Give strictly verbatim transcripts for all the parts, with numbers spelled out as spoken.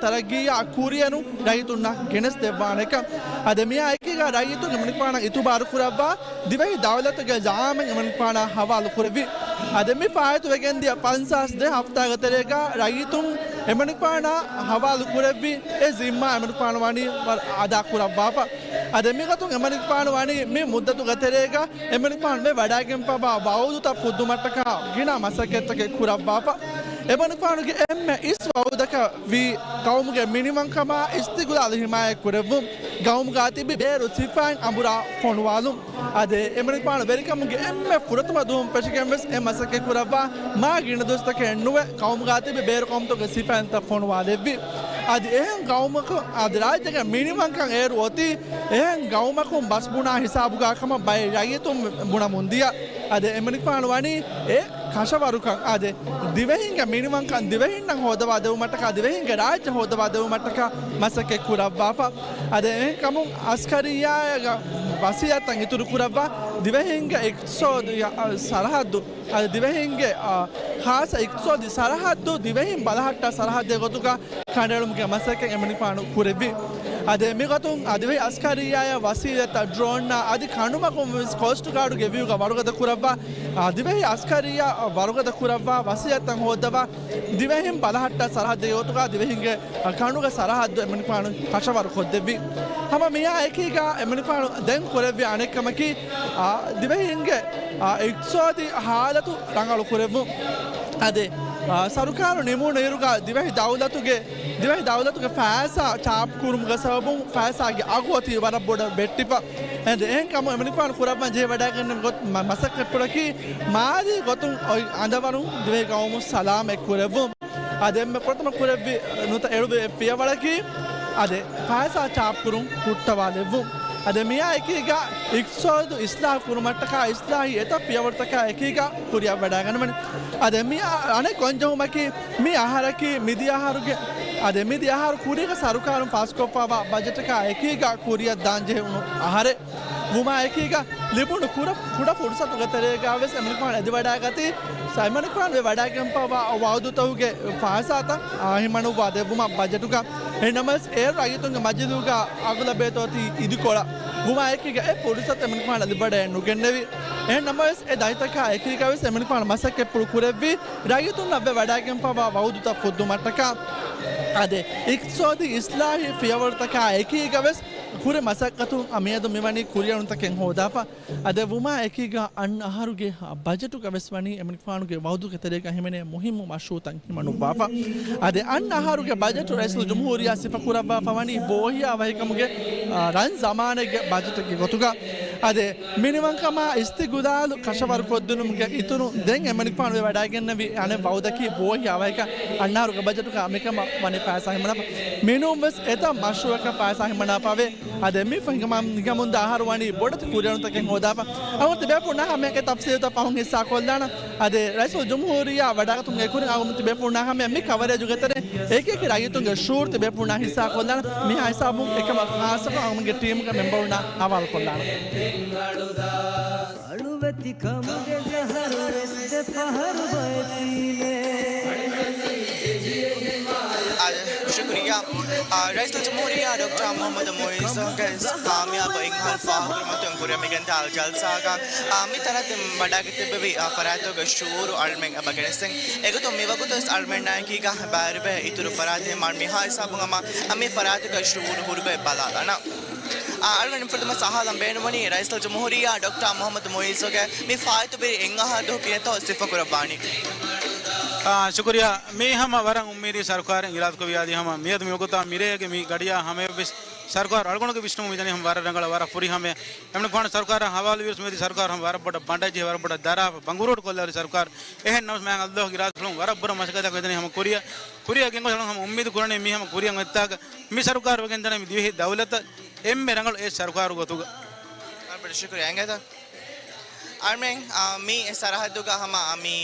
ތަރައްގީއާ ކުރިއެރުން ރައްޔިތުންނަށް ގެނެސްދެއްވާނެކަން. އަދި މިއާ އެކީގަ ރައްޔިތުން އެމަނިކުފާނަށް އިތުބާރު ކުރައްވާ ދިވެހި ދައުލަތުގެ ޒައާމެއް އެމަނިކުފާނާ ހަވާލު ކުރެއްވި. އަދި މި ފާއިތުވެގެންދިޔަ ފަންސާސް ދެ ހަފްތާގެ ތެރޭގަ ރައްޔިތުން އެމަނިކުފާނާ ހަވާލު ކުރެއްވި އެ ޒިންމާ އެމަނިކުފާނު ވަނީ ވަރަށް އަދާ ކުރައްވާފަ. އަދި މިގޮތުން އެމަނިކުފާނު ވަނީ މި މުއްދަތުގެ ތެރޭގަ އެމަނިކުފާނު ވެވަޑައިގެންފަވާ ވައުދުތައް ފުއްދުމަށްޓަކާ ގިނަ މަސައްކަތްތަކެއް ކުރައްވާފަ. އެމަނިކުފާނުގެ އެންމެ އިސް ވައުދަކަށް ވީ ޤައުމުގެ މިނިވަންކަމާ އިސްތިޤުލާލު ހިމާޔަތް ކުރެއްވުން، ޤައުމުގާ ތިބި ބޭރު ސިފައިން އަނބުރާ ފޮނުވާލުން. އަދި އެމަނިކުފާނު ވެރިކަމުގެ އެންމެ ފުރަތަމަ ދުވަހުން ފެށިގެން ވެސް އެ މަސައްކަތް ކުރައްވާ މާ ގިނަ ދުވަސްތަކެއް ނުވެ، ޤައުމުގާ ތިބި ބޭރު ޤައުމުތަކުގެ ސިފައިންތައް ފޮނުވާލެއްވި. އަދި އެހެން ޤައުމަކު، އަދި ރާއްޖޭގެ މިނިވަންކަން އޭރު އޮތީ އެހެން ޤައުމަކުން ބަސް ބުނާ ހިސާބުގާ ކަމަށް ބައެއް ރައްޔިތުން ބުނަމުން ދިޔަ. އަދި އެމަނިކުފާނު ވަނީ އެ ކަށަވަރުކަން އަދި ދިވެހިންގެ މިނިވަންކަން ދިވެހިންނަށް ހޯދަވާ ދެވުމަށްޓަކާ ދިވެހިންގެ ރާއްޖެ ހޯދަވާ ދެވުމަށްޓަކާ މަސައްކަތް ކުރައްވާފަ. އަދި އެހެންކަމުން އަސްކަރިއްޔާގެ ވަސީލަތްތައް އިތުރު ކުރައްވާ ދިވެހިންގެ އިޤްތިޞާދީ ސަރަހައްދު އަދި ދިވެހިންގެ، އާ، ޚާއްޞަ އިޤްތިޞާދީ ސަރަހައްދު ދިވެހިން ބަލަހައްޓާ ސަރަހައްދެއް ގޮތުގަ ކަނޑައެޅުމުގެ މަސައްކަތް އެމަނިކުފާނު ކުރެއްވި. އަދި މިގޮތުން އަދި ދިވެހި އަސްކަރިއްޔާއާ ވަސީލަތްތައް ޑްރޯންއާ އަދި ކަނޑުމަގުން ވެސް ކޯސްޓް ގާޑުގެ ވިއުގަ ވަރުގަދަ ކުރައްވާ، އާ، ދިވެހި އަސްކަރިއްޔާ ވަރުގަދަ ކުރައްވާ ވަސީލަތްތައް ހޯއްދަވާ ދިވެހިން ބަލަހައްޓާ ސަރަހައްދެއް ގޮތުގަ ދިވެހިންގެ ކަނޑުގެ ސަރަހައްދު އެމަނިކުފާނު ކަށަވަރު ކޮށްދެއްވި. ހަމަ މިއާ އެކީގަ އެމަނިކުފާނު ދެން ކުރެއްވި އަނެއްކަމަކީ، އާ، ދިވެހިންގެ، އާ، އިޤްތިޞާދީ ހާލަތު ރަނގަޅު ކުރެއްވުން. އަދި، އާ، ސަރުކާރު ނިމުނު އިރުގަ ދިވެހި ދައުލަތުގެ، ދިވެހި ދައުލަތުގެ ފައިސާ ޗާޕް ކުރުމުގެ ސަބަބުން ފައިސާގެ އަގު އޮތީ ވަރަށް ބޮޑަށް ވެއްޓިފަ. އެހެން ކަމުން އެމަނިކުފާނު ކުރައްވަން ޖެހިވަޑައިގެންނެވި ގޮތް މަ-، މަސައްކަތްޕުޅަކީ މާލީ ގޮތުން އޮތް އަނދަވަރުން ދިވެހި ގައުމު ސަލާމަތް ކުރެއްވުން. އަދި އެންމެ ފުރަތަމަ ކުރެއްވި ނުތަ އެޅުވި ފިޔަވަޅަކީ އަދި ފައިސާ ޗާޕްކުރުން ހުއްޓަވާލެއްވުން. އަދި މިއާ އެކީގަ އިޤްތިޞާދު އިޞްލާޙު ކުރުމަށްޓަކާ އިޞްލާޙީ އެތައް ފިޔަވަޅުތަކާ އެކީގަ ކުރިއަށް ވަޑައިގަންނަވަން. އަދި މި އަ-، އަނެއް ގޮންޖެހުމަކީ މި އަހަރަކީ މިދިޔަ އަހަރުގެ، އަދި މިދިޔަ އަހަރު ކުރީގަ ސަރުކާރުން ފާސްކޮށްފައިވާ ބަޖެޓަކާ އެކީގަ ކުރިއަށް ދާން ޖެހުނު އަހަރެއް. ވުމާ އެކީގަ ލިބުނު ކުޑަ، ކުޑަ ފުރުސަތުގެ ތެރޭގަ ވެސް އެމަނިކުފާނު އެދިވަޑައިގަތީ، އެމަނިކުފާނު ވެވަޑައިގެންފައިވާ ވައުދުތަކުގެ ފައިސާތައް އާ، ހިމަނުއްވާ ދެއްވުމަށް ބަޖެޓުގަ. އެހެން ނަމަވެސް އޭރު ރައްޔިތުންގެ މަޖިލީހުގަ އަޣުލަބިއްޔަތު އޮތީ އިދިކޮޅަށް. ވުމާ އެކީގަ އެ ފުރުސަތު އެމަނިކުފާނު ލިބިވަޑައެއް ނުގެންނެވި. އެހެން ނަމަވެސް އެ ދަތިތަކާ އެކީގަ ވެސް އެމަނިކުފާނު މަސައްކަތްޕުޅު ކުރެއްވީ ރައްޔިތުންނަށް ވެވަޑައިގެންފައިވާ ވައުދުތައް ފުއްދުމަށްޓަކާ. އަދި އިޤްތިޞާދީ އިޞްލާޙީ ފިޔަވަޅުތަކާ އެކީގަ ވެސް ކުރި މަސައްކަތުން އަ، މިއަދު މިވަނީ ކުރިއެޅުންތަކެއް ހޯދާފަ. އަދި ވުމާ އެކީގަ އަންނަ އަހަރުގެ ބަޖެޓުގަ ވެސް ވަނީ އެމަނިކުފާނުގެ ވައުދުގެ ތެރޭގަ ހިމެނޭ މުހިއްމު މަޝްރޫޢުތައް ހިމަނުއްވާފަ. އަދި އަންނަ އަހަރުގެ ބަޖެޓު ރައީސުލްޖުމްހޫރިއްޔާ ސިފަކުރައްވާފަ ވަނީ ބޯހިޔާވަހިކަމުގެ، އާ، ރަން ޒަމާނެއްގެ ބަޖެޓެއްގެ ގޮތުގަ. އަދި މިނިވަންކަމާ އިސްތިޤުލާލު ކަށަވަރުކޮށްދިނުމުގެ އިތުރުން ދެން އެމަނިކުފާނު ވެވަޑައިގެންނެވި އަނެއް ވައުދަކީ ބޯހިޔާވަހިކަން އަންނަ އަހަރުގެ ބަޖެޓުގަ މިކަމަށް ވަނީ ފައިސާ ހިމަނާފަ. މިނޫން ވެސް އެތައް މަޝްރޫޢަކަށް ފައިސާ ހިމަނާފަވޭ. އަދި މި ފަހި ހިނގަމުން، ހިނގަމުންދާ އަހަރު ވަނީ ބޮޑެތި ކުރިއެރުންތަކެއް ހޯދާފަ. އަޅުގަނޑު ތިބޭފުޅުންނާ ހަމަޔަކަށް ތަފްސީލުތައް ފަހުން ހިއްސާ ކޮށްލާނަން. އަދި ރައީސުލްޖުމްހޫރިއްޔާ ވަޑައިގަތުމުގެ ކުރިން އަޅުގަނޑު ތިބޭފުޅުންނާ ހަމަޔަށް މި ކަވަރޭޖުގެ ތެރެއިން އެކިއެކި ރައްޔިތުންގެ ޝުޢޫރު ތިބޭފުޅުންނާ ހިއްސާ ކޮށްލާނަން. މިހާ ހިސާބުން އެކަމަށް ޚާއްޞަކޮށް އަޅުގަނޑުގެ ޓީމުގެ މެމްބަރުންނާ ހަވާލު ކޮށްލާނަން. އަޅުވެތިކަމުގެ ޒަހަރު ވެސް ދެ ފަހަރު ބައެތީމޭ. އާ، ޝުކުރިއްޔާ. އާ، ރައީސުލްޖުމްހޫރިއްޔާ ޑޮކްޓަރ މުޙައްމަދު މުޢިއްޒުގެ ކާމިޔާބު އެއްއަހަރު ފާހަގަކުރުމަށް ކުރިއަށް މިގެންދާ ޖަލްސާގަ، އާ، މި ތަނަށް ވަޑައިގެން ތިއްބެވި، އާ، ފަރާތުގެ ޝުޢޫރު އަޅުމެން އެބަ ގެނެސްދެން. އެގޮތުން މިވަގުތުވެސް އަޅުމެންނާއެކީގަ ބައިވެރިވެ އިތުރު ފަރާތެއް މާ މިހާ ހިސާބުން ހަމަ މި ފަރާތުގެ ޝުޢޫރު ހުރިގޮތް ބަލާލާނަން. އާ، އަޅުގަނޑު ފުރަތަމަ ސަހާލަން ބޭނުންވަނީ ރައީސުލްޖުމްހޫރިއްޔާ ޑޮކްޓަރ މުޙައްމަދު މުޢިއްޒުގެ މި ފާއިތުވި އެއްއަހަރު ދުވަހު ކިހިނެއްތޯ ސިފަކުރައްވާނީ. އާ، ޝުކުރިއްޔާ. މީ ހަމަ ވަރަށް އުއްމީދީ ސަރުކާރެއް އިރާދަކުރިޔާދީ ހަމަ މިއަދު މިވަގުތާ މިރޭގެ މި ގަޑިޔާ ހަމަޔަށްވެސް ސަރުކާރު އަޅުގަނޑުގެ ވިސްނުމުން މިދަނީ ހަމަ ވަރަށް ރަނގަޅަށް ވަރަށް ފުރިހަމަޔަށް. އެމަނިކުފާނު ސަރުކާރަށް ހަވާލުވިޔަސް މިއަދު ސަރުކާރު ހަމަ ވަރަށް ބޮޑަށް ބަނޑަށްޖެހި ވަރަށް ބޮޑަށް ދަރާފަ ބަނގުރޫޓު ކޮށްލާފަ ސަރުކާރު. އެހެން ނަމަވެސް މާތް ﷲ ގެ އިރާދަފުޅުން ވަރަށް ބުރަ މަސައްކަތްތަކެއް މިދަނީ ހަމަ ކުރިއަށް. ކުރިއަށް ގެންގޮސް އަޅުގަނޑު ހަމަ އުއްމީދު ކުރަނީ މީ ހަމަ ކުރިއަށް އޮތްތާގަ މި ސަރުކާރު ވެގެން ދަނީ މި ދިވެހި ދައުލަތަށް އެންމެ ރަނގަޅު އެއް ސަރުކާރު ގޮތުގަ. އަޅުމެން ޝުކުރިއްޔާ އިނގޭތަ؟ އަޅުމެން، އާ، މި ސަރަހައްދުގަ ހަމަ، އާ، މި،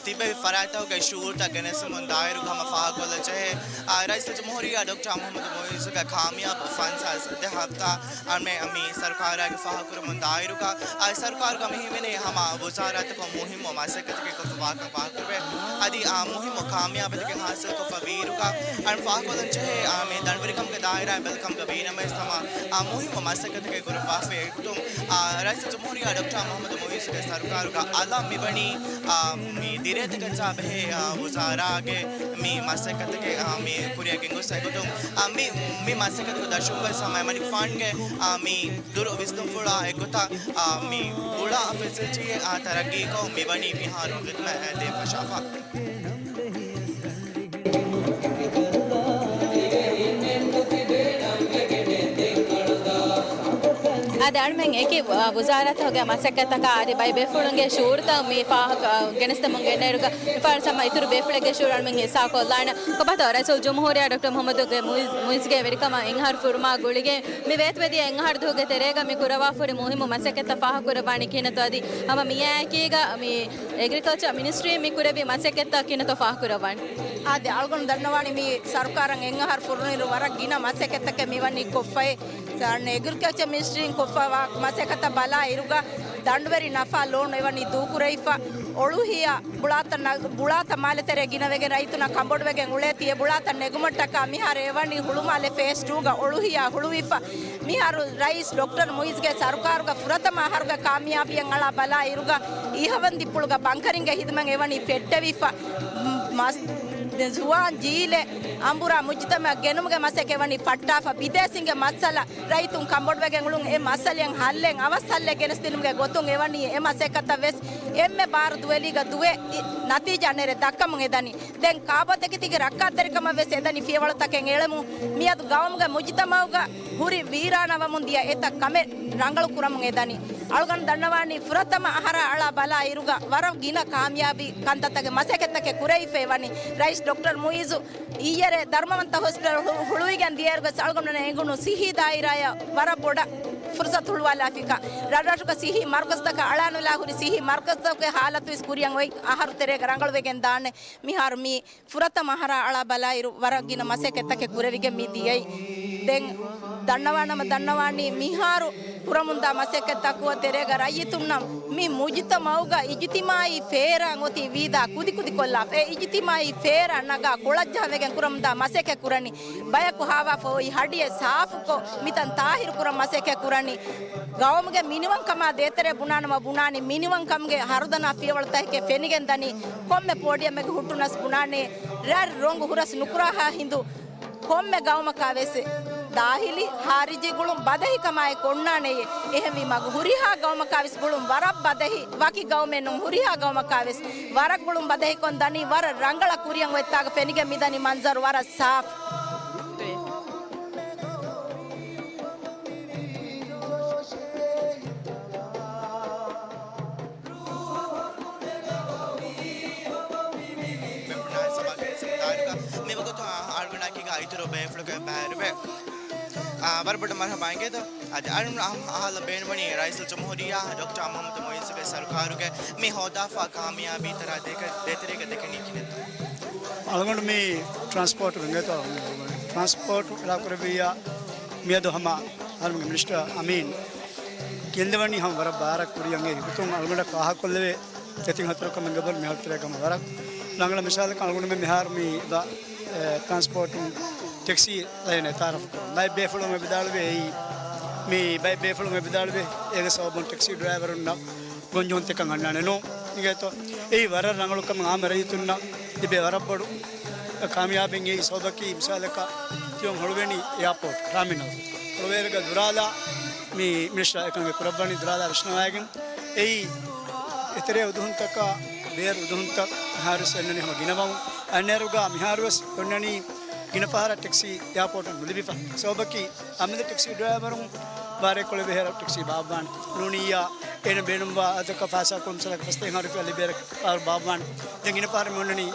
ތިބެވި ފަރާތްތަކުގެ ޝުއޫރުތައް ގެނެސްދެމުން ދާއިރުގަ ހަމަ ފާހަގަކޮށްލަން ޖެހޭ، އާ، ރައީސުލްޖުމްހޫރިއްޔާ ޑޮކްޓަރ މުޙައްމަދު މުޢިއްޒުގެ ކާމިޔާބު ފަންސާސް ދެ ހަފްތާ އަންމެ މި ސަރުކާރާގެ ފާހަގަކުރަމުން ދާއިރުގަ، އާ، ސަރުކާރުގަ މި ހިމެނޭ ހަމަ ވުޒާރާތަކުން މުހިއްމު މަސައްކަތެއް ކޮށްފަ ވާކަން ފާހަގަކުރެވޭ. އަދި، އާ، މުހިއްމު ކާމިޔާބުތަކެއް ހާސިލްކޮށްފަ ވީއިރުގަ، އަން ފާހަގަކޮށްލަން ޖެހޭ، އާ، މި ދަނޑުވެރިކަމުގެ ދާއިރާއިން ބެލުކަމުގަ ވީނަމަވެސް ހަމަ، އާ، މުހިއްމު މަސައްކަތެއް ކުރައްވާފައި އެގޮތުން، އާ، ރައީސުލްޖުމްހޫރިއްޔާ ޑޮކްޓަރ މުޙައްމަދު މުޢިއްޒުގެ ސަރުކާރުގަ އަލަށް މިވަނީ، އާ، މި ދިރޭތަކަށް ޖާ ބެހޭ، އާ، ވުޒާރާގެ މި މަސައްކަތެއް، އާ، މި ކުރިއަށް ގެންގޮސް އެގޮތުން، އާ، މި، މި މަސައްކަތުގެ ދަށުން ވެސް ހަމަ އެމަނިކުފާނުގެ، އާ، މި ދުރު ވިސްނުންފުޅާ އެއްގޮތަށް، އާ، މި އުޅާ ފެސިލިޓީއެއް، އާ، ތަރައްގީކޮށް މިވަނީ މިހާރު ޚިދުމަތް ދޭން ފަށާފަ. އަދި އަޅުމެން އެކި ވުޒާރާތަކުގެ މަސައްކަތްތަކާ އަދި ބައި ބޭފުޅުންގެ ޝުއޫރުތައް މި ފާހަގަ ގެނެސްދެމުން ގެންނައިރުގަ މިފަހަރު ހަމަ އިތުރު ބޭފުޅެއްގެ ޝުއޫރު އަޅުމެން ހިއްސާކޮށްލާނެ. ކޮބާތޯ ރައީސުލްޖުމްހޫރިއްޔާ ޑޮކްޓަރ މުޙައްމަދުގެ މުޢިއްޒުގެ ވެރިކަމަށް އެއް އަހަރު ފުރުމާ ގުޅިގެން މި ވޭތުވެދިޔަ އެއް އަހަރު ދުވަހުގެ ތެރޭގަ މި ކުރައްވާފަހުރި މުހިއްމު މަސައްކަތްތައް ފާހަގަކުރައްވާނީ ކިހިނެއްތޯ އަދި ހަމަ މިއާއެކީގަ މި އެގްރިކަލްޗަރ މިނިސްޓްރީން މި ކުރެއްވި މަސައްކަތްތައް ކިހިނެއްތޯ ފާހަގަކުރައްވާނީ؟ އާދެ، އަޅުގަނޑު ދަންނަވާނީ މި ސަރުކާރަށް އެއް އަހަރު ފުރުނުއިރު ވަރަށް ގިނަ މަސައްކަތްތަކެއް މިވަނީ ކޮށްފައި. އެގްރިކަލްޗަރ މިނިސްޓްރީން ކޮށްފައިވާ މަސައްކަތަށް ބަލާ އިރުގަ ދަނޑުވެރި ނަފާ ލޯން އެވަނީ ދޫކުރެވިފަ. އޮޅުހިޔާ ބުޅާތައް ނަ-، ބުޅާތައް މާލެ ތެރޭ ގިނަވެގެން ރައްޔިތުންނަށް ކަނބޮޑުވެގެން އުޅޭތީ އެ ބުޅާތައް ނެގުމަށްޓަކާ މިހާރު އެވަނީ ހުޅުމާލެ ފޭސް ޓޫގަ އޮޅުހިޔާ ހުޅުވިފަ. މިހާރު ރައީސް ޑޮކްޓަރ މުޢިއްޒުގެ ސަރުކާރުގަ ފުރަތަމަ އަހަރުގެ ކާމިޔާބީއަށް އަޅާ ބަލާ އިރުގަ އިހަވަންދިއްޕުޅުގަ ބަންކަރިންގެ ހިދުމަތް އެވަނީ ފެއްޓެވިފަ. މަސް-، ޒުވާން ޖީލެއް އަނބުރާ މުޖުތަމަޢަށް ގެނުމުގެ މަސައްކަތް އެވަނީ ފައްޓާފަ. ބިދޭސީންގެ މައްސަލަ ރައްޔިތުން ކަނބޮޑުވެގެން އުޅުން އެ މައްސަލައަށް ހައްލެއް އަވަސް ހައްލެއް ގެނެސްދިނުމުގެ ގޮތުން އެވަނީ އެ މަސައްކަތަށް ވެސް އެންމެ ބާރު ދުވެލީގަ ދުވެ ނަތީޖާ ނެރެ ދައްކަމުން އެދަނީ. ދެން ކާބޯތަކެތީގެ ރައްކާތެރިކަމަށް ވެސް އެދަނީ ފިޔަވަޅުތަކެއް އެޅެމުން. މިއަދު ގައުމުގެ މުޖުތަމަޢުގަ ހުރި ވީރާނާވަމުން ދިޔަ އެތައް ކަމެއް ރަނގަޅު ކުރަމުން އެދަނީ. އަޅުގަނޑު ދަންނަވާނީ ފުރަތަމަ އަހަރާ އަޅާ ބަލާ އިރުގަ ވަރަށް ގިނަ ކާމިޔާބީ ކަންތައްތަކެއް މަސައްކަތްތަކެއް ކުރެވިފައި ވަނީ. ރައީސް ޑޮކްޓަރ މުޢިއްޒު އިއްޔެރޭ ދަރުމަވަންތަ ހޮސްޕިޓަލް ހު-، ހުޅުވިގެން ދިޔައިރުގަ އަޅުގަނޑުމެންނަށް އެނގުނު ސިއްހީ ދާއިރާއަށް ވަރަށް ބޮޑަށް ފުރުސަތު ހުޅުވާލާފިކަން. ރަށްރަށުގަ ސިއްހީ މަރުކަޒުތަކަށް އަޅާނުލާ ހުރި ސިއްހީ މަރުކަޒުތަކުގެ ހާލަތު ވެސް ކުރިއަށް އޮތް އަހަރު ތެރޭގަ ރަނގަޅުވެގެން ދާނެ. މިހާރު މި ފުރަތަމަ އަހަރާ އަޅާ ބަލާއިރު ވަރަށް ގިނަ މަސައްކަތްތަކެއް ކުރެވިގެން މި ދިޔައީ. ދެން ދަންނަވާނަމަ ދަންނަވާނީ މިހާރު ކުރަމުންދާ މަސައްކަތްތަކުގެ ތެރޭގަ ރައްޔިތުންނަށް މި މުޖުތަމަޢުގަ އިޖުތިމާޢީ ފޭރާ އޮތީ ވީދާ ކުދިކުދިކޮށްލާފަ. އެ އިޖުތިމާޢީ ފޭރާ ނަގާ ކޮޅަށްޖަހަވެގެން ކުރަމުންދާ މަސައްކަތް ކުރަނީ. ބަޔަކު ހާވާފަ އޮތް ހަޑިއެއް ސާފުކޮށް މިތަން ތާހިރު ކުރަން މަސައްކަތް ކުރަނީ. ގައުމުގެ މިނިވަންކަމާ ދޭތެރޭ ބުނާނަމަ ބުނާނީ މިނިވަންކަމުގެ ހަރުދަނާ ފިޔަވަޅުތަކެކޭ ފެނިގެން ދަނީ. ކޮންމެ ޕޯޑިއަމެއްގަ ހުއްޓުނަސް ބުނާނެ، ރަށް ރޮނގު ހުރަސް ނުކުރާހާ ހިނދު ކޮންމެ ގައުމަކާ ވެސް ދާހިލީ، ހާރިޖީ ގުޅުން ބަދަހިކަމާއެކު އޮންނާނެޔޭ. އެހެންވީމަ ހުރިހާ ގައުމަކާ ވެސް ގުޅުން ވަރަށް ބަދަހި، ވަކި ގައުމެއް ނޫން ހުރިހާ ގައުމަކާ ވެސް ވަރަށް ގުޅުން ބަދަހިކޮށް ދަނީ، ވަރަށް ރަނގަޅަށް ކުރިއަށް އޮތްތާގަ ފެނިގެން މިދަނީ މަންޒަރު ވަރަށް ސާފު. މިވަގުތު އަޅުގަނޑަކީގަ އިތުރު ބޭފުޅުގެ ބައިވެރިވެ. އާ، ވަރަށް ބޮޑަށް މަރުޙަބާ އިނގޭތޯ. އަދި އަޅުގަނޑު އަހަ-، އަހާލަ ބޭނުންވަނީ ރައީސުލްޖުމްހޫރިއްޔާ ޑޮކްޓަރ މުޙައްމަދު މުޢިއްޒުގެ ސަރުކާރުގެ މި ހޯދާފާ ކާމިޔާބީ ތަރާ ދޭތެރޭގަ ދެކެނީ ކިހިނެއްތޯ؟ އަޅުގަނޑު މި ޓްރާންސްޕޯޓް އިނގޭތޯ، ޓްރާންސްޕޯޓް އިރާ ކުރެއްވިއްޔާ މިއަދު ހަމަ އަޅުގަނޑުގެ މިނިސްޓަރ އަމީން ގެންދަވަނީ ހަމަ ވަރަށް ބާރަށް ކުރިއަށް. އެ ގޮތުން އަޅުގަނޑަށް ފާހަގަކޮށްލެވޭ ދެތިން ހަތަރު ކަމެއްގެ ބޮޑު މިހާރު ތެރޭގަ ހަމަ ވަރަށް ރަނގަޅަށް. މިސާލަކަށް އަޅުގަނޑުމެން މިހާރު މި އެ، ޓްރާންސްޕޯޓުން ޓެކްސީ ލައިނެއް ތައާރަފް ކުރަން. ބައެއް ބޭފުޅުން އެބަދާޅުވޭ އެއީ، މި ބައެއް ބޭފުޅުން އެބަދާޅުވޭ އޭގެ ސަބަބުން ޓެކްސީ ޑްރައިވަރުންނަށް ގޮންޖެހުންތަކެއް އަންނާނެ. ނޫން އިނގޭތޯ. އެއީ ވަރަށް ރަނގަޅު ކަމެއް. އާއްމު ރައްޔިތުންނަށް ލިބޭ ވަރަށް ބޮޑު ކާމިޔާބެއް. އެއީ ސަބަބަކީ މިސާލަކަށް ތިޔޮން ހޮޅުވެނީ އެއާޕޯޓް ޓާމިނަލް. ހޮޅުވޭއިރުގަ ދުރާލާ މި މިނިސްޓަރ އެކަން ކުރައްވަނީ ދުރާލާ ވިސްނަވައިގެން. އެއީ އެތެރޭ އުދުހުންތަކާ ބޭރު އުދުހުންތައް މިހާރުވެސް އޮންނަނީ ހަމަ ގިނަވަމުން. އަންނައިރުގަ މިހާރުވެސް އޮންނަނީ ގިނަ ފަހަރަށް ޓެކްސީ އެއާޕޯޓަށް ނުލިބިފަ. ސަބަބަކީ އަމިއްލަ ޓެކްސީ ޑްރައިވަރުން ބާރޭ ކޮޅެއް ބެހޭ ޓެކްސީ ބާއްވާނެ. ނޫނިއްޔާ އޭނަ ބޭނުންވާ އަދަދަކަށް ފައިސާ ކުޅަން މިސާލަކަށް ފަސްދަހައިން ހާރު ރުފިޔާ ލިބޭ ފަހަރު ބާއްވާނެ. ދެން ގިނަ ފަހަރެއް މި އޮންނަނީ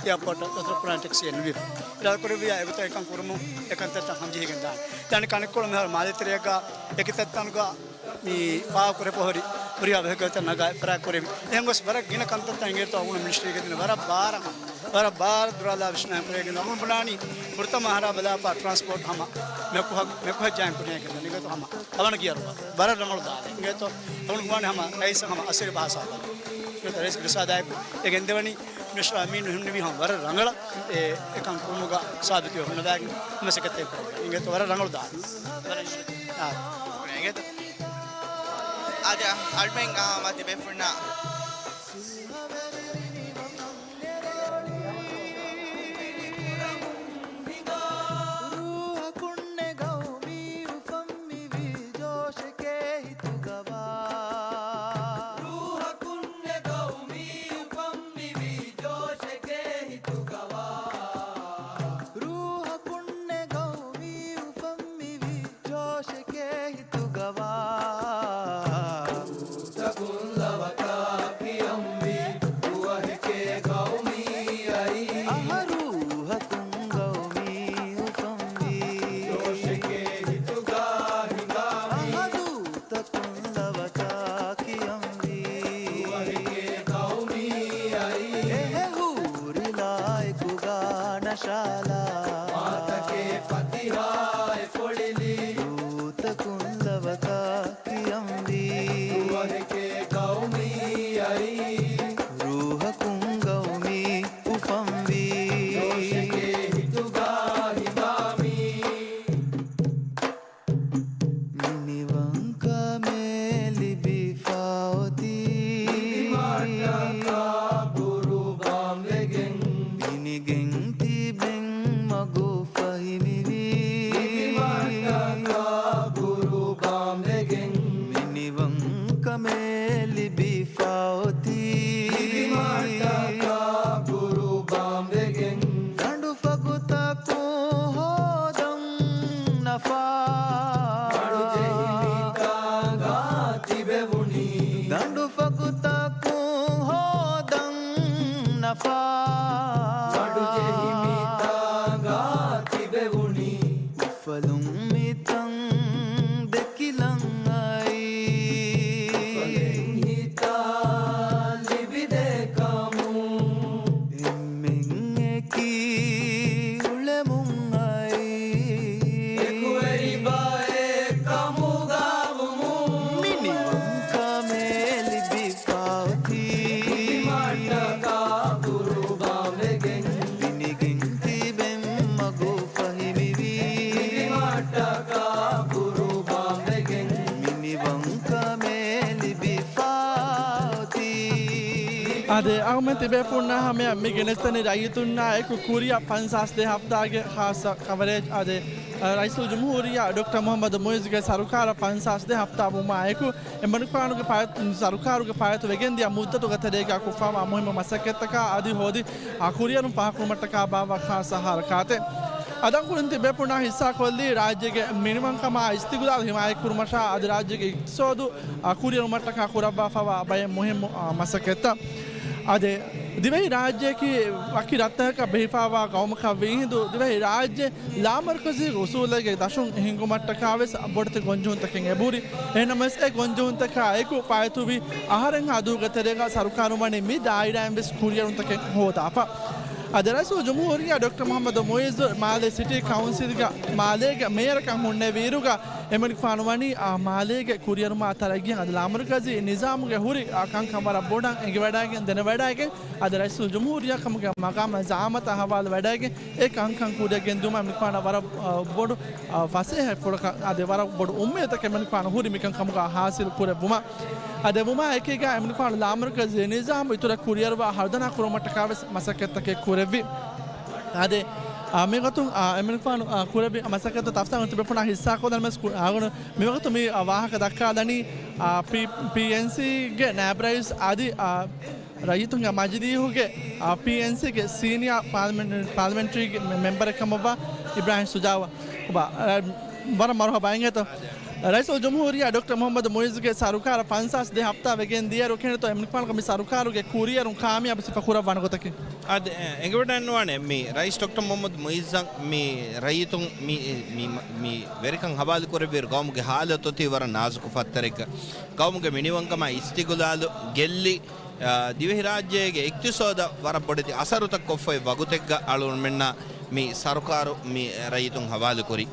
އެއާޕޯޓަށް ދަތުރު ކުރާނެ ޓެކްސީއެއް ނުލިބިފަ. އިރާދަކުރެއްވިއްޔާ އެގޮތަށް އެކަން ކުރުމުން އެކަންތައްތައް ހަމަޖެހިގެން ދާނެ. ދެން ކަނެއްކޮޅު މިހާރު މާލެތެރެއަކަށް އެކި ތަންތަނުގަ މި ފާހަގަކުރެއްވި ހުރި، ހުރިހާ ވެހިކަލްތައް ނަގާ ފަރާތްކުރެވި. އެހެން ގޮސް ވަރަށް ގިނަ ކަންތައްތައް އިނގޭތޯ އަޅުގަނޑު މިނިސްޓްރީގެ ދިން ވަރަށް ބާރަށް، ވަރަށް ބާރަށް ދުރާލާ ވިސްނާ ކުރެވިގެން އަޅުގަނޑު ބުނާނީ ފުރަތަމަ އަހަރާ ބަލާފާ ޓްރާންސްޕޯޓް ހަމަ މެކުހަ، މެކުހައްޖާއިން ކުރިޔަށް ގެންދަނީ އިނގޭތޯ ހަމަ އަވަނަ ގިޔަރު ވަރަށް ރަނގަޅު ދާލެއް އިނގޭތޯ. އަޅުގަނޑު ވާނެ ހަމަ ރައީސަށް ހަމަ އަސިރި ބަހަސާ ބަލާ. ރައީސް ރިސާދާއެކު އެ ގެންދެވަނީ މިނިސްޓަރ އަމީން ހުންނެވީ ހަމަ ވަރަށް ރަނގަޅަށް އެ، އެކަން ކުރުމުގަ ސާބިތުވެ ހުންނަވައިގެން މަސައްކަތް ކުރަން. އިނގޭތޯ ވަރަށް ރަނގަޅު ދާން. އާ. އިނގޭތޯ. އާދެ، އަޅުމެން، އާ، މަތި ބޭފުޅުންނާ. ރޫހަކުންނެ ގައުމީ އުފަން މިވީ ޖޯޝެކޭ ހިތުގަވާ. ރޫހަކުންނެ ގައުމީ އުފަން މިވީ ޖޯޝެކޭ ހިތުގަވާ. ރޫހަކުންނެ ގައުމީ އުފަން މިވީ ޖޯޝެކޭ ހިތުގަވާ. ރޫހަކުން ލަވަތާ ކިޔަންވީ ރުވަހެކޭ ގައުމީ އައީ. އަހަރު ރޫހަކުން ގައުމީ އުފަންވީ. ޖޯޝެކޭ ހިތުގަ ހިނގާ މީ. އަހަރު ރޫހަކުން ލަވަތާ ކިޔަންވީ. ރުވަހެކޭ ގައުމީ އައީ. އެހެ ހޫރިލާއެކުގަ ނަޝާލާ. މާތަކޭ ފަތިހާއެއް ފޮޅިލީ. ރޫހަކުން ލަވަތާ ކިޔަންވީ. ރުވަހެކޭ ގައުމީ އައީ. ރޫހަކުން ގައުމީ އުފަންވީ. ޖޯޝެކޭ ހިތުގަ ހިނގާ މީ. މިނިވަންކަމެއް ލިބިފަ އޮތީ. ލިބިމަށްޓަކާ ޤުރުބާން ވެގެން. މިނިގެން ތިބެން މަގު ފަހި މިވީ. ލިބިމަށްޓަކާ ޤުރުބާން ވެގެން. މިނިވަންކަމެއް ލިބިފަ އޮތީ. ލިބިމަށްޓަކާ ޤުރުބާން ވެގެން. ދަނޑު ފަގުތަކުން ހޯދަން ނަފާ. މަޑުޖެހި މިތާނގާ ތިބެވުނީ. ދަނޑު ފަގުތަކުން ހޯދަން ނަފާ. މަޑުޖެހި މިތާނގާ ތިބެވުނީ. އުފަލުން މިތަން ދެކިލަން އައީ. އުފަލެއް ހިތަށް ލިބިދޭ ކަމުން. އެންމެން އެކީ އުޅެމުން އައީ. އެކުވެރި ބައެއް ކަމުގަ ވުމުން. މިނިވަންކަމެއް ލިބިފަ އޮތީ. މަޑުޖެހި މިތާނގާ ޤުރުބާން ވެގެން. މިނިގެން ތިބެން މަގު ފަހި މިވީ. މަޑުޖެހި މިތާނގާ ޤުރުބާން ވެގެން. މިނިވަންކަމެއް ލިބިފަ އޮތީ. އާދެ، އަހަރުމެން ތިބޭފުޅުންނާ ހަމަޔަށް މި ގެނެސްދެނީ ރައްޔިތުންނާ އެކު ކުރިއަށް ފަންސާސް ދޭއް ހަފްތާގެ ޚާއްޞަ ކަވަރޭޖް. އާދެ، ރައީސުލްޖުމްހޫރިއްޔާ ޑޮކްޓަރ މުޙައްމަދު މުޢިއްޒުގެ ސަރުކާރަށް ފަންސާސް ދޭއް ހަފްތާ ވުމާ އެކު، އެމަނިކުފާނުގެ ފާއިތު-، ސަރުކާރުގެ ފާއިތުވެގެންދިޔަ މުއްދަތުގެ ތެރޭގަ ކޮށްފާވާ މުހިއްމު މަސައްކަތްތަކާ އަދި ހޯދި، އާ، ކުރިއަރުން ފާހަގަކުރުމަށްޓަކާ ބާއްވާ ޚާއްޞަ ހަރަކާތެއް. އަދި އަޅުގަނޑު ތިބޭފުޅުންނާ ހިއްސާކޮށްލީ ރާއްޖޭގެ މިނިވަންކަމާ އިސްތިޤުލާލު ހިމާޔަތްކުރުމަށާ އަދި ރާއްޖޭގެ އިޤްތިޞާދު، އާ، ކުރިއަރުމަށްޓަކާ ކުރައްވާފައިވާ ބައެއް މުހިއްމު، އާ، މަސައްކަތްތައް. އާދެ، ދިވެހި ރާއްޖެއަކީ ވަކި ރަށްތަކަކަށް ބެހިފައިވާ ގައުމަކަށް ވީހިނދު، ދިވެހި ރާއްޖެ ލާމަރުކަޒީ އުސޫލެއްގެ ދަށުން ހިންގުމަށްޓަކާވެސް ބޮޑެތި ގޮންޖެހުންތަކެއް އެބަހުރި. އެހެންނަމަވެސް އެ ގޮންޖެހުންތަކާ އެކު ފާއިތުވި އަހަރެއްހާ ދުވަހުގެ ތެރޭގަ ސަރުކާރުން ވަނީ މި ދާއިރާއިން ވެސް ކުރިއަރުންތަކެއް ހޯދާފަ. އަދި ރައީސުލްޖުމްހޫރިއްޔާ ޑޮކްޓަރ މުޙައްމަދު މުޢިއްޒު މާލޭ ސިޓީ ކައުންސިލްގެ މާލޭގެ މޭޔަރަކަށް ހުންނެވިއިރުގަ އެމަނިކުފާނު ވަނީ އާ މާލޭގެ ކުރިއަރުމާ ތަރައްގީއަށް އަދި ލާމަރުކަޒީ ނިޒާމުގެ ހުރި އާ ކަންކަން ވަރަށް ބޮޑަށް އެނގިވަޑައިގެން ދެނެވަޑައިގެން އަދި ރައީސުލްޖުމްހޫރިއްޔާ ކަމުގެ މަގާމަށް ޒަޢާމަތާ ހަވާލުވެވަޑައިގެން އެ ކަންކަން ކުރިއަށް ގެންދިއުމަށް އެމަނިކުފާނަށް ވަރަށް، އާ، ބޮޑު، އާ، ފަސޭހަ ފުޅަކަށް އަދި ވަރަށް ބޮޑު އުއްމީދުތަކެއް އެމަނިކުފާނަށް ހުރި މިކަންކަމުގަ ހާސިލް ކުރެއްވުމަށް. އަދި ވުމާ އެކީގަ އެމަނިކުފާނު ލާމަރުކަޒީ ނިޒާމު އިތުރަށް ކުރިއަރުވާ ހަރުދަނާ ކުރުމަށްޓަކާވެސް މަސައްކަތްތަކެއް ކުރެއްވި. އާދެ، އާ، މިގޮތުން، އާ، އެމަނިކުފާނު، އާ، ކުރެއްވި މަސައްކަތްތައް ތަފްސާ ތިބޭފުޅުންނާ ހިއްސާކޮށްލަން މެސް ކު-، އާ، ގުނު މިވަގުތު މި، އާ، ވާހަކަ ދައްކާލަނީ، އާ، ޕީ-، ޕީއެންސީގެ ނާއިބު ރައީސް އަދި، އާ، ރައްޔިތުންގެ މަޖިލީހުގެ، އާ، ޕީއެންސީގެ ސީނިއާ ޕާލަމެން-، ޕާލަމެންޓްރީގެ މެ-، މެމްބަރެއް ކަމަށްވާ އިބްރާހިމް ޝުޖާއު. އާ، ވަރަށް މަރުޙަބާ އިނގޭތޯ. ރައީސުލްޖުމްހޫރިއްޔާ ޑޮކްޓަރ މުޙައްމަދު މުޢިއްޒުގެ ސަރުކާރަށް ފަންސާސް ދެ ހަފްތާ ވެގެން ދިޔައިރު، ކިހިނެއްތޯ އެމަނިކުފާނަކަށް މި ސަރުކާރުގެ ކުރިއެރުން ކާމިޔާބު ސިފަ ކުރައްވާނެ ގޮތަކީ؟ އަދި، އެ، އެނގިވަޑައިންނަވާނެ މި ރައީސް ޑޮކްޓަރ މުޙައްމަދު މުޢިއްޒަށް މި ރައްޔިތުން މި، މި، މި ވެރިކަން ހަވާލު ކުރެއްވިއިރު، ގައުމުގެ ހާލަތު އޮތީ ވަރަށް ނާޒުކު ފައްތަރެއްގަ. ގައުމުގެ މިނިވަންކަމާ އިސްތިގުލާލު ގެއްލި، އާ، ދިވެހިރާއްޖޭގެ އިޤްތިޞާދަށް ވަރަށް ބޮޑެތި އަސަރުތައް ކޮށްފައި ވަގުތެއްގަ އަޅުގަނޑުމެންނާ މި ސަރުކާރު މި ރައްޔިތުން ހަވާލުކުރީ.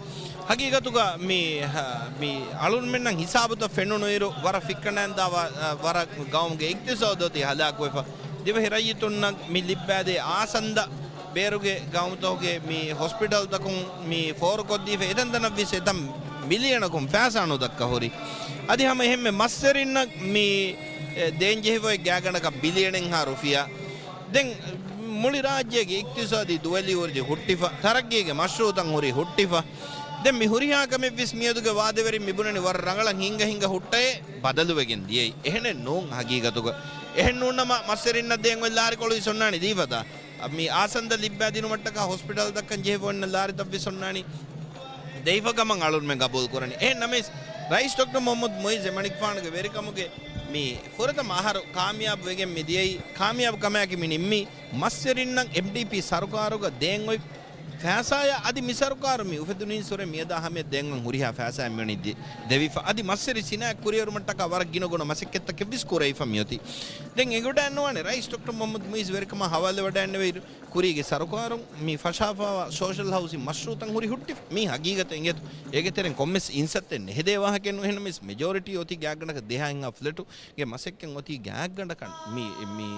ހަގީގަތުގަ މި، ހަ، މި އަޅުގަނޑުމެންނަށް ހިސާބުތައް ފެނުނުއިރު، ވަރަށް ފިއްކަނޑައިންދާ ވަ-، ވަރަށް ގައުމުގެ އިޤްތިޞާދު އޮތީ ހަލާކުވެފަ. ދިވެހި ރައްޔިތުންނަށް މި ލިއްބާދޭ އާސަންދަ ބޭރުގެ ގައުމުތަކުގެ މި ހޮސްޕިޓަލްތަކުން މި ފޯރުކޮށްދީފަ، އެތަންތަނަށްވެސް އެތަން މިލިއަނަކުން ފައިސާ ނުދައްކާ ހުރި. އަދި ހަމަ އެހެންމެ މައްސަރިންނަށް މި، އެ، ދޭންޖެހިފަ އޮތް ގާތްގަނޑަކަށް ބިލިއަނެއްހާ ރުފިޔާ. ދެން މުޅި ރާއްޖޭގެ އިޤްތިޞާދީ ދުވެލި އުރުދި ހުއްޓިފަ، ތަރައްގީގެ މަޝްރޫޢުތައް ހުރި ހުއްޓިފަ. ދެން މި ހުރިހާ ކަމެއްވެސް މިއަދުގެ ވާދަވެރިން މިބުނަނީ ވަރަށް ރަނގަޅަށް ހިނގަ ހިނގަ ހުއްޓައޭ ބަދަލުވެގެން ދިޔައީ. އެހެނެއް ނޫން ހަގީގަތުގަ. އެހެން ނޫންނަމަ މައްސަރިންނަށް ދޭން އޮތް ލާރިކޮޅުވެސް އޮންނާނީ ދީފަތާ. މި އާސަންދަ ލިއްބާ ދިނުމަށްޓަކާ ހޮސްޕިޓަލް ދައްކަން ޖެހިފަ އޮންނަ ލާރިތައްވެސް އޮންނާނީ ދެވިފަ ކަމަށް އަޅުންމެން ގަބޫލު ކުރަނީ. އެހެން ނަމަވެސް، ރައީސް ޑޮކްޓަރ މުޙައްމަދު މުޢިއްޒު އެމަނިކުފާނުގެ ވެރިކަމުގެ މި ފުރަތަމަ އަހަރު ކާމިޔާބު ވެގެން މި ދިޔައީ، ކާމިޔާބު ކަމާއެކީ މި ނިންމީ، މައްސަރިންނަށް އެމްޑީޕީ ސަރުކާރުގަ ދޭން އޮތް ފައިސާޔާ އަދި މި ސަރުކާރު މި އުފެދުނީންސުރެ މިއަދާ ހަމަޔަށް ދޭން އޮތް ހުރިހާ ފައިސާ މިވަނީ ދި-، ދެވިފަ. އަދި މައްސަރި ސިނާއަތް ކުރިއެރުމަށްޓަކާ ވަރަށް ގިނަ ގުނަ މަސައްކަތްތަކެއްވެސް ކުރެވިފަ މިއޮތީ. ދެން އެނގިވަޑައިންނަވާނެ ރައީސް ޑޮކްޓަރ މުޙައްމަދު މުޢިއްޒު ވެރިކަމާ ހަވާލުވެވަޑައިންނެވިއިރު، ކުރީގެ ސަރުކާރުން މި ފަށާފައިވާ ސޯޝަލް ހައުސިން މަޝްރޫޢުތައް ހުރި ހުއްޓިފަ. މީ ހަގީގަތެއް އިނގޭތޯ. އޭގެ ތެރެއިން ކޮންމެސް އިންސައްތައެއް ނެހެދޭ ވާހަކައެއް ނޫން. އެހެންނަމަވެސް މެޖޯރިޓީ އޮތީ ގާތްގަނޑަކަށް ދެހާ ހިނގާ ފްލެޓުގެ މަސައްކަތް އޮތީ ގާތްގަނޑަކަށް މި، މި،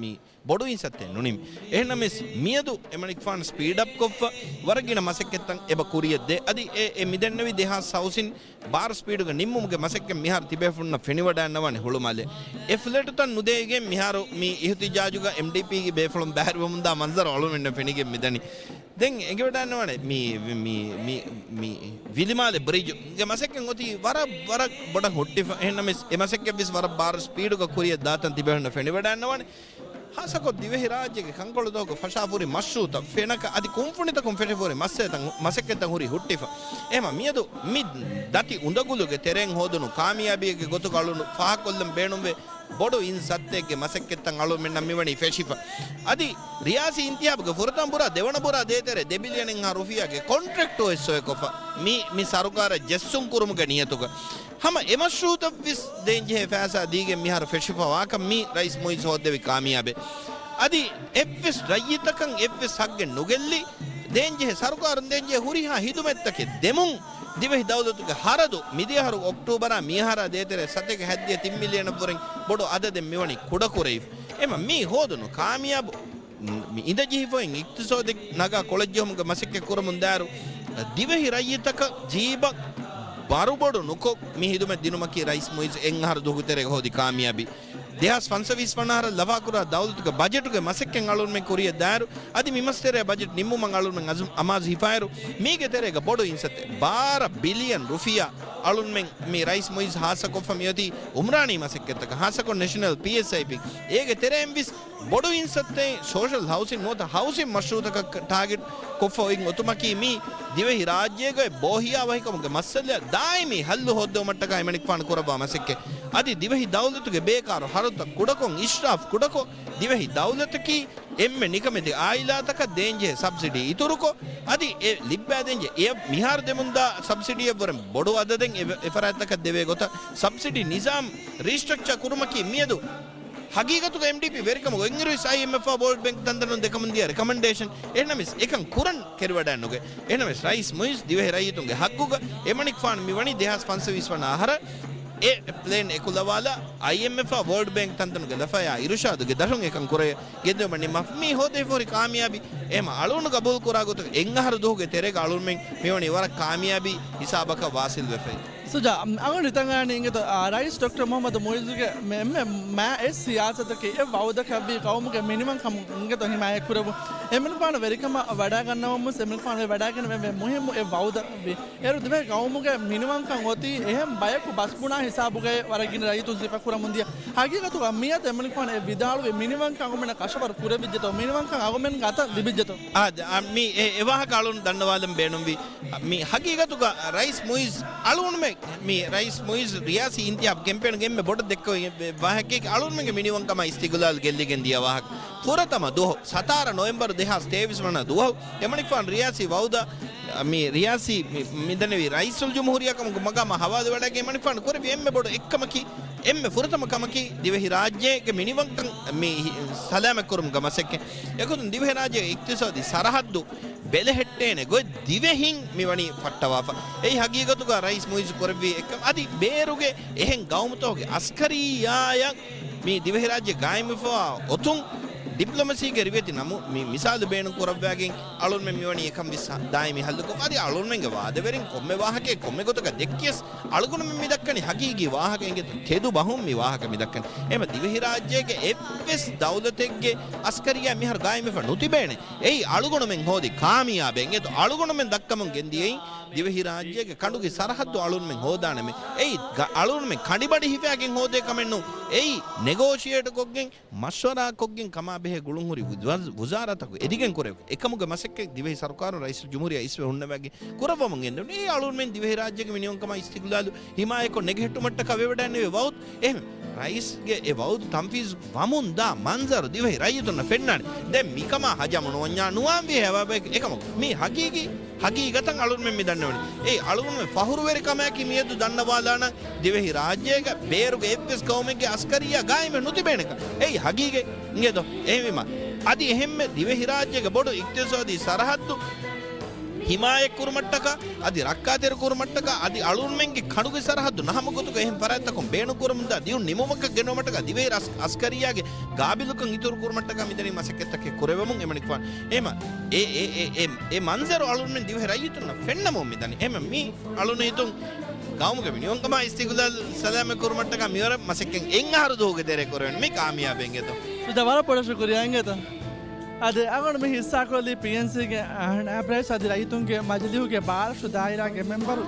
މި ބޮޑު އިންސައްތައެއް ނުނިމި. އެހެންނަމަވެސް މިއަދު އެމަނިކުފާނު ސްޕީޑް އަޕް ކޮށްފަ ވަރަށް ގިނަ މަސައްކަތްތައް އެބަ ކުރިޔަށް ދޭ. އަދި އެ، އެ މިދެންނެވި ދެހާސް ހައުސިން ބާރު ސްޕީޑުގަ ނިންމުމުގެ މަސައްކަތް މިހާރު ތިބޭފުޅުންނަށް ފެނިވަޑައިންނަވާނެ ހުޅުމާލެ. އެ ފްލެޓުތައް ނުދޭގެން މިހާރު މި އިހުތިޖާޖުގަ އެމްޑީޕީގެ ބޭފުޅުން ބައިވެރިވަމުންދާ މަންޒަރު އަޅުމެންނަށް ފެނިގެން މިދަނީ. ދެން އެނގިވަޑައިންނަވާނެ މި، މި، މި، މި ވިލިމާލެ ބްރިޖުގެ މަސައްކަތް އޮތީ ވަރަށް، ވަރަށް ބޮޑަށް ހުއްޓިފަ. އެހެންނަމަވެސް އެ މަސައްކަތްވެސް ވަރަށް ބާރު ސްޕީޑުގަ ކުރިޔަށް ދާތަން ތިބޭފުޅުންނަށް ފެނިވަޑައިންނަވާނެ. ހާއްސަކޮށް ދިވެހިރާއްޖޭގެ ކަންކޮޅުދުވަހުގެ ފަށާފަހުރި މަޝްރޫޢުތައް ފެނަކަ އަދި ކުންފުނިތަކުން ފެށިފަހުރި މައްސަލަތައް، މަސައްކަތްތައް ހުރީ ހުއްޓިފަ. އެހެމަ މިއަދު މި ދަތި އުނދަގުލުގެ ތެރެއިން ހޯދުނު ކާމިޔާބީގެ ގޮތުގަ އަޅުނު ފާހަގަކޮށްލަން ބޭނުންވޭ ބޮޑު އިން ސައްތައެއްގެ މަސައްކަތްތައް އަޅުމެންނަށް މިވަނީ ފެށިފަ. އަދި ރިޔާސީ އިންތިހާބުގެ ފުރަތަމަ ބުރާ، ދެވަނަ ބުރާ ދޭތެރޭ ދެ ބިލިއަނެއްހާ ރުފިޔާގެ ކޮންޓްރެކްޓު އޮތް ސޮއެކޮށްފަ މި، މި ސަރުކާރަށް ޖެއްސުން ކުރުމުގެ ނިޔަތުގަ. ހަމަ އެ މަޝްރޫޢުތައްވެސް ދޭންޖެހޭ ފައިސާ ދީގެން މިހާރު ފެށިފަ ވާކަން މީ ރައީސް މުޢިއްޒު ހޯއްދެވި ކާމިޔާބެއް. އަދި އެއްވެސް ރައްޔިތަކަށް އެއްވެސް ހައްގެއް ނުގެއްލި، ދޭންޖެހޭ ސަރުކާރުން ދޭންޖެހޭ ހުރިހާ ހިދުމަތްތަކެއް ދެމުން، ދިވެހި ދައުލަތުގެ ހަރަދު މިދިޔަހަރު އޮކްޓޫބަރާ މިއަހަރާ ދޭތެރޭ ސަތޭކަ ހަތްދިހަ ތިން މިލިއަނަށްވުރެން ބޮޑު އަދަދެއް މިވަނީ ކުޑަކުރެވިފަ. އެމަ މީ ހޯދުނު ކާމިޔާބު މި އިނދަޖެހިފައި އިޤްތިޞާދެއް ނަގާ ކޮޅަށްޖެހުމުގެ މަސައްކަތް ކުރަމުން ދާއިރު، ދިވެހި ރައްޔިތަކަށް ޖީބަށް ބަރުބޮޑު ނުކޮށް، މި ހިދުމަތް ދިނުމަކީ ރައީސް މުޢިއްޒު އެއްއަހަރު ދުވަހުގެ ތެރޭގަ ހޯދި ކާމިޔާބީ. ދެހާސް ފަންސަވީސް ވަނަ އަހަރަށް ލަފާކުރާ ދައުލަތުގެ ބަޖެޓުގެ މަސައްކަތް އަޅުންމެން ކުރިޔަށް ދާއިރު، އަދި މި މަސްތެރޭ ބަޖެޓް ނިންމުމަށް އަޅުންމެން އަޒު-، އަމާޒު ހިފާއިރު، މީގެ ތެރޭގަ ބޮޑު އިންސައްތައެއް، ބާރަ ބިލިއަން ރުފިޔާ އަޅުންމެން މި ރައީސް މުޢިއްޒު ހާއްސަކޮށްފަ މިއޮތީ އުމްރާނީ މަސައްކަތްތަކަށް، ހާއްސަކޮށް ނެޝަނަލް ޕީއެސްއައިޕީ. އޭގެ ތެރެއިން ވެސް ބޮޑު އިންސައްތައެއް ސޯޝަލް ހައުސިން ނުވަތަ ހައުސިން މަޝްރޫޢުތަކަށް ޓާގެޓް ކޮށްފަ އޮތް އޮތުމަކީ މީ ދިވެހި ރާއްޖޭގައި ބޯހިޔާވަހިކަމުގެ މައްސަލައަށް ދާއިމީ ހައްލު ހޯއްދެވުމަށްޓަކާ އެމަނިކުފާނު ކުރައްވާ މަސައްކަތް. އަދި ދިވެހި ދައުލަތުގެ ބޭކާރު ހަރަދުތައް ކުޑަކޮށް، އިޝްރާފް ކުޑަކޮށް، ދިވެހި ދައުލަތަކީ އެންމެ ނިކަމެތި އާއިލާތަކަށް ދޭންޖެހޭ ސަބްސިޑީ އިތުރުކޮށް، އަދި އެ ލިއްބާދޭންޖެހޭ އެ މިހާރު ދެމުންދާ ސަބްސިޑީއަށްވުރެން ބޮޑު އަދަދެއް އެ، އެފަރާތްތަކަށް ދެވޭ ގޮތަށް ސަބްސިޑީ ނިޒާމް ރީސްޓްރަކްޗާ ކުރުމަކީ މިއަދު ހަގީގަތުގަ އެމްޑީޕީ ވެރިކަމުގަ އޮތްއިރުވެސް އައިއެމްއެފްއާ ވޯލްޑް ބޭންކް ތަންތަނުން ދެކަމުން ދިޔަ ރެކަމެންޑޭޝަން. އެހެންނަމަވެސް އެކަން ކުރަން ކެރިވަޑައިނުގެ. އެހެނަމެސް ރައީސް މުޢިއްޒު ދިވެހި ރައްޔިތުންގެ ހައްގުގަ އެމަނިކުފާނު މިވަނީ ދެހާސް ފަންސަވީސް ވަނަ އަހަރަށް އެ ޕްލޭން އެކުލަވާލާ، އައިއެމްއެފްއާ ވޯލްޑް ބޭންކް ތަންތަނުގެ ލަފަޔާ އިރުޝާދުގެ ދަށުން އެކަން ކުރެވޭ ގެންދިއުމަށް ނިންމާފަ. މީ ހޯދެވިފަހުރި ކާމިޔާބީ. އެހެމަ އަޅުގަނޑު ގަބޫލުކުރާ ގޮތަށް އެއްއަހަރު ދުވަހުގެ ތެރޭގަ އަޅުންމެން މިވަނީ ވަރަށް ކާމިޔާބީ ހިސާބަކަށް ވާސިލްވެފައި. ސުޖާ، އަޅުގަނޑު ހިތަށްއަރާނީ އިނގޭތޯ، އާ، ރައީސް ޑޮކްޓަރ މުޙައްމަދު މުޢިއްޒުގެ މެ-، އެންމެ މާ އެއް ސިޔާސަތަކީ އެއް ވަޢުދަކަށްވީ ގައުމުގެ މިނިވަންކަމުން އިނގޭތޯ ހިމާޔަތްކުރެއްވުން. އެމަނިކުފާނު ވެރިކަމަށް ވަޑައިގަންނަވަމުން އެމަނިކުފާނު ވަޑައިގެން މުހިއްމު އެއް ވައުދަށް ވި. އޭރު ދިވެހި ގައުމުގެ މިނިވަންކަން އޮތީ އެހެން ބަޔަކު ބަސް ބުނާ ހިސާބުގައި ވަރަށް ގިނަ ރައްޔިތުން ސިފަ ކުރަމުން ދިޔަ. ހަގީގަތުގަ މިއަދު އެމަނިކުފާނު އެ ވިދާޅުވި މިނިވަންކަން އަޅުގަނޑަށް ކަށަވަރު ކުރެވިއްޖެތޯ، މިނިވަންކަން އަޅުގަނޑުމެން އަތަށް ލިބިއްޖެތޯ؟ އާ، ދ-، އާ، މި އެ، އެ ވާހަކަ އަޅުން ދަންނަވާލަން ބޭނުންވީ. މި ހަގީގަތުގަ ރައީސް މުއިއްޒު އަޅުގަނޑުމެން، މި ރައީސް މުއިއްޒު ރިޔާސީ އިންތިހާބު ކެމްޕޭނުގެ އެންމެ ބޮޑަށް ދެއްކެވި ވާހަކައެއް އަޅުގަނޑުމެންގެ މިނިވަންކަމާ އިސްތިގުލާލު ގެއްލިގެން ދިޔަ ވާހަކަ. ފުރަތަމަ ދުވަހު، ސަތާރަ ނޮވެމްބަރު ދެހާސް ތޭވީސް ވަނަ ދުވަހު، އެމަނިކުފާނު ރިޔާސީ ވައުދަށް، މި ރިޔާސީ މި، މިދަނެވި ރައީސުލްޖުމްހޫރިއްޔާ ކަމުގެ މަގާމާ ހަވާލުވެވަޑައިގެން އެމަނިކުފާނު ކުރެއްވި އެންމެ ބޮޑު އެއްކަމަކީ، އެންމެ ފުރަތަމަ ކަމަކީ ދިވެހި ރާއްޖޭގެ މިނިވަންކަން މި ހި-، ސަލާމަތްކުރުމުގެ މަސައްކަތް. އެގޮތުން ދިވެހިރާއްޖޭގެ އިޤްތިޞާދީ ސަރަހައްދު ބެލެހެއްޓޭނެ ގޮތް ދިވެހިން މިވަނީ ފައްޓަވާފަ. އެއީ ހަގީގަތުގަ ރައީސް މުއިއްޒު ކުރެއްވި އެއްކަމެއް. އަދި ބޭރުގެ އެހެން ގައުމުތަކުގެ އަސްކަރިއްޔާއަށް މި ދިވެހިރާއްޖެ ގާއިމްވެފަވާ އޮތުން ޑިޕްލޮމަސީގެ ރިވެތި ނަމު-، މި މިސާލު ބޭނުން ކުރައްވާގެން އަޅުންމެން މިވަނީ އެކަން ވެސް ދާއިމީ ހައްލުކޮށް. އަދި އަޅުންމެންގެ ވާދަވެރިން ކޮންމެ ވާހަކައެއް ކޮންމެ ގޮތަކަށް ދެއްކިޔަސް އަޅުގަނޑުމެން މި ދައްކަނީ ހަގީގީ ވާހަކަ އިނގޭތޯ ތެދު ބަހުން މި ވާހަކަ މި ދައްކަނީ. އެހެން ދިވެހިރާއްޖޭގެ އެއްވެސް ދައުލަތެއްގެ އަސްކަރިއްޔާ މިހާރު ގާއިމްވެފަ ނުތިބޭނެ. އެއީ އަޅުގަނޑުމެން ހޯދި ކާމިޔާބެއް އިނގޭތޯ އަޅުގަނޑުމެން ދައްކަމުން ގެންދިޔައީ ދިވެހިރާއްޖޭގެ ކަނޑުގެ ސަރަހައްދު އަޅުންމެން ހޯދާނަމޭ. އެއީ ގަ-، އަޅުންމެން ކަނޑިބަޑި ހިފާގެން ހޯދޭ ކަމެއް ނޫން. އެއީ ނެގޯޝިއޭޓް ކޮށްގެން، މަޝްވަރާ ކޮށްގެން ކަމާ ބެހޭ ގުޅުންހުރި ވުޒާ-، ވުޒާރާތަކު އެދިގެން ކުރެވޭ. އެކަމުގެ މަސައްކަތް ދިވެހި ސަރުކާރުން ރައީސުލްޖުމްހޫރިއްޔާ އިސްވެ ހުންނަވައިގެން ކުރައްވަމުން ގެންދަވަނީ. އެއީ އަޅުންމެން ދިވެހިރާއްޖޭގެ މިނިވަންކަމާ އިސްތިގުލާލު ހިމާޔަތްކޮށް ނެގެހެއްޓުމަށްޓަކާ ވެވަޑައިންނެވި ވައުދު. އެހެން ރައީސްގެ އެ ވައުދު ތަންފީޒު ވަމުން ދާ މަންޒަރު ދިވެހި ރައްޔިތުންނަށް ފެންނާނެ. ދެން މިކަމާ ހަޖަމު ނުވަންޏާ ނުވާންވީ ހެޔޮ އެކަމަކު. މީ ހަގީގީ، ހަގީގަތަށް އަޅުންމެން މި ދަންނަވަނީ. އެއީ އަޅުގަނޑުމެން ފަހުރުވެރިކަމާއެކީ މިއަދު ދަންނަވާލާނަން ދިވެހި ރާއްޖޭގަ ބޭރުގެ އެއްވެސް ގައުމެއްގެ އަސްކަރިއްޔާ ގާއިމެއް ނުތިބޭނެކަން. އެއީ ހަގީގަތް އިނގޭތޯ؟ އެހެންވީމަ އަދި އެހެންމެ ދިވެހިރާއްޖޭގެ ބޮޑު އިޤްތިޞާދީ ސަރަހައްދު ހިމާޔަތްކުރުމަށްޓަކާ، އަދި ރައްކާތެރިކުރުމަށްޓަކާ، އަދި އަޅުންމެންގެ ކަނޑުގެ ސަރަހައްދު ނަހަމަ ގޮތުގަ އެހެން ފަރާތްތަކުން ބޭނުންކުރަމުންދާ ދިޔުން ނިމުމަކަށް ގެނުވުމަށްޓަކާ ދިވެހި ރަސް-، އަސްކަރިއްޔާގެ ގާބިލުކަން އިތުރުކުރުމަށްޓަކާ މިދަނީ މަސައްކަތްތަކެއް ކުރެވެމުން އެމަނިކުފާނު. އެހެމަ އެ، އެ، އެ، އެ، އެ މަންޒަރު އަޅުންމެން ދިވެހި ރައްޔިތުންނަށް ފެންނަމުން މިދަނީ. އެހެމަ މީ އަޅުން ހިތުން ގައުމުގެ މިނިވަންކަމާ އިސްތިގުލާލު ސަލާމަތް ކުރުމަށްޓަކާ މިވަރަށް މަސައްކަތް އެއް އަހަރު ދުވަހުގެ ތެރޭ ކުރެވެން މި ކާމިޔާބެއް އިނގޭތޯ. ސުދާ ވަރަށް ބޮޑަށް ޝުކުރިއްޔާ އިނގޭތޯ. އަދި އަޅުގަނޑު މި ހިއްސާކޮށްލީ ޕީއެންސީގެ ނާއިބް ރައީސް އަދި ރައްޔިތުންގެ މަޖިލީހުގެ ބާރަށު ދާއިރާގެ މެމްބަރު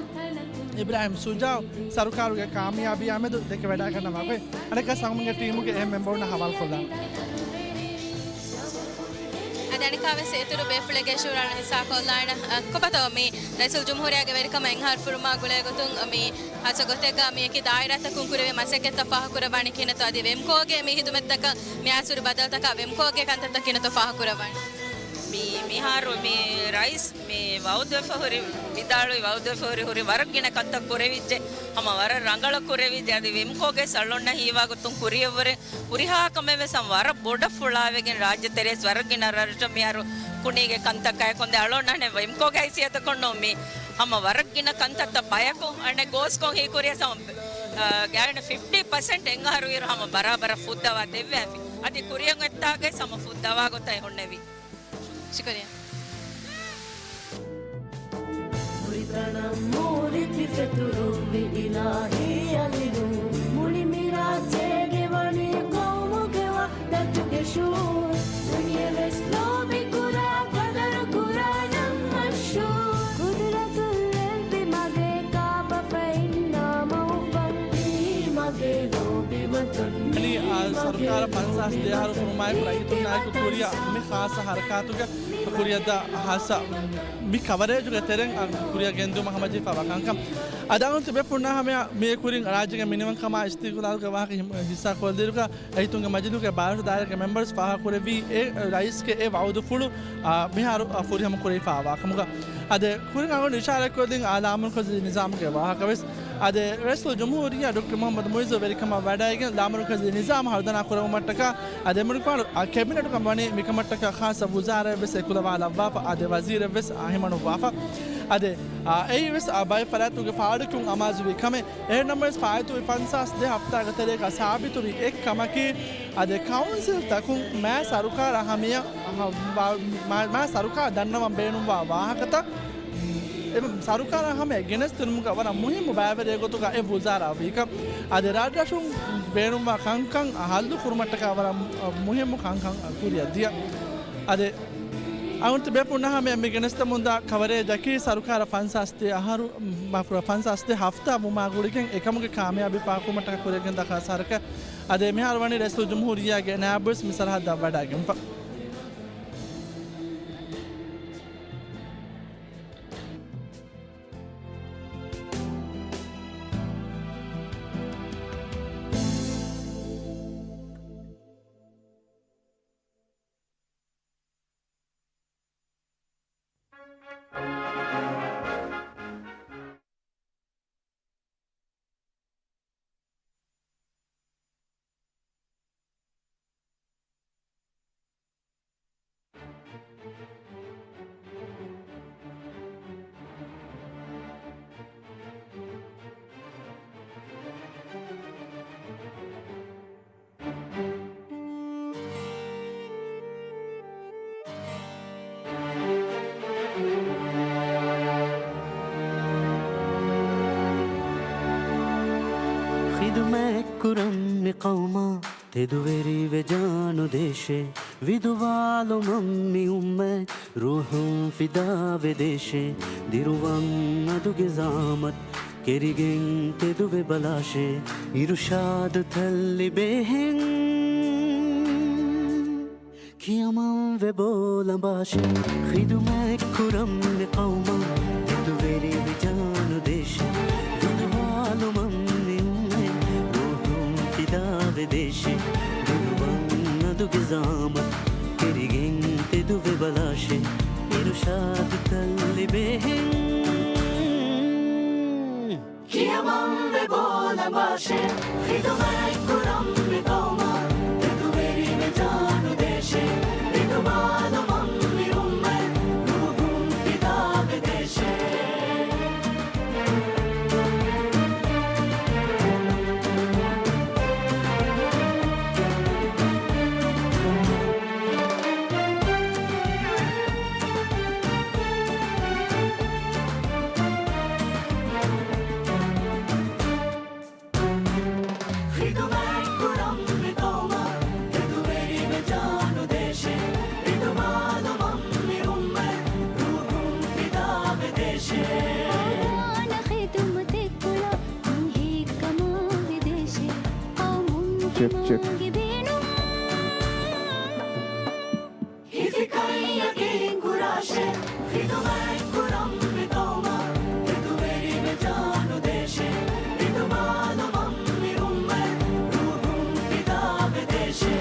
އިބްރާހިމް ޝުޖާއު ސަރުކާރުގެ ކާމިޔާބީއާމެދު ދެކެވަޑައިގަންނަވާ ގޮތް. އަނެއްކާ ސަމުގެ ޓީމުގެ އެހެން މެމްބަރުންނަށް ހަވާލުކޮށްލާނަން. އަދި އަނެއްކާވެސް އިތުރު ބޭފުޅެއްގެ ޝުއޫރު އަޅުގަނޑު ހިއްސާކޮށްލާނަން. އަ، ކޮބާތޯ މި ރައީސުލްޖުމްހޫރިއްޔާގެ ވެރިކަމަށް އެއް އަހަރު ފުރުމާ ގުޅޭ ގޮތުން މި ހާއްސަ ގޮތެއްގަ މިއަކީ ދާއިރާތަކުން ކުރެވޭ މަސައްކަތްތައް ފާހަގަކުރައްވާނީ ކިހިނެއްތޯ؟ އަދި ވެމްކޯގެ މި ހިދުމަތްތަކަށް މި އައިސް ހުރި ބަދަލުތަކާ ވެމްކޯގެ ކަންތައްތައް ކިހިނެއްތޯ ފާހަގަކުރައްވާނީ؟ މި، މިހާރު މި ރައީސް މި ވައުދުވެފަ ހުރި، ވިދާޅުވި ވައުދުވެފަ ހުރި، ހުރި ވަރަށް ގިނަ ކަންތައް ކުރެވިއްޖެ. ހަމަ ވަރަށް ރަނގަޅަށް ކުރެވިއްޖެ. އަދި ވެމްކޯގެ އަޅުގަނޑަށް ހީވާ ގޮތުން ކުރިއަށްވުރެ ހުރިހާ ކަމެއް ވެސް ހަމަ ވަރަށް ބޮޑަށް ފުޅާވެގެން ރާއްޖެ ތެރޭސް ވަރަށް ގިނަ ރަށްރަށް މިހާރު ކުނީގެ ކަންތައް ކައި ކޮންދެ އަޅުގަނޑަށް ވެމްކޯގެ ހައިސިއްޔަތަކުން ނޫން މި ހަމަ ވަރަށް ގިނަ ކަންތައްތައް ބަޔަކު އަނެއް ގޯސްކޮށް ހީކުރިޔަސް ހަމަ، އަ، ގާތްގަނޑަކަށް ފިފްޓީ ޕަސެންޓް އެއް އަހަރު އިރު ހަމަ ބަރާބަރަށް ފުއްދަވާ ދެއްވާފި. އަދި ކުރިއަށް އޮތްތާގައި ހަމަ ފުއްދަވާ ގޮތަށް ހުންނެވި. ޝުކުރިއްޔާ. ހުރިތަނަށް މޫރިތި ފެތުރުއްވި އިލާހީ އަލިނު، މުޅި މި ރާއްޖޭގެ ވަނީ ޤައުމުގެ ވަޙްދަތުގެ ޝުޢޫރު. ދުނިޔެވެސް ލޯބިކުރާ، ޤަދަރުކުރާ ނަން މަޝްހޫރު. ޤުދުރަތުން ލެއްވި މަގޭ ކާބަފައިންނާ މަ އުފަން. މީ މަގޭ ލޯބިވަތަން. އަދި، އާ، ސަރުކާރަށް ފަންސާސް ދެ އަހަރު ފުރުމާއެކު ރައްޔިތުންނާއެކު ކުރިއަށް މި ޚާއްޞަ ހަރަކާތުގެ ކުރިއަށްދާ ހާއްސަ މި ކަވަރޭޖުގެ ތެރެއިން ކުރިއަށް ގެންދިއުމަށް ހަމަޖެހިފައިވާ ކަންކަން. އަދި އަޅުގަނޑު ތިބޭފުޅުންނާ ހަމަޔަށް މިއިރު ކުރިން ރާއްޖޭގެ މިނިވަންކަމާ އިސްތިގުލާލުގެ ވާހަކަ ހި-، ހިއްސާ ކޮށްދިއިރުގަ ރައްޔިތުންގެ މަޖިލީހުގެ ބާރަށު ދާއިރާގެ މެމްބަރުން ފާހަގަކުރެއްވީ އެ ރައީސްގެ އެ ވައުދުފުޅު، އާ، މިހާރު، އާ، ފުރިހަމަ ކުރެވިފައިވާ ކަމުގަ. އަދި ކުރިން އަޅުގަނޑު އިޝާރާތްކޮށްދިން، އާ، ލާމަރުކަޒީ ނިޒާމުގެ ވާހަކަވެސް. އަދި ރައީސުލްޖުމްހޫރިއްޔާ ޑޮކްޓަރ މުޙައްމަދު މުޢިއްޒު ވެރިކަމަށް ވަޑައިގެން ލާމަރުކަޒީ ނިޒާމު ހަރުދަނާ ކުރެއްވުމަށްޓަކާ އަދި އެމަނިކުފާނު، އާ، ކެބިނެޓުގަ ވަނީ މިކަމަށްޓަކާ ޚާއްޞަ ވުޒާރާއެއްވެސް އެކުލަވާލައްވާފަ، އަދި ވަޒީރެއްވެސް، އާ، ހިމަނުއްވާފަ. އަދި، އާ، އެއީވެސް، އާ، ބައެއް ފަރާތުގެ ފާޑުކިޔުން އަމާޒުވި ކަމެއް. އެހެންނަމަވެސް، ފާއިތުވި ފަންސާސް ދެ ހަފްތާގެ ތެރޭގަ ސާބިތުވި އެއްކަމަކީ، އަދި ކައުންސިލްތަކުން މާ ސަރުކާރަށް ހަމަޔަށް، އަހަ، ވާ-، މާ، މާ ސަރުކާރަށް ދަންނަވަން ބޭނުންވާ ވާހަކަތައް، އެ ސަރުކާރަށް ހަމަޔަށް ގެނެސްދިނުމުގަ ވަރަށް މުހިއްމު ބައިވެރިއެއް ގޮތުގަ އެ ވުޒާރާ ވީކަން، އަދި ރަށްރަށުން ބޭނުންވާ ކަންކަން ހައްލު ކުރުމަށްޓަކާ ވަރަށް މުހިއްމު ކަންކަން ކުރިއަށް ދިޔަ. އަދި އަޅުގަނޑު ބޭފުޅުންނާ ހަމަޔަށް މި ގެނެސްދެމުންދާ ކަވަރޭޖަކީ ސަރުކާރަށް ފަންސާސް ދެ އަހަރު، މާފުރެވޭ، ފަންސާސް ދެ ހަފްތާ ވުމާ ގުޅިގެން އެކަމުގެ ކާމިޔާބީ ފާހަގަކުރުމަށްޓަކާ ކުރިއަށްގެންދާ ސަރަކަށް. އަދި މިހާރު ވަނީ ރައީސުލްޖުމްހޫރިއްޔާގެ ނާއިބުވެސް މި ސަރަހައްދަށް ވަޑައިގެންފަ. ޚިދުމަތްކުރަން މި ޤައުމާ، ތެދުވެރިވެ ޖާނުދޭށޭ. ވިދުވާލުމަށް މި އުއްމަތް، ރޫޙުން ފިދާވެދޭށޭ. ދިރުވަން އަދުގެ ޒަޙްމަތް، ކެރިގެން ތެދުވެ ބަލާށޭ. އިރުޝާދުތައް ލިބޭހެން، ކިޔަމަންވެ ބޯލަނބާށޭ. ޚިދުމަތްކުރަން މި ޤައުމާ، ތެދުވެރިވެ ޖާނުދޭށޭ. ވިދުވާލުމަށް މި އުއްމަތް، ރޫޙުން ފިދާވެދޭށޭ. ދިރުވަން އަދުގެ ޒަޙްމަތް، ކެރިގެން ތެދުވެ ބަލާށޭ. އިރުޝާދުތައް ލިބޭހެން، ކިޔަމަންވެ ބޯލަނބާށޭ. ޚިދުމަތްކުރަން މި ޤައުމާ، ތެދުވެރިވެ ޖާނުދޭށޭ. ވިދުވާލުމަށް މި އުއްމަތް، ރޫޙުން ފިދާވެދޭށޭ. ޚިދުމަތްކުރަން މި ޤައުމާ، ތެދުވެރިވެ ޖާނުދޭށޭ. ވިދުވާލުމަށް މި އުއްމަތް، ރޫޙުން ފިދާވެދޭށޭ. އަދާނަ ޚިދުމަތެއް ކުޅަ، މީހެއްކަމާ ވެދޭށޭ. ޤައުމުން ޗެކް، ޗެކް. ތިމާގެ ބޭނުން. ހިފިކަން ޔަޤީން ކުރާށޭ، ޚިދުމަތް ކުރަން މި ޤައުމަށް، ތެދުވެރިވެ ޖާނުދޭށޭ، ވިދުވާލުމަށް މި އުއްމަތް، ރޫޙުން ފިދާވެދޭށޭ.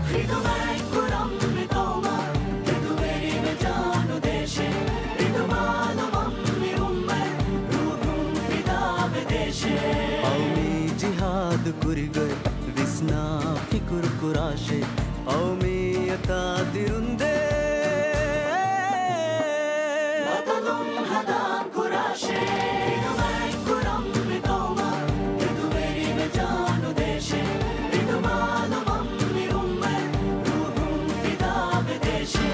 ޚިދުމަތް ކުރަން މި ޤައުމަށް، ތެދުވެރިވެ ޖާނުދޭށޭ، ވިދުވާލުމަށް މި އުއްމަތް، ރޫޙުން ފިދާވެދޭށޭ. ޤައުމީ ޖިހާދު ކުރިގޮތް ވިސްނާ ފިކުރު ކުރާށޭ، ޤައުމިއްޔަތާ ދިރުންދޭ. ބަދަލުން ހަނދާން ކުރާށޭ، ޚިދުމަތް ކުރަން މި ޤައުމަށް، ތެދުވެރިވެ ޖާނުދޭށޭ، ވިދުވާލުމަށް މި އުއްމަތް، ރޫޙުން ފިދާވެދޭށޭ.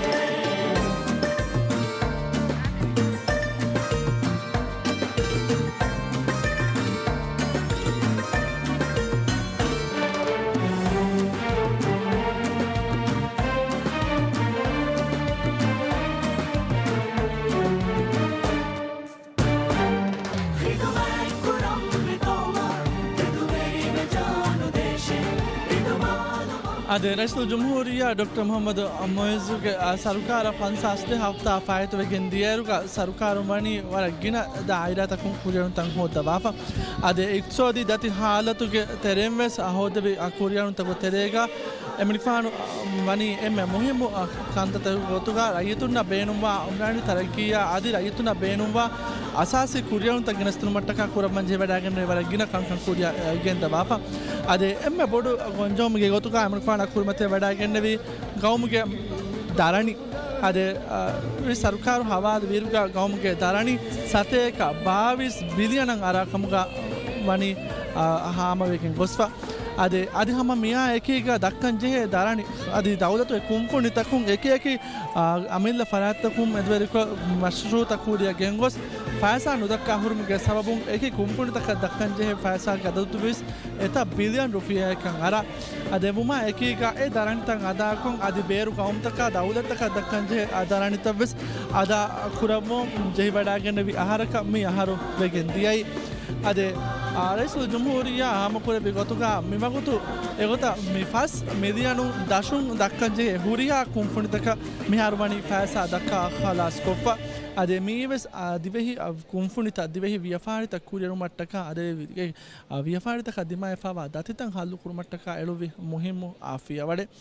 އަދި ރައީސުލްޖުމްހޫރިއްޔާ ޑޮކްޓަރ މުޙައްމަދު މުޢިއްޒުގެ، އާ، ސަރުކާރަށް ފަންސާސް ދެ ހަފްތާ ފާއިތުވެގެން ދިޔައިރުގަ ސަރުކާރުން ވަނީ ވަރަށް ގިނަ ދާއިރާތަކުން ކުރިއެރުންތައް ހޯއްދަވާފަ. އަދި އިޤްތިޞާދީ ދަތި ޙާލަތުގެ ތެރެއިން ވެސް ހޯއްދެވި ކުރިއެރުންތަކުގެ ތެރޭގަ އެމަނިކުފާނު ވަނީ އެންމެ މުހިއްމު ކަންތައްތަކުގެ ގޮތުގަ ރައްޔިތުންނަށް ބޭނުންވާ ޢުމްރާނީ ތަރައްޤީއާ އަދި ރައްޔިތުންނަށް ބޭނުންވާ އަސާސީ ކުރިއެރުންތައް ގެނެސްދިނުމަށްޓަކާ ކުރަން މަންޖެހިވަޑައިގެންނެވި ވަރަށް ގިނަ ކަންކަން ކުރިއަށް ގެންދަވާފަ. އަދި އެންމެ ބޮޑު ގޮންޖެހުމުގެ ގޮތުގަ އެމަނިކުފާނަށް ކުރިމަތިވެވަޑައިގެންނެވީ ގައުމުގެ ދަރަނި. އަދި، އަ، މި ސަރުކާރު ހަވާލުވިއިރުގަ ގައުމުގެ ދަރަނި ސަތޭކަ ބާވީސް ބިލިއަނަށް އަރާ ކަމުގަ ވަނީ، އަ، ހާމަވެގެން ގޮސްފަ. އަދި، އަދި ހަމަ މިއާ އެކީގަ ދައްކަން ޖެހޭ ދަރަނި، އަދި ދައުލަތުގެ ކުންފުނިތަކުން އެކި އެކި، އާ، އަމިއްލަ ފަރާތްތަކުން މެދުވެރިކޮށް މަޝްރޫއުތައް ކުރިއަށް ގެންގޮސް، ފައިސާ ނުދައްކާ ހުރުމުގެ ސަބަބުން އެކި ކުންފުނިތަކަށް ދައްކަން ޖެހޭ ފައިސާގެ އަދަދު ވެސް އެތައް ބިލިއަން ރުފިޔާއަކަށް އަރާ. އަދި އެބުމާ އެކީގަ އެ ދަރަނިތައް އަދާކޮށް، އަދި ބޭރު ގައުމުތަކާ ދައުލަތްތަކަށް ދައްކަން ޖެހޭ އެ ދަރަނިތައް ވެސް އަދާ ކުރައްވަން ޖެހިވަޑައިގެންނެވި އަހަރަކަށް މި އަހަރު ވެގެން ދިޔައީ. އަދި، އާ، ރައީސުލް ޖުމްހޫރިއްޔާ ހާމަކުރެއްވި ގޮތުގަ މިވަގުތު އެގޮތަށް މި ފަސް މިލިއަނު ދަށުން ދައްކަން ޖެހޭ ހުރިހާ ކުންފުނިތަކަށް މިހާރު ވަނީ ފައިސާ ދައްކާ ޚަލާސް ކޮށްފަ. އަދި މިއީ ވެސް، އާ، ދިވެހި، އާ، ކުންފުނިތައް ދިވެހި ވިޔަފާރިތައް ކުރިއެރުމަށްޓަކާ އަދި، އާ، ވިޔަފާރިތަކަށް ދިމާވެފައިވާ ދަތިތައް ހައްލު ކުރުމަށްޓަކާ އެޅުއްވި މުހިއްމު، އާ، ފިޔަވަޅެއް.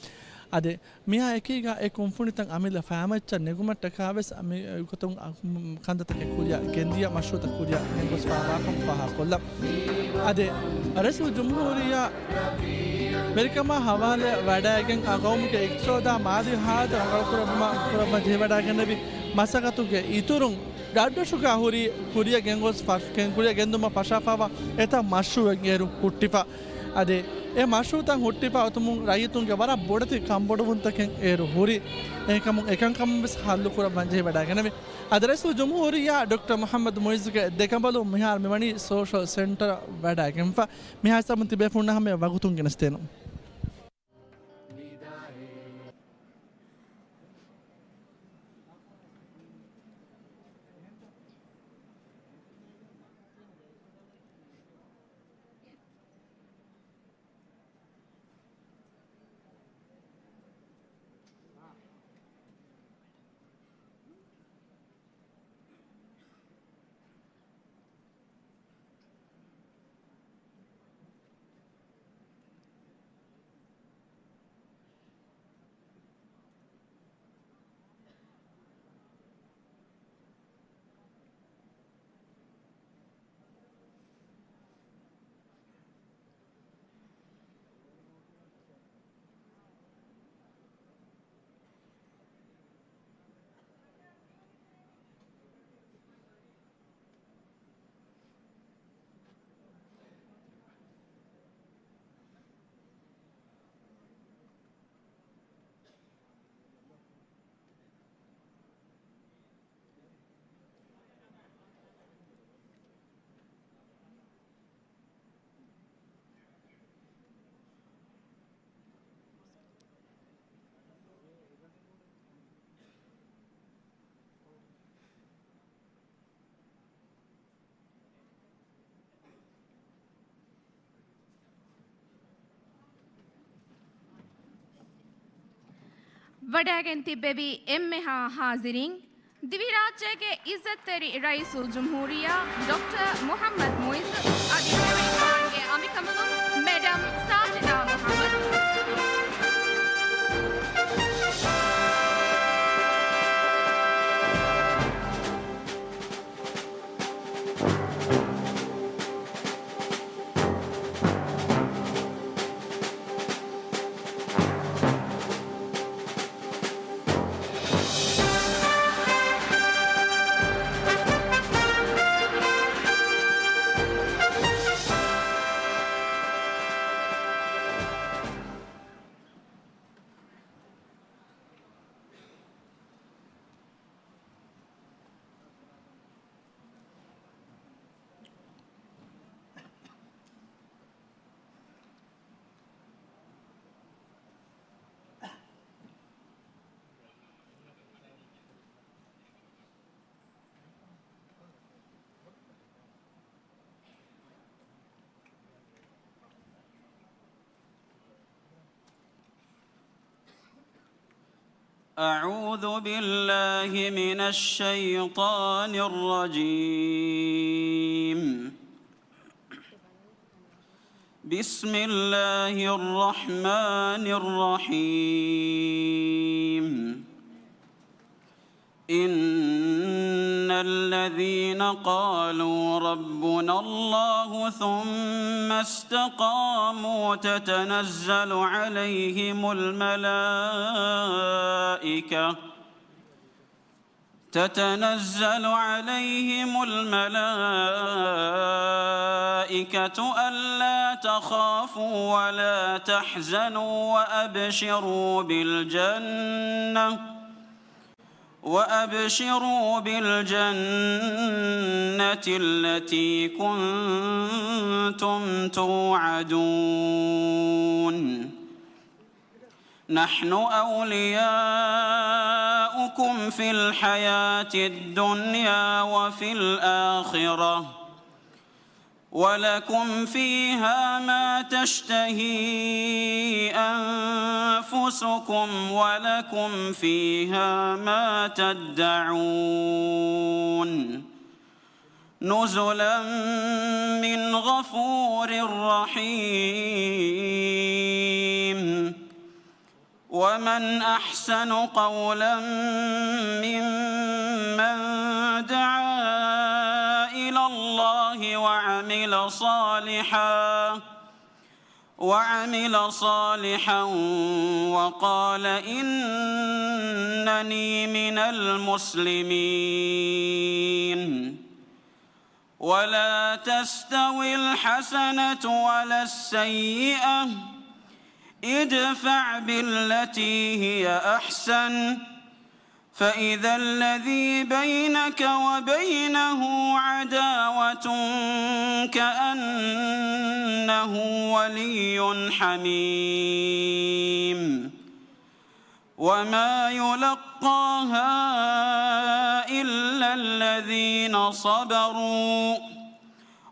އަދި މިއާ އެކީގަ އެ ކުންފުނިތައް އަމިއްލަ ފައިމައްޗަށް ނެގުމަށްޓަކާ ވެސް މި ގޮތުން ކަންތައްތަކެއް ކުރިއަށް ގެންދިޔަ މަޝްރޫއުތައް ކުރިއަށް ގެންގޮސްފައިވާކަން ފާހަގަކޮށްލަން. އަދި ރައީސުލް ޖުމްހޫރިއްޔާ ވެރިކަމާ ހަވާލެ ވަޑައިގެން އަ ގައުމުގެ އިޤްތިޞާދާ މާލީ ހާލަތު ރަނގަޅުކުރައްވުމަށް ކުރައްވަން ޖެހިވަޑައިގެންނެވި މަސައްކަތުގެ އިތުރުން ރަށްރަށުގަ ހުރި ކުރިއަށް ގެންގޮސް ފަށް-، ގެން-، ކުރިއަށް ގެންދުމަށް ފަށާފައިވާ އެތައް މަޝްރޫއެއް އޭރު ހުއްޓިފަ. އަދި އެ މަޝްރޫއުތައް ހުއްޓިފަ އޮތުމުން ރައްޔިތުންގެ ވަރަށް ބޮޑެތި ކަންބޮޑުވުންތަކެއް އޭރު ހުރި. އެހެންކަމުން އެކަންކަމުން ވެސް ހައްލު ކުރައްވަން ޖެހިވަޑައިގެނެވި. އަދި ރައީސުލް ޖުމްހޫރިއްޔާ ޑޮކްޓަރ މުޙައްމަދު މުޢިއްޒުގެ ދެކަނބަލުން މިހާރު މިވަނީ ސޯޝަލް ސެންޓަރަށް ވަޑައިގެންފަ. މިހާ ހިސާބުން ތިބޭފުޅުންނަށް ހަމަޔަށް ވަގުތުން ގެނެސްދޭނަން. ވަޑައިގެން ތިއްބެވި އެންމެހާ ހާޒިރީން، ދިވެހިރާއްޖޭގެ އިއްޒަތްތެރި ރައީސުލްޖުމްހޫރިއްޔާ ޑޮކްޓަރ މުޙައްމަދު މުޢިއްޒު އަދި މެވެނި ފަރާތްގެ އަނބިކަނބަލުން މެޑަމް ސާޖިދާ މުޙައްމަދު. أعوذ بالله من الشيطان الرجيم. بسم الله الرحمن الرحيم. إن الذين قالوا ربنا الله ثم استقاموا تتنزل عليهم الملائكة تتنزل عليهم الملائكة ألا تخافوا ولا تحزنوا وأبشروا بالجنة، وأبشروا بالجنة التي كنتم توعدون. نحن أولياؤكم في الحياة الدنيا وفي الآخرة، ولكم فيها ما تشتهي أنفسكم ولكم فيها ما تدعون. نزلا من غفور رحيم. ومن أحسن قولا ممن دعا إلى الله وعمل صالحا وعمل صالحا وقال إنني من المسلمين. ولا تستوي الحسنة ولا السيئة، ادفع بالتي هي أحسن، فإذا الذي بينك وبينه عداوة كأنه ولي حميم. وما يلقاها إلا الذين صبروا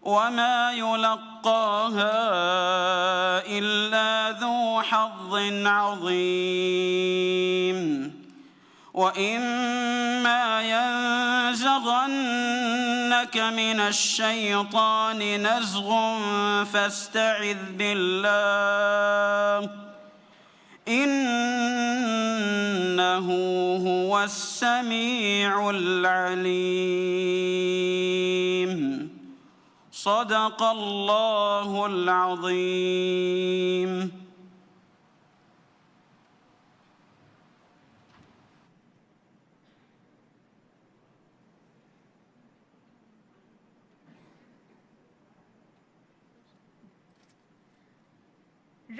وما يلقاها إلا ذو حظ عظيم. وإما ينزغنك من الشيطان نزغ فاستعذ بالله، إنه هو السميع العليم. صدق الله العظيم.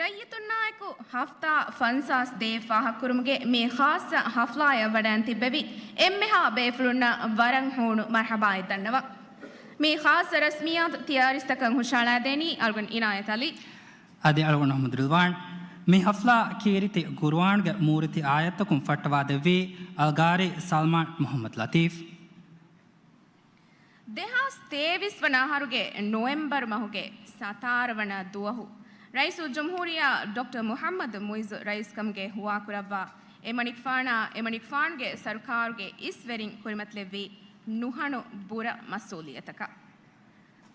ރައްޔިތުންނާއެކު ހަފްތާ ފަންސާސް ދޭއް ފާހަގަކުރުމުގެ މި ޚާއްޞަ ހަފްލާއަށް ވަޑައިން ތިއްބެވި އެންމެހާ ބޭފުޅުންނަށް ވަރަށް ހޫނު މަރްޙަބާއެއް ދަންނަވަން. މި ޚާއްޞަ ރަސްމިއްޔާތު ތިޔަވަރިސްތަކަށް ހުށަހަޅާދޭނީ އަޅުގަނޑު އިނާޔަތް ޢަލީ. އަދި އަޅުގަނޑު އަޙްމަދު ރިޟްވާން. މި ހަފްލާ ކީރިތި ޤުރުއާންގެ މޫރިތި އާޔަތްތަކުން ފައްޓަވާދެއްވީ އަލްޤާރީ ސަލްމާން މުޙައްމަދު ލަތީފް. ދެހާސް ތޭވީސް ވަނަ އަހަރުގެ ނޮވެމްބަރު މަހުގެ ސަތާރަ ވަނަ ދުވަހު ރައީސުލްޖުމްހޫރިއްޔާ ޑޮކްޓަރ މުޙައްމަދު މުޢިއްޒު ރައީސްކަމުގެ ހުވާކުރައްވާ އެމަނިކުފާނާ އެމަނިކުފާނުގެ ސަރުކާރުގެ އިސްވެރިން ކުރިމަތިލެއްވީ ނުހަނު ބުރަ މަސްއޫލިއްޔަތަކަށް.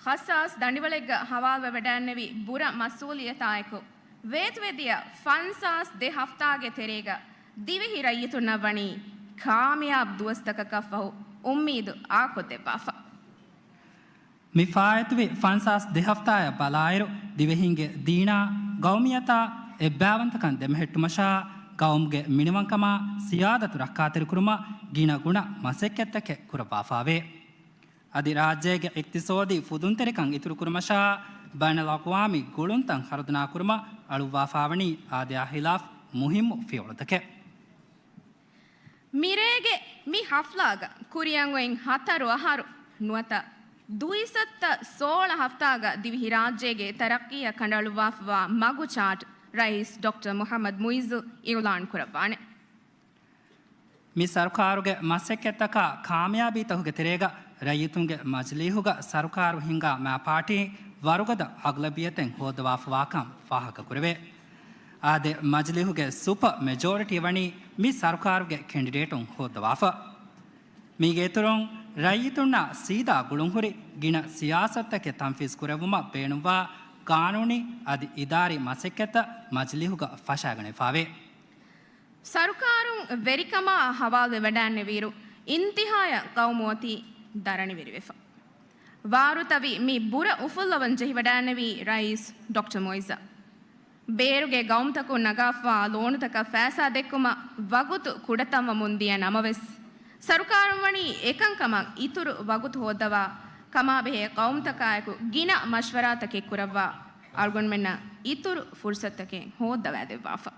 ޚައްޞާޞް ދަނޑިވަޅެއްގަ ހަވާލުވެވަޑައިންނެވި ބުރަ މަސްއޫލިއްޔަތާއެކު، ވޭތުވެދިޔަ ފަންސާސް ދެ ހަފްތާގެ ތެރޭގަ ދިވެހި ރައްޔިތުންނަށް ވަނީ ކާމިޔާބު ދުވަސްތަކަކަށްފަހު އުއްމީދު އާކޮށްދެއްވާފަ. މި ފާއިތުވި ފަންސާސް ދެ ހަފްތާއަށް ބަލާއިރު، ދިވެހިންގެ ދީނާ، ގައުމިއްޔަތާ، އެއްބައިވަންތަކަން ދެމެހެއްޓުމަށާ، ގައުމުގެ މިނިވަންކަމާ ސިޔާދަތު ރައްކާތެރިކުރުމަށް ގިނަ ގުނަ މަސައްކަތްތަކެއް ކުރައްވާފައވޭ. އަދި ރާއްޖޭގެ އިޤްތިޞާދީ ފުދުންތެރިކަން އިތުރުކުރުމަށާ، ބައިނަލްއަޤްވާމީ ގުޅުންތައް ހަރުދަނާކުރުމަށް އަޅުއްވާފައިވަނީ އާދަޔާ ޚިލާފް މުހިއްމު ފިޔަވަޅުތަކެއް. މިރޭގެ މި ހަފްލާގަ ކުރިއަށް އޮތް ހަތަރު އަހަރު ނުވަތަ ދުއިސައްތަ ސޯޅަ ހަފްތާގަ ދިވެހިރާއްޖޭގެ ތަރައްޤީއަށް ކަނޑައަޅުއްވާފައިވާ މަގު ޗާޓް ރައީސް ޑޮކްޓަރ މުޙައްމަދު މުޢިއްޒު އިޢުލާން ކުރައްވާނެ. މި ސަރުކާރުގެ މަސައްކަތްތަކާ ކާމިޔާބީތަކުގެ ތެރޭގަ ރައްޔިތުންގެ މަޖިލީހުގަ ސަރުކާރު ހިންގާ މާ ޕާޓީން ވަރުގަދަ އަޣްލަބިއްޔަތެއް ހޯއްދަވާފަވާކަން ފާހަގަކުރެވޭ. އާދެ، މަޖިލީހުގެ ސުޕަ މެޖޯރިޓީ ވަނީ މި ސަރުކާރުގެ ކެންޑިޑޭޓުން ހޯއްދަވާފަ. މީގެ އިތުރުން، ރައްޔިތުންނާ ސީދާ ގުޅުންހުރި ގިނަ ސިޔާސަތުތަކެއް ތަންފީޒު ކުރެއްވުމަށް ބޭނުންވާ ޤާނޫނީ އަދި އިދާރީ މަސައްކަތްތައް މަޖިލީހުގަ ފަށާގަނެފާވޭ. ސަރުކާރުން ވެރިކަމާ ހަވާލުވެވަޑައިންނެވިއިރު، އިންތިހާޔަށް ޤައުމު އޮތީ ދަރަނިވެރިވެފަ. ވާރުތަވި މި ބުރަ އުފުއްލަވަން ޖެހިވަޑައިންނެވީ ރައީސް ޑޮކްޓަރ މުޢިއްޒަށް. ބޭރުގެ ގައުމުތަކުން ނަގާފަވާ ލޯނުތަކަށް ފައިސާ ދެއްކުމަށް ވަގުތު ކުޑަތަންވަމުން ދިޔަ ނަމަވެސް، ސަރުކާރުން ވަނީ އެކަންކަމަށް އިތުރު ވަގުތު ހޯއްދަވާ، ކަމާބެހޭ ޤައުމުތަކާއެކު ގިނަ މަޝްވަރާތަކެއް ކުރައްވާ، އަޅުގަނޑުމެންނަށް އިތުރު ފުރުޞަތުތަކެއް ހޯއްދަވާދެއްވާފަ.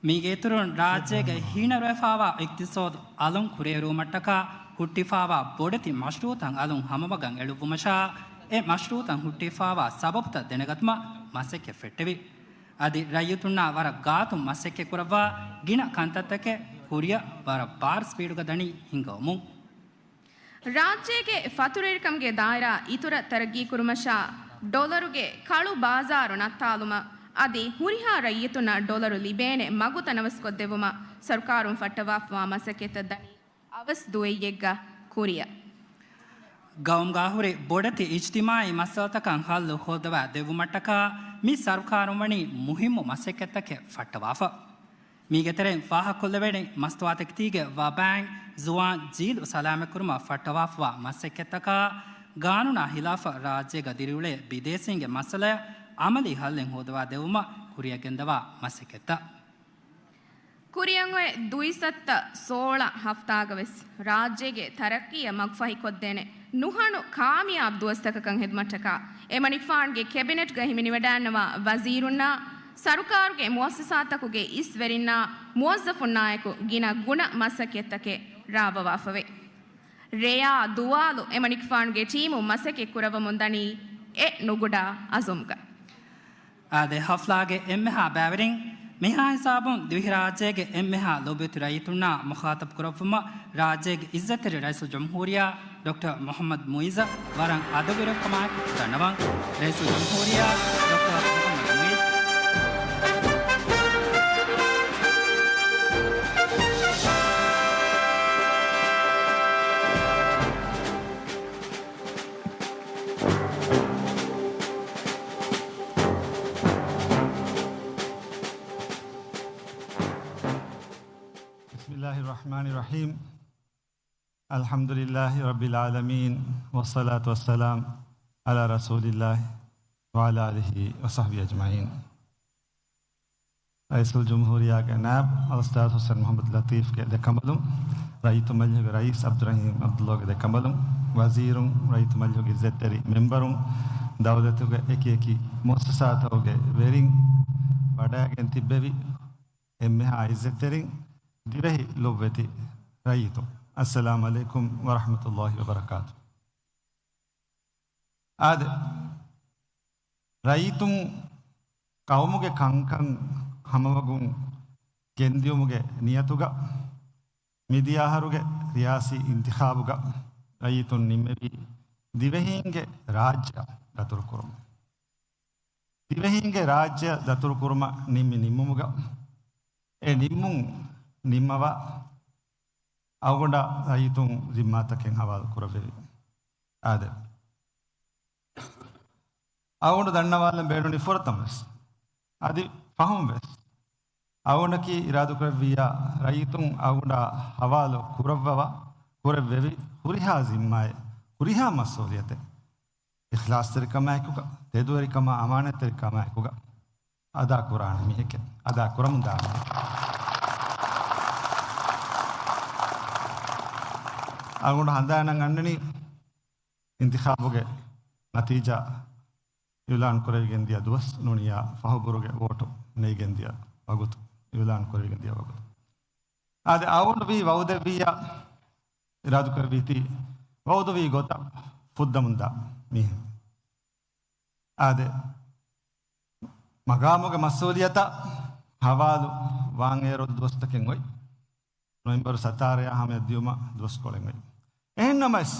މީގެ އިތުރުން، ރާއްޖޭގެ ހީނަރުވެފާވާ އިޤްތިޞާދު އަލުން ކުރިއެރުވުމަށްޓަކާ ހުއްޓިފާވާ ބޮޑެތި މަޝްރޫޢުތައް އަލުން ހަމަމަގަށް އެޅުއްވުމަށާ، އެ މަޝްރޫޢުތައް ހުއްޓިފާވާ ސަބަބުތައް ދެނެގަތުމަށް މަސައްކަތް ފެއްޓެވި. އަދި ރައްޔިތުންނާ ވަރަށް ގާތުން މަސައްކަތް ކުރައްވާ ގިނަ ކަންތައްތަކެއް ކުރިއަށް ވަރަށް ބާރު ސްޕީޑުގަ ދަނީ ހިންގައުމުން. ރާއްޖޭގެ ފަތުރުވެރިކަމުގެ ދާއިރާ އިތުރަށް ތަރައްގީކުރުމަށާ، ޑޮލަރުގެ ކަޅު ބާޒާރު ނައްތާލުމަށް އަދި ހުރިހާ ރައްޔިތުންނަށް ޑޮލަރު ލިބޭނެ މަގު ތަނަވަސްކޮށްދެއްވުމަށް ސަރުކާރުން ފައްޓަވާފަވާ މަސައްކަތްތައް ދަނީ އަވަސް ދުވައްޔެއްގަ ކުރިއަށް. ގައުމުގާ ހުރި ބޮޑެތި އިޖްތިމާޢީ މައްސަލަތަކަށް ހައްލު ހޯއްދަވާ ދެއްވުމަށްޓަކާ މި ސަރުކާރުން ވަނީ މުހިއްމު މަސައްކަތްތަކެއް ފައްޓަވާފަ. މީގެ ތެރެއިން ފާހަގަކޮށްލެވޭނީ މަސްތުވާތަކެތީގެ ވަބާއިން ޒުވާން ޖީލު ސަލާމަތްކުރުމަށް ފައްޓަވާފަވާ މަސައްކަތްތަކާ، ގާނޫނާ ހިލާފަށް ރާއްޖޭގަ ދިރިއުޅޭ ބިދޭސީންގެ މައްސަލަޔަށް އަމަލީ ހައްލެއް ހޯދަވާ ދެއްވުމަށް ކުރިއަށް ގެންދަވާ މަސައްކަތްތައް. ކުރިއަށް އޮތް ދުއިސައްތަ ސޯޅަ ހަފްތާގަ ވެސް ރާއްޖޭގެ ތަރައްޤީއަށް މަގުފަހިކޮށްދޭނެ ނުހަނު ކާމިޔާބު ދުވަސްތަކަކަށް ހެދުމަށްޓަކާ، އެމަނިކުފާނުގެ ކެބިނެޓްގަ ހިމެނިވަޑައިންނަވާ ވަޒީރުންނާ، ސަރުކާރުގެ މުއައްސަސާތަކުގެ އިސްވެރިންނާ، މުވައްޒަފުންނާއެކު ގިނަ ގުނަ މަސައްކަތްތަކެއް ރާވަވާފަވޭ. ރެޔާ ދުވާލު އެމަނިކުފާނުގެ ޓީމުން މަސައްކަތް ކުރައްވަމުން ދަނީ އެ ނުގުޑާ އަޒުމްގަ. އާދެ، ހަފްލާގެ އެންމެހާ ބައިވެރިން، މިހާ ހިސާބުން ދިވެހިރާއްޖޭގެ އެންމެހާ ލޯބިވެތި ރައްޔިތުންނާ މުޚާޠަބު ކުރައްވުމަށް ރާއްޖޭގެ އިއްޒަތްތެރި ރައީސުލްޖުމްހޫރިއްޔާ ޑޮކްޓަރ މުޙައްމަދު މުޢިއްޒަށް ވަރަށް އަދަބުވެރިކަމާއެކު ދަންނަވަން. ރައީސުލްޖުމްހޫރިއްޔާ ޑޮކްޓަރ މުޙައްމަދު މުޢިއްޒު. بسم الله الرحمن الرحيم. الحمد لله رب العالمين، والصلاة والسلام على رسول الله وعلى آله وصحبه أجمعين. ރައީސުލްޖުމްހޫރިއްޔާގެ ނާއިބު އަލްއުސްތާޛު ޙުސައިން މުޙައްމަދު ލަޠީފްގެ ދެކަނބަލުން، ރައްޔިތު މަޖިލީހުގެ ރައީސް ޢަބްދުއްރަޙީމް ޢަބްދުﷲގެ ދެކަނބަލުން، ވަޒީރުން، ރައްޔިތު މަޖިލީހުގެ އިއްޒަތްތެރި މެންބަރުން، ދައުލަތުގެ އެކި އެކި މުއައްސަސާތަކުގެ ވެރިން، ވަޑައިގެން ތިއްބެވި އެންމެހާ އިއްޒަތްތެރިން، ދިވެހި ލޮބުވެތި ރައްޔިތުން، އައްސަލާމު ޢަލައިކުމް ވަރަޙްމަތުﷲ ވަބަރަކާތު. އާދެ، ރައްޔިތުން ޤައުމުގެ ކަންކަން ހަމަވަގުން ގެންދިޔުމުގެ ނިޔަތުގަ، މިދިޔަ އަހަރުގެ ރިޔާސީ އިންތިޚާބުގަ ރައްޔިތުން ނިންމެވީ ދިވެހީންގެ ރާއްޖެ ދަތުރުކުރުމަށް. ދިވެހީންގެ ރާއްޖެ ދަތުރުކުރުމަށް ނިންމި ނިންމުމުގަ، އެ ނިންމުން ނިންމަވާ އަޅުގަނޑަށް ރައްޔިތުން ޒިންމާތަކެއް ހަވާލު ކުރެއްވެވި. އާދެ، އަޅުގަނޑު ދަންނަވާލަން ބޭނުނީ ފުރަތަމަވެސް، އަދި ފަހުން ވެސް، އަޅުގަނޑަކީ އިރާދަކުރެއްވިއްޔާ، ރައްޔިތުން އަޅުގަނޑާ ހަވާލު ކުރައްވަވާ، ކުރެއްވެވި ހުރިހާ ޒިންމާއެއް، ހުރިހާ މަސްއޫލިއްޔަތެއް، އިޚްލާޞްތެރިކަމާއެކުގަ، ތެދުވެރިކަމާ، އަމާނަތްތެރިކަމާއެކުގަ އަދާ ކުރާނެ މީހެކޭ، އަދާ ކުރަމުން ދާނެ. އަޅުގަނޑު ހަނދާނަށް އަންނަނީ، އިންތިޚާބުގެ ނަތީޖާ އިޢުލާން ކުރެވިގެން ދިޔަ ދުވަސް ނޫނިއްޔާ ފަހުބުރުގެ ވޯޓު ނެތްގެން ދިޔަ ވަގުތު، އިޢުލާން ކުރެވިގެން ދިޔަ ވަގުތު. އާދެ، އަޅުގަނޑު ވީ ވަޢުދެއްވިއްޔާ، އިރާދަކުރެއްވީތީ ވަޢުދުވީ ގޮތަށް ފުއްދަމުންދާ މީހެއް. އާދެ، މަގާމުގެ މަސްއޫލިއްޔަތަށް ހަވާލު ވާން އޭރު ދުވަސްތަކެއް އޮތް. ނޮވެމްބަރު ސަތާރަޔާ ހަމަޔަށް ދިޔުމަށް ދުވަސްކޮޅެއް އޮތް. އެހެންނަމަވެސް،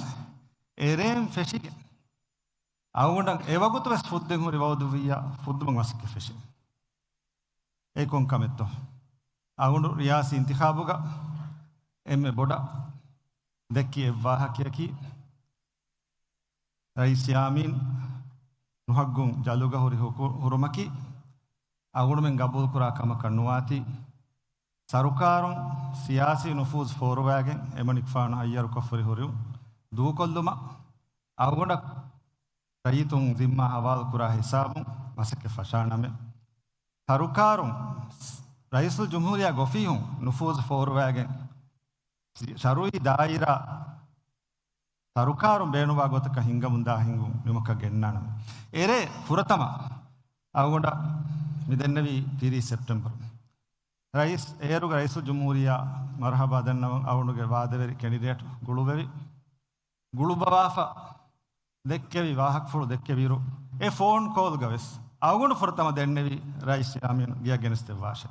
އެރޭން ފެށިގެން އަޅުގަނޑަށް އެވަގުތު ވެސް ފުއްދެން ހުރި ވަޢުދުވިއްޔާ ފުއްދުމަށް މަސައްކަތް ފެށި. އެ ކޮން ކަމެއްތޯ؟ އަޅުގަނޑު ރިޔާސީ އިންތިޚާބުގަ އެންމެ ބޮޑަށް ދެއްކި އެއްވާހަކަޔަކީ، ރައީސް ޔާމީން ނުހައްގުން ޖަލުގަ ހުރި ހުކު-، ހުރުމަކީ، އަޅުގަނޑުމެން ގަބޫލުކުރާ ކަމަކަށް ނުވާތީ، ސަރުކާރުން ސިޔާސީ ނުފޫޒު ފޯރުވައިގެން އެމަނިކުފާނު ހައްޔަރުކޮށްފަ ހުރި ހުރި ދޫކޮށްލުމަށް އަޅުގަނޑަށް ރައްޔިތުން ޒިންމާ ހަވާލުކުރާ ހިސާބުން މަސައްކަތް ފަށާނަމޭ. ސަރުކާރުން، ރައީސުލްޖުމްހޫރިއްޔާ އޮފީހުން ނުފޫޒު ފޯރުވައިގެން ޝަރުއީ ދާއިރާ ސަރުކާރުން ބޭނުންވާ ގޮތަކަށް ހިންގަމުންދާ ހިންގުން ނިމުމަކަށް ގެންނާނަމޭ. އެރޭ ފުރަތަމަ އަޅުގަނޑަށް މި ދެންނެވީ ތިރީސް ސެޕްޓެމްބަރު. ރައީސް، އޭރުގެ ރައީސުލްޖުމްހޫރިއްޔާ މަރުޙަބާ ދަންނަވަން އަޅުގަނޑުގެ ވާދަވެރި ކެނޑިޑޭޓް ގުޅުއްވެވި، ގުޅުއްވަވާފަ ދެއްކެވި ވާހަކަފުޅު ދެއްކެވިއިރު، އެ ފޯން ކޯލްގަ ވެސް އަޅުގަނޑު ފުރަތަމަ ދެންނެވީ ރައީސް ޔާމީން ގެޔަށް ގެނެސްދެއްވާށޭ.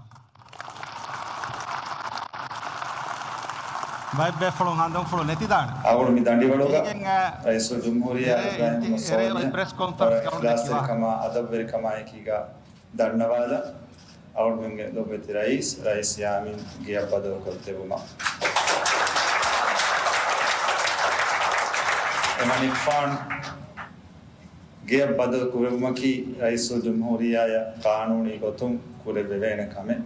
ބައެއް ބޭފުޅުން ހަނދުންފުޅު ނެތިދާނެ. އަޅުގަނޑު މި ދަނޑިވަޅުގަ ތީގެން، އާ، ރައީސުލްޖުމްހޫރިއްޔާ އެ، އިބްރާހިމް އެ، މުސްލިމް އެ، ޕްރެސް ކޮންފަރެންސް ވަރަށް ގައުން އިޚްލާޞްތެރިކަމާ، އަދަބުވެރިކަމާއެކީގަ ދަންނަވާލަން. އަޅުގަނޑުމެންގެ ލޮބުވެތި ރައީސް، ރައީސް ޔާމީން ގެޔަށް ބަދަލުކޮށްދެއްވުމަށް. އެމަނިކުފާނު ގެޔަށް ބަދަލު ކުރެއްވުމަކީ ރައީސުލްޖުމްހޫރިއްޔާއަށް ޤާނޫނީ ގޮތުން ކުރެވެވޭނެ ކަމެއް.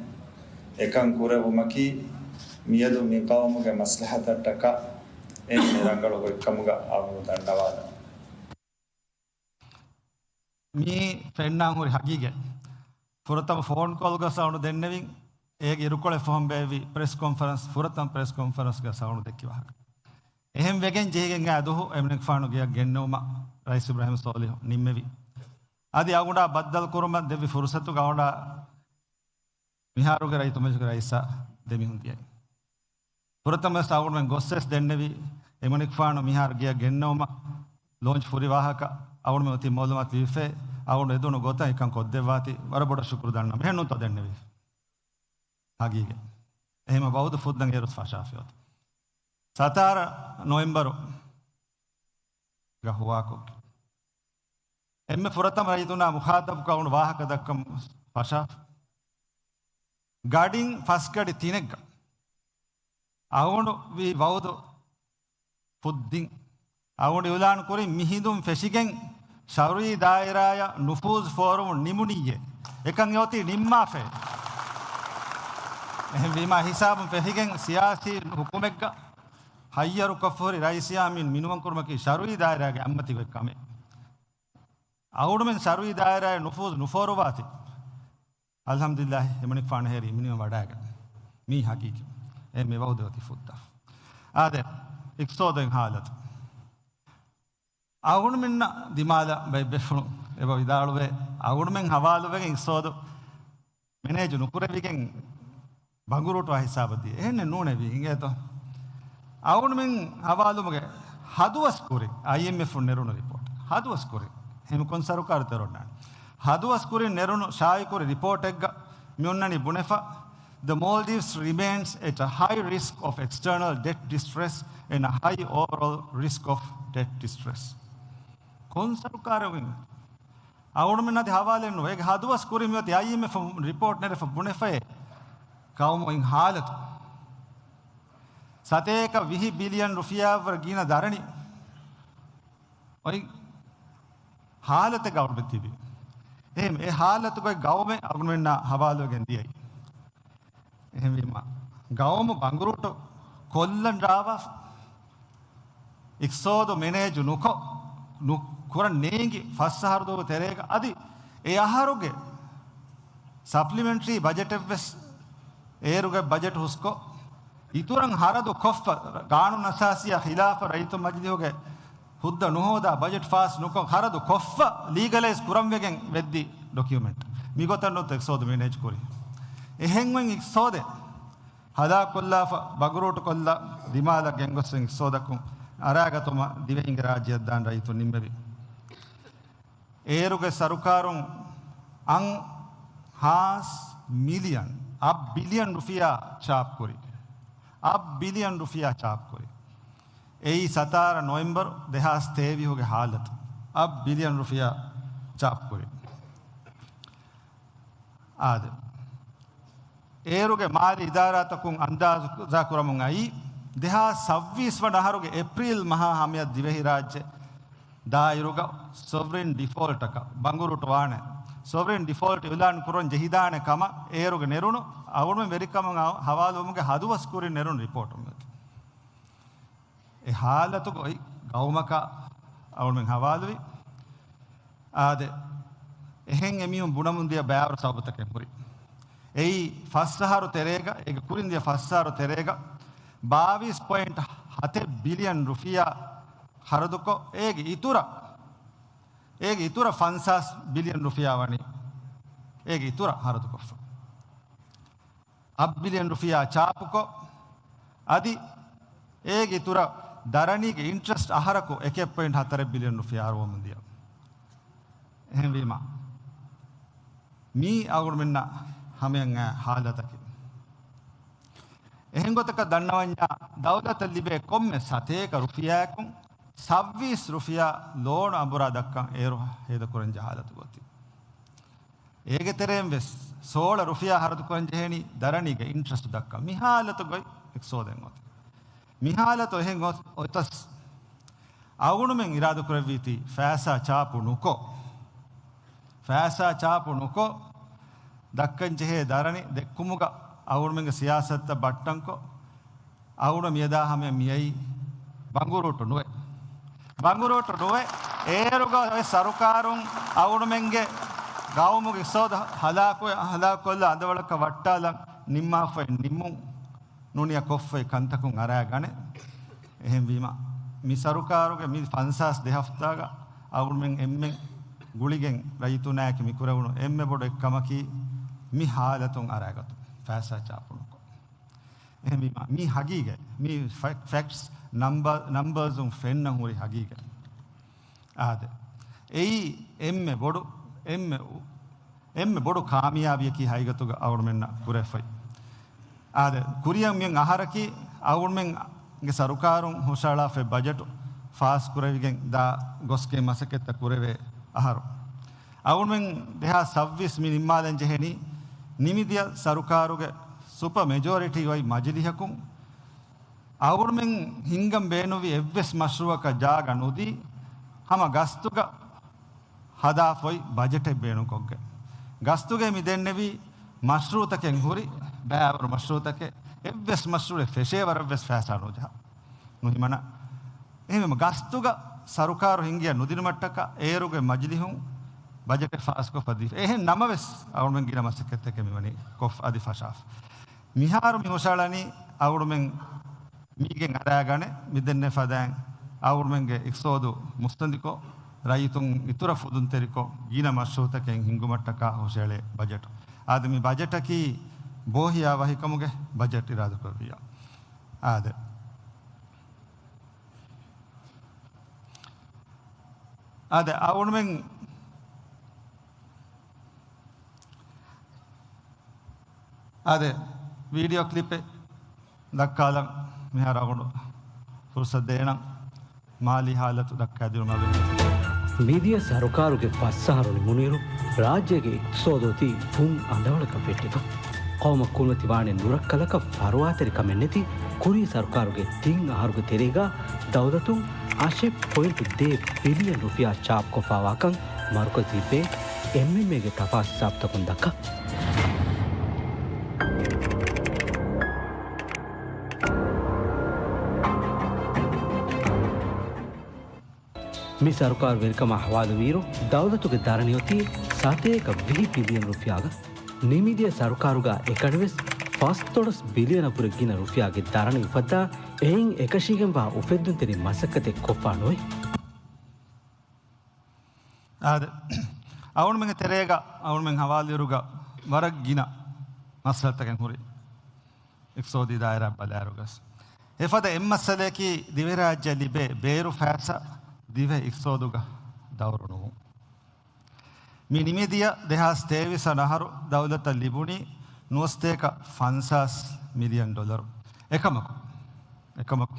އެކަން ކުރެއްވުމަކީ މިއަދު މި ޤައުމުގެ މަސްލަހަތަށްޓަކާ އެންމެ ރަނގަޅު ގޮތްކަމުގަ އަޅުގަނޑު ދަންނަވާލަން. މީ ފެންނާން ހުރި ހަގީގަތް. ފުރަތަމަ ފޯން ކޯލްގަ ސައުންޑް ދެންނެވިން، އޭގެ އިރުކޮޅެއް ފަހުން ބޭއްވި ޕްރެސް ކޮންފަރެންސް، ފުރަތަމަ ޕްރެސް ކޮންފަރެންސްގަ ސައުންޑް ދެއްކި ވާހަކަ. އެހެން ވެގެން ޖެހިގެން އާ ދުހު އެމަނިކުފާނު ގެޔަށް ގެންނެވުމަށް ރައީސް އިބްރާހިމް ސޯލިހު ނިންމެވި. އަދި އަޅުގަނޑާ ބައްދަލު ކުރުމަށް ދެއްވި ފުރުސަތުގަ އަޅުގަނޑާ މިހާރުގެ ރައްޔިތު މަޖިލިސްގެ ރައީސާ ދެމިހުން ދިޔައީ. ފުރަތަމަ ވެސް އަޅުގަނޑުމެން ގޮސް ވެސް ދެންނެވި، އެމަނިކުފާނު މިހާރު ގެޔަށް ގެންނެވުމަށް ލޯންޗް ފުރި ވާހަކަ އަޅުގަނޑުމެން އޮތީ މައުލޫމާތު ލިބިފައި، އަޅުގަނޑު އެދުނު ގޮތަށް އެކަން ކޮށްދެއްވާތީ ވަރަށް ބޮޑަށް ޝުކުރު ދަންނަވަން. އެހެންނޫންތޯ ދެންނެވީ؟ ހަގީގަތް. އެހެންމަ ވައުދު ފުއްދަން އޭރު ފަށާފިއޮތީ. ސަތާރަ ނޮވެމްބަރު ގަ ހުވާކޮށްގެން އެންމެ ފުރަތަމަ ރައްޔިތުންނާ މުޚާޠަބުކޮށް އަޅުގަނޑު ވާހަކަ ދައްކަން ފަށާފަ. ގަޑިން ފަސް ގަޑި ތިނެއްގަ އަޅުގަނޑު ވީ ވައުދު ފުއްދިން. އަޅުގަނޑު އިޢުލާން ކުރިން މިހިނދުން ފެށިގެން ޝަރުއީ ދާއިރާއަށް ނުފޫޒު ފޯރުވުން ނިމުނިއްޔޭ. އެކަން އެއޮތީ ނިންމާފައި. އެހެންވީމާ ހިސާބުން ފެށިގެން ސިޔާސީ ހުކުމެއްގަ ހައްޔަރުކޮށްފަހުރި ރައީސް ޔާމީން މިނުވަންކުރުމަކީ ޝަރުއީ ދާއިރާގެ އަތްމަތިވެ ކަމެއް. އަޅުގަނޑުމެން ޝަރުއީ ދާއިރާއަށް ނުފޫޒު ނުފޯރުވާތީ. އަލްޙަމްދުލިއްލާހި، އެމަނިކުފާނު ހޭރީ މިނިވަން ވަޑައިގަން. މީ ހަގީގަތް. އެ މި ވައުދު އޮތީ ފުއްދާފަ. އާދެ، އިޤްތިޞާދު ހާލަތު. އަޅުގަނޑުމެންނަށް ދިމާލަށް ބައެއް ބޭފުޅުން އެބަ ވިދާޅުވޭ، އަޅުގަނޑުމެން ހަވާލުވެގެން އިޤްތިޞާދު މެނޭޖު ނުކުރެވިގެން ބަނގުރޫޓުވާ ހިސާބަށް ދިޔަ. އެހެންނެއް ނޫނޭ ވީ، އިނގޭތޯ؟ އަޅުގަނޑުމެން ހަވާލުވުމުގެ ހަދުވަސް ކުރިން އައިއެމްއެފުން ނެރުނު ރިޕޯޓް. ހަދުވަސް ކުރިން. ހެމި ކޮން ސަރުކާރު ތެރޮންނާނެ. ހަދުވަސް ކުރިން ނެރުނު ޝާއިޢުކުރި ރިޕޯޓެއްގަ މި އޮންނަނީ ބުނެފަ، The Maldives remains at a high risk of external debt distress and a high overall risk of debt distress. ކޮން ސަރުކާރެއް އިނގޭ؟ އަޅުގަނޑުމެން އަދި ހަވާލެއް ނުވޭ. އޭގެ ހަދުވަސް ކުރިން މިއޮތީ އައިއެމްއެފް ރިޕޯޓް ނެރެފަ ބުނެފައޭ ގައުމު އޮތް ހާލަތު. ސަތޭކަ ވިހި ބިލިއަން ރުފިޔާއަށްވުރެ ގިނަ ދަރަނި އޮތް ހާލަތެއް ގައުމެއް ތިބި. އެހެން އެ ހާލަތުގައި ގައުމެއް އަޅުގަނޑުމެންނާ ހަވާލުވެގެން ދިޔައީ. އެހެންވީމަ، ގައުމު ބަނގުރޫޓު ކޮށްލަން ރާވާފަ، އިޤްތިޞާދު މެނޭޖު ނުކޮށް، ނު-، ކުރަން ނޭނގި ފަސް އަހަރު ދުވަހު ތެރޭގަ އަދި އެ އަހަރުގެ ސަޕްލިމެންޓްރީ ބަޖެޓެއްވެސް އޭރުގެ ބަޖެޓް ހުސްކޮށް، އިތުރަށް ހަރަދު ކޮށްފަ، ގާނޫނު އަސާސީއާ ޚިލާފަށް ރައްޔިތު މަޖިލީހުގެ ހުއްދަ ނުހޯދާ ބަޖެޓް ފާސް ނުކޮށް، ހަރަދު ކޮށްފަ ލީގަލައިޒް ކުރަންވެގެން ވެއްދި ޑޮކިއުމެންޓް. މިގޮތަށް ނުވަތަ އިޤްތިޞާދު މެނޭޖް ކުރީ. އެހެންވެ އިޤްތިޞާދެއް ހަލާކުކޮށްލާފަ، ބަނގުރޫޓުކޮށްލާ، ދިމާލަށް ގެންގޮސް އިޤްތިޞާދަކުން އަރާގަތުމަށް ދިވެހިންގެ ރާއްޖެއަށް ދާން ރައްޔިތުން ނިންމެވި. އޭރުގެ ސަރުކާރުން އަށް ހާސް މިލިއަން، އަށް ބިލިއަން ރުފިޔާ ޗާޕްކުރި. އަށް ބިލިއަން ރުފިޔާ ޗާޕްކުރި. އެއީ ސަތާރަ ނޮވެމްބަރު ދެހާސް ތޭވީހުގެ ހާލަތު. އަށް ބިލިއަން ރުފިޔާ ޗާޕްކުރި. އާދެ، އޭރުގެ މާލީ އިދާރާތަކުން އަންދާޒުކުރަމުން އައީ، ދެހާސް ސައްވީސް ވަނަ އަހަރުގެ އޭޕްރީލް މަހާ ހަމަޔަށް ދިވެހިރާއްޖެ ދާއިރުގަ ސޮވްރިން ޑިފޯލްޓަކަށް ބަނގުރޫޓު ވާނެ، ސޮވްރިން ޑިފޯލްޓް އިޢުލާން ކުރަން ޖެހިދާނެ ކަމަށް އޭރުގެ ނެރުނު އަޅުގަނޑުމެން ވެރިކަމުން ހަވާލުވުމުގެ ހަދުވަސް ކުރިން ނެރުނު ރިޕޯޓު މިއޮތީ. އެ ހާލަތުގައި ގައުމަކަށް އަޅުގަނޑުމެން ހަވާލުވި. އާދެ، އެހެން އެމީހުން ބުނަމުން ދިޔަ ބައިވަރު ސަބަބުތަކެއް ހުރި. އެއީ ފަސް އަހަރު ތެރޭގަ، އޭގެ ކުރިން ދިޔަ ފަސް އަހަރު ތެރޭގަ ބާވީސް ޕޮއިންޓް ހަތެއް ބިލިއަން ރުފިޔާ ޚަރަދުކޮށް، އޭގެ އިތުރަށް، އޭގެ އިތުރަށް ފަންސާސް ބިލިއަން ރުފިޔާ ވަނީ އޭގެ އިތުރަށް ޚަރަދުކޮށްފަ. އަށް ބިލިއަން ރުފިޔާ ޗާޕުކޮށް، އަދި އޭގެ އިތުރަށް ދަރަނީގެ އިންޓްރެސްޓް އަހަރަކު އެކެއް ޕޮއިންޓް ހަތަރެއް ބިލިއަން ރުފިޔާ އަރުވަމުން ދިޔަ. އެހެންވީމަ، މީ އަޅުގަނޑުމެންނަށް ހަމަޔަށް އައި ހާލަތަކެއް. އެހެން ގޮތަކަށް ދަންނަވަންޏާ، ދައުލަތަށް ލިބޭ ކޮންމެ ސަތޭކަ ރުފިޔާއަކުން ސައްވީސް ރުފިޔާ ލޯނު އަނބުރާ ދައްކަން އޭރު ހޭދަކުރަން ޖަހާލަތު ގޮތި. އޭގެ ތެރެއިން ވެސް ސޯޅަ ރުފިޔާ ހަރަދު ކުރަން ޖެހޭނީ ދަރަނީގެ އިންޓްރެސްޓް ދައްކަން. މި ހާލަތުގައި އިޤްތިޞާދެއް އޮތީ. މި ހާލަތު އެހެން އޮ-، އޮތަސް އަޅުގަނޑުމެން އިރާދަ ކުރެއްވީތީ ފައިސާ ޗާޕު ނުކޮށް، ފައިސާ ޗާޕު ނުކޮށް ދައްކަން ޖެހޭ ދަރަނި ދެއްކުމުގަ އަޅުގަނޑުމެންގެ ސިޔާސަތުތައް ބައްޓަންކޮށް، އަޅުގަނޑު މިއަދާ ހަމަޔަށް މިއައީ ބަނގުރޫޓު ނުވެ. ބަނގުރޫޓު ނުވެ. އޭރުގަ އޮތް ސަރުކާރުން އަޅުގަނޑުމެންގެ ގައުމުގެ އިޤްތިޞާދު ހަލާކު، ހަލާކުކޮށްލާ އަނދަވަޅަކަށް ވައްޓާލަން ނިންމާފައި ނިމުން ނޫނިއްޔާ ކޮށްފައި ކަންތަކުން އަރާ ގަނެ. އެހެންވީމަ، މި ސަރުކާރުގެ މި ފަންސާސް ދެ ހަފްތާގަ އަޅުގަނޑުމެން އެންމެން ގުޅިގެން ރައްޔިތުންނާއެކު މި ކުރެވުނު އެންމެ ބޮޑު އެއްކަމަކީ މި ހާލަތުން އަރާގަތުން ފައިސާ ޗާޕުނުކޮށް. އެހެންވީމަ، މީ ހަގީގަތް، މީ ފެ-، ފެކްޓްސް، ނަމްބަ-، ނަމްބަރުން ފެންނަ ހުރި ހަގީގަތް. އާދެ، އެއީ އެންމެ ބޮޑު، އެންމެ އު-، އެންމެ ބޮޑު ކާމިޔާބީއަކީ ހަގީގަތުގަ އަޅުގަނޑުމެންނަށް ކުރެފައި. އާދެ، ކުރިއަށް މިއަށް އަހަރަކީ އަޅުގަނޑުމެންގެ ސަރުކާރުން ހުށައަޅާފައި ބަޖެޓު ފާސް ކުރެވިގެން ދާ ގޮސްގެ މަސައްކަތްތައް ކުރެވޭ އަހަރު. އަޅުގަނޑުމެން ދެހާސް ސައްވީސް މި ނިންމާލަން ޖެހެނީ ނިމިދިޔަ ސަރުކާރުގެ ސުޕަ މެޖޯރިޓީ އޮތް މަޖިލިހަކުން އަޅުގަނޑުމެން ހިންގަން ބޭނުންވި އެއްވެސް މަޝްރޫއަކަށް ޖާގަ ނުދީ، ހަމަ ގަސްތުގަ ހަދާފައި ބަޖެޓެއް ބޭނުންކޮށްގެން. ގަސްތުގެ މި ދެންނެވި މަޝްރޫއުތަކެއް ހުރި ބައިވަރު މަޝްރޫއުތަކެއް، އެއްވެސް މަޝްރޫއެއް ފެށޭ ވަރަށްވެސް ފައިސާ ނުޖަހާ. ނުހިމަނާ. އެހެންވީމަ ގަސްތުގަ ސަރުކާރު ހިންގިޔަ ނުދިނުމަށްޓަކާ އޭރުގެ މަޖިލިހުން ބަޖެޓެއް ފާސްކޮށްފަ ދީފަ. އެހެން ނަމަވެސް އަޅުގަނޑުމެން ގިނަ މަސައްކަތްތަކެއް މިވަނީ ކޮށްފަ އަދި ފަށާފަ. މިހާރު މި ހުށައަޅަނީ އަޅުގަނޑުމެން މީގެން އަރާގަނެ މިދެންނެ ފަދައިން އަޅުގަނޑުމެންގެ އިޤްތިޞާދު މުސްތަނދިކޮށް، ރައްޔިތުން އިތުރަށް ފުދުންތެރިކޮށް، ގިނަ މަޝްރޫއުތަކެއް ހިންގުމަށްޓަކާ ހުށައެޅޭ ބަޖެޓު. އާދެ، މި ބަޖެޓަކީ ބޯހިޔާވަހިކަމުގެ ބަޖެޓް އިރާދަކުރެއްވިއްޔާ. އާދެ. އާދެ، އަޅުގަނޑުމެން އާދެ، ވީޑިއޯ ކްލިޕެއް ދައްކާލަން މިހާރު އަޅުގަނޑު ފުރުސަތު ދޭނަން. މާލީ ހާލަތު ދައްކާދިނުމަށް ވެ. މިދިޔަ ސަރުކާރުގެ ފަސް އަހަރު ނިމުނުއިރު، ރާއްޖޭގެ އިޤްތިޞާދު އޮތީ ފުން އަނދަވަޅަކަށް ފެއްޓިފަ. ޤައުމަށް ކުރިމަތިވާނެ ނުރައްކަލަކަށް ފަރުވާތެރިކަމެއް ނެތި ކުރީ ސަރުކާރުގެ ތިން އަހަރުގެ ތެރޭގަ ދައުލަތުން އަށެއް ޕޮއިންޓު ދޭއް ބިލިއަން ރުފިޔާ ޗާޕްކޮށްފަވާކަން މަރުކަޒީ ބޭންކް، އެމްއެމްއޭގެ ތަފާސް ހިސާބުތަކުން ދައްކާ. މި ސަރުކާރު ވެރިކަމާ ހަވާލުވިއިރު، ދައުލަތުގެ ދަރަނި އޮތީ ސަތޭކަ ވިހި ބިލިއަން ރުފިޔާގަ. ނިމިދިޔަ ސަރުކާރުގަ އެކަނިވެސް ފަސްދޮޅަސް ބިލިއަނަކުރެ ގިނަ ރުފިޔާގެ ދަރަނި އުފައްދާ، އެއިން އެކަށީގެންވާ އުފެއްދުންތެރި މަސައްކަތެއް ކޮށްފާ ނުވޭ. އާދެ، އަޅުގަނޑުމެންގެ ތެރޭގަ، އަޅުގަނޑުމެން ހަވާލުވިއިރުގަ ވަރަށް ގިނަ މައްސަލަތަކެއް ހުރި. އިޤްތިޞާދީ ދާއިރާ ބަލާއިރުގަސް، އެފަދަ އެއްމައްސަލަޔަކީ ދިވެހިރާއްޖެއަށް ލިބޭ ބޭރު ފައިސާ ދިވެހި އިޤްތިޞާދުގަ ދައުރު ނުވުން. މި ނިމިދިޔަ ދެހާސް ތޭވީސް ވަނަ އަހަރު ދައުލަތަށް ލިބުނީ ނުވަސަތޭކަ ފަންސާސް މިލިއަން ޑޮލަރު. އެކަމަކު، އެކަމަކު،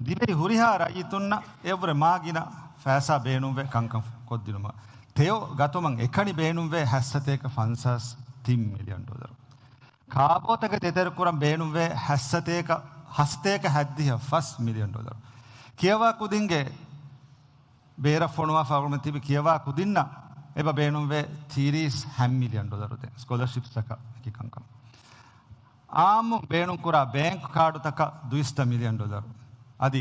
ދިވެހި ހުރިހާ ރައްޔިތުންނަށް އެއަށްވުރެ މާ ގިނަ ފައިސާ ބޭނުންވޭ ކަންކަން ކޮށްދިނުމަށް. ތެޔޮ ގަތުމަށް އެކަނި ބޭނުންވޭ ހަސަތޭކަ ފަންސާސް ތިން މިލިއަން ޑޮލަރު. ކާބޯތަކެތި ދެތެރެކުރަން ބޭނުންވޭ ހަސަތޭކަ، ހަސަތޭކަ ހައްދިހަ ފަސް މިލިއަން ޑޮލަރު. ކިޔަވާ ކުދިންގެ ބޭރަށް ފޮނުވާފަ އަޅުގަނޑު ތިބި ކިޔަވާ ކުދިންނަށް އެބަ ބޭނުންވޭ ތިރީސް ހަ މިލިއަން ޑޮލަރު ދޭން. ސްކޮލަރޝިޕްސްތަކަށް އެކި ކަންކަން. އާއްމު ބޭނުންކުރާ ބޭންކް ކާޑުތަކަށް ދުއިސައްތަ މިލިއަން ޑޮލަރު. އަދި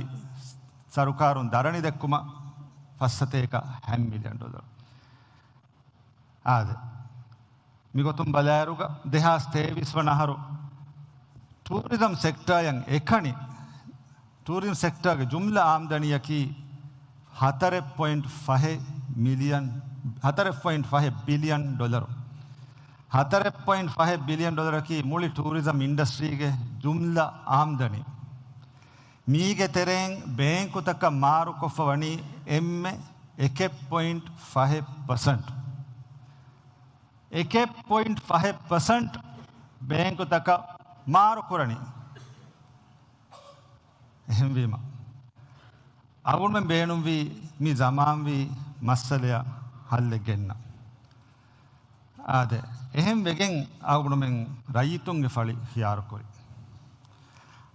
ސަރުކާރުން ދަރަނި ދެއްކުމަށް ފަސްސަތޭކަ ހަ މިލިއަން ޑޮލަރު. އާދެ. މިގޮތުން ބަލާއިރުގަ ދެހާސް ތޭވީސް ވަނަ އަހަރު ޓޫރިޒަމް ސެކްޓާއަށް އެކަނި ޓޫރިޒަމް ސެކްޓާގެ ޖުމްލަ އާމްދަނީއަކީ ހަތަރެއް ޕޮއިންޓް ފަހެއް މިލިއަން، ހަތަރެއް ޕޮއިންޓް ފަހެއް ބިލިއަން ޑޮލަރު. ހަތަރެއް ޕޮއިންޓް ފަހެއް ބިލިއަން ޑޮލަރަކީ މުޅި ޓޫރިޒަމް އިންޑަސްޓްރީގެ ޖުމްލަ އާމްދަނީ. މީގެ ތެރެއިން ބޭންކުތަކަށް މާރުކޮށްފަ ވަނީ އެންމެ އެކެއް ޕޮއިންޓް ފަހެއް ޕަސެންޓް. އެކެއް ޕޮއިންޓް ފަހެއް ޕަސެންޓް ބޭންކުތަކަށް މާރުކުރަނީ. އެހެންވީމަ، އަޅުގަނޑުމެން ބޭނުންވީ މި ޒަމާންވީ މައްސަލަޔަށް ހައްލެއް ގެންނަ. އާދެ، އެހެން ވެގެން އަޅުގަނޑުމެން ރައްޔިތުންގެ ފަޅި ޚިޔާރުކުރި.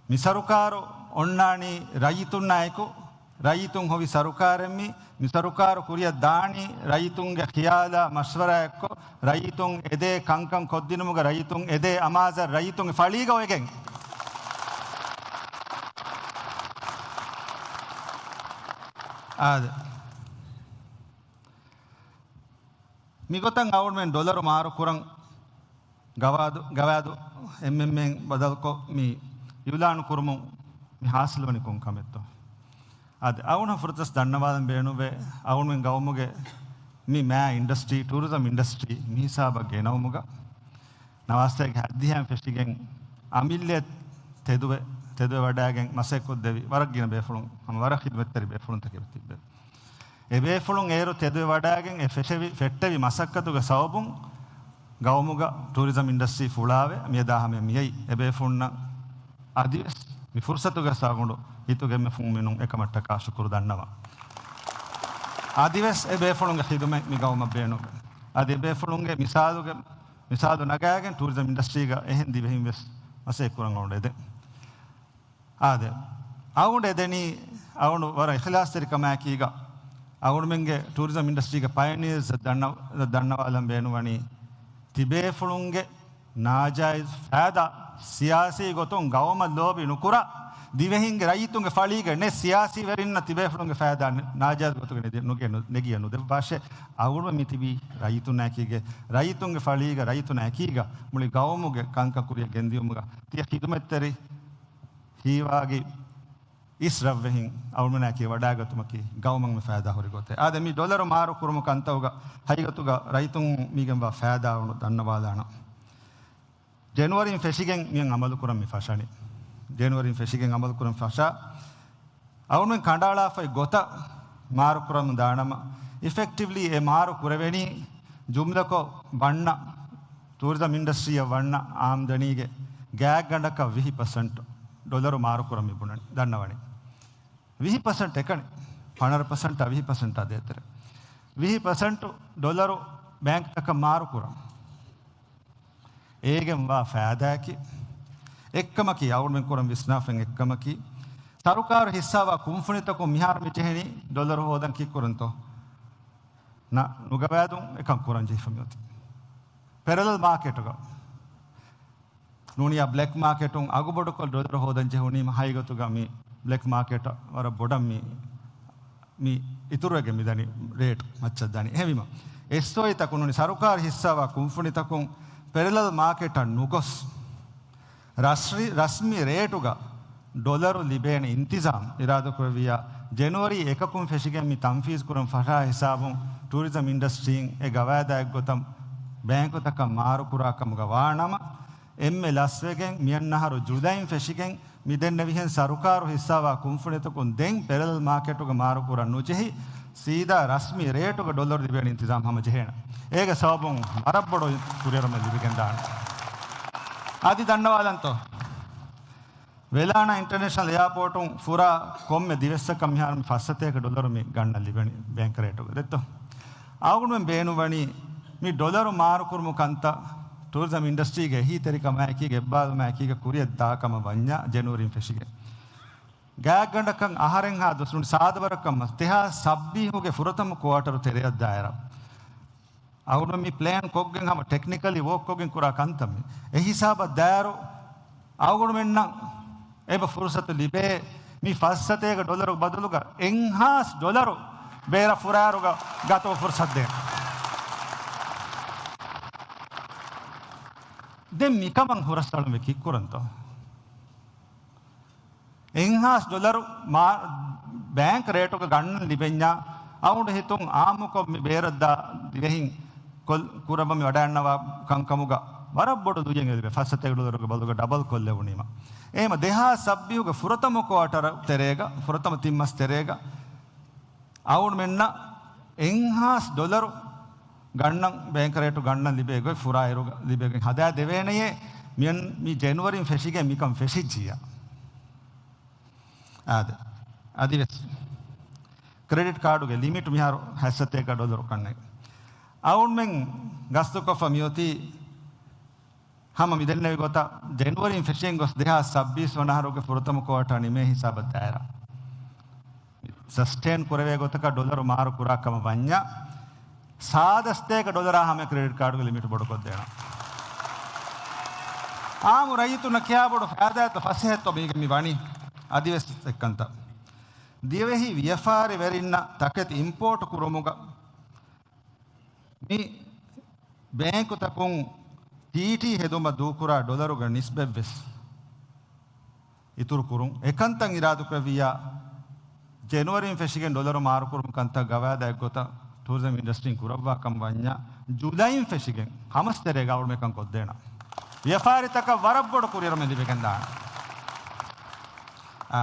މި ސަރުކާރު އޮންނާނީ ރައްޔިތުންނާއެކު، ރައްޔިތުން ހޮވި ސަރުކާރެއް މި، މި ސަރުކާރު ކުރިއަށް ދާނީ ރައްޔިތުންގެ ޚިޔާލާ މަޝްވަރާއެއްކޮށް، ރައްޔިތުން އެދޭ ކަންކަން ކޮށްދިނުމުގަ، ރައްޔިތުން އެދޭ އަމާޒަށް ރައްޔިތުންގެ ފަޅީގަ އޮވެގެން. އާދެ. މިގޮތަށް އަޅުގަނޑުމެން ޑޮލަރު މާރު ކުރަން ގަވާދު، ގަވާދު އެމްއެމްއޭން ބަދަލުކޮށް މި އިއުލާނު ކުރުމުން މި ހާސިލްވަނި ކޮން ކަމެއްތޯ؟ އަދި އަޅުގަނޑު ފުރަތަސް ދަންނަވާލަން ބޭނުންވޭ، އަޅުގަނޑުމެން ގައުމުގެ މި މާ އިންޑަސްޓްރީ، ޓޫރިޒަމް އިންޑަސްޓްރީ މި ހިސާބަށް ގެނައުމުގަ ނަވާސަތޭކަ ހައްދިހައިން ފެށިގެން އަމިއްލަ ތެދުވެ، ތެދުވެ ވަޑައިގެން މަސައްކަތް ކޮށްދެވި ވަރަށް ގިނަ ބޭފުޅުން، ހަމަ ވަރަށް ޚިދުމަތްތެރި ބޭފުޅުންތަކެއް ތިއްބެވި. އެ ބޭފުޅުން އޭރު ތެދުވެ ވަޑައިގެން އެ ފެށެވި، ފެއްޓެވި މަސައްކަތުގެ ސަބަބުން ގައުމުގަ ޓޫރިޒަމް އިންޑަސްޓްރީ ފުޅާވެ މިއަދާ ހަމަޔަށް މިއައީ. އެ ބޭފުޅުންނަށް އަދިވެސް މި ފުރުސަތުގެ ސަބަބުން ހިތުގެ އެންމެ ފުންމިނުން އެކަމަށްޓަކާ ޝުކުރު ދަންނަވަން. އަދިވެސް އެ ބޭފުޅުންގެ ޚިދުމަތް މި ގައުމަށް ބޭނުން. އަދި އެ ބޭފުޅުންގެ މިސާލުގެ، މިސާލު ނަގާގެން ޓޫރިޒަމް އިންޑަސްޓްރީގަ އެހެން ދިވެހިން ވެސް މަސައްކަތް ކުރަން އޮންނަ އެދެން. އާދެ، އަޅުގަނޑު އެދެނީ، އަޅުގަނޑު ވަރަށް އިޚްލާޞްތެރިކަމާއެކީގަ، އަޅުގަނޑުމެންގެ ޓޫރިޒަމް އިންޑަސްޓްރީގެ ޕަޔަނިއަރސް ދަންނަ، ދަންނަވާލަން ބޭނުންވަނީ، ތިބޭފުޅުންގެ ނާޖާއިޒް ފައިދާ ސިޔާސީ ގޮތުން ގައުމަށް ލޯބި ނުކުރާ، ދިވެހިންގެ ރައްޔިތުންގެ ފަޅީގަ ނެ ސިޔާސީވެރިންނަށް ތިބޭފުޅުންގެ ފައިދާ ނާޖާއިޒް ގޮތުގަ ނެދި، ނުގެ، ނު، ނެގިޔަ ނުދެއްވާށޭ. އަޅުގަނޑު މި ތިބީ ރައްޔިތުންނާއެކީގެ، ރައްޔިތުންގެ ފަޅީގަ ރައްޔިތުންނާއެކީގަ މުޅި ގައުމުގެ ކަންކަން ކުރިއަށް ގެންދިޔުމުގަ ތިޔަ ޚިދުމަތްތެރި ހީވާގި އިސް ރަށްވެހިން އަޅުގަނޑުމެނާއެކީ ވަޑައިގަތުމަކީ ގައުމަށް މި ފައިދާ ހުރި ގޮތެއް. އާދެ، މި ޑޮލަރު މާރު ކުރުމު ކަންތައުގަ ހަގީގަތުގަ ރައްޔިތުން މީގެންވާ ފައިދާ އަޅުގަނޑު ދަންނަވާލާނަން. ޖެނުއަރީން ފެށިގެން މިއަން އަމަލު ކުރަން މި ފަށަނީ. ޖެނުއަރީން ފެށިގެން އަމަލު ކުރަން ފަށާ، އަޅުގަނޑުމެން ކަނޑައަޅާފައި ގޮތަށް މާރު ކުރަމުން ދާނަމަ، އިފެކްޓިވްލީ އެ މާރު ކުރެވެނީ ޖުމްލަކޮށް ވަންނަ، ޓޫރިޒަމް އިންޑަސްޓްރީއަށް ވަންނަ އާމްދަނީގެ ގާތްގަނޑަކަށް ވިހި ޕަސެންޓް ޑޮލަރު މާރު ކުރަން މި ބުނަނީ، ދަންނަވަނީ. ވިހި ޕަސެންޓް އެކަނި، ފަނަރަ ޕަސެންޓާ ވިހި ޕަސެންޓާ ދޭތެރެ. ވިހި ޕަސެންޓް ޑޮލަރު ބޭންކްތަކަށް މާރު ކުރަން. އޭގެން ވާ ފައިދާއަކީ އެއްކަމަކީ، އަޅުގަނޑުމެން ކުރަން ވިސްނާފައި އެއްކަމަކީ، ސަރުކާރު ހިއްސާވާ ކުންފުނިތަކުން މިހާރު މި ޖެހެނީ ޑޮލަރު ހޯދަން ކީއްކުރަންތޯ؟ ނަ، ނުގަވާދުން އެކަން ކުރަން ޖެހިފަ މިއޮތީ. ޕެރަލަލް މާކެޓުގަ ނޫނީ ބްލެކް މާކެޓުން އަގުބޮޑުކޮށް ޑޮލަރު ހޯދަން ޖެހުނީމަ ހަގީގަތުގަ މި ބްލެކް މާކެޓަށް ވަރަށް ބޮޑަށް މި މި އިތުރުވެގެން މިދަނީ ރޭޓް މައްޗަށް ދަނީ. އެހެންވީމަ، އެސްއޯއީތަކުން ނޫނީ ސަރުކާރު ހިއްސާވާ ކުންފުނިތަކުން ޕެރަލަލް މާކެޓަށް ނުގޮސް، ރަސްރި-، ރަސްމީ ރޭޓުގަ ޑޮލަރު ލިބޭނެ އިންތިޒާމް އިރާދަކުރެއްވިއްޔާ، ޖެނުއަރީ އެކަކުން ފެށިގެން މި ތަންފީޒް ކުރަން ފަށާ ހިސާބުން ޓޫރިޒަމް އިންޑަސްޓްރީން އެ ގަވާއިދާއެއްގޮތަށް ބޭންކުތަކަށް މާރުކުރާ ކަމުގަ ވާނަމަ، އެންމެ ލަސްވެގެން މިއަންނަހަރު ޖުލައިން ފެށިގެން މި ދެންނެވިހެން ސަރުކާރު ހިއްސާވާ ކުންފުނިތަކުން ދެން ޕެރަލަލް މާކެޓުގަ މާރުކުރަން ނުޖެހި، ސީދާ ރަސްމީ ރޭޓުގަ ޑޮލަރު ލިބޭނެ އިންތިޒާމް ހަމަޖެހޭނެ. އޭގެ ސަބަބުން ވަރަށް ބޮޑު ކުރިއެރުމެއް ލިބިގެންދާނެ. އަދި ދަންނަވާލަންތޯ؟ ވެލާނާ އިންޓަރނޭޝަނަލް އެއާޕޯޓުން ފުރާ ކޮންމެ ދިވެއްސަކަށް މިހާރު މި ފައްސަތޭކަ ޑޮލަރު މި ގަންނަން ލިބެނީ ބޭންކް ރޭޓުގަ ދެއްތޯ؟ އަޅުގަނޑުމެން ބޭނުންވަނީ މި ޑޮލަރު މާރުކުރުމު ކަންތައް ޓޫރިޒަމް އިންޑަސްޓްރީގެ އެހީތެރިކަމާއެކީގަ އެއްބާރުލުމާއެކީގަ ކުރިއަށް ދާ ކަމަށް ވަންޏާ ޖެނުއަރީން ފެށިގެން. ގާތްގަނޑަކަށް އަހަރެއްހާ ދުވަސް ނޫނީ ސާދަ ވަރަކަށް މަސް ދެހާސް ސައްބީހުގެ ފުރަތަމަ ކުއާޓަރު ތެރެއަށް ދާއިރަށް. އަޅުގަނޑު މި ޕްލޭން ކޮށްގެން ހަމަ ޓެކްނިކަލީ ވޯކް ކޮށްގެން ކުރާ ކަންތައް މި. އެ ހިސާބަށް ދާއިރު އަޅުގަނޑުމެންނަށް އެބަ ފުރުސަތު ލިބޭ މި ފައްސަތޭކަ ޑޮލަރު ބަދަލުގަ އެއްހާސް ޑޮލަރު ބޭރަށް ފުރާއިރުގަ ގަތުމަށް ފުރުސަތު ދޭން. ދެން މިކަމަށް ހުރަސްއަޅުން ވެ ކިއްކުރަންތޯ؟ އެއްހާސް ޑޮލަރު މާ-، ބޭންކް ރޭޓުގަ ގަންނަން ލިބެންޏާ، އަޅުގަނޑު ހިތުން އާއްމުކޮށް މި ބޭރަށްދާ ދިވެހިން ކޮލް-، ކުރައްވަން މި ވަޑައިގަންނަވާ ކަންކަމުގަ ވަރަށް ބޮޑު ލުޔެއް އެ ލިބޭ. ފަސް ސަތޭކަ ޑޮލަރުގެ ބަދަލުގަ ޑަބަލް ކޮށްލެވުނީމަ. އެހެމަ ދެހާސް ސައްބީސްގެ ފުރަތަމަ ކުއާޓަރ ތެރޭގަ، ފުރަތަމަ ތިން މަސް ތެރޭގަ، އަޅުގަނޑުމެންނަށް އެއްހާސް ޑޮލަރު ގަންނަން، ބޭންކް ރޭޓު ގަންނަން ލިބޭ ގޮތް، ފުރާއިރު ލިބޭ ގޮތް ހަދާ ދެވޭނެޔޭ، މި-، މި ޖެނުއަރީން ފެށިގެން މިކަން ފެށިއްޖިއްޔާ. އާދެ. އަދިވެސް ކްރެޑިޓް ކާޑުގެ ލިމިޓް މިހާރު ހަތް ސަތޭކަ ޑޮލަރު ކަންނޭނގެ. އަޅުގަނޑުމެން ގަސްތުކޮށްފަ މިއޮތީ ހަމަ މި ދެންނެވި ގޮތަށް، ޖެނުއަރީން ފެށިގެން ގޮސް ދެހާސް ސައްބީސް ވަނަ އަހަރުގެ ފުރަތަމަ ކުއާޓާ ނިމޭ ހިސާބަށް ދާއިރާ، ސަސްޓެއިން ކުރެވޭ ގޮތަކަށް ޑޮލަރު މާރު ކުރާ ކަމަށް ވަންޏާ، ސާދަ ސަތޭކަ ޑޮލަރާ ހަމަ ކްރެޑިޓް ކާޑުގެ ލިމިޓް ބޮޑުކޮށްދޭނަން. އާއްމު ރައްޔިތުންނަށް ކިހާ ބޮޑު ފައިދާތޯ ފަސޭހަތޯ މީގެ މި ވަނީ. އަދިވެސް އެއްކަންތައް. ދިވެހި ވިޔަފާރިވެރިންނަށް ތަކެތި އިމްޕޯޓު ކުރުމުގަ މި ބޭންކުތަކުން ޓީޓީ ހެދުމަށް ދޫކުރާ ޑޮލަރުގެ ނިސްބަތްވެސް އިތުރު ކުރުން. އެކަންތައް އިރާދަކުރެއްވިއްޔާ، ޖެނުއަރީން ފެށިގެން ޑޮލަރު މާރުކުރުމުގެ ކަންތައް ގަވާއިދާ އެއްގޮތަށް ޓޫރިޒަމް އިންޑަސްޓްރީން ކުރައްވާ ކަމަށް ވަންޏާ، ޖުލައިން ފެށިގެން ހަމަސް ތެރޭގަ އަޅުގަނޑުމެން އެކަން ކޮށްދޭނަން. ވިޔަފާރިތަކަށް ވަރަށް ބޮޑު ކުރިއެރުމެއް ލިބިގެން ދާނެ. އާ.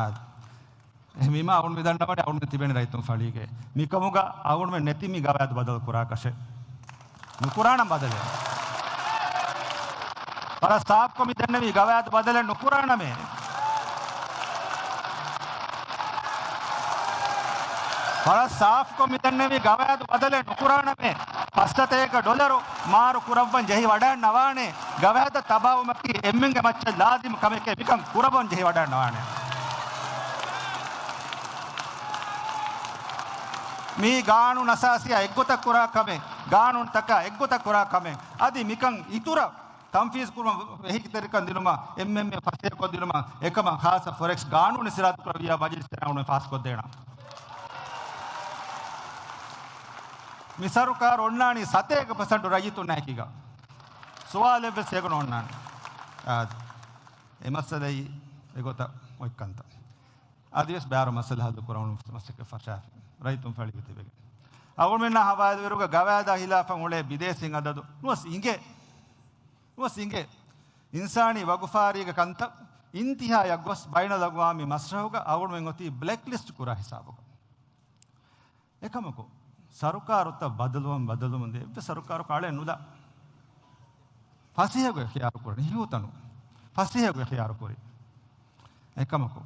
އެހެންވީމަ، އަޅުގަނޑު މި ދަންނަވަނީ އަޅުގަނޑު ތިބެނީ ރައްޔިތުން ފަޅީގައޭ. މިކަމުގަ އަޅުގަނޑުމެން ނެތި މި ގަވާއިދު ބަދަލު ކުރާކަށެއް. ނުކުރާނަން ބަދަލެއް. ވަރަށް ސާފުކޮށް މި ދެންނެވީ ގަވާއިދު ބަދަލެއް ނުކުރާނަމޭ. ވަރަށް ސާފުކޮށް މި ދެންނެވީ ގަވާއިދު ބަދަލެއް ނުކުރާނަމޭ. ފަސް ސަތޭކަ ޑޮލަރު މާރު ކުރައްވަން ޖެހި ވަޑައިންނަވާނެ. ގަވާއިދަށް ތަބާވުމަކީ އެންމެންގެ މައްޗަށް ލާޒިމު ކަމެކޭ، މިކަން ކުރައްވަން ޖެހި ވަޑައިންނަވާނެ. މީ ގާނޫނު އަސާސީއާ އެއްގޮތަށް ކުރާ ކަމެއް، ގާނޫނުތަކާ އެއްގޮތަށް ކުރާ ކަމެއް. އަދި މިކަން އިތުރަށް ތަންފީޒު ކުރުމަށް، އެހީތެރިކަން ދިނުމަށް، އެމްއެމްއޭ ފަސޭހަކޮށްދިނުމަށް އެކަމަށް ޚާއްޞަ ފޮރެކްސް ގާނޫނު އިރާދަކުރެއްވިއްޔާ މަޖިލިސް އަޅުގަނޑު ފާސްކޮށްދޭނަން. މި ސަރުކާރު އޮންނާނީ ސަތޭކަ ޕަސެންޓު ރައްޔިތުންނާ އެކީގަ. ސުވާލެއްވެސް އެގޮތަށް އޮންނާނެ. އާދެ. އެ މައްސަލައީ އެގޮތަށް އޮތްކަންތައް. އަދިވެސް ބާރު މައްސަލަ ހައްލު ކުރަމުން މަސައްކަތް ފަށާފި. ރައްޔިތުން ފަޅިގަ ތިބެގެން. އަޅުގަނޑުމެންނާ ހަވާލުވެރިވުމުގަ ގަވާއިދާ ހިލާފަށް އުޅޭ ބިދޭސީން އަދަދު ނުވަސް އިނގޭ. ނުވަސް އިނގޭ. އިންސާނީ ވަގުފާރީގެ ކަންތައް އިންތިހާޔަށް ގޮސް ބައިނަލްއަގްވާމީ މަސްރަހުގަ އަޅުގަނޑުމެން އޮތީ ބްލެކް ލިސްޓް ކުރާ ހިސާބުގަ. އެކަމަކު، ސަރުކާރުތައް ބަދަލުވަން ބަދަލުވަން ދޭ އެއްވެސް ސަރުކާރަކު އަޅެއް ނުލާ. ފަސޭހަގޮތް އިޚްތިޔާރު ކުރަނީ ހިއުތަނު. ފަސޭހަގޮތް އިޚްތިޔާރު ކުރި. އެކަމަކު،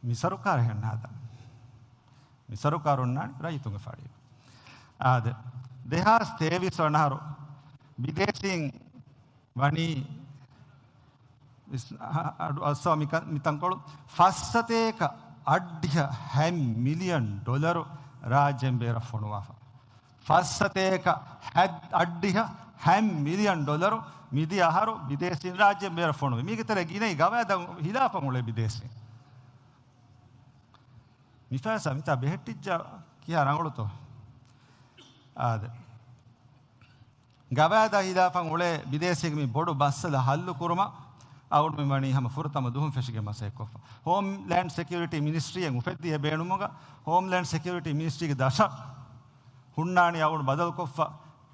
މި ސަރުކާރު އެހެން ނާދާ. މި ސަރުކާރު އޮންނާނީ ރައްޔިތުންގެ ފަޅީގަ. އާދެ، ދެހާސް ތޭވީސް ވަނަ އަހަރު ބިދޭސީން ވަނީ ވިސް-، އަ-، އަޑު އައްސަވާ މި ކަ-، މި ތަންކޮޅު ފަސް ސަތޭކަ އަށްޑިހަ ހަތް މިލިއަން ޑޮލަރު ރާއްޖޭން ބޭރަށް ފޮނުވާފަ. ފަސް ސަތޭކަ ހަތް އަށްޑިހަ ހަތް މިލިއަން ޑޮލަރު މިދިޔަ އަހަރު ބިދޭސީން ރާއްޖޭން ބޭރަށް ފޮނުވި. މީގެ ތެރޭ ގިނައީ ގަވާއިދަށް ހިލާފަށް އުޅޭ ބިދޭސީން. މި ފައިސާ މިތާ ބެހެއްޓިއްޖާ ކިހާ ރަނގަޅުތޯ؟ އާދެ. ގަވާއިދާ ހިލާފަށް އުޅޭ ބިދޭސީންގެ މި ބޮޑު މައްސަލަ ހައްލު ކުރުމަށް އަޅުގަނޑުމެން ވަނީ ހަމަ ފުރަތަމަ ދުވަހުން ފެށިގެން މަސައްކަތްކޮށްފަ. ހޯމްލޭންޑް ސެކިއުރިޓީ މިނިސްޓްރީއެއް އުފެއްދިޔަ ބޭނުމުގަ ހޯމްލޭންޑް ސެކިއުރިޓީ މިނިސްޓްރީގެ ދަށަށް ހުންނާނީ އަޅުގަނޑު ބަދަލުކޮށްފަ.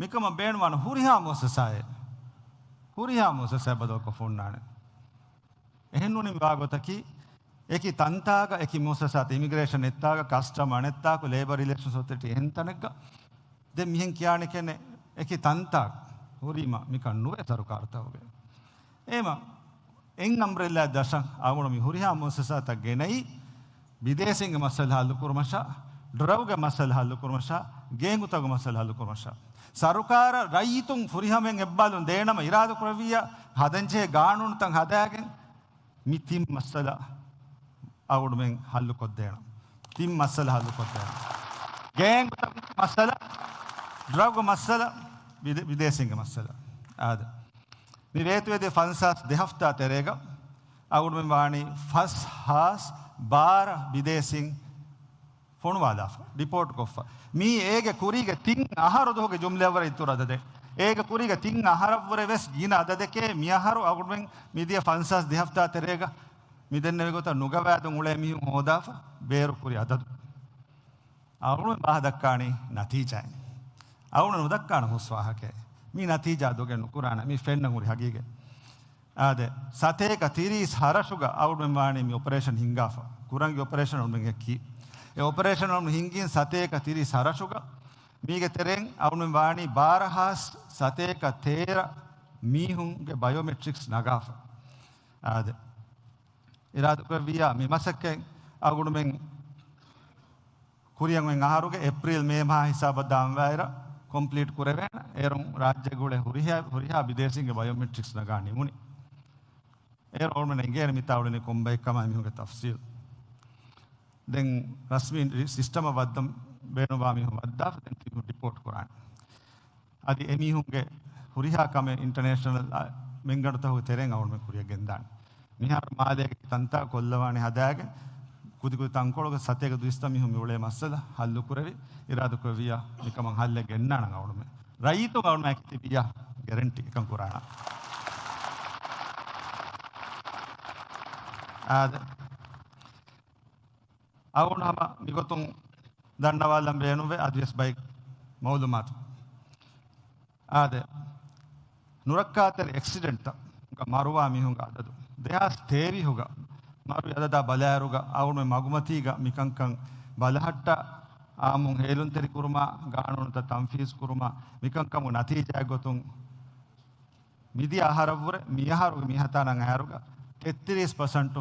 މިކަމަށް ބޭނުންވާނެ ހުރިހާ މުއައްސަސާއެއް، ހުރިހާ މުއައްސަސާއެއް ބަދަލުކޮށްފަ ހުންނާނެ. އެހެންނޫނީ މި ވާގޮތަކީ، އެކި ތަންތާގަ އެކި މުއައްސަސާތައް، އިމިގްރޭޝަން އެއްތާގަ، ކަސްޓަމް އަނެއްތާކު، ލޭބަރ ރިލޭޝަންސް އޮތޮރިޓީ އެހެން ތަނެއްގަ، ދެން މިހެން ކިޔާނެ ކެނެ އެކި ތަންތާ ހުރީމަ މިކަން ނުވޭ ސަރުކާރުތަކުގެ. އޭމަ އެއް އަމްބްރެއްލާ ދަށަށް އަޅުގަނޑު މި ހުރިހާ މުއައްސަސާތައް ގެނައީ، ބިދޭސީންގެ މައްސަލަ ހައްލުކުރުމަށާ، ޑްރަގުގެ މައްސަލަ ހައްލުކުރުމަށާ، ގޭންގުތަކުގެ މައްސަލަ ހައްލުކުރުމަށާ. ސަރުކާރަށް ރައްޔިތުން ފުރިހަމައިން އެއްބާލުން ދޭނަމަ އިރާދަކުރެއްވިއްޔާ، ހަދަންޖެހޭ ގާނޫނުތައް ހަދާގެން، މި ތިން މައްސަލަ އަޅުގަނޑުމެން ހައްލުކޮށްދޭނަން. ތިން މައްސަލަ ހައްލުކޮށްދޭނަން. ގޭންގުތަކުގެ މައްސަލަ، ޑްރަގުގެ މައްސަލަ، ބިދޭ-، ބިދޭސީންގެ މައްސަލަ. އާދެ. މި ވޭތުވެދިޔަ ފަންސާސް ދެ ހަފްތާ ތެރޭގަ އަޅުގަނޑުމެން ވާނީ ފަސް ހާސް ބާރަ ބިދޭސީން ފޮނުވާލާފަ، ޑިޕޯޓް ކޮށްފަ. މީ އޭގެ ކުރީގެ ތިން އަހަރު ދުވަހުގެ ޖުމްލައަށްވުރެ އިތުރު އަދަދެއް. އޭގެ ކުރީގެ ތިން އަހަރަށްވުރެ ވެސް ގިނަ އަދަދެކޭ މިއަހަރު އަޅުގަނޑުމެން މިދިޔަ ފަންސާސް ދެ ހަފްތާ ތެރޭގަ މި ދެންނެވި ގޮތަށް ނުގަވާދުން އުޅޭ މީހުން ހޯދާފަ ބޭރު ކުރި އަދަދު. އަޅުގަނޑު ބާ ދައްކާނީ ނަތީޖާއިން. އަޅުގަނޑު ނުދައްކާނެ ހުސް ވާހަކައެއް. މީ ނަތީޖާ ދޮގެއް ނުކުރާނެ. މީ ފެންނަން ހުރި ހަގީގަތް. އާދެ، ސަތޭކަ ތިރީސް ހަރަށުގަ އަޅުގަނޑުމެން ވާނީ މި އޮޕަރޭޝަން ހިންގާފަ. ކުރަންގެ އޮޕަރޭޝަން އަޅުގަނޑުމެން އެއްކި. އެ އޮޕަރޭޝަން އަޅުގަނޑު ހިންގީން ސަތޭކަ ތިރީސް ހަރަށުގަ. މީގެ ތެރެއިން އަޅުގަނޑުމެން ވާނީ ބާރަ ހާސް ސަތޭކަ ތޭރަ މީހުންގެ ބަޔޯމެޓްރިކްސް ނަގާފަ. އާދެ، އިރާދަކުރެއްވިއްޔާ މި މަސައްކަތް އަޅުގަނޑުމެން ކުރިއަށް އޮތް އަހަރުގެ އޭޕްރީލް މޭ މަހާ ހިސާބަށް ދާންވާއިރަށް ކޮމްޕްލީޓް ކުރެވޭނެ. އޭރުން ރާއްޖޭގަ އުޅޭ ހުރިހާ، ހުރިހާ ބިދޭސީންގެ ބަޔޯމެޓްރިކްސް ނަގާ ނިމުނީ. އޭރު އަޅުގަނޑަށް އެނގޭނެ މިތާ އުޅެނީ ކޮންބައެއްކަމާ މީހުންގެ ތަފްސީލް. ދެން ރަސްމީ ރި-، ސިސްޓަމަށް ވައްދަން ބޭނުންވާ މީހުން ވައްދާފަ ދެން ތިބި ޑިޕޯޓް ކުރާނެ. އަދި އެމީހުންގެ ހުރިހާ ކަމެއް އިންޓަރނޭޝަނަލް، އަ، މެންގަނޑުތަކުގެ ތެރެއިން އަޅުގަނޑުމެން ކުރިއަށް ގެންދާނެ. މިހާރު މާލޭގެ ތަންތާ ކޮށްލަވާނެ ހަދާގެން ކުދިކުދި ތަންކޮޅުގެ ސަތޭކަ ދުއިސައްތަ މީހުން މި އުޅޭ މައްސަލަ ހައްލު ކުރެވި، އިރާދަކުރެއްވިއްޔާ މިކަމަށް ހައްލެއް ގެންނާނަން އަޅުގަނޑުމެން. ރައްޔިތުން އަޅުގަނޑުމެން ތިބިއްޔާ ގެރެންޓީ އެކަން ކުރާނަން. އާދެ. އަޅުގަނޑު ހަމަ މިގޮތުން ދަންނަވާލަން ބޭނުންވޭ އަދިވެސް ބައެއް މައުލޫމާތު. އާދެ، ނުރައްކާތެރި އެކްސިޑެންޓްތައް މަރުވާ މީހުންގެ އަދަދު ދެހާސް ތޭވީހުގަ މަރުވި އަދަދާ ބަލާއިރުގަ އަޅުގަނޑުމެން މަގުމަތީގަ މިކަންކަން ބަލަހައްޓާ، އާއްމުން ހޭލުންތެރިކުރުމާ، ގާނޫނުތައް ތަންފީޒު ކުރުމާ، މިކަންކަމުގެ ނަތީޖާއެއް ގޮތުން މިދިޔަ އަހަރަށްވުރެ މިއަހަރުގެ މިހަތާ ނަން އަހަރުގަ ތެއްތިރީސް ޕަސެންޓު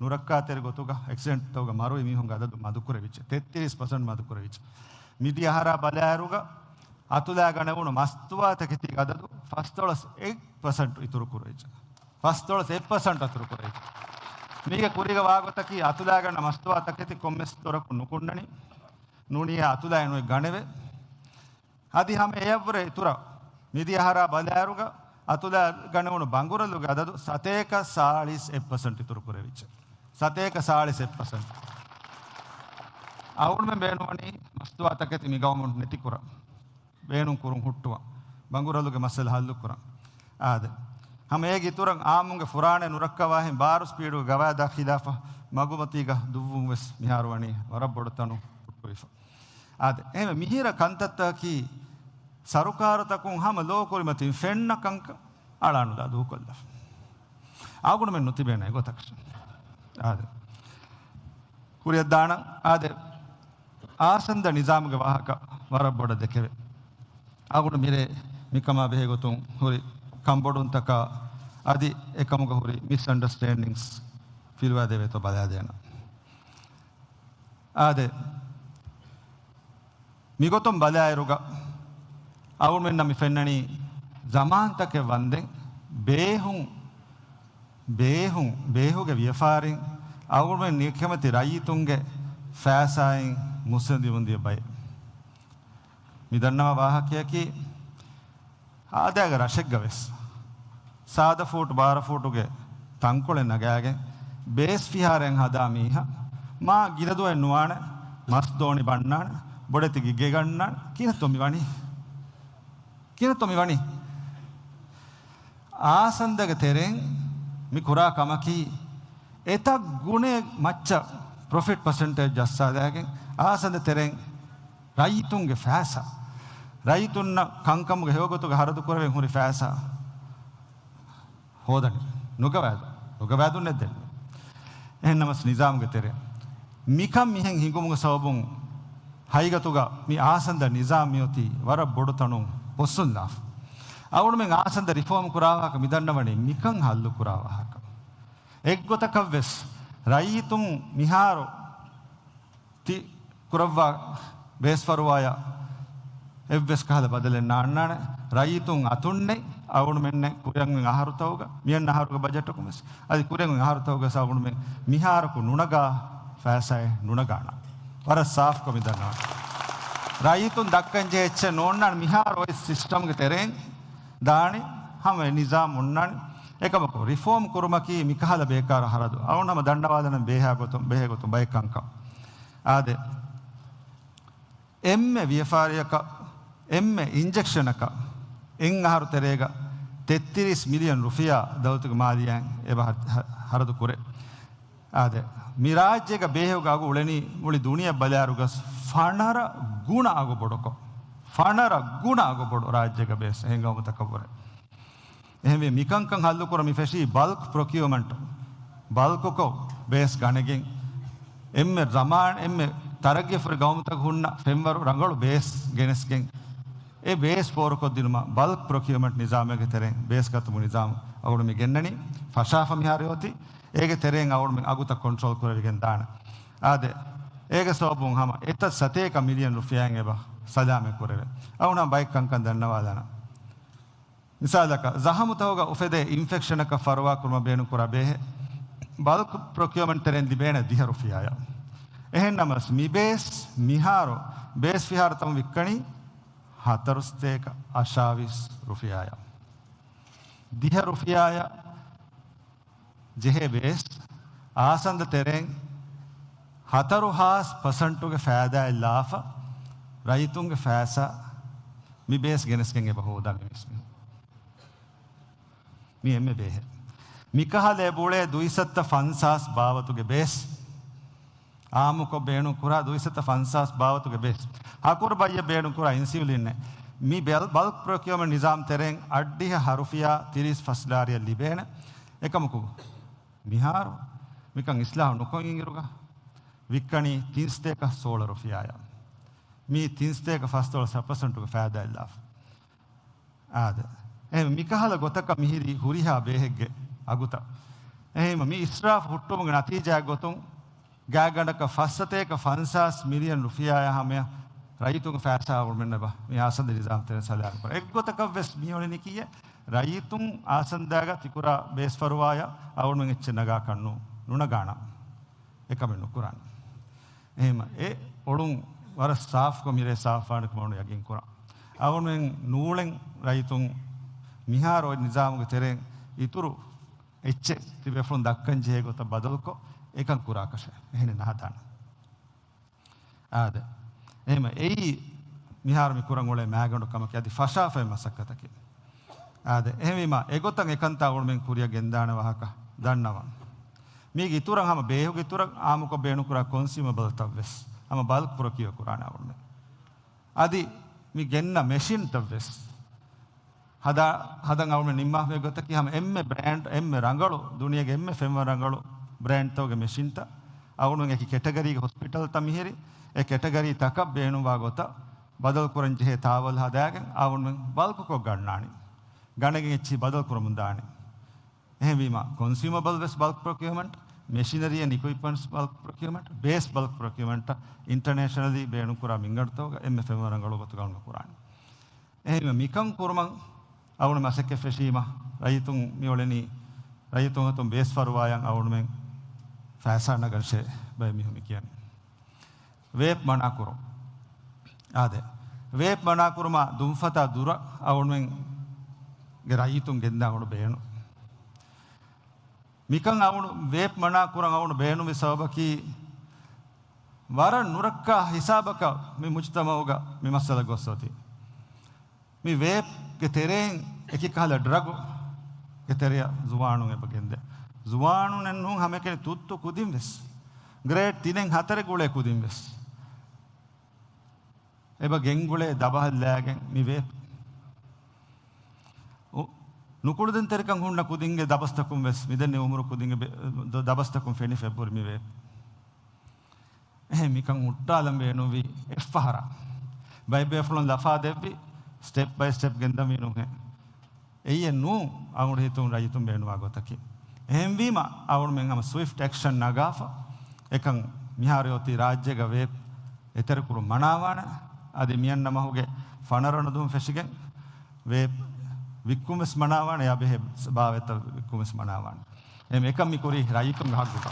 ނުރައްކާތެރި ގޮތުގަ އެކްސިޑެންޓްތަކުގަ މަރުވި މީހުންގެ އަދަދު މަދުކުރެވިއްޖެ. ތެއްތިރީސް ޕަސެންޓް މަދުކުރެވިއްޖެ. މިދިޔަ އަހަރާ ބަލާއިރުގަ އަތުލާ ގަނެވުނު މަސްތުވާތަކެތީގެ އަދަދު ފަސްދޮޅަސް އެއް ޕަސެންޓް އިތުރު ކުރެވިއްޖެ. ފަސްދޮޅަސް އެއް ޕަސެންޓް އިތުރު ކުރެވިއްޖެ. މީގެ ކުރީގަ ވާގޮތަކީ އަތުލާގަންނަ މަސްތުވާތަކެތި ކޮންމެސް ދޮރަކުން ނުކުންނަނީ. ނޫނިއްޔާ އަތުލާއެއް ނުއެއް ގަނެވޭ. އަދި ހަމަ އެއަށްވުރެ އިތުރަށް މިދިޔަ އަހަރާ ބަލާއިރުގަ އަތުލާ ގަނެވުނު ބަނގުރަލުގެ އަދަދު ސަތޭކަ ސާޅީސް އެއް ޕަސެންޓް އިތުރު ކުރެވިއްޖެ. ސަތޭކަ ސާޅީސް އެއް ޕަސެންޓް. އަޅުގަނޑުމެން ބޭނުންވަނީ މަސްތުވާތަކެތި މި ގައުމުން ނެތިކުރަން. ބޭނުން ކުރުން ހުއްޓުވަން. ބަނގުރަލުގެ މައްސަލަ ހައްލު ކުރަން. އާދެ. ހަމަ އޭގެ އިތުރަށް އާއްމުންގެ ފުރާނަ ނުރައްކަވާހެން ބާރު ސްޕީޑުގެ ގަވާއިދާ ޚިލާފަށް މަގުމަތީގަ ދުއްވުން ވެސް މިހާރު ވަނީ ވަރަށް ބޮޑު ތަނުން ހުއްޓުވިފަ. އާދެ، އެހެންވެ މިހިރަ ކަންތައްތަކަކީ ސަރުކާރުތަކުން ހަމަ ލޯ ކުރިމަތިން ފެންނަ ކަންކަން އަޅާނުލާ ދޫކޮށްލަފަ. އަޅުގަނޑުމެން ނުތިބޭނެ އެގޮތަކަށް. އާދެ. ކުރިއަށްދާނަން. އާދެ، އާސަންދަ ނިޒާމުގެ ވާހަކަ ވަރަށް ބޮޑަށް ދެކެވޭ. އަޅުގަނޑު މިރޭ މިކަމާ ބެހޭގޮތުން ހުރި ކަންބޮޑުންތަކާ އަދި އެކަމުގަ ހުރި މިސްއަންޑަސްޓޭންޑިންގްސް ފިލުވާދެވޭތޯ ބަލާދޭނަން. އާދެ، މިގޮތުން ބަލާއިރުގަ އަޅުގަނޑުމެންނަށް މި ފެންނަނީ ޒަމާންތަކެއް ވަންދެން ބޭހުން، ބޭހުން، ބޭހުގެ ވިޔަފާރިން އަޅުގަނޑުމެން ނިކަމެތި ރައްޔިތުންގެ ފައިސާއިން މުއްސަނދިވަންދިޔަ ބައެއް. މި ދަންނަވާ ވާހަކަޔަކީ، އާދައިގެ ރަށެއްގަ ވެސް ސާދަ ފޫޓް ބާރަ ފޫޓުގެ ތަންކޮޅެއް ނަގާގެން ބޭސް ފިހާރައެއް ހަދާ މީހާ މާ ގިނަ ދުވަހެއް ނުވާނެ، މަސް ދޯނި ބަންނާނެ، ބޮޑެތި ގިގެ ގަންނާނެ. ކިހިނެއްތޯ މި ވަނީ؟ ކިހިނެއްތޯ މި ވަނީ؟ އާސަންދަގެ ތެރެއިން މި ކުރާ ކަމަކީ އެތައް ގުނައެއް މައްޗަށް ޕްރޮފިޓް ޕަސެންޓޭޖް ޖައްސާލާގެން އާސަންދަ ތެރެއިން ރައްޔިތުންގެ ފައިސާ، ރައްޔިތުންނަށް ކަންކަމުގެ ހެޔޮގޮތުގެ ހަރަދު ކުރެވެން ހުރި ފައިސާ ހޯދަނީ. ނުގަވާދު، ނުގަވާދުން ނެއްދެން. އެހެންނަމަސް ނިޒާމުގެ ތެރެ މިކަން މިހެން ހިނގުމުގެ ސަބަބުން ހަގީގަތުގަ މި އާސަންދަ ނިޒާމް މިއޮތީ ވަރަށް ބޮޑު ތަނުން ބޮއްސުންލާފަ. އަޅުގަނޑުމެން އާސަންދަ ރިފޯމް ކުރާ ވާހަކަ މި ދަންނަވަނީ މިކަން ހައްލު ކުރާ ވާހަކަ. އެއްގޮތަކަށްވެސް ރައްޔިތުން މިހާރު ތި ކުރައްވާ ބޭސްފަރުވާޔަށް އެއްވެސް ކަހަލަ ބަދަލެއް ނާންނާނެ. ރައްޔިތުން އަތުންނެއް އަޅުގަނޑުމެންނެއް ކުރިއަށް އަހަރުތަކުގަ، މިއަންނަ އަހަރުގެ ބަޖެޓަކުން ވެސް އަދި ކުރިއަށް އަހަރުތަކުގަ ވެސް އަޅުގަނޑުމެން މިހާރަކު ނުނަގާ ފައިސާއެއް ނުނަގާނަން. ވަރަށް ސާފްކޮށް މި ދަންނަވަން. ރައްޔިތުން ދައްކަން ޖެހޭ އެއްޗެއް ނޯންނާނެ މިހާރު އޮތް ސިސްޓަމްގެ ތެރެއިން ދާނީ ހަމަ ނިޒާމް އޮންނާނީ. އެކަމަކު ރިފޯމް ކުރުމަކީ މިކަހަލަ ބޭކާރު ހަރަދު. އަޅުގަނޑު ހަމަ ދަންނަވާލަން ބޭހޭ ގޮތުން، ބެހޭ ގޮތުން ބައެއް ކަންކަން. އާދެ، އެންމެ ވިޔަފާރިއަކަށް، އެންމެ އިންޖެކްޝަނަކަށް އެއް އަހަރު ތެރޭގަ ތެއްތިރީސް މިލިއަން ރުފިޔާ ދައުލަތުގެ މާލިޔާއިން އެބަ ހަ-، ހަ-، ހަރަދު ކުރޭ. އާދެ، މި ރާއްޖޭގަ ބޭހުގަ އަގު އުޅެނީ މުޅި ދުނިޔެ ބަލާއިރުގަސް ފަނަރަ ގުނަ އަގު ބޮޑުކޮށް. ފަނަރަ ގުނަ އަގު ބޮޑު ރާއްޖޭގަ ބޭސް އެހެން ގައުމުތަކަށްވުރެ. އެހެންވެ، މިކަންކަން ހައްލުކުރަން މި ފެށީ ބަލްކް ޕްރޮކިއުމަންޓް، ބަލްކުކޮށް ބޭސް ގަނެގެން، އެންމެ ޒަމާން، އެންމެ ތަރައްގީފުރި ގައުމުތަކު ހުންނަ ފެންވަރު ރަނގަޅު ބޭސް ގެނެސްގެން، އެ ބޭސް ފޯރުކޮށްދިނުމަށް ބަލްކް ޕްރޮކިއުމަންޓް ނިޒާމެއްގެ ތެރެއިން ބޭސް ގަތުމުގެ ނިޒާމް އަޅުގަނޑު މި ގެންނަނީ. ފަށާފަ މިހާރު އޮތީ، އޭގެ ތެރެއިން އަޅުގަނޑު މި އަގުތައް ކޮންޓްރޯލް ކުރެވިގެން ދާނެ. އާދެ، އޭގެ ސަބަބުން ހަމަ އެތައް ސަތޭކަ މިލިއަން ރުފިޔާއިން އެބަ ސަލާމަތް ކުރެވޭ. އަޅުގަނޑު ބައެއް ކަންކަން ދަންނަވާލާނަން. މިސާލަކަށް، ޒަހަމުތަކުގަ އުފެދޭ އިންފެކްޝަނަކަށް ފަރުވާކުރުމަށް ބޭނުންކުރާ ބޭހެއް ބަލްކް ޕްރޮކިއުމަންޓް ތެރެއިން ލިބޭނެ ދިހަ ރުފިޔާއަށް. އެހެންނަމަވެސް، މި ބޭސް މިހާރު ބޭސް ފިހާރަތައް ވިއްކަނީ ހަތަރުސަތޭކަ އަށާވީސް ރުފިޔާއަށް. ދިހަ ރުފިޔާއަށް ޖެހޭ ބޭސް އާސަންދަ ތެރެއިން ހަތަރު ހާސް ޕަސަންޓުގެ ފައިދާއެއް ލާފަ، ރައްޔިތުންގެ ފައިސާ މި ބޭސް ގެނެސްގެން އެބަ ހޯދާ މި މީސްމީހުން. މި އެންމެ ބޭހެއް. މިކަހަލަ އެބައުޅޭ ދުއިސައްތަ ފަންސާސް ބާވަތުގެ ބޭސް. އާއްމުކޮށް ބޭނުން ކުރާ ދުއިސައްތަ ފަންސާސް ބާވަތުގެ ބޭސް. ހަކުރު ބައްޔަށް ބޭނުން ކުރާ އިންސިއުލިންއެއް. މި ބަލް-، ބަލްކް ޕްރޮކިއުމަންޓް ނިޒާމް ތެރެއިން އަށްޑިހަ ހަ ރުފިޔާ ތިރީސް ފަސް ލާރިއަށް ލިބޭނެ. އެކަމަކު، މިހާރު މިކަން އިސްލާހު ނުކޮށް އިންއިރުގަ ވިއްކަނީ ތިންސަތޭކަ ސޯޅަ ރުފިޔާއަށް. މީ ތިންސަތޭކަ ފަސްދޮޅަސް ޕަސަންޓުގެ ފައިދާއެއް ލާފަ. އާދެ. އެހެން މިކަހަލަ ގޮތަކަށް މިހިރީ ހުރިހާ ބޭހެއްގެ އަގުތައް. އެހެންވީމަ މި އިސްރާފް ހުއްޓުވުމުގެ ނަތީޖާއެއް ގޮތުން ގާތްގަނޑަކަށް ފަސްސަތޭކަ ފަންސާސް މިލިއަން ރުފިޔާއާ ހަމަޔަށް ރައްޔިތުންގެ ފައިސާ އަޅުގަނޑުމެންނަށް އެބަ މި އާސަންދަ ނިޒާމް ތެރެއިން ސަލާމަތް ކުރާ. އެއްގޮތަކަށް ވެސް މިއުޅެނީކީއެއް ރައްޔިތުން އާސަންދާގަ ތިކުރާ ބޭސްފަރުވާޔަށް އަޅުގަނޑުމެން އެއްޗެއް ނަގާކަށް ނޫ-، ނުނަގާނަން. އެކަމެއް ނުކުރާނެ. އެހެންމަ އެ އޮޅުން ވަރަށް ސާފުކޮށް މިރޭ ސާފުވާނެ ކަމަށް ޔަގީން ކުރަން. އަޅުގަނޑުމެން ނޫޅެން ރައްޔިތުން މިހާރު އޮތް ނިޒާމުގެ ތެރެއިން އިތުރު އެއްޗެއް ތިބޭފުޅުން ދައްކަން ޖެހޭ ގޮތަށް ބަދަލުކޮށް، އެކަން ކުރާކަށެއް އެހެނެއް ނަހަދާނެ. އާދެ. އެހެންމަ އެއީ މިހާރު މި ކުރަން އުޅޭ މައިގަނޑު ކަމަކީ އަދި ފަށާފައި މަސައްކަތަކީ. އާދެ. އެހެންވީމާ، އެގޮތަށް އެކަންތާ އަޅުގަނޑުމެން ކުރިއަށް ގެންދާނެ ވާހަކަ ދަންނަވަން. މީގެ އިތުރަށް ހަމަ ބޭހުގެ އިތުރަށް އާއްމުކޮށް ބޭނުންކުރާ ކޮންސިއުމަބަލްތައް ވެސް ހަމަ ބަލްކް ޕްރޮކިއު ކުރާނެ އަޅުގަނޑުމެން. އަދި މި ގެންނަ މެޝިންތައް ވެސް ހަދާ، ހަދަން އަޅުގަނޑު ނިންމާފައި ގޮތަކީ ހަމަ އެންމެ ބްރޭންޑް، އެންމެ ރަނގަޅު، ދުނިޔޭގެ އެންމެ ފެންވަރު ރަނގަޅު ބްރޭންޑްތަކުގެ މެޝިންތައް އަޅުގަނޑު އެކި ކެޓަގަރީގެ ހޮސްޕިޓަލްތައް މިހިރި، އެ ކެޓަގަރީ ތަކަށް ބޭނުންވާ ގޮތަށް ބަދަލު ކުރަން ޖެހޭ ތާވަލް ހަދާގެން އަޅުގަނޑުމެން ބަލްކުކޮށް ގަންނާނީ. ގަނެގެން އެއްޗިހި ބަދަލު ކުރަމުން ދާނީ. އެހެންވީމާ، ކޮންސިއުމަބަލް ވެސް ބަލްކް ޕްރޮކިއުމަންޓް، މެޝިނަރީ އެންޑް އިކުއިޕްމަންޓްސް ބަލްކް ޕްރޮކިއުމަންޓް، ބޭސް ބަލްކް ޕްރޮކިއުމަންޓް، އިންޓަރނޭޝަނަލީ ބޭނުންކުރާ މިންގަނޑުތަކުގަ އެންމެ ފެންވަރު ރަނގަޅު ގޮތުގަ އަޅުގަނޑު ކުރާނީ. އެހެންވީމަ މިކަން ކުރުމަށް އަޅުގަނޑު މަސައްކަތް ފެށީމަ، ރައްޔިތުން މިއުޅެނީ، ރައްޔިތުން އަތުން ބޭސް ފަރުވާޔަށް އަޅުގަނޑުމެން ފައިސާ ނަގަންށޭ ބައެއް މީހުން މި ކިޔަނީ. ވޭޕް މަނާކުރުން. އާދެ. ވޭޕް މަނާކުރުމާ ދުންފަތާ ދުރަށް އަޅުގަނޑުމެންގެ ރައްޔިތުން ގެންދާ އަޅުގަނޑު ބޭނުން. މިކަން އަޅުގަނޑު ވޭޕް މަނާކުރަން އަޅުގަނޑު ބޭނުންވި ސަބަބަކީ، ވަރަށް ނުރައްކާ ހިސާބަކަށް މި މުޖުތަމަޢުގަ މި މައްސަލަ ގޮސް އޮތީ. މި ވޭޕްގެ ތެރެއިން އެކި ކަހަލަ ޑްރަގުގެ ތެރެއަށް ޒުވާނުން އެބަ ގެންދޭ. ޒުވާނުންނެއް ނޫން، ހަމައެކަނި ތުއްތު ކުދިން ވެސް، ގްރޭޑް ތިނެއް ހަތަރެއް ގުޅޭ ކުދިން ވެސް އެބަ ގެންގުޅޭ ދަބަހަށްލާގެން މި ވޭޕް. އު-، ނުކުޅެދުންތެރިކަން ހުންނަ ކުދިންގެ ދަބަސްތަކުން ވެސް، މިދެންނެވި އުމުރު ކުދިންގެ ބެ-، ދަ-، ދަބަސްތަކުން ފެނިފަ އެބަހުރި މި ވޭޕް. އެހެން މިކަން ހުއްޓާލަން ބޭނުންވީ އެއްފަހަރާ. ބައެއް ބޭފުޅުން ލަފާ ދެއްވި، ސްޓެޕް ބައި ސްޓެޕް ގެންދަންވީ ނޫންހޭ. އެއްޔެއް ނޫން އަޅުގަނޑު ހިތުން ރައްޔިތުން ބޭނުންވާ ގޮތަކީ. އެހެންވީމަ އަޅުގަނޑުމެން ހަމަ ސްވިފްޓް އެކްޝަން ނަގާފަ، އެކަން މިހާރު އޮތީ ރާއްޖޭގަ ވޭޕް އެތެރެކުރުން މަނާވާނެ. އަދި މިއަންނަ މަހުގެ ފަނަރަ ވަނަ ދުވަހުން ފެށިގެން ވޭޕް ވިއްކުން ވެސް މަނާވާނެ، އެއާ ބެހޭ ބާވަތްތައް ވިއްކުން ވެސް މަނާވާނެ. އެހެން އެކަން މި ކުރީ ރައްޔިތުންގެ ހައްގުގަ.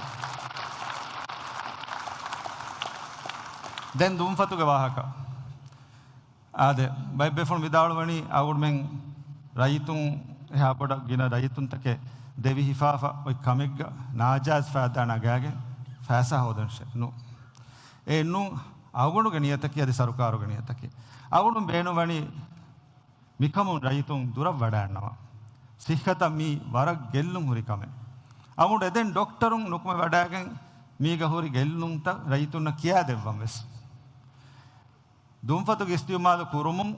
ދެން ދުންފަތުގެ ވާހަކަ. އާދެ، ބައެއް ބޭފުޅުން ވިދާޅުވަނީ އަޅުގަނޑުމެން ރައްޔިތުން އެހާ ބޮޑަށް ގިނަ ރައްޔިތުންތަކެއް ދެވި ހިފާފަ އޮތް ކަމެއްގަ ނާޖާއިޒް ފައިދާ ނަގާގެން ފައިސާ ހޯދަންށޭ. ނޫން. އެއެއްނޫން އަޅުގަނޑުގެ ނިޔަތަކީ އަދި ސަރުކާރުގެ ނިޔަތަކީ. އަޅުގަނޑު ބޭނުންވަނީ މިކަމުން ރައްޔިތުން ދުރަށް ވަޑައަންނަވާ. ސިއްހަތަށް މީ ވަރަށް ގެއްލުން ހުރި ކަމެއް. އަޅުގަނޑު އެދެން ޑޮކްޓަރުން ނުކުމެ ވަޑައިގެން މީގަ ހުރި ގެއްލުންތައް ރައްޔިތުންނަށް ކިޔާދެއްވަން ވެސް. ދުންފަތުގެ އިސްތިއުމާލު ކުރުމުން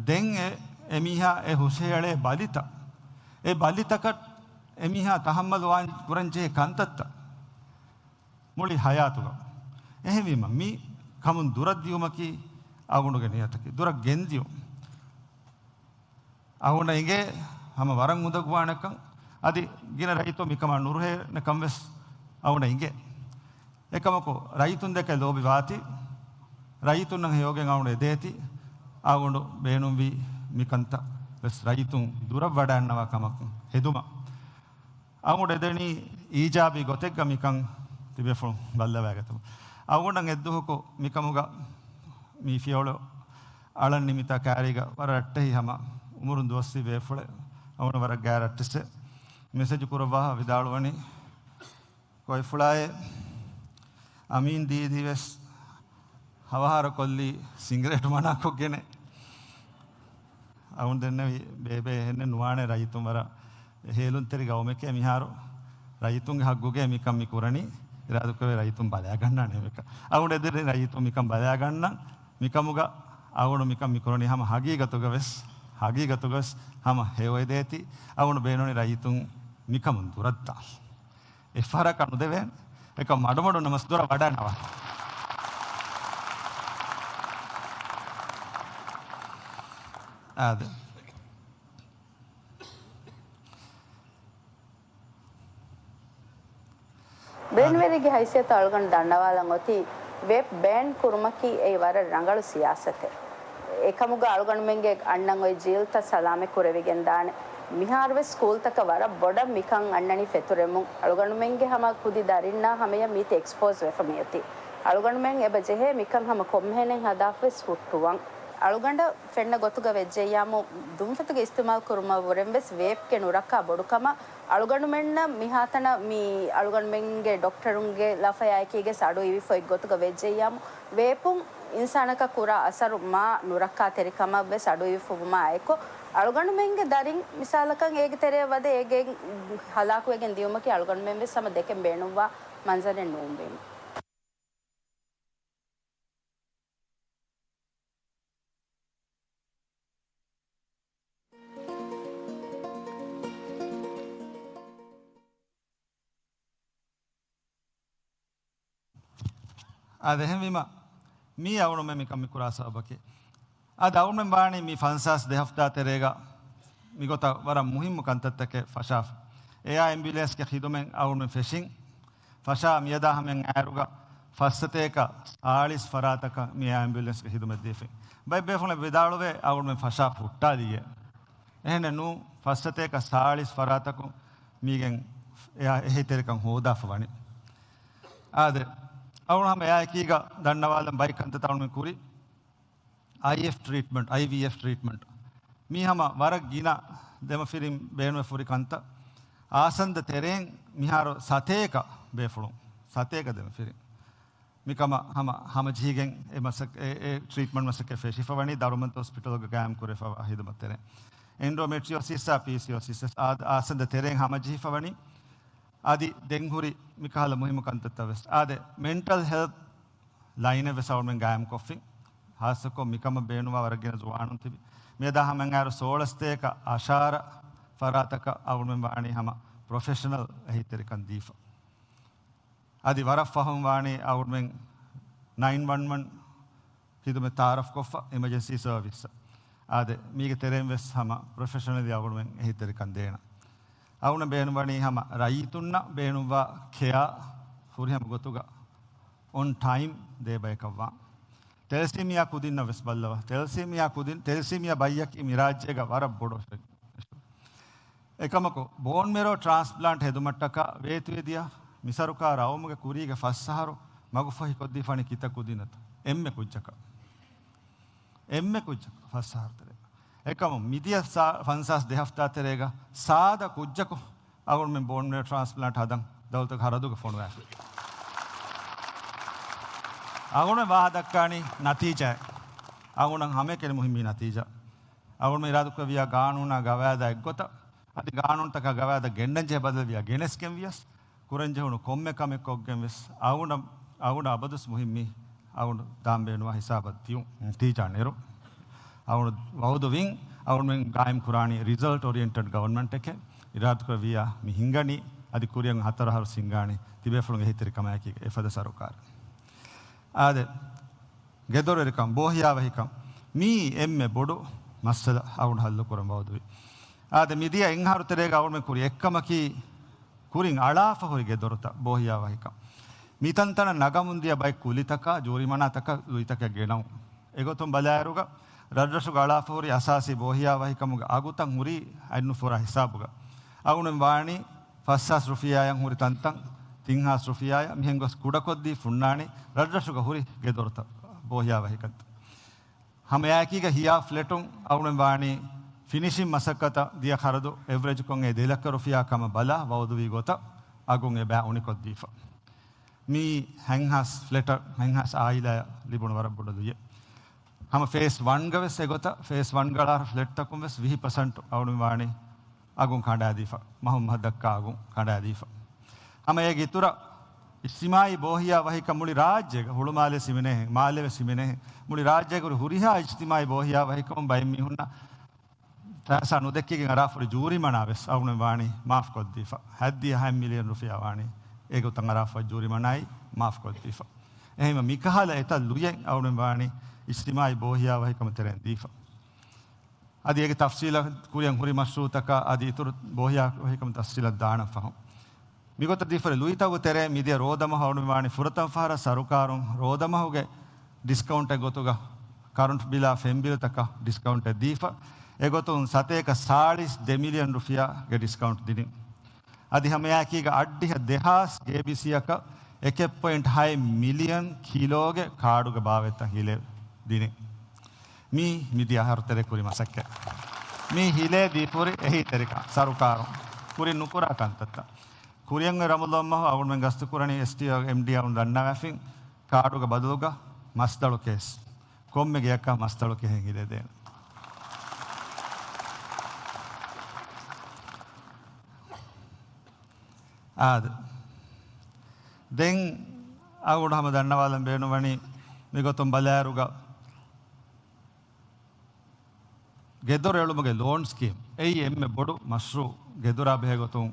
ދެން އެ، އެމީހާ އެ ހުށަހެޅޭ ބަލިތައް، އެ ބަލިތަކަށް އެމީހާ ތަހައްމަލު ވާން ކުރަން ޖެހޭ ކަންތައްތައް މުޅި ހަޔާތުގަ. އެހެންވީމަ، މި ކަމުން ދުރަށް ދިޔުމަކީ އަޅުގަނޑުގެ ނިޔަތަކީ. ދުރަށް ގެންދިޔުން. އަޅުގަނޑަށް އިނގޭ ހަމަ ވަރަށް އުނދަގޫވާނެކަން. އަދި ގިނަ ރައްޔިތުން މިކަމާ ނުރުހޭނެކަން ވެސް އަޅުގަނޑަށް އިނގޭ. އެކަމަކު، ރައްޔިތުން ދެކެ ލޯބިވާތީ، ރައްޔިތުންނަށް ހެޔޮވެގެން އަޅުގަނޑު އެދޭތީ، އަޅުގަނޑު ބޭނުންވީ މިކަންތައް ވެސް ރައްޔިތުން ދުރަށް ވަޑައިގަންނަވާ ކަމަކު ހެދުމަށް. އަޅުގަނޑު އެދެނީ އީޖާބީ ގޮތެއްގަ މިކަން ތިބޭފުޅުން ބައްލަވައިގަތުމަށް. އަޅުގަނޑަށް އެއްދުވަހަކު މިކަމުގަ މި ފިޔަވަޅު އަޅަން ނިމިތާ ކައިރީގަ ވަރަށް ރައްޓެހި ހަމަ އުމުރުން ދުވަސްވީ ބޭފުޅެއް އަޅުގަނޑު ވަރަށް ގާތް ރައްޓެހި މެސެޖު ކުރައްވާ ވިދާޅުވަނީ، ކޮއިފުޅާއޭ، އަމީން ދީދީ ވެސް ހަވަހާރަ ކޮށްލީ ސިނގިރޭޓު މަނާކޮށްގެނެ. އަޅުގަނޑު ދެންނެވި ބޭބެ އެހެންނެއް ނުވާނެ ރައްޔިތުން ވަރަށް ހޭލުންތެރި ގައުމެކޭ މިހާރު. ރައްޔިތުންގެ ހައްގުގައި މިކަން މި ކުރަނީ އިރާދަކުރެވޭ ރައްޔިތުން ބަލައިގަންނާނެ މިކަން. އަޅުގަނޑު އެދެނީ ރައްޔިތުން މިކަން ބަލައިގަންނަން. މިކަމުގަ އަޅުގަނޑު މިކަން މި ކުރަނީ ހަމަ ހަގީގަތުގަ ވެސް، ހަގީގަތުގަ ވެސް ހަމަ ހެޔޮއެދޭތީ. އަޅުގަނޑު ބޭނުނީ ރައްޔިތުން މިކަމުން ދުރަށްދާން. އެއްފަހަރަކަށް ނުދެވޭނެ. އެކަމް މަޑުމަޑުން ނަމަސް ދުރަށް ވަޑައިގަންނަވާ. އާދެ. ބޭނުންވެރިގެ ހައިސިއްޔަތު އަޅުގަނޑު ދަންނަވާލަން އޮތީ، ވޭޕް ބޭން ކުރުމަކީ އެއީ ވަރަށް ރަނގަޅު ސިޔާސަތެއް. އެކަމުގަ އަޅުގަނޑުމެންގެ އަންނަން އޮތް ޖީލްތައް ސަލާމަތް ކުރެވިގެން ދާނެ. މިހާރުވެސް ސްކޫލްތަކަށް ވަރަށް ބޮޑަށް މިކަން އަންނަނީ ފެތުރެމުން. އަޅުގަނޑުމެންގެ ހަމަ ކުދި ދަރިންނާ ހަމަޔަށް މީތި އެކްސްޕޯޒް ވެފަ މިއޮތީ. އަޅުގަނޑުމެން އެބަ ޖެހޭ މިކަން ހަމަ ކޮންމެހެނެއް ހަދާފަވެސް ހުއްޓުވަން. އަޅުގަނޑަށް ފެންނަ ގޮތުގަ ވެއްޖެއްޔާމު، ދުންފަތުގެ އިސްތިމާލް ކުރުމަށްވުރެން ވެސް ވޭޕްގެ ނުރައްކާ ބޮޑުކަމަށް އަޅުގަނޑުމެންނަށް މިހާތަނަށް މި އަޅުގަނޑުމެންގެ ޑޮކްޓަރުންގެ ލަފަޔާއެކީގެ އަޑު އިވިފަ އޮތް ގޮތުގަ ވެއްޖެއްޔާމު، ވޭޕުން އިންސާނަކަށް ކުރާ އަސަރު މާ ނުރައްކާތެރިކަމަށް ވެސް އަޑު އިވިފަވުމާ އެކު، އަޅުގަނޑުމެންގެ ދަރިން މިސާލަކަށް އޭގެ ތެރެއަށް ވަދެ އޭގެ ހަލާކުވެގެން ދިޔުމަކީ އަޅުގަނޑުމެން ވެސް ހަމަ ދެކެން ބޭނުންވާ މަންޒަރެއް ނޫންވީމު. އާދެ، އެހެންވީމަ، މީ އަޅުގަނޑުމެން މިކަން މި ކުރާ ސަބަބަކީ، އަދި އަޅުގަނޑުމެން ވާނީ މި ފަންސާސް ދެ ހަފްތާ ތެރޭގަ މިގޮތަށް ވަރަށް މުހިއްމު ކަންތައްތަކެއް ފަށާފަ. އެއާ އެމްބިއުލެންސްގެ ޚިދުމަތް އަޅުގަނޑުމެން ފެށިން. ފަށާ މިއަދާ ހަމައަށް އައިރުގަ ފައްސަތޭކަ ސާޅީސް ފަރާތަކަށް މި އެމްބިއުލެންސްގެ ޚިދުމަތް ދީފިން. ބައެއް ބޭފުޅުން ވިދާޅުވޭ އަޅުގަނޑުމެން ފަށާ ހުއްޓާލިއޭ. އެހެނެއް ނޫން، ފައްސަތޭކަ ސާޅީސް ފަރާތަކުން މީގެން އެއާ އެހީތެރިކަން ހޯދާފަ ވަނީ. އާދެ، އަޅުގަނޑު ހަމަ އެއާއެކީގަ ދަންނަވާލަން ބައެއް ކަންތައްތައް އަޅުގަނޑުމެން ކުރި. އައިއެފް ޓްރީޓްމަންޓް، އައިވީއެފް ޓްރީޓްމަންޓް. މީ ހަމަ ވަރަށް ގިނަ ދެމަފިރިން ބޭނުންވެފަ ހުރި ކަންތައް. އާސަންދަ ތެރޭން މިހާރު ސަތޭކަ ބޭފުޅުން، ސަތޭކަ ދެމަފިރިން މިކަމަށް ހަމަ، ހަމަޖެހިގެން އެ މަސައް-، އެ، އެ ޓްރީޓްމަންޓް މަސައްކަތް ފެށިފަ ވަނީ ދަރުމަންތަ ހޮސްޕިޓަލްގަ ގާއިމް ކުރެވިފައިވާ ހިދުމަތް ތެރޭން. އެންޑޯމެޓްރިއޯސިސްއާ ޕީސީއޯސިސް ވެސް އާ-، އާސަންދަ ތެރޭން ހަމަޖެހިފަ ވަނީ. އަދި ދެން ހުރި މިކަހަލަ މުހިއްމު ކަންތައްތައް ވެސް. އާދެ، މެންޓަލް ހެލްތް ލައިނެއް ވެސް އަޅުގަނޑުމެން ގާއިމްކޮށްފިން. ހާއްސަކޮށް މިކަމަށް ބޭނުންވާ ވަރަށް ގިނަ ޒުވާނުން ތިބި. މިއަދާ ހަމައަށް އައިރު ސޯޅަސްތޭކަ އަށާރަ ފަރާތަކަށް އަޅުގަނޑުމެން ވާނީ ހަމަ ޕްރޮފެޝަނަލް އެހީތެރިކަން ދީފަ. އަދި ވަރަށް ފަހުން ވާނީ އަޅުގަނޑުމެން ނައިން ވަން ވަން ހިދުމަތް ތައާރަފްކޮށްފަ އިމަޖެންސީ ސަރވިސްއަށް. އާދެ، މީގެ ތެރެއިން ވެސް ހަމަ ޕްރޮފެޝަނަލީ އަޅުގަނޑުމެން އެހީތެރިކަން ދޭނަ. އަޅުގަނޑު ބޭނުންވަނީ ހަމަ ރައްޔިތުންނަށް ބޭނުންވާ ކެއާ ފުރިހަމަ ގޮތުގަ އޮން ޓައިމް ދޭ ބަޔަކަށްވާން. ތެލެސީމިއާ ކުދިންނަށް ވެސް ބައްލަވާ. ތެލެސީމިއާ ކުދިން، ތެލެސީމިއާ ބައްޔަކީ މި ރާއްޖޭގަ ވަރަށް ބޮޑު އެކަމަކު، ބޯން މެރޯ ޓްރާންސްޕްލާންޓް ހެދުމަށްޓަކާ ވޭތުވެދިޔަ މި ސަރުކާރު އައުމުގެ ކުރީގެ ފަސް އަހަރު މަގުފަހި ކޮށްދީފާނީ ކިތައް ކުދިންނަތަ؟ އެންމެ ކުއްޖަކަށް. އެންމެ ކުއްޖަކަށް ފަސް އަހަރު ތެރޭ. އެކަމު މިދިޔަ ސާ-، ފަންސާސް ދެ ހަފްތާ ތެރޭގަ ސާދަ ކުއްޖަކު އަޅުގަނޑުމެން ބޯން މެރޯ ޓްރާންސްޕްލާންޓް ހަދަން ދައުލަތުގެ ހަރަދުގަ ފޮނުވާފި. އަޅުގަނޑު ވާހަ ދައްކާނީ ނަތީޖާއެއް. އަޅުގަނޑަށް ހަމައެކަނި މުހިއްމީ ނަތީޖާ. އަޅުގަނޑު އިރާދަކުރެއްވިޔާ ގާނޫނާ ގަވާއިދާ އެއްގޮތަށް، އަދި ގާނޫނުތަކާ ގަވާއިދަށް ގެންނަން ޖެހޭ ބަދަލުވިޔާ ގެނެސްގެން ވިޔަސް، ކުރަންޖެހުނު ކޮންމެ ކަމެއް ކޮށްގެން ވެސް އަޅުގަނޑަށް، އަޅުގަނޑަށް އަބަދުސް މުހިއްމީ އަޅުގަނޑު ދާން ބޭނުންވާ ހިސާބަށް ދިޔުން. ޓީޗާ ނެރު. އަޅުގަނޑު ވައުދުވިން އަޅުގަނޑުމެން ގާއިމް ކުރާނީ ރިޒަލްޓް އޮރިއެންޓެޑް ގަވަރންމަންޓެކޭ. އިރާދަކުރެއްވިއްޔާ މި ހިނގަނީ އަދި ކުރިއަށް ހަތަރު އަހަރު ހިނގާނީ ތިބޭފުޅުންގެ އެހީތެރިކަމާއެކީ އެފަދަ ސަރުކާރެއް. އާދެ، ގެދޮރުވެރިކަން، ބޯހިޔާވަހިކަން، މީ އެންމެ ބޮޑު މައްސަލަ އަޅުގަނޑު ހައްލު ކުރަން ވައުދުވި. އާދެ، މިދިޔަ އެއްއަހަރު ތެރޭގަ އަޅުގަނޑުމެން ކުރި އެއްކަމަކީ، ކުރިން އަޅާފަ ހުރި ގެދޮރުތައް ބޯހިޔާވަހިކަން. މިތަންތަނަށް ނަގަމުން ދިޔަ ބައެއް ކުލިތަކާ، ޖޫރިމަނާތަކާ، ލުއިތަކެއް ގެނައުން. އެގޮތުން ބަލާއިރުގަ، ރަށްރަށުގަ އަޅާފަ ހުރި އަސާސީ ބޯހިޔާވަހިކަމުގެ އަގުތައް ހުރީ އަތްނުފުރާ ހިސާބުގަ. އަޅުގަނޑުމެން ވާނީ ފަސްހާސް ރުފިޔާއަށް ހުރި ތަންތަން، ތިންހާސް ރުފިޔާއަށް މިހެން ގޮސް ކުޑަކޮށްދީ ފުންނާނީ ރަށްރަށުގަ ހުރި ގެދޮރުތައް ބޯހިޔާވަހިކަން. ހަމައެކީގަ ހިޔާ ފްލެޓުން އަޅުގަނޑުމެން ވާނީ ފިނިޝިން މަސައްކަތަށް ދިޔަ ޚަރަދު އެވްރެޖްކޮށް އެ ދެލައްކަ ރުފިޔާ ކަމަށް ބަލާ ވައުދުވީ ގޮތަށް އަގުން އެބަ އުނިކޮށްދީފަ. މީ ހަތްހާސް ފްލެޓަށް، ހަތްހާސް އާއިލާއަށް ލިބުނު ވަރަށް ބޮޑު ލުޔެއް. ހަމަ ފޭސް ވަންގަ ވެސް އެގޮތަށް، ފޭސް ވަންގަ އަޅާ ފްލެޓްތަކުން ވެސް ވިހި ޕަސެންޓް އަޅުގަނޑު ވާނީ އަގުން ކަނޑާދީފަ، މަހުން މަހަށް ދައްކާ އަގުން ކަނޑާދީފަ. ހަމަ އޭގެ އިތުރަށް އިޖްތިމާއީ ބޯހިޔާ ވަހިކަން މުޅި ރާއްޖޭގަ، ހުޅުމާލެ ސިމެނޭހެން، މާލެވެ ސިމެނޭހެން، މުޅި ރާއްޖޭގަ ހުރި ހުރިހާ އިޖްތިމާއީ ބޯހިޔާ ވަހިކަމުން ބައެއް މީހުންނަށް ފައިސާ ނުދެއްކިގެން އަރާފަ ހުރި ޖޫރިމަނާ ވެސް އަޅުގަނޑުމެން ވާނީ މާފްކޮށްދީފަ. ހަތްދިހަ ހަތް މިލިއަން ރުފިޔާ ވާނީ އެގޮތަށް އަރާފަ ޖޫރިމަނާއި މާފްކޮށްދީފަ. އެހެންވީމަ މިކަހަލަ އެތައް ލުޔެއް އަޅުގަނޑުމެން ވާނީ އިޖްތިމާއީ ބޯހިޔާ ވަހިކަމުގެ ތެރެއިން ދީފަ. އަދި އޭގެ ތަފްސީލަށް ކުރިއަށް ހުރި މަޝްރޫއުތަކާ އަދި އިތުރު ބޯހިޔާ ވަހިކަމުގެ ތަފްސީލަށް ދާނަން ފަހުން. މިގޮތަށް ދީފަ ހުރި ލުއިތަކުގެ ތެރޭ މިދިޔަ ރޯދަމަހު އަޅުގަނޑުމެން ވާނީ ފުރަތަމަ ފަހަރަށް ސަރުކާރުން ރޯދަމަހުގެ ޑިސްކައުންޓެއް ގޮތުގަ ކަރަންޓް ބިލާ ފެން ބިލުތަކަށް ޑިސްކައުންޓެއް ދީފަ، އެގޮތުން ސަތޭކަ ސާޅީސް ދެ މިލިއަން ރުފިޔާގެ ޑިސްކައުންޓް ދިނިން. އަދި ހަމައެކީގަ އަށްޑިހަ ދެހާސް ގޭބީސީއަކަށް އެކެއް ޕޮއިންޓް ހައެއް މިލިއަން ކިލޯގެ ކާޑުގެ ބާވަތްތައް ހިލެއް ދިނިން. މީ މިދިޔަ އަހަރު ތެރޭ ކުރި މަސައްކަތް. މީ ހިލޭ ދީފަ ހުރި އެހީތެރިކަން ސަރުކާރުން ކުރިން ނުކުރާ ކަންތައްތައް. ކުރިއަށް ރަމަޟާން މަހު އަޅުގަނޑުމެން ގަސްތު ކުރަނީ އެސްޓީއޯ އެމްޑީއާ އަޅުގަނޑު ދަންނަވާފިން ކާޑުގެ ބަދަލުގަ މަސްދަޅު ކޭސް. ކޮންމެ ގެއަކަށް މަސްދަޅު ކެހެން ހިލޭ ދޭނެ. އާދެ. ދެން އަޅުގަނޑު ހަމަ ދަންނަވާލަން ބޭނުންވަނީ މިގޮތުން ބަލާއިރުގަ ގެދޮރު އެޅުމުގެ ލޯން ސްކީމް. އެއީ އެންމެ ބޮޑު މަޝްރޫއު ގެދޮރާ ބެހޭ ގޮތުން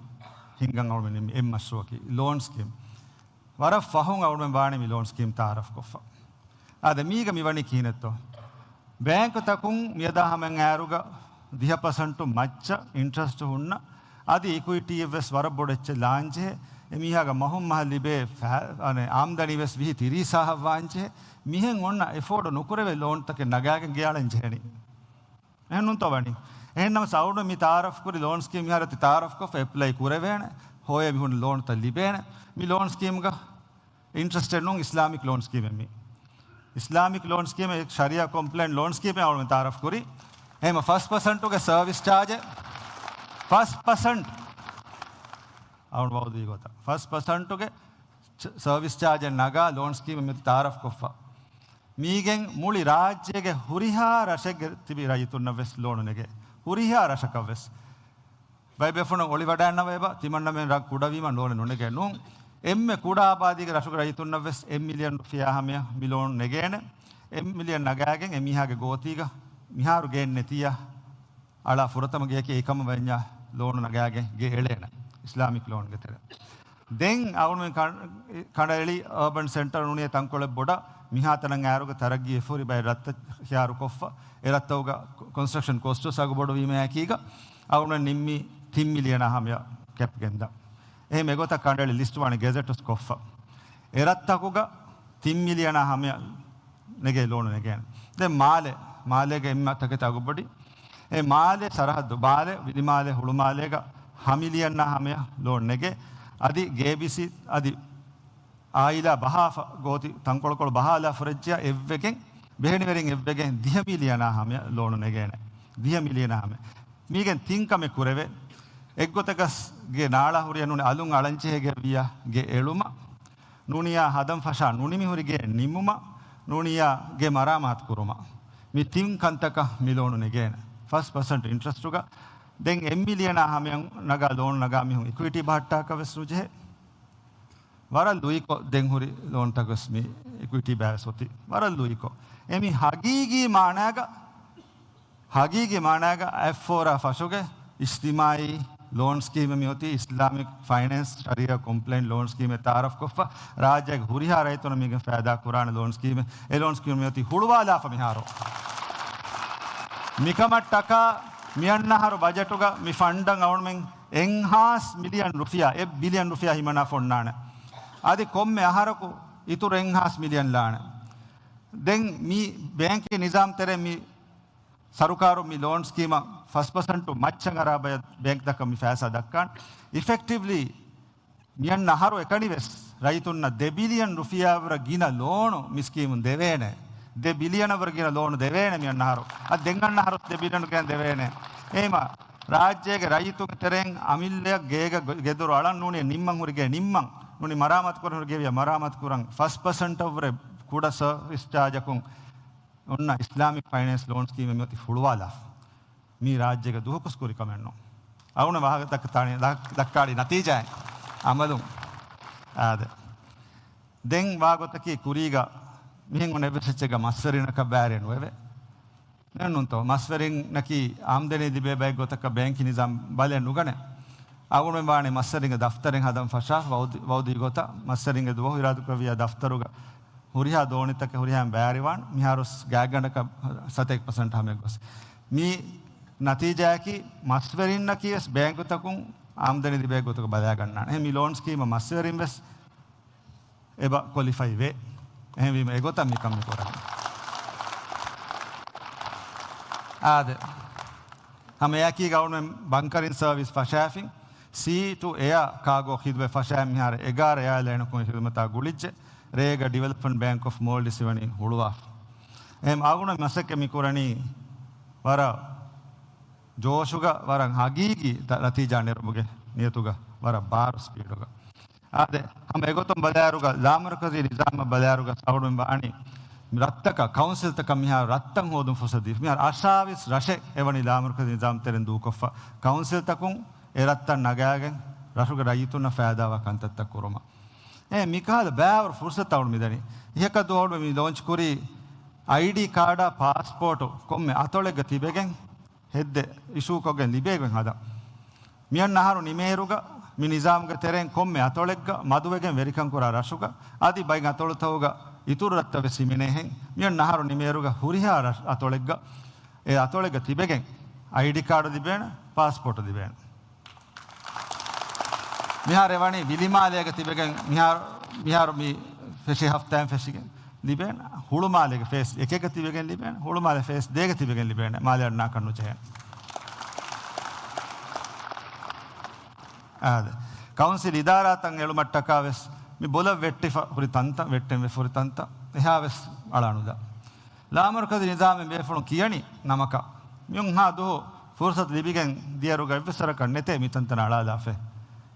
ހިންގަން އަޅުގަނޑުމެން ނިންމި އެއް މަޝްރޫއަކީ ލޯން ސްކީމް. ވަރަށް ފަހުން އަޅުގަނޑުމެން ވާނީ މި ލޯން ސްކީމް ތައާރަފް ކޮށްފަ. އާދެ، މީގަ މިވަނީ ކިހިނެއްތޯ؟ ބޭންކުތަކުން މިއަދާ ހަމައަށް އައިރުގަ ދިހަ ޕަސެންޓު މައްޗަށް އިންޓްރެސްޓް ހުންނަ، އަދި އިކުއިޓީއެއް ވެސް ވަރަށް ބޮޑު އެއްޗެއް ލާންޖެހޭ، އެމީހާގެ މަހުން މަހަށް ލިބޭ ފަ-، އަނެ، އާމްދަނީ ވެސް ވިހި ތިރީސް ހާހަށް ވާންޖެހޭ، މިހެން އޮންނަ އެފޯޑް ނުކުރެވޭ ލޯންތަކެއް ނަގާގެން ގެއަޅަން ޖެހެނީ. އެހެންނޫންތޯ ވަނީ؟ އެހެންނަމަ އަޅުގަނޑު މި ތައާރަފް ކުރި ލޯން ސްކީމް މިހާރަށް ތި ތައާރަފް ކޮށްފަ އެޕްލައި ކުރެވޭނެ، ހޮވޭ މީހުން ލޯންތައް ލިބޭނެ. މި ލޯން ސްކީމްގަ އިންޓްރެސްޓެއް ނޫން، އިސްލާމިކް ލޯން ސްކީމެއް މީ. އިސްލާމިކް ލޯން ސްކީމެއް ޝަރީއާ ކޮމްޕްލައިންޓް ލޯން ސްކީމެއް އަޅުގަނޑު ތައާރަފް ކުރީ. އެހެންމަ ފަސް ޕަސެންޓުގެ ސަރވިސް ޗާޖެއް، ފަސް ޕަސެންޓް އަޅުގަނޑު ވައުދުވި ގޮތަށް ފަސް ޕަސެންޓުގެ ޗ-، ސަރވިސް ޗާޖެއް ނަގާ ލޯން ސްކީމެއް މި ތައާރަފް ކޮށްފަ. މީގެން މުޅި ރާއްޖޭގެ ހުރިހާ ރަށެއްގެ ތިބި ރައްޔިތުންނަށް ވެސް ލޯނު ނެގޭ. ހުރިހާ ރަށަކަށް ވެސް. ބައެއް ބޭފުޅުން އޮޅިވަޑައިގަންނަވަ އެބަ، ތިމަންނަމެން ރަށް ކުޑަވީމަ ލޯނެއް ނުނެގޭ. ނޫން. އެންމެ ކުޑަ އާބާދީގެ ރަށުގެ ރައްޔިތުންނަށް ވެސް އެއް މިލިއަން ރުފިޔާ ހަމަޔަށް މި ލޯނު ނެގޭނެ. އެއް މިލިއަން ނަގާގެން އެމީހާގެ ގޯތީގަ މިހާރު ގެއެއް ނެތިއްޔާ، އަޅާ ފުރަތަމަ ގެއަކީ އެކަމަށް ވަންޏާ ލޯނު ނަގާގެން ގެ އެޅޭނެ އިސްލާމިކް ލޯންގެ ތެރެ. ދެން އަޅުގަނޑުމެން ކަން-، ކަނޑައެޅި އާބަން ސެންޓަރ ނޫނީ ތަންކޮޅެއް ބޮޑަށް މިހާތަނަށް އައިރުގަ ތަރައްގީ އެފަހުރި ބައެއް ރަށްތައް ޚިޔާރުކޮށްފަ، އެ ރަށްތަކުގަ ކޮންސްޓްރަކްޝަން ކޮސްޓު ވެސް އަގު ބޮޑުވީމައާއެކީގަ އަޅުގަނޑު ނިންމީ ތިން މިލިއަނާ ހަމަޔަށް ކެޕް ގެންދާ. އެހެން އެގޮތަށް ކަނޑައެޅި ލިސްޓް ވާނެ ގެޒެޓް ވެސް ކޮށްފަ. އެ ރަށްތަކުގަ ތިން މިލިއަނާ ހަމަޔަށް ނެގޭ ލޯނު ނެގޭނެ. ދެން މާލެ، މާލޭގެ އެންމެ ތަކެތި އަގުބޮޑި. އެ މާލެ ސަރަހައްދު، މާލެ، ވިލިމާލެ، ހުޅުމާލޭގަ ހަ މިލިއަނާ ހަމަޔަށް ލޯނު ނެގޭ. އަދި ގޭބީސީ އަދި އާއިލާ ބަހާފަ ގޯތި ތަންކޮޅުކޮޅު ބަހާލާ ފުރެއްޖިޔާ އެއްވެގެން، ބެހެނިވެރިން އެއްވެގެން ދިހަ މިލިއަނާ ހަމަޔަށް ލޯނު ނެގޭނެ. ދިހަ މިލިއަނާ ހަމަ. މީގެން ތިން ކަމެއް ކުރެވޭ. އެއްގޮތަކަސް ގެ ނާޅާ ހުރިއަށް ނޫނީ އަލުން އަޅަންޖެހޭ ގެއަށް ވިއްޔާ ގެ އެޅުމަށް. ނޫނިއްޔާ ހަދަން ފަށާ ނުނިމި ހުރި ގެ ނިމުމަށް، ނޫނިއްޔާ ގެ މަރާމާތު ކުރުމަށް. މި ތިން ކަންތަކަށް މި ލޯނު ނެގޭނެ. ފަސް ޕަސެންޓް އިންޓްރެސްޓުގަ. ދެން އެއް މިލިއަނާ ހަމަޔަށް ނަގާ ލޯނު ނަގާ މީހުން އިކުއިޓީ ބަހައްޓާކަށް ވެސް ނުޖެހޭ. ވަރަށް ލުއިކޮށް ދެން ހުރި ލޯންތަކުވެސް މި އިކުއިޓީ ބައިވެސް އޮތީ. ވަރަށް ލުއިކޮށް. އެ މި ހަގީގީ މާނާގަ، ހަގީގީ މާނާގަ އަތްފޯރާ ފަށުގެ އިޖްތިމާއީ ލޯން ސްކީމެއް މިއޮތީ، އިސްލާމިކް ފައިނޭންސް ޝަރީއަ ކޮމްޕްލައިން ލޯން ސްކީމެއް ތައާރަފް ކޮށްފަ، ރާއްޖޭގެ ހުރިހާ ރައްޔިތުން މީގެ ފައިދާ ކުރާނެ ލޯން ސްކީމެއް. އެ ލޯން ސްކީމް މިއޮތީ ހުޅުވާލާފަ މިހާރު. މިކަމަށްޓަކާ މިއަންނަ އަހަރު ބަޖެޓުގަ މި ފަންޑަށް އަޅުމެން އެއްހާސް މިލިއަން ރުފިޔާ، އެއް ބިލިއަން ރުފިޔާ ހިމަނާފަ އޮންނާނެ. އަދި ކޮންމެ އަހަރަކު އިތުރު އެއްހާސް މިލިއަން ލާނެ. ދެން މި ބޭންކި ނިޒާމް ތެރޭ މި ސަރުކާރު މި ލޯން ސްކީމަށް ފަސް ޕަސެންޓު މައްޗަށް އަރާ ބަޔަށް ބޭންކްތަކަށް މި ފައިސާ ދައްކާން. އިފެކްޓިވްލީ މިއަންނަ އަހަރު އެކަނިވެސް ރައްޔިތުންނަށް ދެ ބިލިއަން ރުފިޔާ ވަރަށް ގިނަ ލޯނު މި ސްކީމުން ދެވޭނެ. ދެ ބިލިއަނަށް ވަރަށް ގިނަ ލޯނު ދެވޭނެ މިއަންނަ އަހަރު. އަދި ދެން އަންނަ އަހަރު ދެ ބިލިއަނު ގެން ދެވޭނެ. އެހެމަ ރާއްޖޭގެ ރައްޔިތުންގެ ތެރެއިން އަމިއްލައަށް ގޭގަ ގެދޮރު އަޅަން ނޫނީ ނިންމަން ހުރި ގޭ ނިންމަން. ނޫނީ މަރާމާތު ކުރަން ހުރި ގޭ ވިޔަ މަރާމާތު ކުރަން. ފަސް ޕަސެންޓަށްވުރެ ކުޑަ ސަރވިސް ޗާޖަކުން އޮންނަ އިސްލާމިކް ފައިނޭންސް ލޯން ސްކީމެއް މިއޮތީ ހުޅުވާލާފަ. މީ ރާއްޖޭގަ ދުވަހަކުސް ކުރި ކަމެއް ނޫން. އަޅުގަނޑު ވާހަކަ ދައްކާ، ދައްކާލި ނަތީޖާއެއް އަމަލުން. އާދެ. ދެން ވާގޮތަކީ ކުރީގަ މިހެން އޮން އެއްވެސް އެއްޗެއްގަ މަސްވެރިންނަކަށް ބައިވެރި ނުވެވޭ. ނޫންތޯ؟ މަސްވެރިންނަކީ އާމްދަނީ ލިބޭ ބައެއް ގޮތަކަށް ބޭންކި ނިޒާމް ބަލައެއް ނުގަނެ. އަޅުގަނޑު ވާނީ މަސްވެރިންގެ ދަފްތަރެއް ހަދަން ފަށާފަ ވައުދީ، ވައުދީ ގޮތަށް މަސްވެރިންގެ ދުވަހު އިރާދަކުރެއްވިޔާ ދަފްތަރުގަ ހުރިހާ ދޯނިތަކެއް ހުރިހާ ބައިވެރިވާން މިހާރު ގާތްގަނޑަކަށް ސަތޭކަ ޕަސެންޓް ހަމައަށް ގޮސް. މި ނަތީޖާއަކީ މަސްވެރިންނަކީ ވެސް ބޭންކުތަކުން އާމްދަނީ ލިބޭ ގޮތަކަށް ބަލައިގަންނާނެ. އެހެން މި ލޯން ސްކީމަށް މަސްވެރިން ވެސް އެބަ ކޮލިފައި ވޭ. އެހެންވީމަ އެގޮތަށް މިކަން މި ކުރަނީ. އާދެ. ހަމައެއާއެކީގަ އަޅުގަނޑުމެން ބަންކަރިން ސަރވިސް ފަށާފިން، ސީ ޓު އެއާ ކާގޯ ޚިދުމަތް ފަށާ މިހާރު އެގާރަ އެއާލައިނަކުން ޚިދުމަތާ ގުޅިއްޖެ. ރޭގަ ޑިވެލޮޕްމަންޓް ބޭންކް އޮފް މޯލްޑިވްސް ވަނީ ހުޅުވާފަ. އެހެން އަޅުގަނޑު މަސައްކަތް މި ކުރަނީ ވަރަށް ޖޯޝުގަ ވަރަށް ހަގީގީ ތަ-، ނަތީޖާ ނެރުމުގެ ނިޔަތުގަ ވަރަށް ބާރު ސްޕީޑުގަ. އާދެ، ހަމަ އެގޮތުން ބަލާއިރުގަ ލާމަރުކަޒީ ނިޒާމަށް ބަލާއިރުގަ އަޅުގަނޑު ވާނީ ރަށްތަކަށް ކައުންސިލްތަކަށް މިހާރު ރަށްތައް ހޯދުން ފުރުސަތު ދީފަ. މިހާރު އަށާވީސް ރަށެއް އެވަނީ ލާމަރުކަޒީ ނިޒާމް ތެރެއިން ދޫކޮށްފަ. ކައުންސިލްތަކުން އެ ރަށްތައް ނަގާގެން ރަށުގެ ރައްޔިތުންނަށް ފައިދާވާ ކަންތައްތައް ކުރުމަށް. އެ މިކަހަލަ ބައިވަރު ފުރުސަތު އަޅުގަނޑު މިދަނީ. އިހަކަ ދުވަހު މި ލޯންޗް ކުރީ އައިޑީ ކާޑާ ޕާސްޕޯޓު ކޮންމެ އަތޮޅެއްގަ ތިބެގެން ހެއްދެ އިޝޫކޮށްގެން ލިބޭގޮތް ހަދަން. މިއަންނަ އަހަރު ނިމޭއިރުގަ މި ނިޒާމުގެ ތެރެއިން ކޮންމެ އަތޮޅެއްގަ މަދުވެގެން ވެރިކަން ކުރާ ރަށުގަ އަދި ބައިން އަތޮޅުތަކުގަ އިތުރު ރަށްތައް ވެސް ހިމެނޭހެން މިއަންނަ އަހަރު ނިމޭއިރުގަ ހުރިހާ ރަށް-، އަތޮޅެއްގަ އެ އަތޮޅެއްގަ ތިބެގެން އައިޑީ ކާޑު ލިބޭނެ، ޕާސްޕޯޓު ލިބޭނެ. މިހާރު އެވަނީ ވިލިމާލޭގަ ތިބެގެން، މިހާރު، މިހާރު މި ފެށި ހަފްތާއިން ފެށިގެން ލިބޭނެ. ހުޅުމާލޭގެ ފޭސް އެކެއްގަ ތިބެގެން ލިބޭނެ. ހުޅުމާލޭ ފޭސް ދޭގަ ތިބެގެން ލިބޭނެ. މާލެ އަންނާކަށް ނުޖެހޭނެ. އާދެ. ކައުންސިލް އިދާރާތައް އެޅުމަށްޓަކާ ވެސް މި ބޮލަށް ވެއްޓިފަ ހުރި ތަންތަން، ވެއްޓެން ވެފަ ހުރި ތަންތަން އެހާ ވެސް އަޅާނުލާ. ލާމަރުކަޒީ ނިޒާމެއް ބޭފުޅުން ކިޔަނީ ނަމަކަށް، މިއޮންހާ ދުވަހު ފުރުސަތު ލިބިގެން ދިޔައިރުގަ އެއްވެސް ވަރަކަށް ނެތޭ މި ތަންތަނަށް އަޅާލާފައި.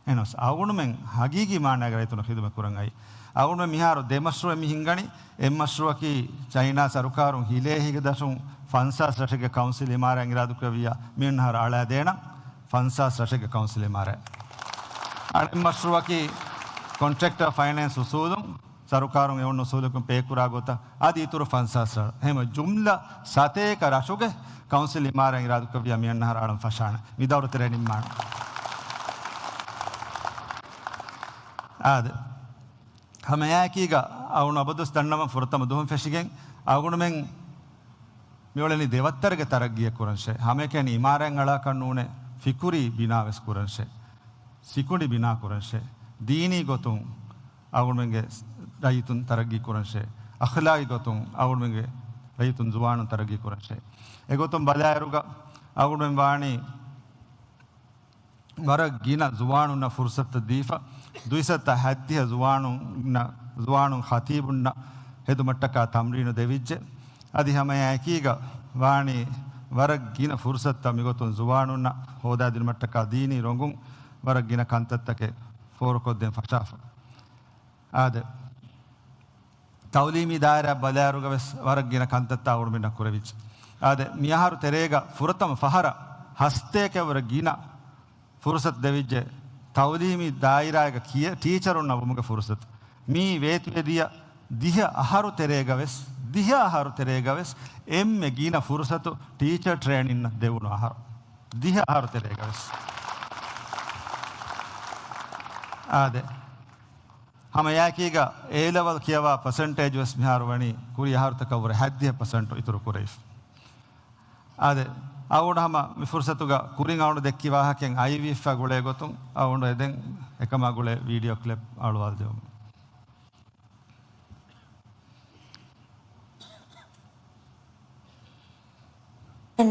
އެހެނަސް އަޅުގަނޑުމެން ހަގީގީ މާނައިގަ ރައްޔިތުންނަށް ޚިދުމަތް ކުރަން އައި. އަޅުގަނޑުމެން މިހާރު ދެ މަޝްރޫޢެއް މި ހިންގަނީ. އެއް މަޝްރޫޢަކީ ޗައިނާ ސަރުކާރުން ހިލޭ ހިގަ ދަށުން ފަންސާސް ރަށެއްގެ ކައުންސިލް އިމާރާތް އިރާދަކުރެއްވިއްޔާ މިއަންނަ އަހަރު އަޅާދޭނަން. ފަންސާސް ރަށެއްގެ ކައުންސިލް އިމާރާތް. އަނެއް މަޝްރޫޢަކީ ކޮންޓްރެކްޓަރ ފައިނޭންސް އުސޫލުން ސަރުކާރުން އެ އޮންނަ އުސޫލަކުން ޕޭ ކުރާ ގޮތަށް އަދި އިތުރު ފަންސާސް ރަށް. އެހެން ޖުމްލަ ސަތޭކަ ރަށުގެ ކައުންސިލް އިމާރާތް އިރާދަކުރެއްވިއްޔާ މިއަންނަ އަހަރު އަޅަން ފަށާނެ. މި ދައުރު ތެރޭ ނިންމާނެ. އާދެ. ހަމައެއާއެކީގަ އަޅުގަނޑު އަބަދުވެސް ދަންނަވަން ފުރަތަމަ ދުވަހުން ފެށިގެން އަޅުގަނޑުމެން މިއުޅެނީ ދެވައްތަރެއްގެ ތަރައްގީއެއް ކުރަންށޭ. ހަމައެކަނި އިމާރާތް އަޅާކަށް ނޫނޭ، ފިކުރީ ބިނާވެސް ކުރަންށޭ. ސިކުނޑި ބިނާ ކުރަންށޭ. ދީނީ ގޮތުން އަޅުގަނޑުމެންގެ ރައްޔިތުން ތަރައްގީ ކުރަންށޭ. އަޚްލާގީ ގޮތުން އަޅުގަނޑުމެންގެ ރައްޔިތުން ޒުވާނުން ތަރައްގީ ކުރަންށޭ. އެގޮތުން ބަލާއިރުގަ އަޅުގަނޑުމެން ވާނީ ވަރަށް ގިނަ ޒުވާނުންނަށް ފުރުސަތުތައް ދީފަ، ދުއިސައްތަ ހަތްދިހަ ޒުވާނުންނަށް، ޒުވާނުން ޚަތީބުންނަށް ހެދުމަށްޓަކާ ތަމްރީނު ދެވިއްޖެ. އަދި ހަމައެއާއެކީގަ ވާނީ ވަރަށް ގިނަ ފުރުސަތުތައް މިގޮތުން ޒުވާނުންނަށް ހޯދާދިނުމަށްޓަކާ ދީނީ ރޮނގުން ވަރަށް ގިނަ ކަންތައްތަކެއް ފޯރުކޮށްދޭން ފަށާފަ. އާދެ. ތައުލީމީ ދާއިރާ ބަލާއިރުގަ ވެސް ވަރަށް ގިނަ ކަންތައްތައް އަޅުގަނޑުމެންނަށް ކުރެވިއްޖެ. އާދެ، މިއަހަރު ތެރޭގަ ފުރަތަމަ ފަހަރަށް ހަސަތޭކައަށްވުރެ ގިނަ ފުރުސަތު ދެވިއްޖެ ތައުލީމީ ދާއިރާގަ ކިޔަ-، ޓީޗަރުންނަށް ވުމުގެ ފުރުސަތު. މީ ވޭތުވެދިޔަ ދިހަ އަހަރު ތެރޭގަ ވެސް، ދިހަ އަހަރު ތެރޭގަ ވެސް އެންމެ ގިނަ ފުރުސަތު ޓީޗަރ ޓްރޭނިންނަށް ދެވުނު އަހަރު. ދިހަ އަހަރު ތެރޭގަ ވެސް. އާދެ. ހަމަ އެއާއެކީގަ އޭ ލެވެލް ކިޔަވާ ޕަސެންޓޭޖް ވެސް މިހާރު ވަނީ ކުރީ އަހަރުތަކަށް ވުރެ ހަތްދިހަ ޕަސެންޓު އިތުރު ކުރެވިފަ. އާދެ، އަޅުގަނޑު ހަމަ މި ފުރުސަތުގަ ކުރިން އަޅުގަނޑު ދެއްކި ވާހަކައިން އައިވީއެފްއާ ގުޅޭ ގޮތުން އަޅުގަނޑު އެދެން އެކަމާ ގުޅޭ ވީޑިއޯ ކްލިޕް އަޅުވާލަދެވުމަށް.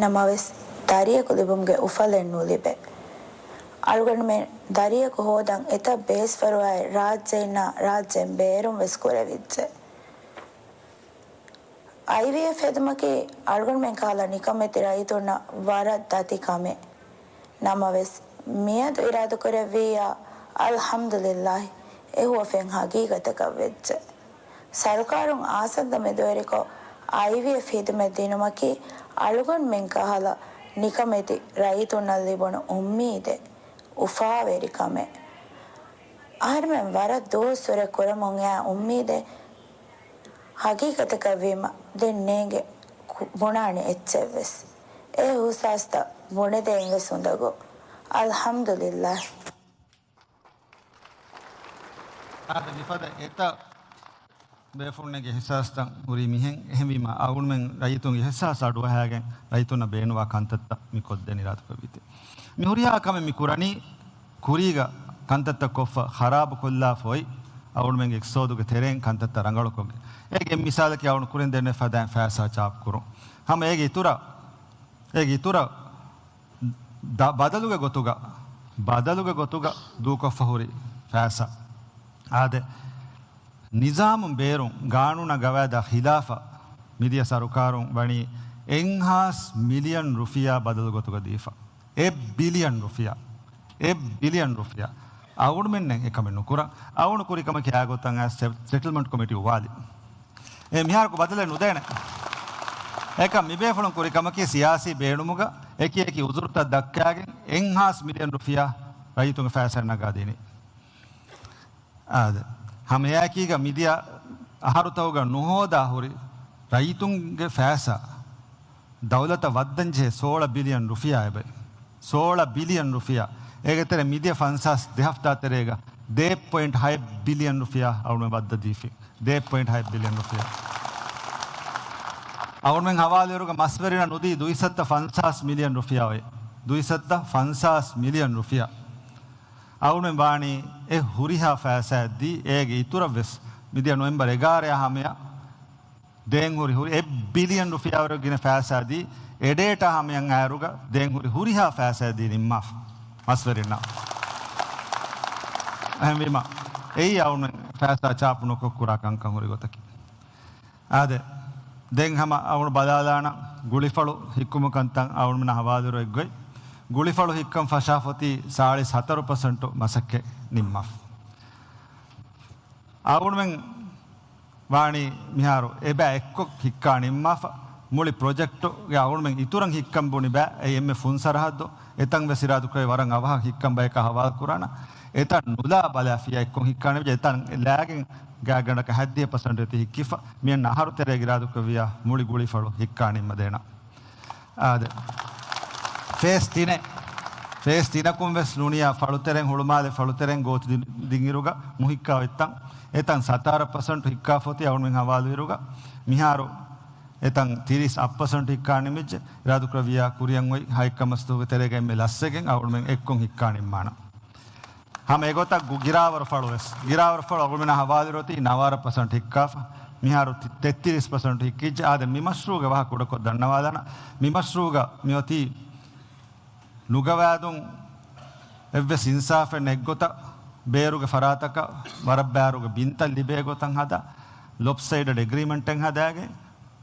ނަމަވެސް، ދަރިޔަކު ލިބުމުގެ އުފަލެއް ނުލިބޭ. އަޅުގަނޑުމެން ދަރިޔަކު ހޯދަން އެތައް ބޭސްފަރުވާއެއް ރާއްޖެއިންނާ ރާއްޖޭން ބޭރުން ވެސް ކުރެވިއްޖެ. އައިވީއެފް ހެދުމަކީ އަޅުގަނޑުމެން ކަހަލަ ނިކަމެތި ރައްޔިތުންނަށް ވަރަށް ދަތި ކަމެއް. ނަމަވެސް، މިއަދު އިރާދަކުރެއްވިއްޔާ، އަލްޙަމްދުލިއްލާހި، އެ ހުވަފެން ހަގީގަތަކަށް ވެއްޖެ. ސަރުކާރުން އާސަންދަ މެދުވެރިކޮށް އައިވީއެފް ހިދުމަތް ދިނުމަކީ އަޅުގަނޑުމެން ކަހަލަ ނިކަމެތި ރައްޔިތުންނަށް ލިބުނު އުއްމީދެއް، އުފާވެރިކަމެއް. އަހަރެމެން ވަރަށް ދުވަސްވުރެ ކުރަމުން އެ އުއްމީދެއް ހަގީގަތަކަށް ވީމަ، ދެން ނޭނގެ ކު-، ބުނާނެ އެއްޗެއްވެސް. އެ އިހުސާސްތައް ބުނެދޭން ވެސް އުނދަގޫ. އަލްޙަމްދުލިއްލާހި. އާދެ، މިފަދަ އެތައް ބޭފުޅުންގެ އިހުސާސްތައް ހުރީ މިހެން. އެހެންވީމަ، އަޅުގަނޑުމެން ރައްޔިތުންގެ އިހުސާސް އަޑުއަހާގެން ރައްޔިތުންނަށް ބޭނުންވާ ކަންތައްތައް މި ކޮށްދޭން އިރާދަކުރެއްވީތީ. މި ހުރިހާ ކަމެއް މި ކުރަނީ ކުރީގަ ކަންތައްތައް ކޮށްފަ ޚަރާބުކޮށްލާފަ އޮތް އަޅުގަނޑުމެންގެ އިޤްތިޞާދުގެ ތެރެއިން ކަންތައްތައް ރަނގަޅުކޮށްގެން. އޭގެ މިސާލަކީ އަޅުގަނޑު ކުރިން ދެންނެވި ފަދައިން ފައިސާ ޗާޕް ކުރުން. ހަމަ އޭގެ އިތުރަށް، އޭގެ އިތުރަށް ދަ-، ބަދަލުގެ ގޮތުގަ، ބަދަލުގެ ގޮތުގަ ދޫކޮށްފަ ހުރި ފައިސާ. އާދެ، ނިޒާމުން ބޭރުން ގާނޫނާ ގަވާއިދާ ޚިލާފަށް މިދިޔަ ސަރުކާރުން ވަނީ އެއްހާސް މިލިއަން ރުފިޔާ ބަދަލު ގޮތުގަ ދީފަ. އެއް ބިލިއަން ރުފިޔާ. އެއް ބިލިއަން ރުފިޔާ. އަޅުގަނޑުމެންނެއް އެކަމެއް ނުކުރަން. އަޅުގަނޑު ކުރި ކަމަކީ އާ ގޮތަށް އައިސް ސެ-، ސެޓްލްމަންޓް ކޮމިޓީ އުވާލި. އެ މިހާރަކު ބަދަލެއް ނުދޭނެ. އެކަމް މިބޭފުޅުން ކުރި ކަމަކީ ސިޔާސީ ބޭނުމުގަ އެކި އެކި އުޒުރުތައް ދައްކާގެން އެއްހާސް މިލިއަން ރުފިޔާ ރައްޔިތުންގެ ފައިސާ ނަގާ ދިނީ. އާދެ. ހަމައެއާއެކީގަ މިދިޔަ އަހަރުތަކުގަ ނުހޯދާ ހުރި ރައްޔިތުންގެ ފައިސާ ދައުލަތަށް ވައްދަންޖެހޭ ސޯޅަ ބިލިއަން ރުފިޔާ އެބައި. ސޯޅަ ބިލިއަން ރުފިޔާ. އޭގެ ތެރެ މިދިޔަ ފަންސާސް ދެ ހަފްތާ ތެރޭގަ ދޭއް ޕޮއިންޓް ހައެއް ބިލިއަން ރުފިޔާ އަޅުމެ ވައްދަ ދީފި. ދޭއް ޕޮއިންޓް ހައެއް ބިލިއަން ރުފިޔާ. އަޅުމެން ހަވާލުވިއިރުގަ މަސްވެރިންނަށް ނުދީ ދުއިސައްތަ ފަންސާސް މިލިއަން ރުފިޔާ އޮތް. ދުއިސައްތަ ފަންސާސް މިލިއަން ރުފިޔާ. އަޅުމެން ވާނީ އެ ހުރިހާ ފައިސާއެއް ދީ، އޭގެ އިތުރަށް ވެސް މިދިޔަ ނޮވެމްބަރު އެގާރައާ ހަމަޔަށް ދޭން ހުރި، ހުރި އެއް ބިލިއަން ރުފިޔާވަރަށް ގިނަ ފައިސާ ދީ، އެޑޭޓާ ހަމަޔަށް އައިއިރުގަ ދޭން ހުރި ހުރިހާ ފައިސާ ދީ ނިންމާފަ މަސްވެރިންނަށް. އެހެންވީމަ، އެއީ އަޅުމެން ފައިސާ ޗާޕު ނުކޮށް ކުރާ ކަންކަން ހުރި ގޮތަކީ. އާދެ، ދެން ހަމަ އަޅުގަނޑު ބަލާލާނަން ގުޅިފަޅު ހިއްކުމުގެ ކަންތައް އަޅުމެންނަށް ހަވާލުވިއިރު އެއްގޮތް. ގުޅިފަޅު ހިއްކަން ފަށާފަ އޮތީ ސާޅީސް ހަތަރު ޕަސެންޓު މަސައްކަތް ނިންމާފަ. އަޅުގަނޑުމެން ވާނީ މިހާރު އެބަ އެއްކޮށް ހިއްކާ ނިންމާފަ، މުޅި ޕްރޮޖެކްޓުގެ އަޅުގަނޑުމެން އިތުރަށް ހިއްކަން ބުނި ބައެއް އެންމެ ފުން ސަރަހައްދު، އެތަން ވެސް އިރާދަކުރެއްވި ވަރަށް އަވަހަށް ހިއްކަން ބަޔަކާ ހަވާލު ކުރާނަން. އެތަން ނުލާ ބަލާފިޔާ އެއްކޮށް ހިއްކާނެ ވެއްޖެ، އެތަން ލާގެން ގާތްގަނޑަކަށް ހަތްދިހަ ޕަސެންޓު އެތި ހިއްކިފަ، މިއަންނަ އަހަރު ތެރޭގަ އިރާދަކުރެއްވިޔާ މުޅި ގުޅިފަޅު ހިއްކާ ނިންމަދޭނަން. އާދެ. ފޭސް ތިނެއް. ފޭސް ތިނަކުން ވެސް ނޫނިޔާ ފަޅުތެރެއިން ހުޅުމާލެ ފަޅުތެރެއިން ގޯތި ދި-، ދިންއިރުގަ ނުހިއްކާ އޮތްތަން. އެތަން ސަތާރަ ޕަސެންޓު ހިއްކާފަ އޮތީ އަޅުމެން ހަވާލުވިއިރުގަ. މިހާރު އެތަން ތިރީސް އަށް ޕަސެންޓު ހިއްކާ ނިމިއްޖެ. އިރާދަކުރެއްވިޔާ ކުރިއަށް އޮތް ހަތް ކަމަސްދުވަހުގެ ތެރޭގަ އެންމެ ލަސްވެގެން އަޅުމެން އެއްކޮށް ހިއްކާ ނިންމާނަން. ހަމަ އެގޮތަށް ގު-، ގިރާވަރު ފަޅު ވެސް. ގިރާވަރު ފަޅު އަޅުމެންނަށް ހަވާލުވިއިރު އޮތީ ނަވާރަ ޕަސެންޓް ހިއްކާފަ. މިހާރު ތި-، ތެއްތިރީސް ޕަސެންޓް ހިއްކިއްޖެ. އާދެ، މި މަޝްރޫޢުގެ ވާހަކަ ކުޑަކޮށް ދަންނަވާލާނަން. މި މަޝްރޫޢުގަ މިއޮތީ ނުގަވާދުން އެއްވެސް އިންސާފެއް ނެތްގޮތަށް، ބޭރުގެ ފަރާތަކަށް ވަރަށް ބާރުގެ ބިންތައް ލިބޭ ގޮތަށް ހަދާ، ލޮޕްސައިޑަޑް އެގްރީމަންޓެއް ހަދާގެން،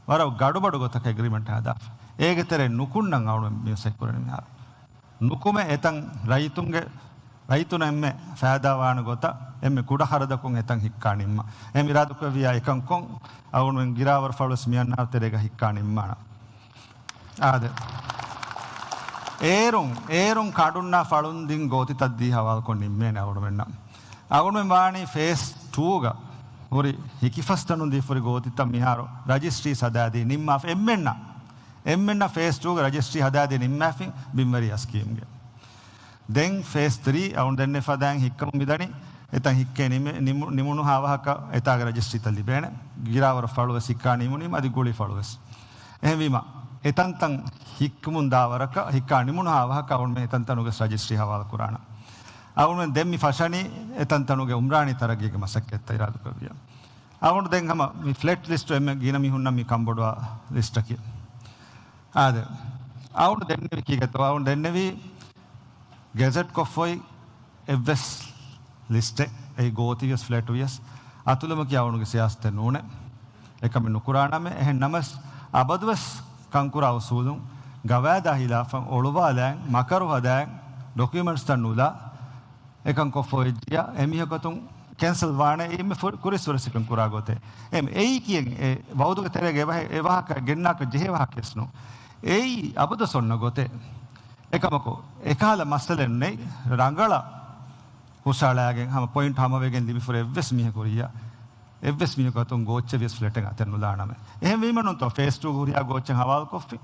ވަރަށް ގަޑުބަޑު ގޮތަކަށް އެގްރީމަންޓް ހަދާފަ. އޭގެ ތެރޭ ނުކުންނަން އަޅުމެން މިއުސް ކުރަނީ މިހާރު. ނުކުމެ އެތަން ރައްޔިތުންގެ، ރައްޔިތުންނަށް އެންމެ ފައިދާވާނެ ގޮތަށް އެންމެ ކުޑަ ޚަރަދަކުން އެތަން ހިއްކާ ނިންމާ. އެހެން އިރާދަކުރެއްވިޔާ އެކަންކޮށް އަޅުމެން ގިރާވަރު ފަޅުވެސް މިއަންނަ އަހަރު ތެރޭގަ ހިއްކާ ނިންމާނަން. އާދެ. އޭރުން، އޭރުން ކަނޑުންނާ ފަޅުން ދިން ގޯތިތައް ދީ ހަވާލުކޮށް ނިންމޭނެ އަޅުމެންނަށް. އަޅުމެން ވާނީ ފޭސް ޓޫގަ ހުރި ހިކިފަސްތަނުން ދީފުރި ގޯތިތައް މިހާރު ރަޖިސްޓްރީ ހަދާދީ ނިންމާފަ އެންމެންނަށް، އެންމެންނަށް ފޭސް ޓޫގަ ރަޖިސްޓްރީ ހަދާދީ ނިންމާފިން ބިންވެރިޔާ ސްކީމްގެ. ދެން ފޭސް ތްރީ އަޅުން ދެންނެވި ފަދައިން ހިއްކަމުން މިދަނީ އެތަން ހިއްކޭ ނިމެ-، ނިމު-، ނިމުނު ހާވަހަކަށް އެތާގެ ރަޖިސްޓްރީތައް ލިބޭނެ. ގިރާވަރު ފަޅުވެސް ހިއްކާ ނިމުނީމަ އަދި ގުޅި ފަޅުވެސް. އެހެންވީމަ، އެތަންތަން ހިއްކުމުން ދާ ވަރަކަށް، ހިއްކާ ނިމުނު ހާވަހަކަށް އަޅުމެން އެތަންތަނުގެ ރަޖިސްޓްރީ ހަވާލު ކުރާނަ. އަޅުމެން ދެން މި ފަށަނީ އެތަންތަނުގެ އުމްރާނީ ތަރައްގީގެ މަސައްކަތްތައް އިރާދަކުރެއްވިޔާ. އަޅުން ދެން ހަމަ މި ފްލެޓް ލިސްޓު އެންމެ ގިނަ މީހުންނަށް މި ކަންބޮޑުވާ ލިސްޓަކީ. އާދެ، އަޅުން ދެންނެވި ކީގެތޯ؟ އަޅުން ދެންނެވީ ގެޒެޓް ކޮށްފައި އެއްވެސް ލިސްޓެއް، އެއީ ގޯތިވިޔަސް ފްލެޓް ވިޔަސް، އަތުލުމަކީ އަޅުންގެ ސިޔާސަތެއް ނޫނޭ. އެކަމެއް ނުކުރާނަމޭ. އެހެން ނަމަސް، އަބަދުވެސް ކަންކުރާ އުސޫލުން ގަވާއިދާ ހިލާފަށް އޮޅުވާލައިން، މަކަރު ހަދާއިން، ޑޮކިއުމެންޓްސްތައް ނުލާ، އެކަން ކޮށްފަ އޮތްޖިޔާ، އެމީހަކަށް ކެންސަލް ވާނެ. އެއީ މި ފު-، ކުރިއްސުރެ ސިކަން ކުރާ ގޮތެއް. އެ-، އެއީ ކިޔެން އެ ވައުދުގެ ތެރޭގަ އެ ވަހެ-، އެ ވާހަކަ ގެންނާކަށް ޖެހޭ ވާހަކައެއް ނޫން. އެއީ އަބަދުވެސް އޮންނަ ގޮތެއް. އެކަމަކު، އެކަހަލަ މައްސަލައެއް ނެތް. ރަނގަޅަށް ހުށައަޅާގެން ހަމަ ޕޮއިންޓް ހަމަވެގެން ލިބިފައި އެއްވެސް މީހަކު ހުރިއްޔާ، އެއްވެސް މީހަކު އަތުން ގޯއްޗެއް ވިޔަސް ފްލެޓެއް އަތެއް ނުލާނަމޭ. އެހެންވީމަ ނޫންތޯ ފޭސް ޓޫ ހުރިހާ ގޯއްޗެއް ހަވާލުކޮށްފި.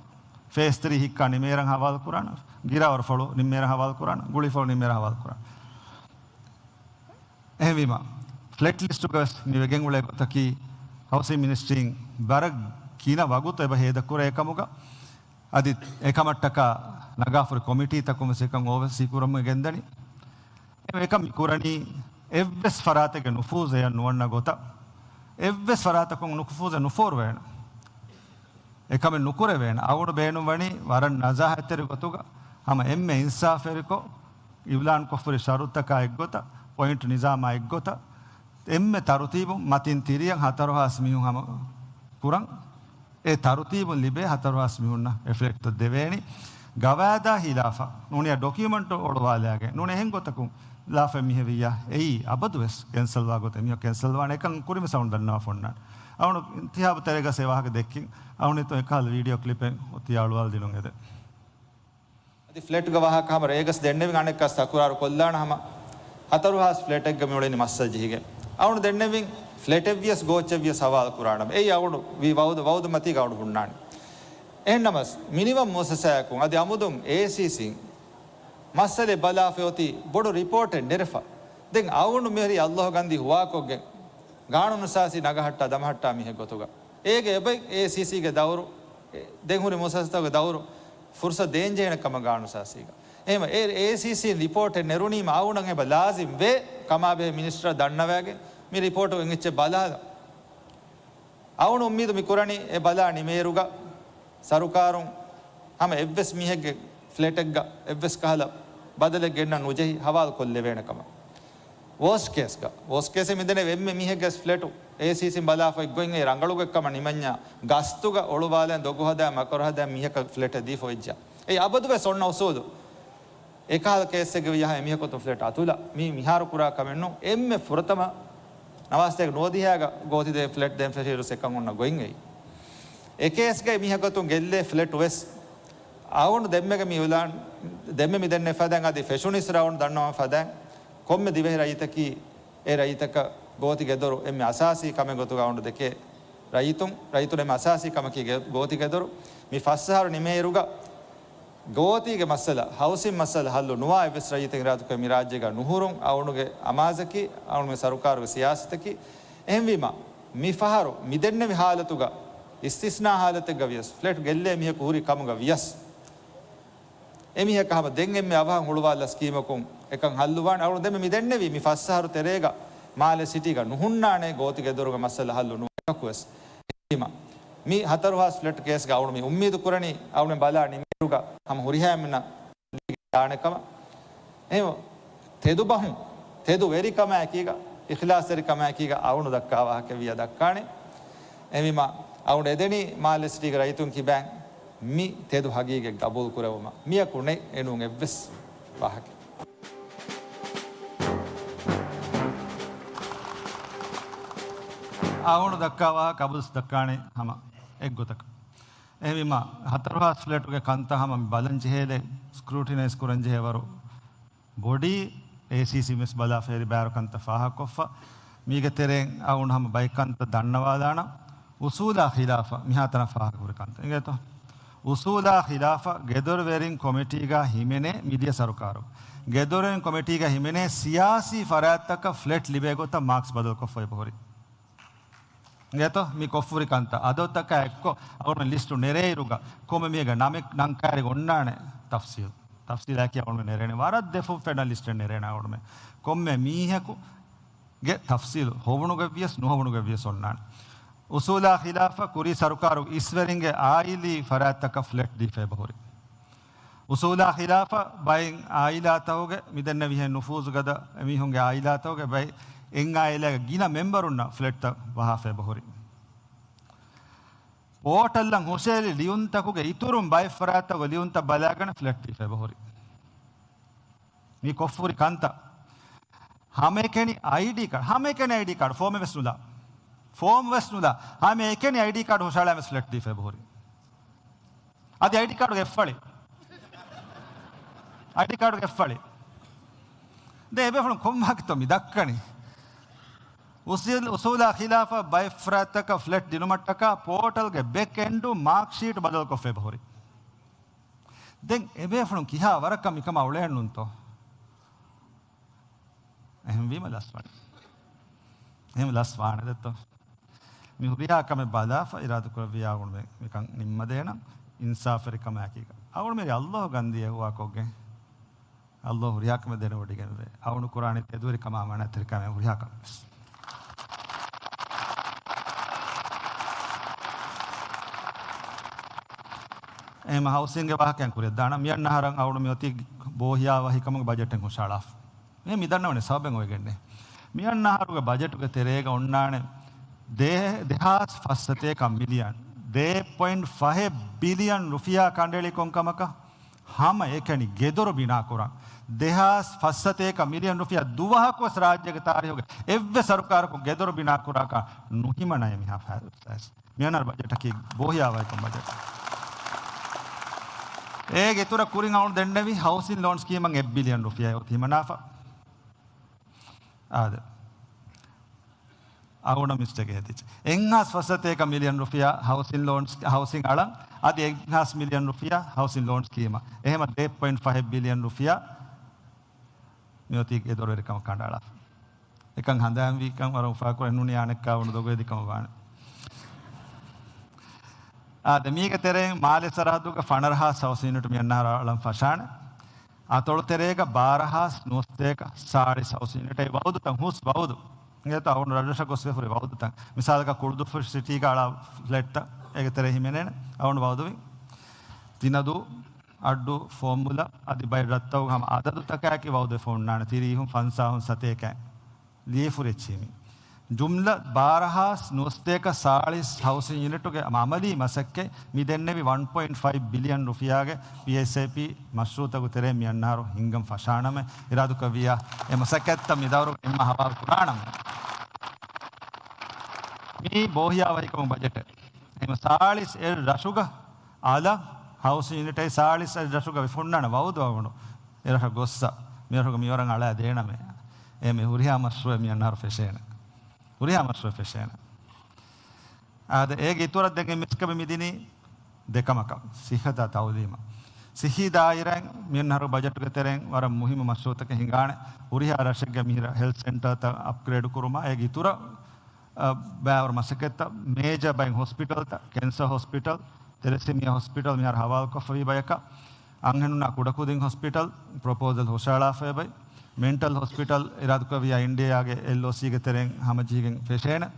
ފޭސް ތްރީ ހިއްކާ ނިމޭއިރަށް ހަވާލު ކުރާނަ، ގިރާވަރު ފަޅު ނިމޭއިރަށް ހަވާލު ކުރާނަ، ގުޅި ފަޅު ނިމޭއިރަށް ހަވާލު ކުރާނަ. އެހެންވީމަ، ފްލެޓް ލިސްޓުގަވެސް މި ވެގެން އުޅޭ ގޮތަކީ، ހައުސިން މިނިސްޓްރީން ވަރަށް ގިނަ ވަގުތު އެބަ ހޭދަކުރޭ ކަމުގަ، އަދި އެކަމަށްޓަކާ ނަގާފުރި ކޮމިޓީތަކުން ވެސް އެކަން އޯވަސީ ކުރަމުން ގެންދަނީ. އެ-، އެކަން މި ކުރަނީ އެއްވެސް ފަރާތެއްގެ ނުފޫޒެއް ނުވަންނަ ގޮތަށް، އެއްވެސް ފަރާތަކުން ނުފޫޒެއް ނުފޯރުވޭނެ. އެކަމެއް ނުކުރެވޭނެ. އަޅުގަނޑު ބޭނުންވަނީ ވަރަށް ނަޒާހަތްތެރި ގޮތުގަ ހަމަ އެންމެ އިންސާފުވެރިކޮށް، އިއުލާންކޮށްފަ ހުރި ޝަރުތަކާ އެއްގޮތަށް، ޕޮއިންޓް ނިޒާމާ އެއްގޮތަށް، އެންމެ ތަރުތީބުން މަތިން ތިރިއަށް ހަތަރު ހާސް މީހުން ހަމަ ކުރަން، އެ ތަރުތީބުން ލިބޭ ހަތަރު ހާސް މީހުންނަށް އެ ފްލެޓްތައް ދެވޭނީ. ގަވާއިދާ ހިލާފަށް ނޫނިއްޔާ، ޑޮކިއުމެންޓު އޮޅުވާލައިގެން ނޫނިއްޔާ، އެހެން ގޮތަކުން ލާފަ މިހެވިއްޔާ، އެއީ އަބަދުވެސް ކެންސަލްވާ ގޮތެއް. މީހަކު ކެންސަލްވާނެ. އެކަން ކުރިމަސް އަޅުން ދަންނަވާފަ އޮންނާނެ. އަޅުން އިންތިހާބު ތެރޭގަސް އެ ވާހަކަ ދެއްކިން، އަޅުން އެތޯ އެކަހަލަ ވީޑިއޯ ކްލިޕެއް އޮތީ އަޅުވާލަދިނުން އެދެން. އަދި ފްލެޓްގެ ވާހަކަ ހަމަ ރޭގަސް ދެންނެވިން އަނެއްކާސް ތަކުރާރު ކޮށްލާނަ ހަމަ ހަތަރު ހާސް ފްލެޓެއްގަ މިއުޅެނީ މައްސަލަ ޖެހިގެން. އަޅުން ދެންނެވިން ފްލެޓެއް ވިޔަސް ގޯއްޗެއް ވިޔަސް ހަވާލު ކުރާނަމޭ. އެއީ އަޅުން ވީ ވައުދު، ވައުދު މަތީގަ އަޅުން ހުންނާނެ. އެހެންނަމަސް މިނިވަން މުއައްސަސާއަކުން އަދި އަމުދުން އޭސީސީން މައްސަލަ ބަލާފަ އޮތީ ބޮޑު ރިޕޯޓެއް ނެރެފަ. ދެން އަޅުން މިހިރީ އައްލާހު ގަންދީ ހުވާކޮށްގެން ގާނޫނުއަސާސީ ނަގަހައްޓާ ދަމަހައްޓާ މީހެއް ގޮތުގަ. އޭގެ އެބައި އޭސީސީގެ ދައުރު، އެ، ދެން ހުރި މުއައްސަސާތަކުގެ ދައުރު ފުރުސަތު ދޭންޖެހޭނެ ކަމަށް ގާނޫނުއަސާސީގަ. އެހެންވެ، އޭ، އޭސީސީން ރިޕޯޓެއް ނެރުނީމަ އަޅުންނަށް އެބަ ލާޒިމް ވޭ ކަމާބެހޭ މިނިސްޓަރަށް ދަންނަވައިގެން މި ރިޕޯޓު އެއްޗެއް ބަލާލަން. އަޅުން އުއްމީދު މި ކުރަނީ އެ ބަލާ ނިމޭއިރުގަ ސަރުކާރުން ހަމަ އެއްވެސް މީހެއްގެ ފްލެޓެއްގަ އެއްވެސް ކަހަލަ ބަދަލެއް ގެންނަން ނުޖެހި ހަވާލު ކޮށްލެވޭނެ ކަމަށް. ވޯސްޓް ކޭސްގަ، ވޯސްޓް ކޭސް މިދެނެ އެންމެ މީހެއްގެ ފްލެޓު އޭސީސީން ބަލާފަ އޮތްގޮތް އެ ރަނގަޅު ގޮތް ކަމަށް ނިމަންޏާ ގަސްތުގަ އޮޅުވާލަން ދޮގު ހަދާ މަކަރު ހަދާ މީހަކަށް ފްލެޓެއް ދީފަ އޮތްޖާ. އެ އަބަދުވެސް އޮންނަ އުސޫލު. އެކަހަލަ ކޭސްއެއްގަ ވިޔަހާ އެމީހަކު އޮތުން ފްލެޓް އަތުލާ. މީ މިހާރު ކުރާ ކަމެއް ނޫން. އެންމެ ފުރަތަމަ ނަވާސްތޭކަ ނުވަދިހައިގަ ގޯތި ދޭ ފްލެޓް ދޭން ފެށިއިރު އެކަން އޮންނަ ގޮތް އެއީ. އެ ކޭސްގައި މީހަކު އޮތުން ގެއްލޭ ފްލެޓް ވެސް އަޅުން ދެންމެގެ މި އިއުލާން، ދެންމެ މި ދެންނެވި ފަދައިން އަދި ފެށުނީސް އަޅުން ދަންނަވާ ފަދައިން ކޮންމެ ދިވެހި ރައްޔިތަކީ އެ ރައްޔިތަކަށް ގޯތި ގެދޮރު އެންމެ އަސާސީ ކަމެއް ގޮތުގަ އަޅުން ދެކޭ. ރައްޔިތުން، ރައްޔިތުން އެންމެ އަސާސީ ކަމަކީ ގެ-، ގޯތި ގެދޮރު. މި ފަސް އަހަރު ނިމޭއިރުގަ ގޯތީގެ މައްސަލަ، ހައުސިން މައްސަލަ ހައްލު ނުވާ އެއްވެސް ރައްޔިތެއް އިރާދަކުރެއްވި މި ރާއްޖޭގަ ނުހުރުން އަޅުގަނޑުގެ އަމާޒަކީ، އަޅުގަނޑުގެ ސަރުކާރުގެ ސިޔާސަތަކީ. އެހެންވީމަ، މި ފަހަރު މި ދެންނެވި ހާލަތުގަ އިސްތިސްނާ ހާލަތެއްގަ ވިޔަސް، ފްލެޓް ގެއްލޭ މީހަކު ހުރި ކަމުގަ ވިޔަސް، އެމީހަކަށް ހަމަ ދެން އެންމެ އަވަހަށް ހުޅުވާލާ ސްކީމަކުން އެކަން ހައްލުވާނެ. އަޅުގަނޑު ދެންމެ މި ދެންނެވީ މި ފަސް އަހަރު ތެރޭގަ މާލެ ސިޓީގަ ނުހުންނާނެ ގޯތި ގެދޮރުގެ މައްސަލަ ހައްލު ނުވާކަކުވެސް. އެހެންވީމަ، މި ހަތަރު ހާސް ފްލެޓް ކޭސްގަ އަޅުގަނޑު މި އުއްމީދު ކުރަނީ އަޅުގަނޑު ބަލާ ނިމޭއިރުގަ ހަމަ ހުރިހާ އެންމެންނަށް ދާނެ ކަމަށް. އެހެންވެ، ތެދު ބަހުން، ތެދު ވެރިކަމާއެކީގަ، އިޚްލާޞްތެރިކަމާއެކީގަ އަޅުގަނޑު ދައްކާ ވާހަކަ ވިޔަ ދައްކާނެ. އެހެންވީމަ، އަޅުގަނޑު އެދެނީ މާލެ ސިޓީގެ ރައްޔިތުން ކިބައިން މި ތެދު ހަގީގަތް ގަބޫލު ކުރެވުމަށް. މިއަކު ނެތް އެނޫން އެއްވެސް ވާހަކަ. އަޅުގަނޑު ދައްކާ ވާހަކަ އަބަދުވެސް ދައްކާނެ ހަމަ އެއްގޮތަކަށް. އެހެންވީމަ، ހަތަރު ހާސް ފްލެޓުގެ ކަންތައް ހަމަ މި ބަލަން ޖެހޭލެ، ސްކްރޫޓިނައިޒް ކުރަން ޖެހޭވަރު ބޮޑީ އޭސީސީ ވެސް ބަލާ ފެރި ބާރު ކަންތައް ފާހަގަކޮށްފަ. މީގެ ތެރެއިން އަޅުގަނޑު ހަމަ ބައެއް ކަންތައް ދަންނަވާލާނަން. އުސޫލާ ޚިލާފަށް މިހާތަނަށް ފާހަގަ ހުރި ކަންތައް އިނގޭތޯ؟ އުސޫލާ ޚިލާފަށް ގެދޮރުވެރިން ކޮމިޓީގަ ހިމެނޭ މިދިޔަ ސަރުކާރު. ގެދޮރުވެރިން ކޮމިޓީގަ ހިމެނޭ ސިޔާސީ ފަރާތްތަކަށް ފްލެޓް ލިބޭ ގޮތަށް މާކްސް ބަދަލުކޮށްފަ އެބަހުރި. އިނގޭތޯ؟ މި ކޮށްފުރި ކަންތައް އަދަދުތަކާ އެއްކޮށް އަޅުގަނޑު ލިސްޓު ނެރޭއިރުގަ ކޮންމެ މީހެއްގެ ނަމެއް ނަން ކައިރި އޮންނާނެ ތަފްސީލް. ތަފްސީލާއެކީ އަޅުގަނޑު ނެރޭނެ ވަރަށް ދެފުށް ފެންނަ ލިސްޓެއް ނެރޭނެ އަޅުގަނޑުމެ. ކޮންމެ މީހަކު ގެ ތަފްސީލު ހޮވުނުގަވިޔަސް ނުހޮވުނުގަވިޔަސް އޮންނާނެ. އުސޫލާ ޚިލާފަށް ކުރީ ސަރުކާރު އިސްވެރިންގެ އާއިލީ ފަރާތްތަކަށް ފްލެޓް ދީފަ އެބަހުރި. އުސޫލާ ޚިލާފަށް ބައެއް އާއިލާތަކުގެ މިދެންނެވިހެން ނުފޫޒުގަދަ އެމީހުންގެ އާއިލާތަކުގެ ބައެއް އެއް އާއިލާގެ ގިނަ މެމްބަރުންނަށް ފްލެޓްތައް ވަހާފަ އެބަހުރި. ޕޯޓަލްއަށް ހުށައެޅި ލިޔުންތަކުގެ އިތުރުން ބައެއް ފަރާތްތަކުގެ ލިޔުންތައް ބަލާގަނެ ފްލެޓް ދީފަ އެބަހުރި. މީ ކޮށްފުރި ކަންތައް. ހަމައެކަނި އައިޑީ ކާޑް، ހަމައެކަނި އައިޑީ ކާޑް، ފޯމެއް ވެސް ނުލާ. ފޯމް ވެސް ނުލާ. ހަމައެކަނި އައިޑީ ކާޑް ހުށައަޅާ ވެސް ފްލެޓް ދީފަ އެބަހުރި. އަދި އައިޑީ ކާޑުގެ އެއްފަޅި. އައިޑީ ކާޑުގެ އެއްފަޅި. ދެ އެބޭފުޅުން ކޮން ވާހަކަތޯ މި ދައްކަނީ؟ އުސޫލް-، އުސޫލާ ޚިލާފަށް ބައެއް ފަރާތްތަކަށް ފްލެޓް ދިނުމަށްޓަކާ ޕޯޓަލްގެ ބެކް އެންޑު މާކް ޝީޓް ބަދަލުކޮށްފަ އެބަހުރި. ދެން އެބޭފުޅުން ކިހާ ވަރަކަށް މިކަމާ އުޅޭނުންތޯ؟ އެހެންވީމަ ލަސްވާނެ. އެހެން ލަސްވާނެ ދެއްތޯ؟ މި ހުރިހާ ކަމެއް ބަލާފަ އިރާދަކުރެއްވިޔާ އަޅުގަނޑުމެން މިކަން ނިންމަދޭނަން އިންސާފުވެރިކަމާއެކީގަ. އަޅުގަނޑުމެން އައްލާހު ގަންދީ އެހުވާކޮށްގެން. އައްލާހު ހުރިހާ ކަމެއް ދެނެވޮޑިގެންވޭ. އަޅުގަނޑު ކުރާނީ ތެދުވެރިކަމާ މާނައަށް ތެރިކަމެއް ހުރިހާ ކަމެއް ވެސް. އެހެން ހައުސިންގގެ ވާހަކައިން ކުރިއަށްދާނަން. މިއަންނަ އަހަރަށް އަޅުގަނޑު މިއޮތީ ބޯހިޔާވަހިކަމުގެ ބަޖެޓެއް ހުށައަޅާފަ. މި މިދަންނަވަނީ ސަބަބެއް އޮވެގެންނޭ. މިއަންނަ އަހަރުގެ ބަޖެޓުގެ ތެރޭގަ އޮންނާނެ ދެ-، ދެހާސް ފަސްސަތޭކަ މިލިއަން، ދެ ޕޮއިންޓް ފަހެއް ބިލިއަން ރުފިޔާ ކަނޑައެޅި ކޮންކަމަކަށް؟ ހަމައެކަނި ގެދޮރު ބިނާކުރަން. ދެހާސް ފަސްސަތޭކަ މިލިއަން ރުފިޔާ ދުވަހަކުވެސް ރާއްޖޭގެ ތާރީހުގެ އެއްވެސް ސަރުކާރަކުން ގެދޮރު ބިނާކުރާކަށް ނުހިމަނައޭ މިހާ ފައިސާ. މިއަންނަ އަހަރު ބަޖެޓަކީ ބޯހިޔާވަހިކަމުގެ ބަޖެޓް. އޭގެ އިތުރަށް ކުރިން އަޅުގަނޑު ދެންނެވި ހައުސިން ލޯން ސްކީމަށް އެއް ބިލިއަން ރުފިޔާ އޮތީ ހިމަނާފަ. އާދެ. އަޅުގަނޑަށް މިސްޓޭކެއް ހެދިއްޖެ. އެއްހާސް ފަސްސަތޭކަ މިލިއަން ރުފިޔާ ހައުސިން ލޯން، ހައުސިން އަޅަން، އަދި އެއްހާސް މިލިއަން ރުފިޔާ ހައުސިން ލޯން ސްކީމަށް. އެހެމަ ދެ ޕޮއިންޓް ފަހެއް ބިލިއަން ރުފިޔާ މިއޮތީ ގެދޮރުވެރިކަމަށް ކަނޑައަޅާފަ. އެކަން ހަނދާންވީކަން ވަރަށް އުފާކުރެއް ނޫނީ އަނެއްކާވަނު ދޮގުވެދިކަމަށް ވާނެ. އާދެ، މީގެ ތެރެއިން މާލެ ސަރަހައްދުގަ ފަނަރަހާސް ހައުސިން ޔުނިޓް މިއަންނަ އަހަރު އަޅަން ފަށާނެ. އަތޮޅު ތެރޭގަ ބާރަހާސް ނުވަސަތޭކަ ސާޅީސް ހައުސިން ޔުނިޓް އެ ވައުދުތައް ހުސް ވައުދު. އިނގޭތޯ އަޅުގަނޑު ރަށްރަށަށް ގޮސް ވެފަ ހުރި ވައުދުތައް. މިސާލަކަށް ކުޅުދުއްފުށި ސިޓީގަ އަޅާ ފްލެޓްތައް އޭގެ ތެރޭ ހިމެނޭނެ. އަޅުގަނޑު ވައުދުވި ތިނަދޫ، އައްޑޫ، ފޯމުލަ އަދި ބައެއް ރަށްތަކުގެ ހަމަ އަދަދުތަކާއެކީ ވައުދުވެފަ ހުންނާނެ. ތިރީހުން، ފަންސާހުން، ސަތޭކައިން. ލިޔެފުރި އެއްޗިހި މީ. ޖުމްލަ ބާރަހާސް ނުވަސަތޭކަ ސާޅީސް ހައުސިން ޔުނިޓުގެ އަމަލީ މަސައްކަތް މި ދެންނެވި ވަން ޕޮއިންޓް ފައިވް ބިލިއަން ރުފިޔާގެ ޕީއެސްއޭޕީ މަޝްރޫއުތަކުގެ ތެރޭ މިއަންނަ އަހަރު ހިންގަން ފަށާނަމޭ، އިރާދަކުރެއްވިއްޔާ އެ މަސައްކަތްތައް މި ދައުރުގަ ނިންމާ ހަވާލު ކުރާނަމޭ. މީ ބޯހިޔާވަހިކަމުގެ ބަޖެޓެއް. އެހެމަ ސާޅީސް އެއް ރަށުގަ އަލަށް ހައުސިން ޔުނިޓެއް ސާޅީސް އެއް ރަށުގަ ވެފަ ހުންނާނެ ވައުދު އަޅުގަނޑު. އެ ރަށަށް ގޮއްސަ މި ރަށުގަ މިވަރަށް އަޅާ ދޭނަމޭ. އެ މި ހުރިހާ މަޝްރޫއެއް މި އަންނަ އަހަރު ފެށޭނެ. ހުރިހާ މަޝްރޫއެއް ފެށޭނެ. އާދެ، އޭގެ އިތުރަށް ދެން އެ މިސްކަބެ މިދިނީ ދެކަމަކަށް، ސިއްހަތާ ތައުލީމަށް. ސިއްހީ ދާއިރާއިން މިއަންނަ އަހަރު ބަޖެޓުގެ ތެރެއިން ވަރަށް މުހިއްމު މަޝްރޫއުތަކެއް ހިނގާނެ. ހުރިހާ ރަށެއްގެ މިހިރަ ހެލްތް ސެންޓަރތައް އަޕްގްރޭޑް ކުރުމާ، އޭގެ އިތުރަށް، އަ، ބައިވަރު މަސައްކަތްތައް، މޭޖަ ބައެއް ހޮސްޕިޓަލްތައް، ކެންސަރ ހޮސްޕިޓަލް، ތެލެސީމިއާ ހޮސްޕިޓަލް މިހާރު ހަވާލުކޮށްފަވި ބަޔަކަށް، އަންހެނުންނާ ކުޑަކުދިން ހޮސްޕިޓަލް ޕްރޮޕޯސަލް ހުށައަޅާފައި ބައި، މެންޓަލް ހޮސްޕިޓަލް އިރާދަކުރެއްވިއްޔާ އިންޑިއާގެ އެލްއޯސީގެ ތެރެއިން ހަމަޖެހިގެން ފެށޭނެ.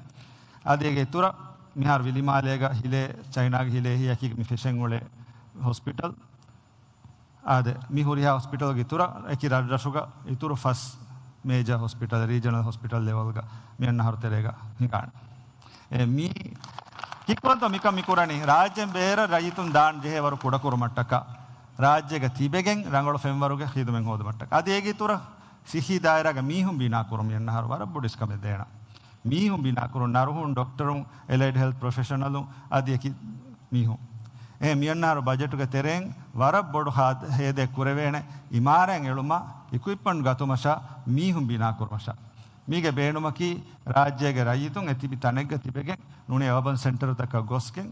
އަދި އޭގެ އިތުރަށް މިހާރު ވިލިމާލޭގަ ހިލޭ، ޗައިނާގެ ހިލޭ ހިޔަކީގަ މި ފެށެން އުޅޭ ހޮސްޕިޓަލް. އާދެ، މި ހުރިހާ ހޮސްޕިޓަލްގެ އިތުރަށް އެކި ރަށްރަށުގަ އިތުރު ފަސް މޭޖަ ހޮސްޕިޓަލް، ރީޖަނަލް ހޮސްޕިޓަލް ލެވެލްގަ މި އަންނަ އަހަރު ތެރޭގަ ހިނގާނެ. އެ މީ ކިކުރަންތޯ މިކަން މި ކުރަނީ؟ ރާއްޖޭން ބޭރަށް ރައްޔިތުން ދާން ޖެހޭ ވަރު ކުޑަކުރުމަށްޓަކާ، ރާއްޖޭގަ ތިބެގެން ރަނގަޅު ފެންވަރުގެ ޚިދުމަތް ހޯދުމަށްޓަކާ. އަދި އޭގެ އިތުރަށް ސިއްހީ ދާއިރާގެ މީހުން ބިނާކުރުން މި އަންނަ އަހަރު ވަރަށް ބޮޑު އިސްކަމެއް ދޭނަ. މީހުން ބިނާކުރުން، ނަރުހުން، ޑޮކްޓަރުން، އެލައިޑް ހެލްތް ޕްރޮފެޝަނަލުން އަދި އެކި މީހުން. އެ މިއަންނަހަރު ބަޖެޓުގެ ތެރެއިން ވަރަށް ބޮޑު ހާ-، ހޭދައެއް ކުރެވޭނެ އިމާރާތް އެޅުމަށް، އިކުއިޕްމަންޓް ގަތުމަށާ، މީހުން ބިނާ ކުރުމަށާ. މީގެ ބޭނުމަކީ ރާއްޖޭގެ ރައްޔިތުން އެ ތިބި ތަނެއްގަ ތިބެގެން ނޫނީ އަރބަން ސެންޓަރުތަކަށް ގޮސްގެން،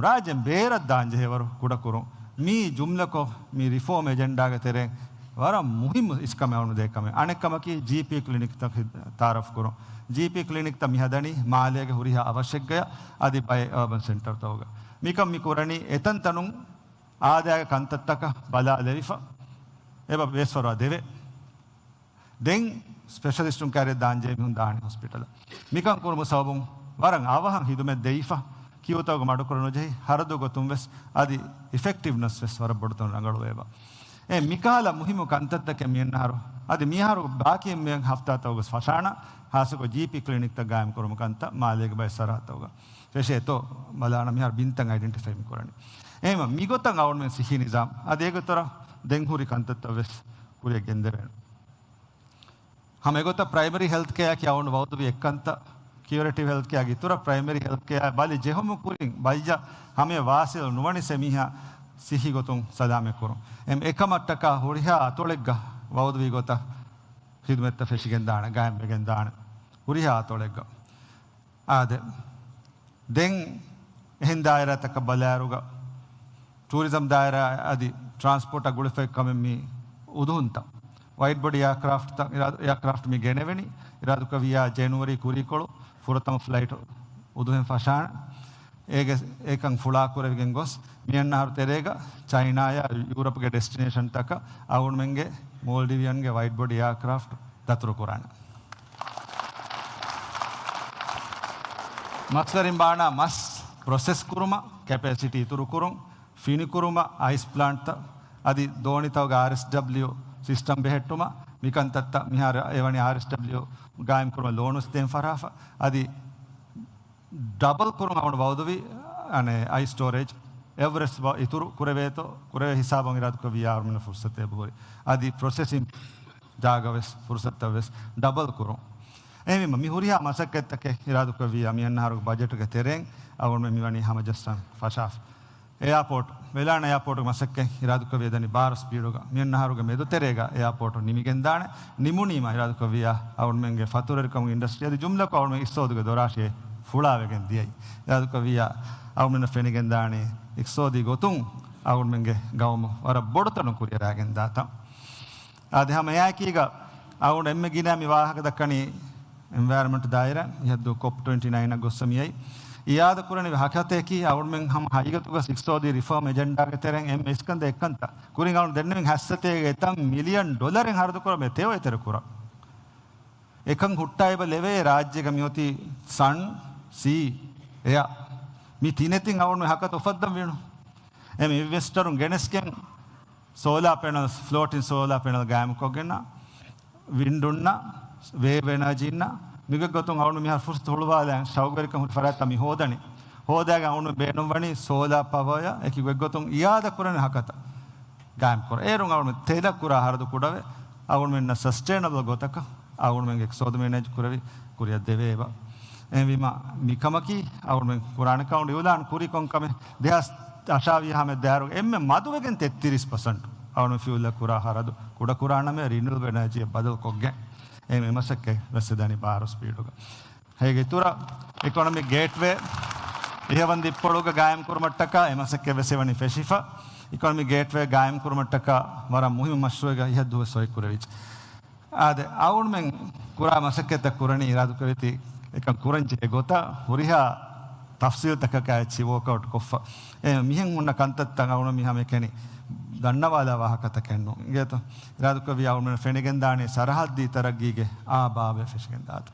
ރާއްޖޭން ބޭރަށް ދާން ޖެހޭވަރު ކުޑަކުރުން. މީ ޖުމްލަކޮށް މި ރިފޯމް އެޖެންޑާގެ ތެރެއިން ވަރަށް މުހިއްމު އިސްކަމެއް އަޅުގަނޑު ދޭ ކަމެއް. އަނެއް ކަމަކީ ޖީޕީ ކްލިނިކްތައް ހި-، ތައާރަފް ކުރުން. ޖީޕީ ކްލިނިކްތައް މި ހަދަނީ މާލޭގެ ހުރިހާ އަވަށެއްގަޔަށް އަދި ބައެއް އަރބަން ސެންޓަރުތަކުގަ. މިކަން މި ކުރަނީ އެތަންތަނުން އާދައިގެ ކަންތައްތަކަށް ބަލާލެވިފަ އެބަ ބޭސްފަރުވާ ދެވޭ. ދެން ސްޕެޝަލިސްޓުން ކައިރިއަށް ދާންޖެހޭ މީހުން ދާނީ ހޮސްޕިޓަލަށް. މިކަން ކުރުމުގެ ސަބަބުން ވަރަށް އަވަހަށް ހިދުމަތް ދެވިފަ، ކިއުތަކުގަ މަޑުކުރަން ނުޖެހި، ހަރަދު ގޮތުން ވެސް އަދި އިފެކްޓިވްނަސް ވެސް ވަރަށް ބޮޑުތަނުން ރަނގަޅުވެފަ. އެ މިކަހަލަ މުހިއްމު ކަންތައްތަކެއް މިއަންނަހަރު އަދި މިއަހަރު ބާކީ މި ހަފްތާތަކުގަ ފަށާނަ، ހާއްސަކޮށް ޖީޕީ ކްލިނިކްތައް ގާއިމް ކުރުމުގެ ކަންތައް މާލޭގެ ބައެއް ސަރަހައްދުތަކުގަ ފެށޭތޯ ބަލާނަ މިހާރު ބިންތައް އައިޑެންޓިފައި މި ކުރަނީ. އެހެންވީމަ މިގޮތަށް އަޅުގަނޑުމެން ސިއްހީ ނިޒާމް އަދި އެގޮތަށް ދެން ހުރި ކަންތައްތައް ވެސް ކުރިއަށް ގެންދެވޭނެ. ހަމަ އެގޮތަށް ޕްރައިމަރީ ހެލްތް ކެއާއަކީ އަޅުގަނޑު ވައުދުވި އެއްކަންތައް، ކިއުރޭޓިވް ހެލްތް ކެއާގެ އިތުރަށް ޕްރައިމަރީ ހެލްތް ކެއާ ބަލި ޖެހުމުގެ ކުރިން ބައްޔަށް ހަމަޔަށް ވާސިލު ނުވަނީސް އެމީހާ ސިއްހީ ގޮތުން ސަލާމަތް ކުރުން. އެ-، އެކަމަށްޓަކާ ހުރިހާ އަތޮޅެއްގަ ވައުދުވި ގޮތަށް ހިދުމަތްތައް ފެށިގެންދާނެ، ގާއިމްވެގެންދާނެ ހުރިހާ އަތޮޅެއްގަ. އާދެ، ދެން އެހެން ދާއިރާތަކަށް ބަލާއިރުގަ، ޓޫރިޒަމް ދާއިރާ އަދި ޓްރާންސްޕޯޓަށް ގުޅިފައި ކަމެއް މި އުދުހުންތައް. ވައިޑް ބޮޑީ އެއާކްރާފްޓްތައް، އިރާ-، އެއާކްރާފްޓް މި ގެނެވެނީ އިރާދުކުރެއްވިއްޔާ ޖެނުއަރީ ކުރީކޮޅު ފުރަތަމަ ފްލައިޓް އުދުހެން ފަށާނެ. އޭގެ، އެކަން ފުޅާކުރެވިގެން ގޮސް، މިއަންނަހަރު ތެރޭގަ ޗައިނާއާ ޔޫރަޕްގެ ޑެސްޓިނޭޝަންތަކަށް އަޅުގަނޑުމެންގެ މޯލްޑިވިއަންގެ ވައިޑް ބޮޑީ އެއާކްރާފްޓް ދަތުރުކުރާނެ. މަސްވެރިން ބާނާ މަސް ޕްރޮސެސް ކުރުމަށް ކެޕޭސިޓީ އިތުރުކުރުން، ފިނިކުރުމަށް އައިސް ޕްލާންޓްތައް އަދި ދޯނިތަކުގެ އާރްއެސްޑަބްލިޔު ސިސްޓަމް ބެހެއްޓުމަށް މިކަންތައްތައް މިހާރު އެވަނީ އާރްއެސްޑަބްލިޔު ގާއިމްކުރުމަށް ލޯނުސް ދޭން ފަށާފަ އަދި ޑަބަލް ކުރުން އަޅުގަނޑު ވައުދުވި، އަނެއް، އައިސް ސްޓޯރޭޖް އެވަރެސްޓް އިތުރު ކުރެވޭތޯ، ކުރެވޭ ހިސާބަށް އިރާދަކުރެއްވިއްޔާ އަޅުގަނޑުމެންނަށް ފުރުސަތެއް އެބަހުރި. އަދި ޕްރޮސެސިން ޖާގަ ވެސް ފުރުސަތުތައް ވެސް ޑަބަލް ކުރުން. އެހެންވީމަ މި ހުރިހާ މަސައްކަތްތަކެއް އިރާދަކުރެއްވިއްޔާ މިއަންނަހަރުގެ ބަޖެޓުގެ ތެރެއިން އަޅުގަނޑުމެން މިވަނީ ހަމަޖައްސަން ފަށާފަ. އެއާޕޯޓް، ވެލާން އެއާޕޯޓުގެ މަސައްކަތް އިރާދަކުރެއްވި ދަނީ ބާރަ ސްޕީޑުގަ. މިއަންނަހަރުގެ މެދުތެރޭގަ އެއާޕޯޓު ނިމިގެންދާނެ. ނިމުނީމަ އިރާދަކުރެއްވިއްޔާ އަޅުގަނޑުމެންގެ ފަތުރުވެރިކަމުގެ އިންޑަސްޓްރީ އަދި ޖުމްލަކޮށް އަޅުގަނޑުމެން އިޤްތިޞާދުގެ ދޮރާށޭ ފުޅާވެގެން ދިޔައީ. އިރާދަކުރެއްވިއްޔާ އަޅުގަނޑުމެންނަށް ފެނިގެންދާނީ އިޤްތިޞާދީ ގޮތުން އަޅުގަނޑުމެންގެ ގައުމު ވަރަށް ބޮޑުތަނުން ކުރިއަރާގެންދާތަން. އާދެ، ހަމަ އެއާއެކީގަ އަޅުގަނޑު އެންމެ ގިނަ މި ވާހަކަ ދައްކަނީ އެންވަޔަރަމަންޓް ދާއިރާ މިހައްދު ކޮޕް ޓްވެންޓީ ނައިނަށް ގޮއްސަ މިއައީ. އިއާދަ ކުރަނިވި ހަޤީޤަތަކީ އަޅުގަނޑުމެން ހަމަ ހަޤީޤަތުގަ އިޤްތިޞާދީ ރިފޯމް އެޖެންޑާގެ ތެރެއިން އެންމެ އިސްކަންދަ އެއްކަންތައް ކުރިން އަޅުގަނޑު ދެންނެވިން ހަސަތޭކަ އެތައް މިލިއަން ޑޮލަރެއް ހަރަދު ކުރަމޭ ތެޔޮ އެތެރެ ކުރަން. އެކަން ހުއްޓާ އެބަ ލެވޭ ރާއްޖޭގަ މިއޮތީ ސަން، ސީ، އެއާ. މި ތިނެތިން އަޅުގަނޑު ހަޤީޤަތަށް އުފައްދަން ވީނު. އެ މި އިންވެސްޓަރުން ގެނެސްގެން ސޯލާ ޕެނަލްސް، ފްލޯޓިން ސޯލާ ޕެނަލް ގާއިމްކޮށްގެން ވިންޑުންނަށް، ވޭވް އެނާޖީންނަށް މިގޮތްގޮތުން އަޅުގަނޑު މިހާރު ފުރުސަތު ހުޅުވާލަން ޝައުގުވެރިކަން ހުރި ފަރާތްތައް މި ހޯދަނީ. ހޯދާގެން އަޅުގަނޑު ބޭނުންވަނީ ސޯލާ ޕަވަރ އެކި ގޮތްގޮތުން އިއާދަ ކުރަން ހަކަތަ ގާއިމް ކުރަން. އޭރުން އަޅުގަނޑު ތެލަށް ކުރާ ހަރަދު ކުޑަވެ އަޅުގަނޑުމެންނަށް ސަސްޓެއިނަބަލް ގޮތަކަށް އަޅުގަނޑުމެންގެ އިޤްތިޞާދު މެނޭޖް ކުރެވި ކުރިއަށް ދެވޭބަ. އެހެންވީމަ މިކަމަކީ އަޅުގަނޑުމެން ކުރާނެ ކަމަށް އިޢުލާން ކުރި ކޮންކަމެއް؟ ދެހާސް އަށާވީސް ހަމަ ދާއިރު އެންމެ މަދުވެގެން ތެއްތިރީސް ޕަސެންޓް އަޅުގަނޑު ފިއުލަށް ކުރާ ހަރަދު ކުޑަކުރާނަމޭ ރިނިއުއަބަލް އެނާޖީއަށް ބަދަލުކޮށްގެން. އެ މަސައްކަތް ވެސް ދަނީ ބާރަ ސްޕީޑުގަ. އޭގެ އިތުރަށް އިކޮނޮމިކް ގޭޓްވޭ އިހަވަން ދިއްޕޮޅުގަ ގާއިމް ކުރުމަށްޓަކާ އެ މަސައްކަތް ވެސް އެވަނީ ފެށިފަ. އިކޮނޮމިކް ގޭޓްވޭ ގާއިމް ކުރުމަށްޓަކާ ވަރަށް މުހިއްމު މަޝްރޫއެއް އިހަށްދުވަސް ސޮއި ކުރެވިއްޖެ. އާދެ، އަޅުގަނޑުމެން ކުރާ މަސައްކަތްތައް ކުރަނީ އިރާދަކުރެއްވިތީ އެކަން ކުރަން ޖެހޭ ގޮތަށް ހުރިހާ ތަފްސީލްތަކަކާ އެއްޗިހި ވޯކްއައުޓް ކޮށްފަ. އެ މިހެން ހުންނަ ކަންތައްތައް އަޅުގަނޑު މި ހަމައެކަނި ދަންނަވާލާ ވާހަކަތަކެއް ނޫން. އިނގޭތޯ؟ އިރާދަކުރެއްވިއްޔާ އަޅުގަނޑުމެން ފެނިގެންދާނީ ސަރަހައްދީ ތަރައްގީގެ އާ ބާވައެއް ފެށިގެންދާތީ.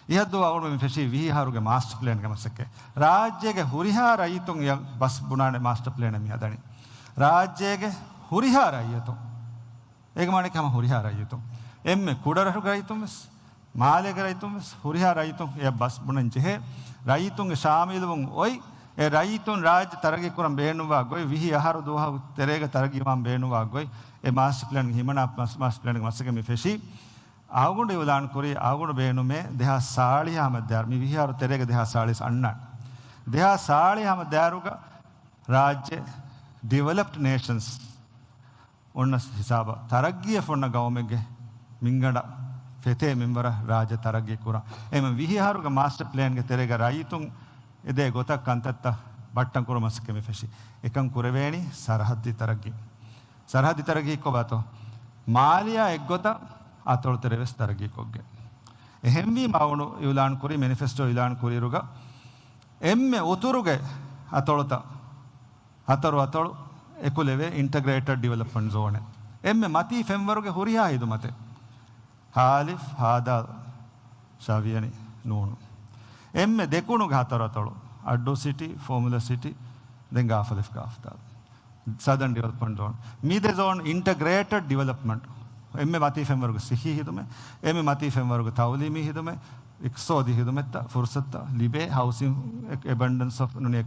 އިހަށްދުވަހު އަޅުގަނޑުމެން ފެށީ ވިހި އަހަރުގެ މާސްޓަ ޕްލޭންގެ މަސައްކަތް. ރާއްޖޭގެ ހުރިހާ ރައްޔިތުން އެ ބަސް ބުނާނެ މާސްޓަ ޕްލޭނެއް މި ހަދަނީ. ރާއްޖޭގެ ހުރިހާ ރައްޔިތުން. އޭގެ މާނައަކީ ހަމަ ހުރިހާ ރައްޔިތުން. އެންމެ ކުޑަރަށުގެ ރައްޔިތުން ވެސް، މާލޭގެ ރައްޔިތުން ވެސް، ހުރިހާ ރައްޔިތުން އެ ބަސް ބުނަން ޖެހޭ. ރައްޔިތުންގެ ޝާމިލުވުން އޮތް، އެ ރައްޔިތުން ރާއްޖެ ތަރައްގީ ކުރަން ބޭނުންވާ ގޮތް، ވިހި އަހަރު ދުވަހު ތެރޭގަ ތަރައްގީ ވާން ބޭނުންވާ ގޮތް، އެ މާސްޓަ ޕްލޭންގެ ހިމަނާ މާސް-، މާސްޓަ ޕްލޭންގެ މަސައްކަތް މި ފެށީ. އަޅުގަނޑު އިޢުލާން ކުރީ، އަޅުގަނޑު ބޭނުމޭ ދެހާސް ސާޅީސް ހަމަ ދާއިރު، މި ވިހި އަހަރު ތެރޭގަ ދެހާސް ސާޅީސް އަންނާނެ. ދެހާސް ސާޅީސް ހަމަ ދާއިރުގަ ރާއްޖެ ޑިވެލޮޕްޑް ނޭޝަންސް އޮންނަ ހިސާބަށް ތަރައްގީއަށް ފޮންނަ ގައުމެއްގެ މިންގަނޑަށް ފެތޭ މިންވަރަށް ރާއްޖެ ތަރައްގީ ކުރަން. އެހެން ވިހި އަހަރުގެ މާސްޓަ ޕްލޭންގެ ތެރޭގަ ރައްޔިތުން އެދޭ ގޮތަށް ކަންތައްތައް ބައްޓަން ކުރުމަށް މަސައްކަތް މި ފެށީ. އެކަން ކުރެވޭނީ ސަރަހައްދީ ތަރައްގީ. ސަރަހައްދީ ތަރައްގީ ކޮބާތޯ؟ މާލިޔާ އެއްގޮތަށް އަތޮޅުތެރެ ވެސް ތަރައްގީ ކޮށްގެން. އެހެންވީމަ އަވަނު އިއުލާން ކުރި، މެނިފެސްޓޯ އިއުލާން ކުރިއިރުގަ އެންމެ އުތުރުގެ އަތޮޅުތައް ހަތަރު އަތޮޅު އެކުލެވޭ އިންޓަގްރޭޓެޑް ޑިވެލޮޕްމަންޓް ޒޯނެއް. އެންމެ މަތީ ފެންވަރުގެ ހުރިހާ ހިދުމަތެއް. ހ. އާލިފް، ހ. ދާލް، ޝ. ވިޔަނި، ނޫނު. އެންމެ ދެކުނުގެ ހަތަރު އަތޮޅު. އައްޑޫ ސިޓީ، ފޯމުލާ ސިޓީ، ދެން ގާފް އަލިފް، ގާފް ދާލް. ސަދަން ޑިވެލޮޕްމަންޓް ޒޯން. މި ދެ ޒޯން އިންޓަގްރޭޓެޑް ޑިވެލޮޕްމަންޓް. އެންމެ މަތީ ފެންވަރުގެ ސިއްހީ ހިދުމަތް، އެންމެ މަތީ ފެންވަރުގެ ތައުލީމީ ހިދުމަތް، އިޤްތިޞާދީ ހިދުމަތްތައް ފުރުޞަތުތައް ލިބޭ، ހައުސިން، އެބަންޑެންސް އޮފް ނޫނީ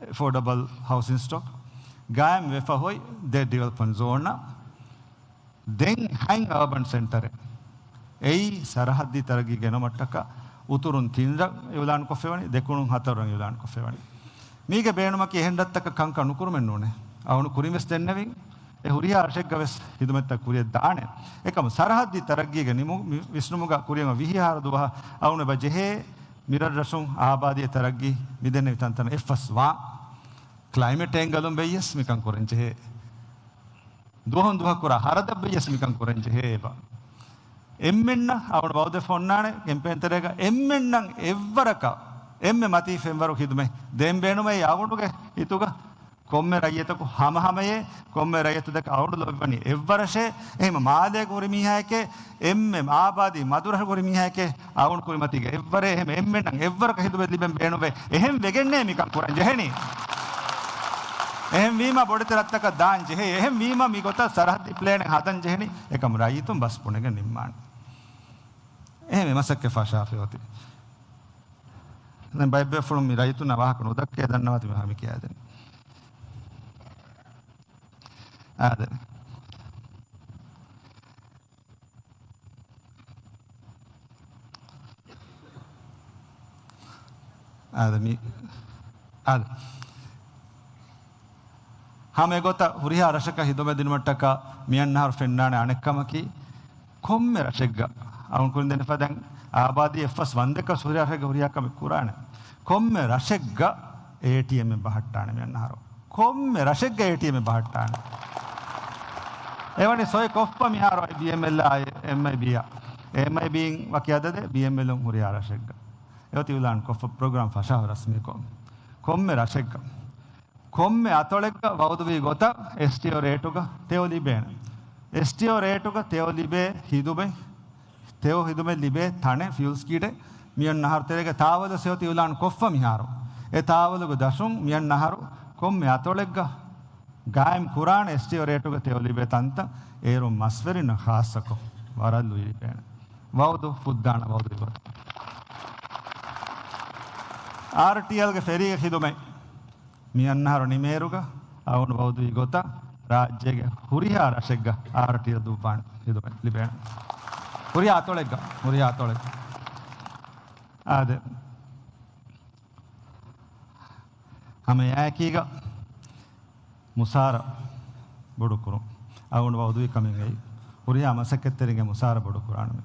އެފޯޑަބަލް ހައުސިން ސްޓޮކް ގާއިމް ވެފަ ހޮތް ދެ ޑިވެލޮޕްމަންޓް ޒޯންއަށް. ދެން ހަތް އާބަން ސެންޓަރެއް. އެއީ ސަރަހައްދީ ތަރައްގީ ގެނުމަށްޓަކާ އުތުރުން ތިން ރަށް އިއުލާން ކޮށްފައިވަނީ، ދެކުނުން ހަތަރު ރަށް އިއުލާން ކޮށްފައިވަނީ. މީގެ ބޭނުމަކީ އެހެން ރަށްތަކަށް ކަންކަން ނުކުރުމެއް ނޫނޭ. އަވަނު ކުރިން ވެސް ދެންނެވިން. އެ ހުރިހާ ރަށެއްގަ ވެސް ހިދުމަތްތައް ކުރިއަށް ދާނެ. އެކަމު ސަރަހައްދީ ތަރައްގީގެ ނިމު-، މި-، ވިސްނުމުގަ ކުރިއަށް ވިހި އަހަރު ދުވަހަށް އަވަނު އެބަ ޖެހޭ މި ރަށްރަށުން އާބާދީ ތަރައްގީ މި ދެންނެވި ތަންތަނަށް އެއްފަސް ވާން. ކްލައިމެޓް އެންގަލުން ވެއްޔަސް މިކަން ކުރަން ޖެހޭ. ދުވަހުން ދުވަހަށް ކުރާ ހަރަދަށް ވެއްޔަސް މިކަން ކުރަން ޖެހޭ އެބަ. އެންމެންނަށް އަވަނު ވައުދެއް ފޮންނާނެ ކެމްޕޭން ތެރޭގަ އެންމެންނަށް އެއްވަރަކަށް އެންމެ މަތީ ފެންވަރު ހިދުމަތް ދޭން ބޭނުމޭ އަވަނުގެ ހިތުގަ. ކޮންމެ ރައްޔިތަކު ހަމަހަމަޔޭ، ކޮންމެ ރައްޔިތު ދެކެ އަވަނު ލޯބިވަނީ އެއްވަރަށޭ. އެހެން މާލޭގަ ހުރި މީހާއެކޭ، އެންމެ އާބާދީ މަދުރަށް ހުރި މީހާއެކޭ، އަވަނު ކުރިމަތީގަ އެއްވަރޭ. އެހެން އެންމެންނަށް އެއްވަރަކަށް ހިދުމަތް ލިބެން ބޭނުންވޭ. އެހެން ވެގެންނޭ މިކަން ކުރަން ޖެހެނީ. އެހެން ވީމަ ބޮޑެތި ރަށްތަކަށް ދާން ޖެހޭ. އެހެން ވީމަ މި ގޮތަށް ސަރަހައްދީ ޕްލޭނެއް ހަދަން ޖެހެނީ. އެކަމު ރައްޔިތުން ބަސް ބުނެގެން ނިންމާނެ. އެހެން މަސައްކަތް ފަށާފި އޮތީ. ދެން ބައެއް ބޭފުޅުން މި ރައްޔިތުންނާ ވާހަކަ ނުދައްކައޭ ދަންނަވާތި މި ހަމަ ކިޔާދެން. އާދެ. އާދެ މި، އާދެ. ހަމަ އެގޮތަށް ހުރިހާ ރަށަކަށް ހިދުމަތް ދިނުމަށްޓަކާ މިއަންނަހަރު ފެންނާނެ އަނެއްކަމަކީ، ކޮންމެ ރަށެއްގަ، އަޅުން ކުރިން ދެންނެފަ ދެން އާބާދީ އެއްފަސް ވަންދެއްކަސް ހުރިހާ ރަށެއްގަ ހުރިހާ ކަމެއް ކުރާނެ. ކޮންމެ ރަށެއްގަ އޭޓީއެމްއެއް ބަހައްޓާނެ މިއަންނަހަރު. ކޮންމެ ރަށެއްގަ އޭޓީއެމްއެއް ބަހައްޓާނެ. އެވަނީ ސޮއި ކޮށްފަ މިހާރު ބީއެމްއެލްއާ އެމްއައިބީއާ. އެމްއައިބީން ވަކި އަދަދެއް ބީއެމްއެލުން ހުރިހާ ރަށެއްގަ. އެއޮތީ އިއުލާން ކޮށްފަ ޕްރޮގްރާމް ފަށާފަ ރަސްމީކޮށް. ކޮންމެ ރަށެއްގަ. ކޮންމެ އަތޮޅެއްގަ ވައުދުވީ ގޮތަށް އެސްޓީއޯ ރޭޓުގަ ތެޔޮ ލިބޭނެ. އެސްޓީއޯ ރޭޓުގަ ތެޔޮ ލިބޭ ހިދުމަތް، ތެޔޮ ހިދުމަތް ލިބޭ ތަނެއް ފިއުލް ސްކީޓެއް މިއަންނަހަރު ތެރޭގަ ތާވަލު ސެއޮތި އިއުލާން ކޮށްފަ މިހާރު. އެ ތާވަލުގެ ދަށުން މިއަންނަހަރު ކޮންމެ އަތޮޅެއްގަ ގާއިމް ކުރާނެ އެސްޓީއޯ ރޭޓުގަ ތެޔޮ ލިބޭ ތަންތަން އޭރުން މަސްވެރިންނަށް ޚާއްޞަކޮށް ވަރަށް ލުއި ލިބޭނެ. ވައުދު ފުއްދާނަ ވައުދު އިބަ. އާރްޓީއެލްގެ ފެރީގެ ޚިދުމަތް މިއަންނަހަރު ނިމޭރުގަ އަވަނު ވައުދުވީ ގޮތަށް ރާއްޖޭގެ ހުރިހާ ރަށެއްގަ އާރްޓީއެލް ދުއްވާނެ ޚިދުމަތް ލިބޭނެ. ހުރިހާ އަތޮޅެއްގަ، ހުރިހާ އަތޮޅެއްގަ. އާދެ. ހަމައެއާއެކީގަ މުސާރަ ބޮޑުކުރުން. އަވަނު ވައުދުވީ ކަމެއް އެއީ. ހުރިހާ މަސައްކަތްތެރިންގެ މުސާރަ ބޮޑުކުރާނަމޭ.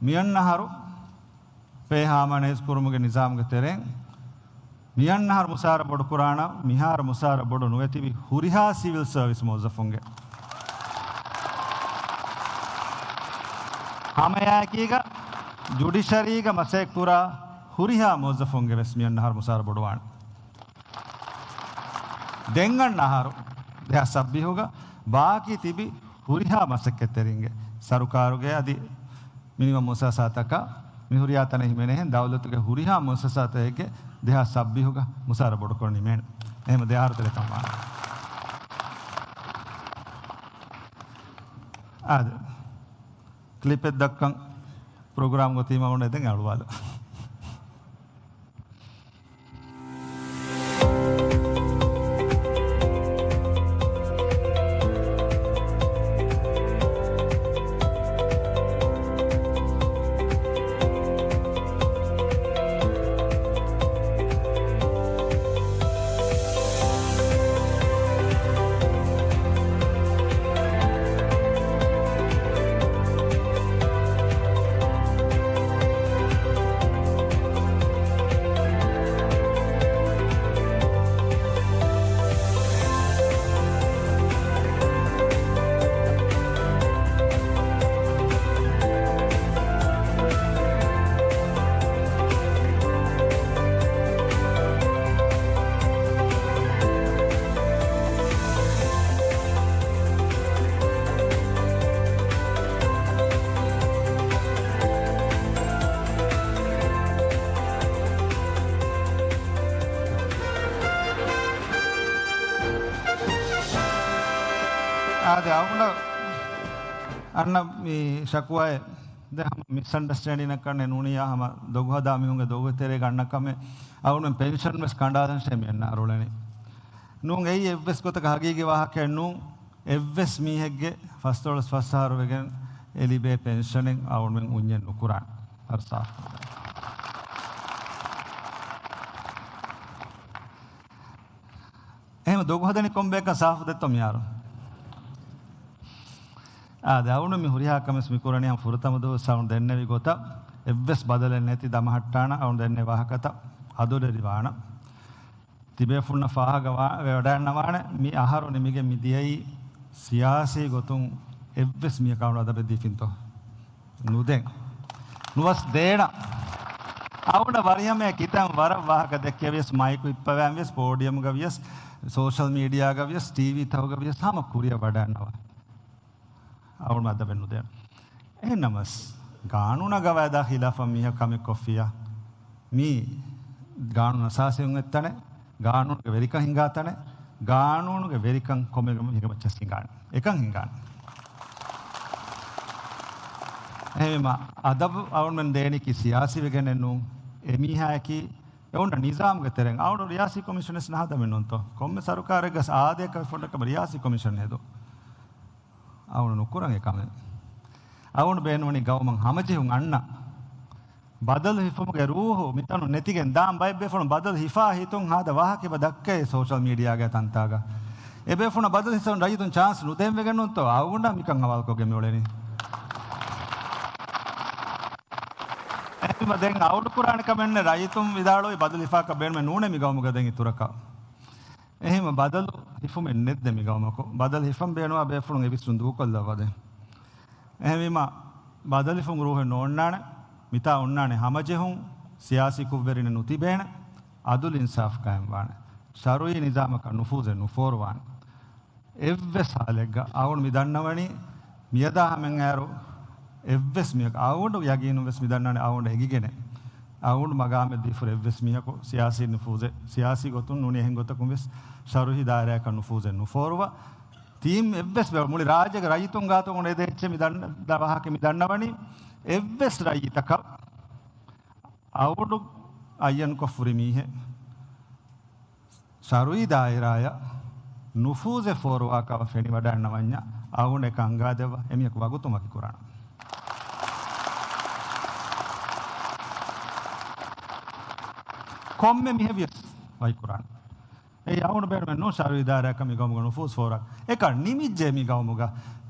މިއަންނަހަރު ޕޭ ހާމަނައިޒް ކުރުމުގެ ނިޒާމުގެ ތެރެއިން މިއަންނަހަރު މުސާރަ ބޮޑުކުރާނަ، މިހާރު މުސާރަ ބޮޑު ނުވެތިބި ހުރިހާ ސިވިލް ސަރވިސް މުވައްޒަފުންގެ. ހަމައެއާއެކީގަ ޖުޑިޝަރީގަ މަސައްކަތްކުރާ ހުރިހާ މުވައްޒަފުންގެ ވެސް މިއަންނަހަރު މުސާރަ ބޮޑުވާނެ. ދެން އަންނަ އަހަރު ދެހާސް ސައްބީހުގަ ބާކީ ތިބި ހުރިހާ މަސައްކަތްތެރިންގެ ސަރުކާރުގެ އަދި މިނިވަން މުއައްސަސާތަކަށް މި ހުރިހާ ތަނެއް ހިމެނޭހެން ދައުލަތުގެ ހުރިހާ މުއައްސަސާތަކެއްގެ ދެހާސް ސައްބީހުގަ މުސާރަ ބޮޑުކުރަން ނިމޭނެ. އެހެން ދެ އަހަރު ތެރޭ ކަމާ. އާދެ. ކްލިޕެއް ދައްކަން ޕްރޮގްރާމް ގޮތީމަ އޮންނަ ދެން އަޅުވާލަ. އާދެ، އަޅުގަނޑަށް އަންނަ މި ޝަކުވާއެއް ދެ ހަމަ މިސްއަންޑަސްޓޭންޑިންއަކަށް ނޫނިއްޔާ ހަމަ ދޮގު ހަދާ މީހުންގެ ދޮގު ތެރޭގަ އަންނަ ކަމެއް. އަޅުގަނޑު ޕެންޝަން ވެސް ކަނޑާލަން ޝޭ މި އަންނަ އަރުޅެނީ. ނޫން، އެއީ އެއްވެސް ގޮތަކަށް ހަގީގީ ވާހަކައެއް ނޫން. އެއްވެސް މީހެއްގެ ފަސްދޮޅަސް ފަސް އަހަރު ވެގެން އެ ލިބޭ ޕެންޝަނެއް އަޅުގަނޑުމެން އުންޏެއް ނުކުރާނެ. އަރު ސާފު. އެހެން ދޮގު ހަދަނީ ކޮން ބަޔަކަށް ސާފު ދެއްތޯ މިހާރު؟ އާދެ، އަޅުގަނޑު މި ހުރިހާ ކަމެއް މި ކުރަނީ ހަމަ ފުރަތަމަ ދުވަސް އަޅުގަނޑު ދެންނެވި ގޮތަށް އެއްވެސް ބަދަލެއް ނެތި ދަމަހައްޓާނަ އަޅުގަނޑު ދެންނެވި ވާހަކަތައް އަދުލެރިވާނަ. ތިބޭފުޅުންނަށް ފާހަގަ ވާ-، ވެވަޑައިގަންނަވާނެ، މި އަހަރު ނިމިގެން މި ދިޔައީ ސިޔާސީ ގޮތުން އެއްވެސް މީހަކަށް އަޅުގަނޑު އަދަބެއް ދީފިންތޯ؟ ނުދޭން. ނުވަސް ދޭނަ. އަޅުގަނޑަށް ވަރިހަމަޔަށް ކިތަން ވަރަށް ވާހަކަ ދެއްކެވިޔަސް، މައިކު ހިއްޕަވަން ވިޔަސް، ޕޯޑިއަމްގަ ވިޔަސް، ސޯޝަލް މީޑިއާގަ ވިޔަސް، ޓީވީ ތަހުގަ ވިޔަސް ހަމަ ކުރިއަށް ވަޑައިގަންނަވާ. އަޅުގަނޑު އަދަބެއް ނުދޭން. އެހެންނަމަސް، ގާނޫނާ ގަވާއިދާ ޚިލާފަށް މީހަކު ކަމެއް ކޮށްފިއްޔާ، މީ ގާނޫނު އަސާސީ އޮތް ތަނެއް، ގާނޫނުގެ ވެރިކަން ހިނގާ ތަނެއް، ގާނޫނުގެ ވެރިކަން ކޮންމެ މީހަކަށް މައްޗަށް ހިނގާނެ. އެކަން ހިނގާނެ. އެހެންވީމަ، އަދަބު އަޅުގަނޑުމެން ދޭނީކީ ސިޔާސީ ވެގެނެއް ނޫން. އެމީހާއަކީ އެ އޮންނަ ނިޒާމުގެ ތެރެއިން. އަޅުގަނޑު ރިޔާސީ ކޮމިޝަނެއް ނަހަދަމެއް ނޫންތޯ؟ ކޮންމެ ސަރުކާރެއްގަ އާދޭ ކަމެއް ފޮންނަ ކަމަށް ރިޔާސީ ކޮމިޝަން ހެދުން. އަޅުގަނޑު ނުކުރަން އެ ކަމެއް. އަޅުގަނޑު ބޭނުންވަނީ ގައުމަށް ހަމަޖެހުން އަންނަ. ބަދަލު ހިފުމުގެ ރޫހު މިތަނުން ނެތިގެން ދާން ބައެއް ބޭފުޅުން ބަދަލު ހިފާ ހިތުން ހާދަ ވާހަކަ އެބަ ދައްކައޭ ސޯޝަލް މީޑިއާގެ ތަންތާގަ. އެ ބޭފުޅުންނަށް ބަދަލު ހިފުން ރައްޔިތުން ޗާންސް ނުދޭން ވެގެން ނޫންތޯ؟ އަޅުގަނޑަށް މިކަން ހަވާލުކޮށްގެން މިއުޅެނީ. އެހެންވީމަ ދެން އަޅުގަނޑު ކުރާނެ ކަމެއް ނެތް. ރައްޔިތުން ވިދާޅުވި ބަދަލު ހިފާކަށް ބޭނުމެއް ނޫނޭ މި ގައުމުގަ ދެން އިތުރަކަށް. އެހެންވީމަ ބަދަލު ހިފުމެއް ނެތް ދެން މި ގައުމަކު. ބަދަލު ހިފަން ބޭނުންވާ ބޭފުޅުން އެ ވިސްނުން ދޫކޮށްލައްވާ ދެން. އެހެންވީމަ، ބަދަލު ހިފުމުގެ ރޫހެއް ނޯންނާނެ. މިތާ އޮންނާނެ ހަމަޖެހުން، ސިޔާސީ ކުށްވެރިން ނުތިބޭނެ، އަދުލު އިންސާފު ޤާއިމްވާނެ، ޝަރުޢީ ނިޒާމަކަށް ނުފޫޒެއް ނުފޯރުވާނެ. އެއްވެސް ހާލެއްގަ އަޅުގަނޑު މި ދަންނަވަނީ، މިއަދާ ހަމައަށް އައިރު އެއްވެސް މީހަކަށް، އަޅުގަނޑު ޔަގީނުން ވެސް މި ދަންނަވަނީ އަޅުގަނޑަށް އެނގިގެނެއް. އަޅުގަނޑު މަގާމެއް ދީފަ ހުރި އެއްވެސް މީހަކު ސިޔާސީ ނުފޫޒެއް، ސިޔާސީ ގޮތުން ނޫނީ އެހެން ގޮތަކުން ވެސް ޝަރުޢީ ދާއިރާއަކަށް ނުފޫޒެއް ނުފޯރުވާ. ތިން އެއްވެސް ބަ-، މުޅި ރާއްޖޭގެ ރައްޔިތުން ގާތުން އުޅޭ ދޭ އެއްޗެއް މި ދަން-، ދަ-، ވާހަކަ މި ދަންނަވަނީ، އެއްވެސް ރައްޔިތަކަށް އަޅުގަނޑު އައްޔަންކޮށް ހުރި މީހެއް ޝަރުޢީ ދާއިރާއަށް ނުފޫޒެއް ފޯރުވާ ކަމަށް ފެނިވަޑައިގަންނަވަންޏާ، އަޅުގަނޑު އެކަން އަންގާދެއްވާ، އެމީހަކު ވަގުތު މަކި ކުރާނަން. ކޮންމެ މީހެއް ވިޔަސް ވަކި ކުރާނެ. އެއީ އަޅުގަނޑު ބޭނުމެއް ނޫން ޝަރުޢީ ދާއިރާއަކަށް މި ގައުމުގަ ނުފޫޒު ފޯރުވާ. އެކަން ނިމިއްޖެ މި ގައުމުގަ.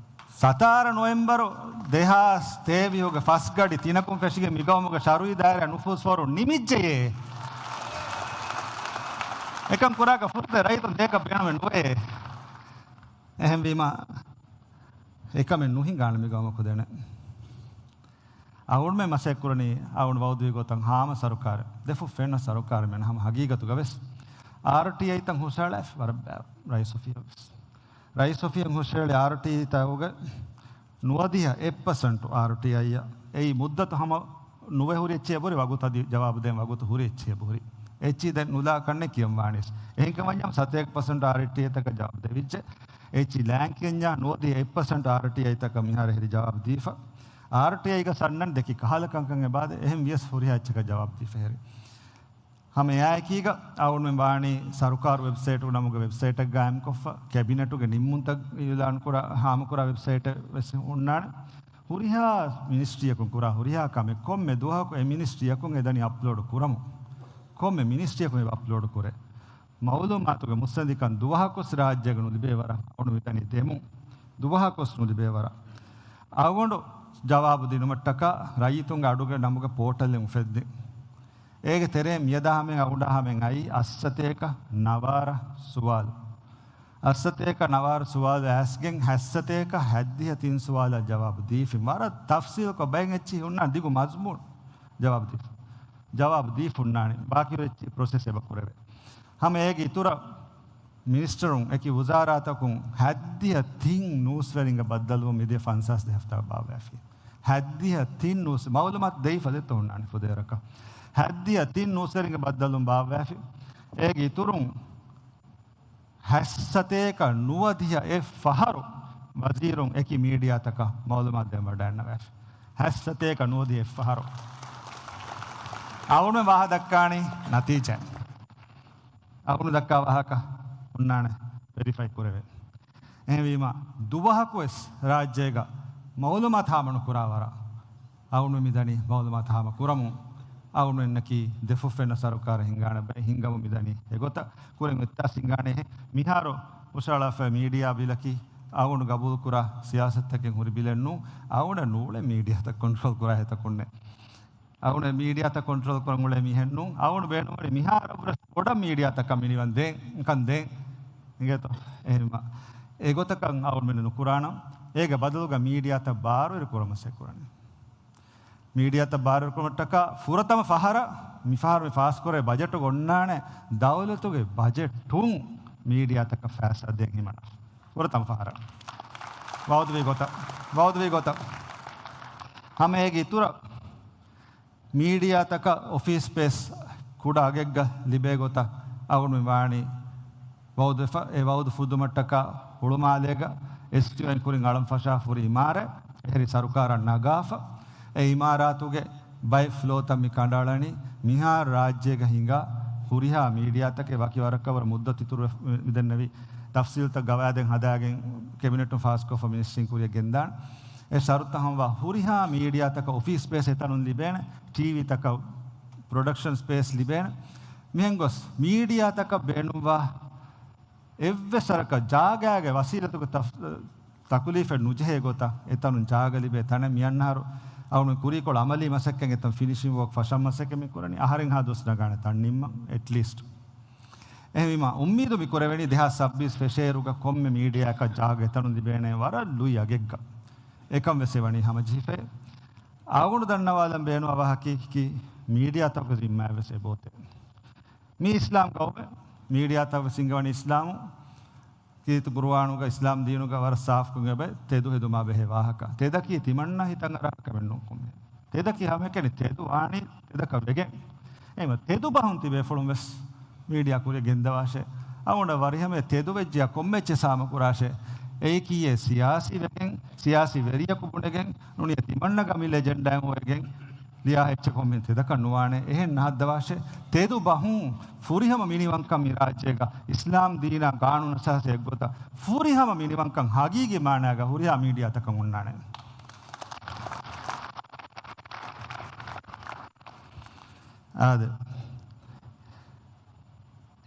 ސަތާރަ ނޮވެމްބަރު ދެހާސް ތޭވީހުގެ ފަސް ގަޑި ތިނަކުން ފެށިގެން މި ގައުމުގަ ޝަރުޢީ ދާއިރާ ނުފޫޒު ފޯރުން ނިމިއްޖެޔޭ. އެކަން ކުރާކަށް ފުރަތަމަ ރައްޔިތުން ދޭކަށް ބޭނުމެއް ނުވޭ. އެހެންވީމަ، އެކަމެއް ނުހިނގާނެ މި ގައުމަކު ދެނެއް. އަޅުގަނޑުމެން މަސައްކަތް ކުރަނީ، އަޅުގަނޑު ވައުދުވި ގޮތަށް ހާމަ ސަރުކާރެއް، ދެފުށް ފެންނަ ސަރުކާރެއް މެން ހަމަ ހަގީގަތުގަ ވެސް. އާރްޓީއައިތައް ހުށަހަޅައިފި ވަރަށް ބައި ރައީސް އޮފީހަށް ވެސް. ރައީސް އޮފީހަށް ހުށަހެޅި އާރްޓީއައިތަކުގެ ނުވަދިހަ އެއް ޕަސެންޓު އާރްޓީއައިއަށް. އެއީ މުއްދަތު ހަމަ ނުވެ ހުރި އެއްޗެއް އެބަހުރި، ވަގުތު އަދި ޖަވާބު ދޭން ވަގުތު ހުރި އެއްޗެއް އެބަހުރި. އެއްޗިހި ދެން ނުލާ ކަންނޭ ކިޔަން ވާނީސް. އެހެންކަމަންޏާ ސަތޭކަ ޕަސެންޓު އާރްޓީއައިތަކަށް ޖަވާބު ދެވިއްޖެ. އެއްޗިހި ލާން ކިޔަންޏާ ނުވަދިހަ އެއް ޕަސެންޓު އާރްޓީއައިތަކަށް މިހާރު އެހެރި ޖަވާބު ދީފަ. އާރްޓީއައިގަ ސަންނަން ދެކި ކަހަލަ ކަންކަން އެބައާދެ، އެހެން ވިޔަސް ހުރިހާ އެއްޗަކަށް ޖަވާބު ދީފަ ހެރި. ހަމަ އެއާއެކީގަ އަޅުގަނޑުމެން ވާނީ ސަރުކާރު ވެބްސައިޓު ނަމުގެ ވެބްސައިޓެއް ގާއިމްކޮށްފަ، ކެބިނެޓުގެ ނިންމުންތައް އިއުލާން ކުރާ، ހާމަކުރާ ވެބްސައިޓެއް ވެސް ހުންނާނެ. ހުރިހާ މިނިސްޓްރީއަކުން ކުރާ ހުރިހާ ކަމެއް ކޮންމެ ދުވަހަކު އެ މިނިސްޓްރީއަކުން އެ ދަނީ އަޕްލޯޑު ކުރަމު. ކޮންމެ މިނިސްޓްރީއަކުން އެ އަޕްލޯޑު ކުރޭ. މައުލޫމާތުގެ މުއްސަނދިކަން ދުވަހަކުވެސް ރާއްޖޭގަ ނުލިބޭ ވަރަށް އަޅުގަނޑު މިދަނީ ދެމުން. ދުވަހަކުވެސް ނުލިބޭ ވަރަށް. އަޅުގަނޑު ޖަވާބު ދިނުމަށްޓަކާ ރައްޔިތުންގެ އަޑުގެ ނަމުގެ ޕޯޓަލެއް އުފެއްދި. އޭގެ ތެރޭ މިއަދާ ހަމައަށް އަޅުގަނޑާ ހަމައަށް އައީ އަށްސަތޭކަ ނަވާރަ ސުވާލު. އަށްސަތޭކަ ނަވާރަ ސުވާލު އައިސްގެން ހައްސަތޭކަ ހައްދިހަ ތިން ސުވާލަށް ޖަވާބު ދީފިން. ވަރަށް ތަފްސީލުކޮށް ބައެއް އެއްޗިހި ހުންނާނެ ދިގު މަޒުމޫނު ޖަވާބު ދީފިން. ޖަވާބު ދީފި ހުންނާނެ. ބާކީ އެއްޗިހި ޕްރޮސެސް އެބަ ކުރެވޭ. ހަމަ އޭގެ އިތުރަށް މިނިސްޓަރުން އެކި ވުޒާރާތަކުން ހައްދިހަ ތިން ނޫސްވެރިންގެ ބައްދަލުވުން މިދިޔަ ފަންސާސް ދެ ހަފްތާ ބާއްވައިފި. ހައްދިހަ ތިން ނޫސް، މައުލޫމާތު ދެވިފަ ދެއްތޯ ހުންނާނެ ފުދޭވަރަކަށް. ހައްދިހަ ތިން ނޫސްވެރިންގެ ބައްދަލުވުން ބާއްވައިފި. އޭގެ އިތުރުން ހައްސަތޭކަ ނުވަދިހަ އެއް ފަހަރު ވަޒީރުން އެކި މީޑިއާތަކަށް މައުލޫމާތު ދޭން ވަޑައިގަންނަވާފި. ހަތްސަތޭކަ ނުވަދިހަ އެއްފަހަރު. އަޅުގަނޑުމެން ވާހަކަ ދައްކާނީ ނަތީޖާ. އަޅުގަނޑު ދައްކާ ވާހަކަ ހުންނާނެ ވެރިފައި ކުރެވޭ. އެހެންވީމަ، ދުވަހަކުވެސް ރާއްޖޭގަ މައުލޫމާތު ހާމަނުކުރާ ވަރަށް އަޅުގަނޑު މިދަނީ މައުލޫމާތު ހާމަ ކުރަމުން. އަޅުގަނޑު އެންނަކީ ދެފުށްފެންނަ ސަރުކާރެއް ހިންގާނެ ބައެއް ހިންގަމުން މިދަނީ އެގޮތަށް. ކުރިން އިތްތިހާސް ހިންގާނެހެން. މިހާރު ހުށަހަޅާފައި މީޑިއާ ބިލަކީ އަޅުގަނޑު ގަބޫލުކުރާ ސިޔާސަތުތަކެއް ހުރި ބިލެއް ނޫން. އަޅުގަނޑަށް ނޫޅެ މީޑިއާތައް ކޮންޓްރޯލް ކުރާ ހެތަކުންނެއް. އަޅުގަނޑު މީޑިއާތައް ކޮންޓްރޯލް ކުރަން އުޅޭ މީހެއް ނޫން. އަޅުގަނޑު ބޭނުންވަނީ މިހާރަށްވުރެ ބޮޑަށް މީޑިއާތަކަށް މިނިވަން ދޭން، ކަން ދޭން. އިނގޭތޯ؟ އެހެންވީމަ، އެގޮތަކަށް އަޅުގަނޑުމެން ނުކުރާނަން. އޭގެ ބަދަލުގަ މީޑިއާތައް ބާރުވެރި ކުރަން މަސައްކަތް ކުރަނީ. މީޑިއާތައް ބާރުވެރިކުރުމަށްޓަކާ ފުރަތަމަ ފަހަރަށް، މިފަހަރު މި ފާސްކުރޭ ބަޖެޓުގަ އޮންނާނެ ދައުލަތުގެ ބަޖެޓުން މީޑިއާތަކަށް ފައިސާ ދޭން ހިމަނާ. ފުރަތަމަ ފަހަރަށް. ވައުދުވީ ގޮތަށް، ވައުދުވީ ގޮތަށް. ހަމަ އޭގެ އިތުރަށް މީޑިއާތަކަށް އޮފީސް ސްޕޭސް ކުޑަ އަގެއްގަ ލިބޭ ގޮތަށް އަޅުގަނޑު ވާނީ ވައުދު ފަ-، އެ ވައުދު ފުއްދުމަށްޓަކާ ހުޅުމާލޭގަ އެސްޓީއޯއިން ކުރިން އަޅަން ފަށާފަ ހުރި އިމާރާތް އެހެރީ ސަރުކާރަށް ނަގާފަ، އެ އިމާރާތުގެ ބައެއް ފްލޯތައް މި ކަނޑައަޅަނީ މިހާރު ރާއްޖޭގަ ހިނގާ ހުރިހާ މީޑިއާތަކެއް. ވަކި ވަރަކަށް ވަރަށް މުއްދަތު އިތުރު ވެ-، މިދެންނެވި ތަފްސީލްތައް ގަވާއިދެއް ހަދާގެން ކެބިނެޓުން ފާސްކޮށްފަ މިނިސްޓްރީން ކުރިއަށް ގެންދާނެ. އެ ޝަރުތައް ހަމަވާ ހުރިހާ މީޑިއާތަކަށް އޮފީސް ސްޕޭސް އެތަނުން ލިބޭނެ، ޓީވީތަކަށް ޕްރޮޑަކްޝަން ސްޕޭސް ލިބޭނެ. މިހެން ގޮސް މީޑިއާތަކަށް ބޭނުންވާ އެއްވެސް ވަރަކަށް ޖާގާގެ ވަސީލަތުގެ ތަފް-، ތަކުލީފެއް ނުޖެހޭ ގޮތަށް އެތަނުން ޖާގަ ލިބޭ ތަނެއް. މިއަންނަހަރު އަޅުގަނޑު ކުރީކޮޅު އަމަލީ މަސައްކަތް އެތަން ފިނިޝިން ވޯކް ފަށަން މަސައްކަތް މި ކުރަނީ. އަހަރެން ހާ ދުވަސް ނަގާނެ ތަން ނިންމަން އެޓްލީސްޓް. އެހެންވީމަ، އުއްމީދު މި ކުރެވެނީ ދެހާސް ސައްބީސް ފެށޭއިރުގަ ކޮންމެ މީޑިއާއަކަށް ޖާގަ އެތަނުން ލިބޭނެ ވަރަށް ލުއި އަގެއްގަ. އެކަން ވެސް އެ ވަނީ ހަމަޖެހިފައި. އަޅުގަނޑު ދަންނަވާލަން ބޭނުންވާ ވާހަކައަކީ މީޑިއާތަކުގެ ޒިންމާއެއް ވެސް އެބައޮތޭ. މީ އިސްލާމް ގައުމެއް، މީޑިއާތައް ވެސް ހިންގަވަނީ އިސްލާމު. ކީރިތި ޤުރުއާނުގަ އިސްލާމް ދީނުގަ ވަރަށް ސާފުކޮށް އެބަ ތެދު ހެދުމާ ބެހޭ ވާހަކަ. ތެދަކީ ތިމަންނަ ހިތަށް އަރާ ކަމެއް ނޫން ކޮންމެ. ތެދަކީ ހަމައެކަނި ތެދު ވާނީ ތެދަކަށް ވެގެން. އެހެންވީމަ ތެދު ބަހުން ތިބޭފުޅުން ވެސް މީޑިއާ ކުރިއަށް ގެންދަވާށޭ. އަޅުގަނޑަށް ވަރިހަމަޔަށް ތެދު ވެއްޖިއްޔާ ކޮންމެ އެއްޗެއް ހާމަ ކުރާށޭ. އެއީ ކީއޭ ސިޔާސީ ވެގެން، ސިޔާސީ ވެރިޔަކު ބުނެގެން ނޫނީ ތިމަންނަގެ އަމިއްލަ އެޖެންޑާއެއް ހޮވެގެން ލިޔާ އެއްޗެއް ކޮންމެ ތެދަކަށް ނުވާނެ. އެހެން ނަހައްދަވާށޭ. ތެދު ބަހުން ފުރިހަމަ މިނިވަންކަން މި ރާއްޖޭގަ އިސްލާމް ދީނާ ގާނޫނު އަސާސީ އެއްގޮތަށް ފުރިހަމަ މިނިވަންކަން ހަގީގީ މާނާގަ ހުރިހާ މީޑިއާތަކަށް އޮންނާނެ. އާދެ.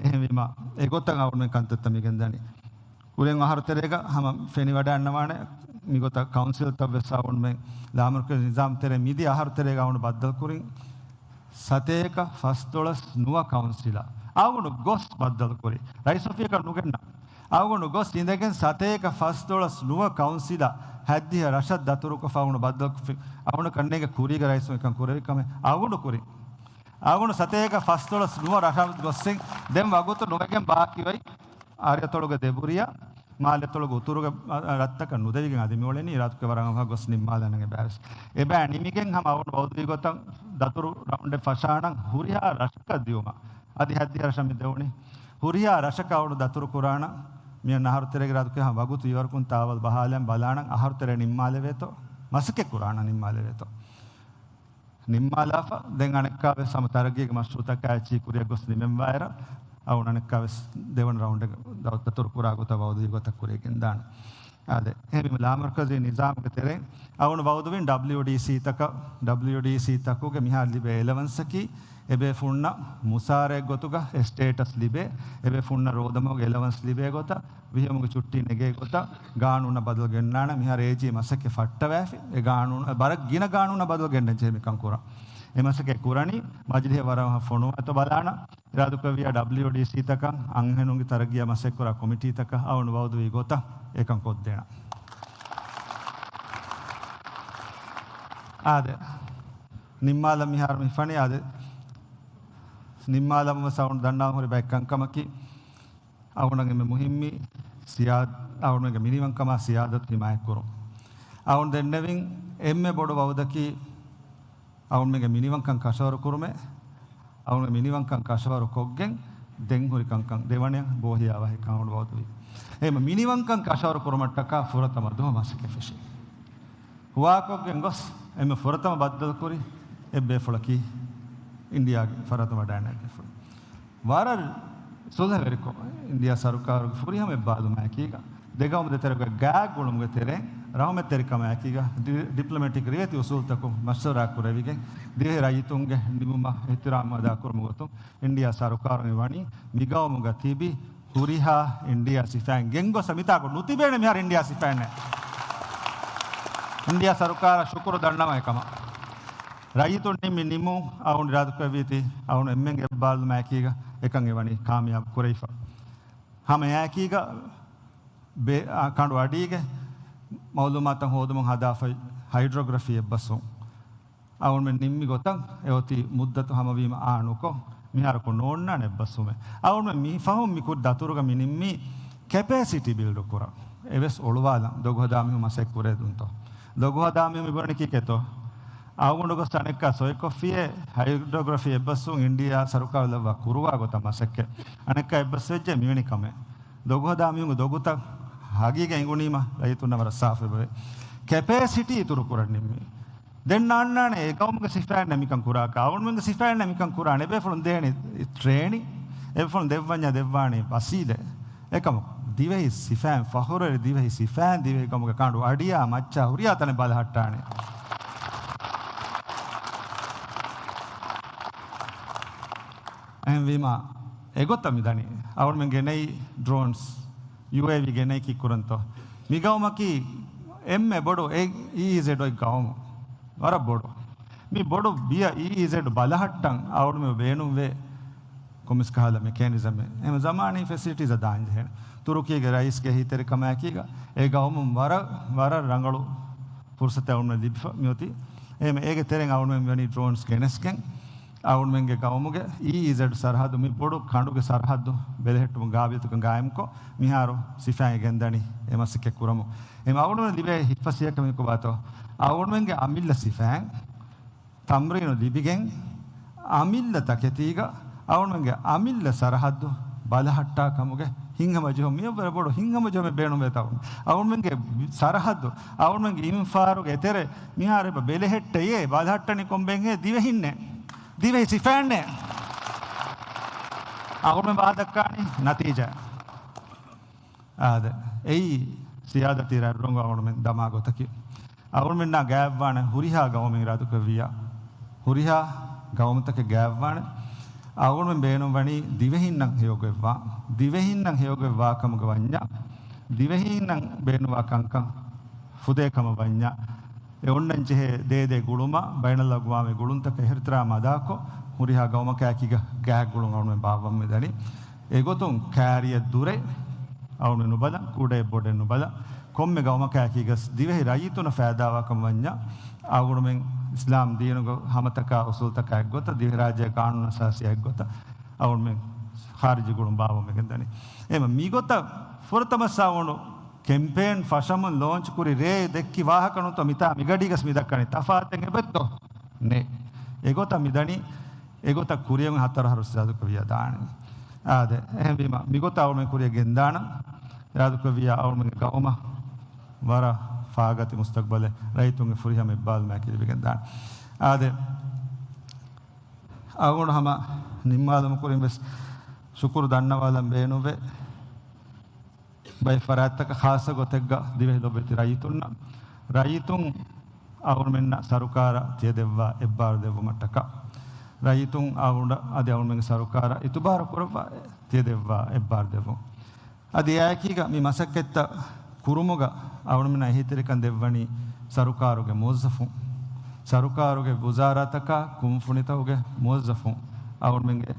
އެހެންވީމަ، އެގޮތަށް އަޅުގަނޑުމެން ކަންތައްތައް މިގެންދަނީ. ކުރިން އަހަރު ތެރޭގަ ހަމަ ފެނިވަޑައިގަންނަވާނެ، މިގޮތަށް ކައުންސިލްތައް ވެސް އަޅުގަނޑުމެން ލާމަރުކަޒީ ނިޒާމް ތެރޭ މިދިޔަ އަހަރު ތެރޭގަ އަޅުގަނޑު ބައްދަލުކުރިން ސަތޭކަ ފަސްދޮޅަސް ނުވަ ކައުންސިލަށް އަޅުގަނޑު ގޮސް ބައްދަލުކުރި. ރައީސް އޮފީހަކަށް ނުގެންނަ. އަޅުގަނޑު ގޮސް އިނދެގެން ސަތޭކަ ފަސްދޮޅަސް ނުވަ ކައުންސިލަށް ހަތްދިހަ ރަށަށް ދަތުރުކޮށްފަ އަޅުގަނޑު ބައްދަލުކޮށްފި. އަޅުގަނޑަށް ކަންނޭނގެ ކުރީގެ ރައީސުން އެކަން ކުރެވި ކަމެއް އަޅުގަނޑު ކުރިން. އަޅުގަނޑު ސަތޭކަ ފަސްދޮޅަސް ނުވަ ރަށަށް ގޮސްސިން ދެން ވަގުތު ނުވެގެން ބާކީވައި އަރިއަތޮޅުގެ ދެބުރިޔަށް، މާލެތޮޅުގެ އުތުރުގެ ރަށްތަކަށް ނުދެވިގެން އަދި މިއުޅެނީ އިރާދަކުރެ ވަރަށް އަވަހަށް ގޮސް ނިންމާލާނަން އެބައިވެސް. އެބައި ނިމިގެން ހަމަ އަޅުގަނޑު ވައުދުވީ ގޮތަށް ދަތުރު ރައުންޑެއް ފަށާނަން ހުރިހާ ރަށަކަށް ދިއުމަށް. އަދި ހަތްދިހަ ރަށަށް މި ދެވުނީ. ހުރިހާ ރަށަކަށް އަޅުގަނޑު ދަތުރު ކުރާނަން. މިއަންނަ އަހަރު ތެރޭގެ އިރާދަކުރި ހަމަ ވަގުތު އިވަރުކުން ތާވަލް ބަހާލަން ބަލާނަން އަހަރު ތެރޭ ނިންމާލެވޭތޯ. މަސައްކަތް ކުރާނަން ނިންމާލެވޭތޯ. ނިންމާލާފަ، ދެން އަނެއްކާވެސް ހަމަ ތަރައްގީގެ މަޝްރޫއުތަކާ އެއްޗިހި ކުރިއަށް ގޮސް ނިމެންވާއިރަށް، އަޅުގަނޑު އަނެއްކާވެސް ދެވަނަ ރައުންޑެއް ދަ-، ދަތުރު ކުރާ ގޮތަށް ވައުދުވީ ގޮތަށް ކުރިއަށް ގެންދާނެ. އާދެ، އެހެންވީމަ ލާމަރުކަޒީ ނިޒާމުގެ ތެރެއިން އަޅުގަނޑު ވައުދުވިން ޑަބްލިޔުޑީސީތަކަށް، ޑަބްލިޔުޑީސީތަކުގެ މިހާރު ލިބޭ އެލަވަންސަކީ، އެބޭފުޅުންނަށް މުސާރައެއް ގޮތުގަ އެ ސްޓޭޓަސް ލިބޭ، އެބޭފުޅުންނަށް ރޯދަމަހުގެ އެލަވަންސް ލިބޭ ގޮތަށް، ވިހިވަނަ ޗުއްޓީ ނެގޭ ގޮތަށް ގާނޫނަށް ބަދަލު ގެންނާނަން. މިހާރު އޭޖީ މަސައްކަތް ފައްޓަވައިފި. އެ ގާނޫނު، ވަރަށް ގިނަ ގާނޫނަށް ބަދަލު ގެންނަން ޖެހޭ މިކަން ކުރަން. އެ މަސައްކަތް ކުރަނީ މަޖިލީހަށް ވަރަށް ފޮނުވާތޯ ބަލާނަން. އިރާދަކުރެއްވިއްޔާ ޑަބްލިޔުޑީސީތަކަށް އަންހެނުންގެ ތަރައްގީއާ މަސައްކަތް ކުރާ ކޮމިޓީތަކަށް އަޅުގަނޑު ވައުދުވީ ގޮތަށް އެކަން ކޮށްދޭނަން. އާދެ. ނިންމާލަން މިހާރު މި ފަނި އާދެ. ނިންމާލަން ވެސް އަޅުގަނޑު ދަންނަވަން ހުރި ބައެއް ކަންކަމަކީ، އަޅުގަނޑަށް އެންމެ މުހިއްމީ ސިޔާ-، އަޅުގަނޑުގެ މިނިވަންކަމާ ސިޔާދަތު ހިމާޔަތްކުރުން. އަޅުގަނޑު ދެންނެވިން އެންމެ ބޮޑު ވައުދަކީ، އަޅުގަނޑުމެންގެ މިނިވަންކަން ކަށަވަރު ކުރުމޭ. އަޅުގަނޑުގެ މިނިވަންކަން ކަށަވަރު ކޮށްގެން، ދެން ހުރި ކަންކަން ދެވަނަ ބޯހިޔާ ވަހި ކަމަށް ވައުދުވި. އެހެން މިނިވަންކަން ކަށަވަރު ކުރުމަށްޓަކާ ފުރަތަމަ ދުވަހު މަސައްކަތް ފެށި. ހުވާކޮށްގެން ގޮސް އެންމެ ފުރަތަމަ ބައްދަލުކުރި އެއްބޭފުޅަކީ އިންޑިޔާގެ ފަރާތުން ވަޑައިގެންނެވި ބޭފުޅެއް. ވަރަށް ސުލްހަވެރިކޮށް، އިންޑިޔާ ސަރުކާރުގެ ފުރިހަމަ އެއްބާލުމާއެކީގަ، ދެގައުމު ދޭތެރޭގެ ގާތްގުޅުމުގެ ތެރެއިން ރަހުމަތްތެރިކަމާއެކީގަ، ޑި-، ޑިޕްލޮމެޓިކް ރިވެތި އުސޫލުތަކުން މަޝްވަރާ ކުރެވިގެން، ދިވެހި ރައްޔިތުންގެ ނިމުމަށް އިޙްތިރާމް އަދާކުރުމުގެ ގޮތުން، އިންޑިޔާ ސަރުކާރު މި ވަނީ މިގައުމުގަ ތިބި ހުރިހާ އިންޑިޔާ ސިފައިން ގެންގޮސް މިތާކު ނުތިބޭނެ މިހާރު އިންޑިޔާ ސިފައިންނެއް. އިންޑިޔާ ސަރުކާރަށް ޝުކުރު ދަންނަވަން އެކަމަށް. ރައްޔިތުން ނިންމި ނިންމުން އަޅުގަނޑު އިރާދަކުރެއްވީތީ، އަޅުގަނޑު އެންމެންގެ އެއްބާރުލުމާއެކީގަ އެކަން އެވަނީ ކާމިޔާބު ކުރެވިފަ. ހަމަ އެއާއެކީގަ ބެ-، އާ، ކަނޑު އަޑީގެ މައުލޫމާތުތައް ހޯދުމުން ހަދާފައި ހައިޑްރޮގްރަފީ އެއްބަސްވުން. އަޅުގަނޑުމެން ނިންމި ގޮތަށް އެއޮތީ މުއްދަތު ހަމަވީމަ އާނުކޮށް، މިހާރަކު ނޯންނާނެ އެއްބަސްވުމެއް. އަޅުގަނޑުމެން މި ފަހުން މި ކުރި ދަތުރުގަ މި ނިންމީ ކެޕޭސިޓީ ބިލްޑު ކުރަން. އެވެސް އޮޅުވާލަން ދޮގުހަދާ މީހުން މަސައްކަތް ކުރޭ ދުންތޯ. ދޮގުހަދާ މީހުން މި ބުނަނީ ކީކޭތޯ؟ އަޅުގަނޑު ގޮސް އަނެއްކާ ސޮއިކޮށްފިއޭ ހައިޑްރޮގްރަފީ އެއްބަސްވުން އިންޑިޔާ ސަރުކާރު ލައްވާ ކުރުވާ ގޮތަށް މަސައްކަތް. އަނެއްކާ އެއްބަސްވެއްޖެ މިވެނި ކަމެއް. ދޮގުހަދާ މީހުންގެ ދޮގުތައް ހަގީގަތް އެނގުނީމަ ރައްޔިތުންނަށް ވަރަށް ސާފުވެ. ކެޕޭސިޓީ އިތުރު ކުރަން ނިންމީ. ދެން ނާންނާނެ އެ ގައުމުގެ ސިފައިންނަށް މިކަން ކުރާކަށް، އަޅުގަނޑުމެންގެ ސިފައިންނަށް މިކަން ކުރާނެ. އެބޭފުޅުން ދޭނެ ޓްރޭނިން، އެބޭފުޅުން ދެއްވަންޏާ ދެއްވާނެ ވަސީލަތް. އެކަމަކު، ދިވެހި ސިފައިން، ފަޚުރުވެރި ދިވެހި ސިފައިން ދިވެހި ގައުމުގެ ކަނޑު އަޑިއާ މައްޗާ ހުރިހާ ތަނެއް ބަލަހައްޓާނެ. އެހެންވީމަ، އެގޮތަށް މި ދަނީ. އަޅުގަނޑުމެން ގެނައީ ޑްރޯންސް، ޔޫއޭވީ ގެނައީ ކީއްކުރަންތޯ؟ މި ގައުމަކީ އެންމެ ބޮޑު އެ އީ އީ ޒެޑް އޮތް ގައުމު. ވަރަށް ބޮޑު. މި ބޮޑު ބިޔަ އީ އީ ޒެޑް ބަލަހައްޓަން އަޅުގަނޑުމެން ބޭނުންވޭ ކޮންމެސް ކަހަލަ މެކޭނިޒަމެއް. އެހެން ޒަމާނީ ފެސިލިޓީސް ދާން ޖެހޭނެ. ތުރުކީގެ ރައީސްގެ އެހީތެރިކަމާއެކީގަ އެ ގައުމުން ވަރަށް، ވަރަށް ރަނގަޅު ފުރުސަތެއް އަޅުގަނޑުމެން ލިބިފަ މިއޮތީ. އެހެން އޭގެ ތެރެއިން އަޅުގަނޑުމެން ވަނީ ޑްރޯންސް ގެނެސްގެން، އަޅުގަނޑުމެންގެ ގައުމުގެ އީ އީ ޒެޑް ސަރަހައްދު، މި ބޮޑު ކަނޑުގެ ސަރަހައްދު ބެލެހެއްޓުމުގެ ގާބިލްތަކަށް ގާއިމްކޮށް، މިހާރު ސިފައިން ގެންދަނީ އެ މަސައްކަތް ކުރަމުން. އެހެން އަޅުގަނޑުމެން ލިބޭ ހިތްފަސޭހަކަން ކޮބާތޯ؟ އަޅުގަނޑުމެންގެ އަމިއްލަ ސިފައިން ތަމްރީނު ލިބިގެން، އަމިއްލަ ތަކެތީގަ އަޅުގަނޑުމެންގެ އަމިއްލަ ސަރަހައްދު ބަލަހައްޓާ ކަމުގެ ހިތްހަމަޖެހުން، މިއަށްވުރެ ބޮޑު ހިތްހަމަޖެހުމެއް ބޭނުންވޭތޯ. އަޅުގަނޑުމެންގެ ސަރަހައްދު، އަޅުގަނޑުމެންގެ އިންފާރުގެ އެތެރެ މިހާރު އެބަ ބެލެހެއްޓެޔޭ، ބަލަހައްޓަނީ ކޮންބެއްހޭ؟ ދިވެހިންނޭ. ދިވެހި ސިފައިންނޭ. އަޅުގަނޑުމެން ވާދަކާނީ ނަތީޖާ. އާދެ، އެއީ ސިޔާދަތީ ރަތްރޮނގު އަޅުގަނޑުމެން ދަމާ ގޮތަކީ. އަޅުގަނޑުމެންނާ ގާތްވާނެ ހުރިހާ ގައުމެއް އިރާދަކުރެއްވިއްޔާ، ހުރިހާ ގައުމުތަކެއް ގާތްވާނެ. އަޅުގަނޑުމެން ބޭނުންވަނީ ދިވެހިންނަށް ހެޔޮގޮތްވާ، ދިވެހިންނަށް ހެޔޮގޮތްވާ ކަމުގަ ވަންޏާ، ދިވެހިންނަށް ބޭނުންވާ ކަންކަން ފުދޭ ކަމަށް ވަންޏާ، އެ އޮންނަން ޖެހޭ ދޭދޭ ގުޅުމާ، ބައިނަލްއަގްވާމީ ގުޅުންތަކަށް އިޙްތިރާމް އަދާކޮށް، ހުރިހާ ގައުމަކާއެކީގަ ގާތްގުޅުން އަޅުގަނޑުމެން ބާއްވަމުން މިދަނީ. އެގޮތުން ކާރިއަށް ދުރެއް އަޅުގަނޑުމެން ނުބަލަން، ކުޑައެއް ބޮޑެއް ނުބަލަން، ކޮންމެ ގައުމަކާއެކީގަ ދިވެހި ރައްޔިތުންނަށް ފައިދާވާ ކަމަށް ވަންޏާ، އަޅުގަނޑުމެން އިސްލާމް ދީނުގެ ހަމަތަކާ އުސޫލުތަކާ އެއްގޮތަށް، ދިވެހިރާއްޖޭގެ ޤާނޫނު އަސާސީއާ އެއްގޮތަށް އަޅުގަނޑުމެން ޚާރިޖީ ގުޅުން ބާއްވަމުން ގެންދަނީ. އެހެންވީމަ މިގޮތަށް ފުރަތަމަ ސާވަނު ކެމްޕޭން ފަށަމުން ލޯންޗް ކުރި ރޭ ދެއްކި ވާހަކަ ނުތޯ މިތާ މިގަޑީގަސް މި ދައްކަނީ. ތަފާތެއް އެބައްތޯ؟ ނެ. އެގޮތަށް މިދަނީ، އެގޮތަށް ކުރިއަށް ހަތަރު އަހަރު އިރާދަކުރެއްވިއްޔާ ދާނެ. އާދެ، އެހެންވީމަ މިގޮތަށް އަޅުގަނޑުމެން ކުރިއަށް ގެންދާނަން. އިރާދަކުރެއްވިއްޔާ އަޅުގަނޑުމެންގެ ގައުމަށް ވަރަށް ފާގަތި މުސްތަގްބަލެއް ރައްޔިތުންގެ ފުރިހަމަ އެއްބާލުމާއެކީ ލިބިގެންދާނެ. އާދެ، އަޅުގަނޑު ހަމަ ނިންމާލުމުގެ ކުރިން ވެސް ޝުކުރު ދަންނަވާލަން ބޭނުންވޭ. ބައެއް ފަރާތްތަކަށް ޚާއްޞަ ގޮތެއްގަ ދިވެހި ލޮބުވެތި ރައްޔިތުންނަށް، ރައްޔިތުން އަޅުގަނޑުމެންނަށް ސަރުކާރަށް ތިޔަދެއްވާ އެއްބާރު ދެއްވުމަށްޓަކާ، ރައްޔިތުން އަޅުގަނޑަށް އަދި އަޅުގަނޑުމެންގެ ސަރުކާރަށް އިތުބާރު ކުރައްވާ ތިޔަދެއްވާ އެއްބާރު ދެއްވުން. އަދި އެއާއެކީގަ މި މަސައްކަތްތައް ކުރުމުގަ އަޅުގަނޑުމެންނަށް އެހީތެރިކަން ދެއްވަނީ ސަރުކާރުގެ މުވައްޒަފުން، ސަރުކާރުގެ ވުޒާރާތަކާ ކުންފުނިތަކުގެ މުވައްޒަފުން، އަޅުގަނޑުމެންގެ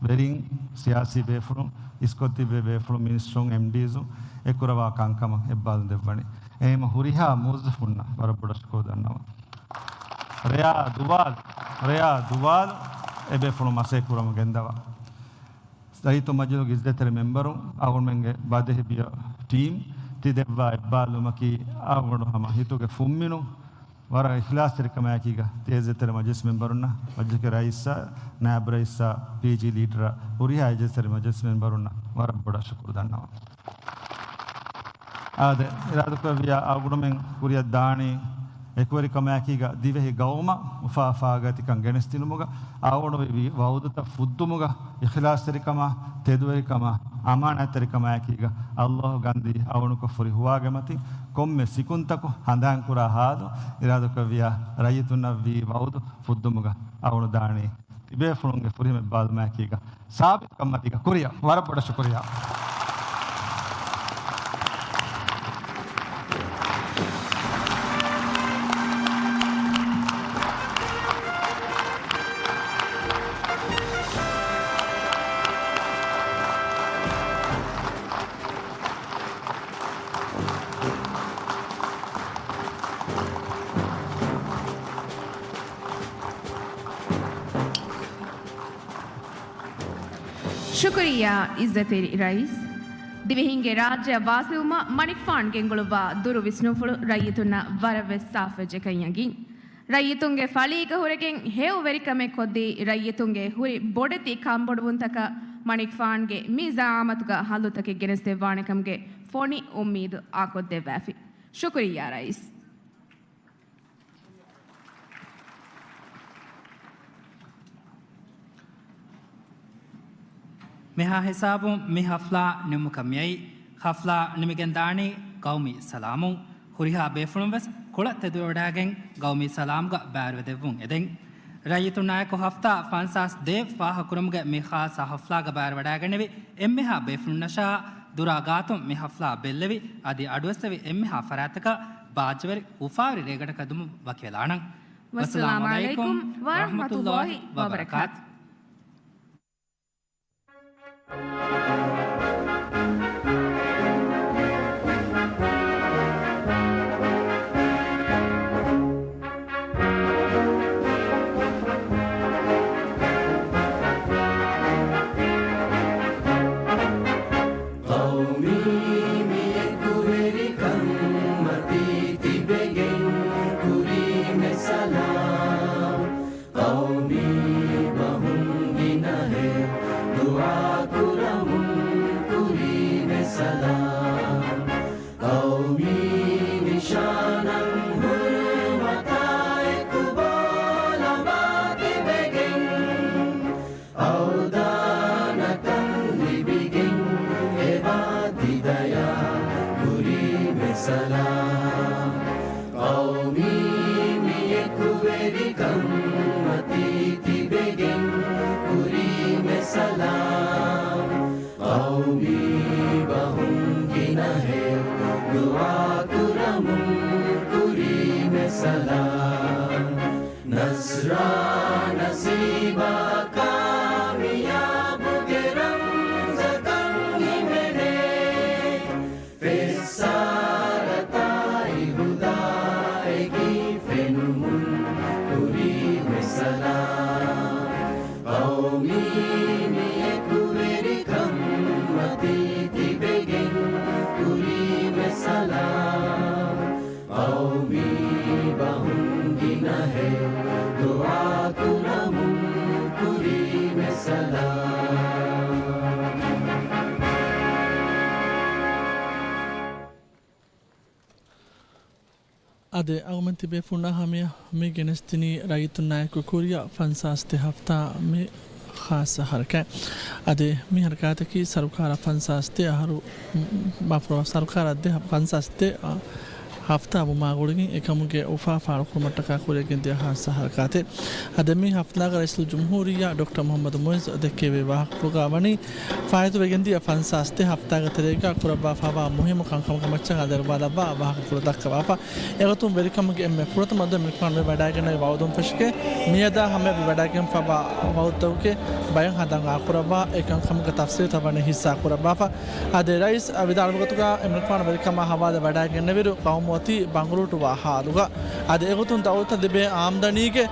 ވެރިން، ސިޔާސީ ބޭފުޅުން، އިސްކޮށް ތިބޭ ބޭފުޅުން، މިނިސްޓަރުން، އެމްޑީޒުން އެ ކުރަވާ ކަންކަމަށް އެއްބާލުން ދެއްވަނީ. އެހެންވީމަ ހުރިހާ މުވައްޒަފުންނަށް ވަރަށް ބޮޑަށް ޝުކުރު ދަންނަވަން. ރެޔާ ދުވާލު، ރެޔާ ދުވާލު އެބޭފުޅުން މަސައްކަތް ކުރަމުން ގެންދަވާ. ރައްޔިތުން މަޖިލީހުގެ އިއްޒަތްތެރި މެމްބަރުން، އަޅުގަނޑުމެންގެ ބަދެހި ބިޔަ ޓީމް، ތި ދެއްވާ އެއްބާލުމަކީ އަޅުގަނޑު ހަމަ ހިތުގެ ފުންމިނުން ވަރަށް އިޚްލާޞްތެރިކަމާއެކީގަ ތި އިއްޒަތްތެރި މަޖިލިސް މެންބަރުންނަށް، މަޖިލިސްގެ ރައީސްއާ، ނާއިބު ރައީސްއާ، ޕީޖީ ލީޑަރާ، ހުރިހާ އިއްޒަތްތެރި މަޖިލިސް މެންބަރުންނަށް ވަރަށް ބޮޑަށް ޝުކުރު ދަންނަވަން. އާދެ، އިރާދަކުރެއްވިޔާ އަޅުގަނޑުމެން ކުރިއަށް ދާނީ އެކުވެރިކަމާއެކީގަ ދިވެހި ގައުމަށް އުފާ އުފާގަތިކަން ގެނެސްދިނުމުގަ އަޅުގަނޑުމެން ވި ވައުދުތައް ފުއްދުމުގަ އިޚްލާޞްތެރިކަމާ، ތެދުވެރިކަމާ، އަމާނާތްތެރިކަމާއެކީގަ ﷲ ގަންދީ އަޅުގަނޑުކޮށް ފުރި ހުވާގެ މަތިން ކޮންމެ ސިކުންތަކު ހަނދާންކުރާ ހާލު އިރާދަކުރެއްވިޔާ ރައްޔިތުންނަށް ވީ ވައުދު ފުއްދުމުގަ އަޅުގަނޑު ދާނީ ތިބޭފުޅުންގެ ފުރިހަމަ ބާލުމާއެކީގަ ސާބިތުކަންމަތީގަ ކުރިއަށް ވަރަށް ބޮޑަށް ޝުކުރިއްޔާ. ޝުކުރިއްޔާ އިއްޒަތްތެރި ރައީސް. ދިވެހިންގެ ރާއްޖެއަށް ވާސިލުވުމަށް މަނިކުފާނު ގެންގުޅުއްވާ ދުރު ވިސްނުންފުޅު ރައްޔިތުންނަށް ވަރަށްވެސް ސާފުވެއްޖެކަން އެނގިން. ރައްޔިތުންގެ ފަޅީގަ ހުރެގެން ހެޔޮ ވެރިކަމެއް ކޮށްދީ، ރައްޔިތުންގެ ހުރި ބޮޑެތި ކަންބޮޑުވުންތަކަށް މަނިކުފާނުގެ މި ޒައާމަތުގަ ހައްލުތަކެއް ގެނެސްދެއްވާނެކަމުގެ ފޮނި އުއްމީދު އާކޮށްދެއްވާފި. ޝުކުރިއްޔާ ރައީސް. މިހާ ހިސާބުން މި ހަފްލާ ނިމުމަކަށް މިއައީ. ހަފްލާ ނިމިގެން ދާނީ ގައުމީ ސަލާމުން. ހުރިހާ ބޭފުޅުން ވެސް ކުޅަ ތެދުވެވަޑައިގެން ގައުމީ ސަލާމްގަ ބައިވެރިވެދެއްވުން އެދެން. ރައްޔިތުންނާއެކު ހަފްތާ ފަންސާސް ދޭއް ފާހަގަކުރުމުގެ މި ޚާއްޞަ ހަފްލާގަ ބައިވެރިވަޑައިގެންނެވި އެންމެހާ ބޭފުޅުންނަށާ ދުރާ ގާތުން މި ހަފްލާ ބެއްލެވި އަދި އަޑުއެއްސެވި އެންމެހާ ފަރާތްތަކަށް ބާއްޖަވެރި އުފާވެރި ރޭގަނޑަކަށް ދިނުމަށް ވަކިވެލާނަން. ވައްސަލާމު ޢަލައިކުމް ވަރަޙްމަތުﷲ ވަބަރަކާތު. ޤައުމީ މި އެކުވެރިކަންމަތީ ތިބެގެން ކުރީމެ ސަލާމް. ޤައުމީ ބަހުން ގިނަހެޔޮ ދުޢާ ކުރަމުން ކުރީމެ ސަލާމް. ޤައުމީ ނިޝާނަށް ހުރުމަތާ އެކު ބޯ ލަނބާ ތިބެގެން، އަވްދާނަކަން ލިބިގެން އެބާ ތި ދަޔާ ކުރީމެ ސަލާމް. ޤައުމީ މި އެކުވެރިކަންމަތީ ތިބެގެން ކުރީމެ ސަލާމް. ޤައުމީ ބަހުން ގިނަހެޔޮ ދުޢާ ކުރަމުން ކުރީމެ ސަލާމް. ނަޞްރާ ނަސީބާ ކާމިޔާބުގެ ރަމްޒަކަށް ހިމެނޭ. ފެއްސާރަތާއި ހުދާއެކީ ފެނުމުން ކުރީމެ ސަލާމް. ޤައުމީ މި އެކުވެރިކަންމަތީ ތިބެގެން ކުރީމެ ސަލާމް. ޤައުމީ ބަހުން ގިނަހެޔޮ ދުޢާ ކުރަމުން ކުރީމެ ސަލާމް. އާދެ، އަޅުގަނޑުމެން ތިބޭފުޅުންނާ ހަމަޔަށް މި ގެނެސްދިނީ ރައްޔިތުންނާއެކު ކުރިއަށް ފަންސާސް ދެ ހަފްތާ މި ޚާއްޞަ ހަރަކާތް. އަދި މި ހަރަކާތަކީ ސަރުކާރަށް ފަންސާސް ދެ އަހަރު، މާފުރަ، ސަރުކާރަށް ދެ ފަންސާސް ދެ ހަފްތާ ވުމާ ގުޅިގެން އެކަމުގެ އުފާ ފާޅުކުރުމަށްޓަކާ ކުރިއަށް ގެންދިޔަ ޚާއްޞަ ހަރަކާތެއް. އަދި މި ހަފްތާގަ ރައީސުލްޖުމްހޫރިއްޔާ ޑޮކްޓަރ މުޙައްމަދު މުޢިއްޒު ދެއްކެވި ވާހަކަފުޅުގަ ވަނީ، ފާއިތުވެގެންދިޔަ ފަންސާސް ދެ ހަފްތާގެ ތެރޭގަ ކުރައްވާފައިވާ މުހިއްމު ކަންކަމުގެ މައްޗަށް އަލިއަޅުވާލައްވާ ވާހަކަފުޅު ދައްކަވާފަ. އެގޮތުން ވެރިކަމުގެ އެންމެ ފުރަތަމަ ދެން މިކަން ވެވަޑައިގެންނެވި ވައުދުން ފެށިގެން މިއަދާ ހަމަޔަށް ވެވަޑައިގެންފައިވާ ވައުދުތަކުގެ ބަޔަން ހަނދާން އާކުރައްވާ އެ ކަންކަމުގެ ތަފްސީލުތައް ވަނީ ހިއްސާ ކުރައްވާފަ. އާދެ، ރައީސް ވިދާޅުވި ގޮތުގަ އެމްރިކާނު ވެރިކަމާ ހަވާލުވެވަޑައިގެންނެވިއިރު ޤައުމު އޮތީ ބަނގުރޫޓުވާ ހާލުގަ. އަދި އެގޮތުން ދައުލަތަށް ލިބޭ އާމްދަނީގެ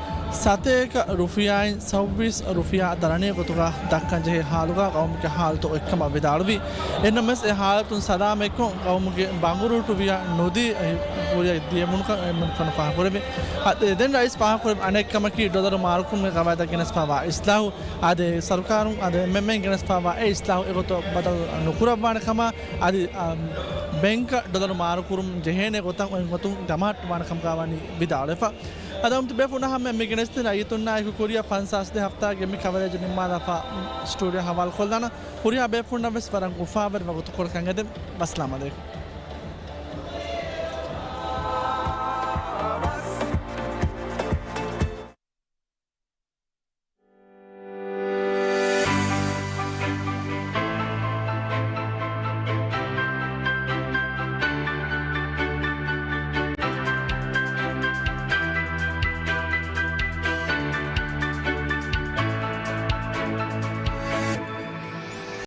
ސަތޭކަ ރުފިޔާއިން ސައުވީސް ރުފިޔާ ދަރަނީ ގޮތުގަ ދައްކަން ޖެހޭ ހާލުގަ ގައުމުގެ ހާލަތު އޮތްކަމަށް ވިދާޅުވި. އެހެންނަމަވެސް އެ ހާލަތުން ސަލާމަތްކޮށް ގައުމުގެ ބަނގުރޫޓުވިޔަ ނުދީ ކުރިއަށް ދިޔަމުން ކަން ފާހަގަކުރެވި. އަދި ދެން ރައީސް ފާހަގަކުރެވި އަނެއްކަމަކީ ޑޮލަރު މާރުކުރުމުގެ ގަވާއިދަށް ގެނެސްފައިވާ އިސްލާހު. އަދި ސަރުކާރުން އަދި އެމްއެމްއޭން ގެނެސްފައިވާ އެ އިސްލާހު އެގޮތަށް ބަދަލު ނުކުރައްވާނެ ކަމަށް އަދި، އަ، ބެންކަށް ޑޮލަރު މާރުކުރުން ޖެހޭނެ ގޮތަށް އޮތް ގޮތުން ޖަމާއްޓުވާނެ ކަމުގަ ވަނީ ވިދާޅުވެފަ. އަދި އަޅުގަނޑުމެން ބޭފުޅުންނާ ހަމަ މި ގެނެސްދިން ރައްޔިތުންނާ އެކު ކުރިއަށް ފަންސާސް ދެ ހަފްތާގެ މި ކަވަރޭޖް ނިންމާލާފަ ސްޓޫޑިއޯ ހަވާލުކޮށްލާނަން. ހުރިހާ ބޭފުޅުންނަށް ވެސް ވަރަށް އުފާވެރި ވަގުތުކޮޅަކަށް އެދެން. އައްސަލާމް އަލައިކުމް.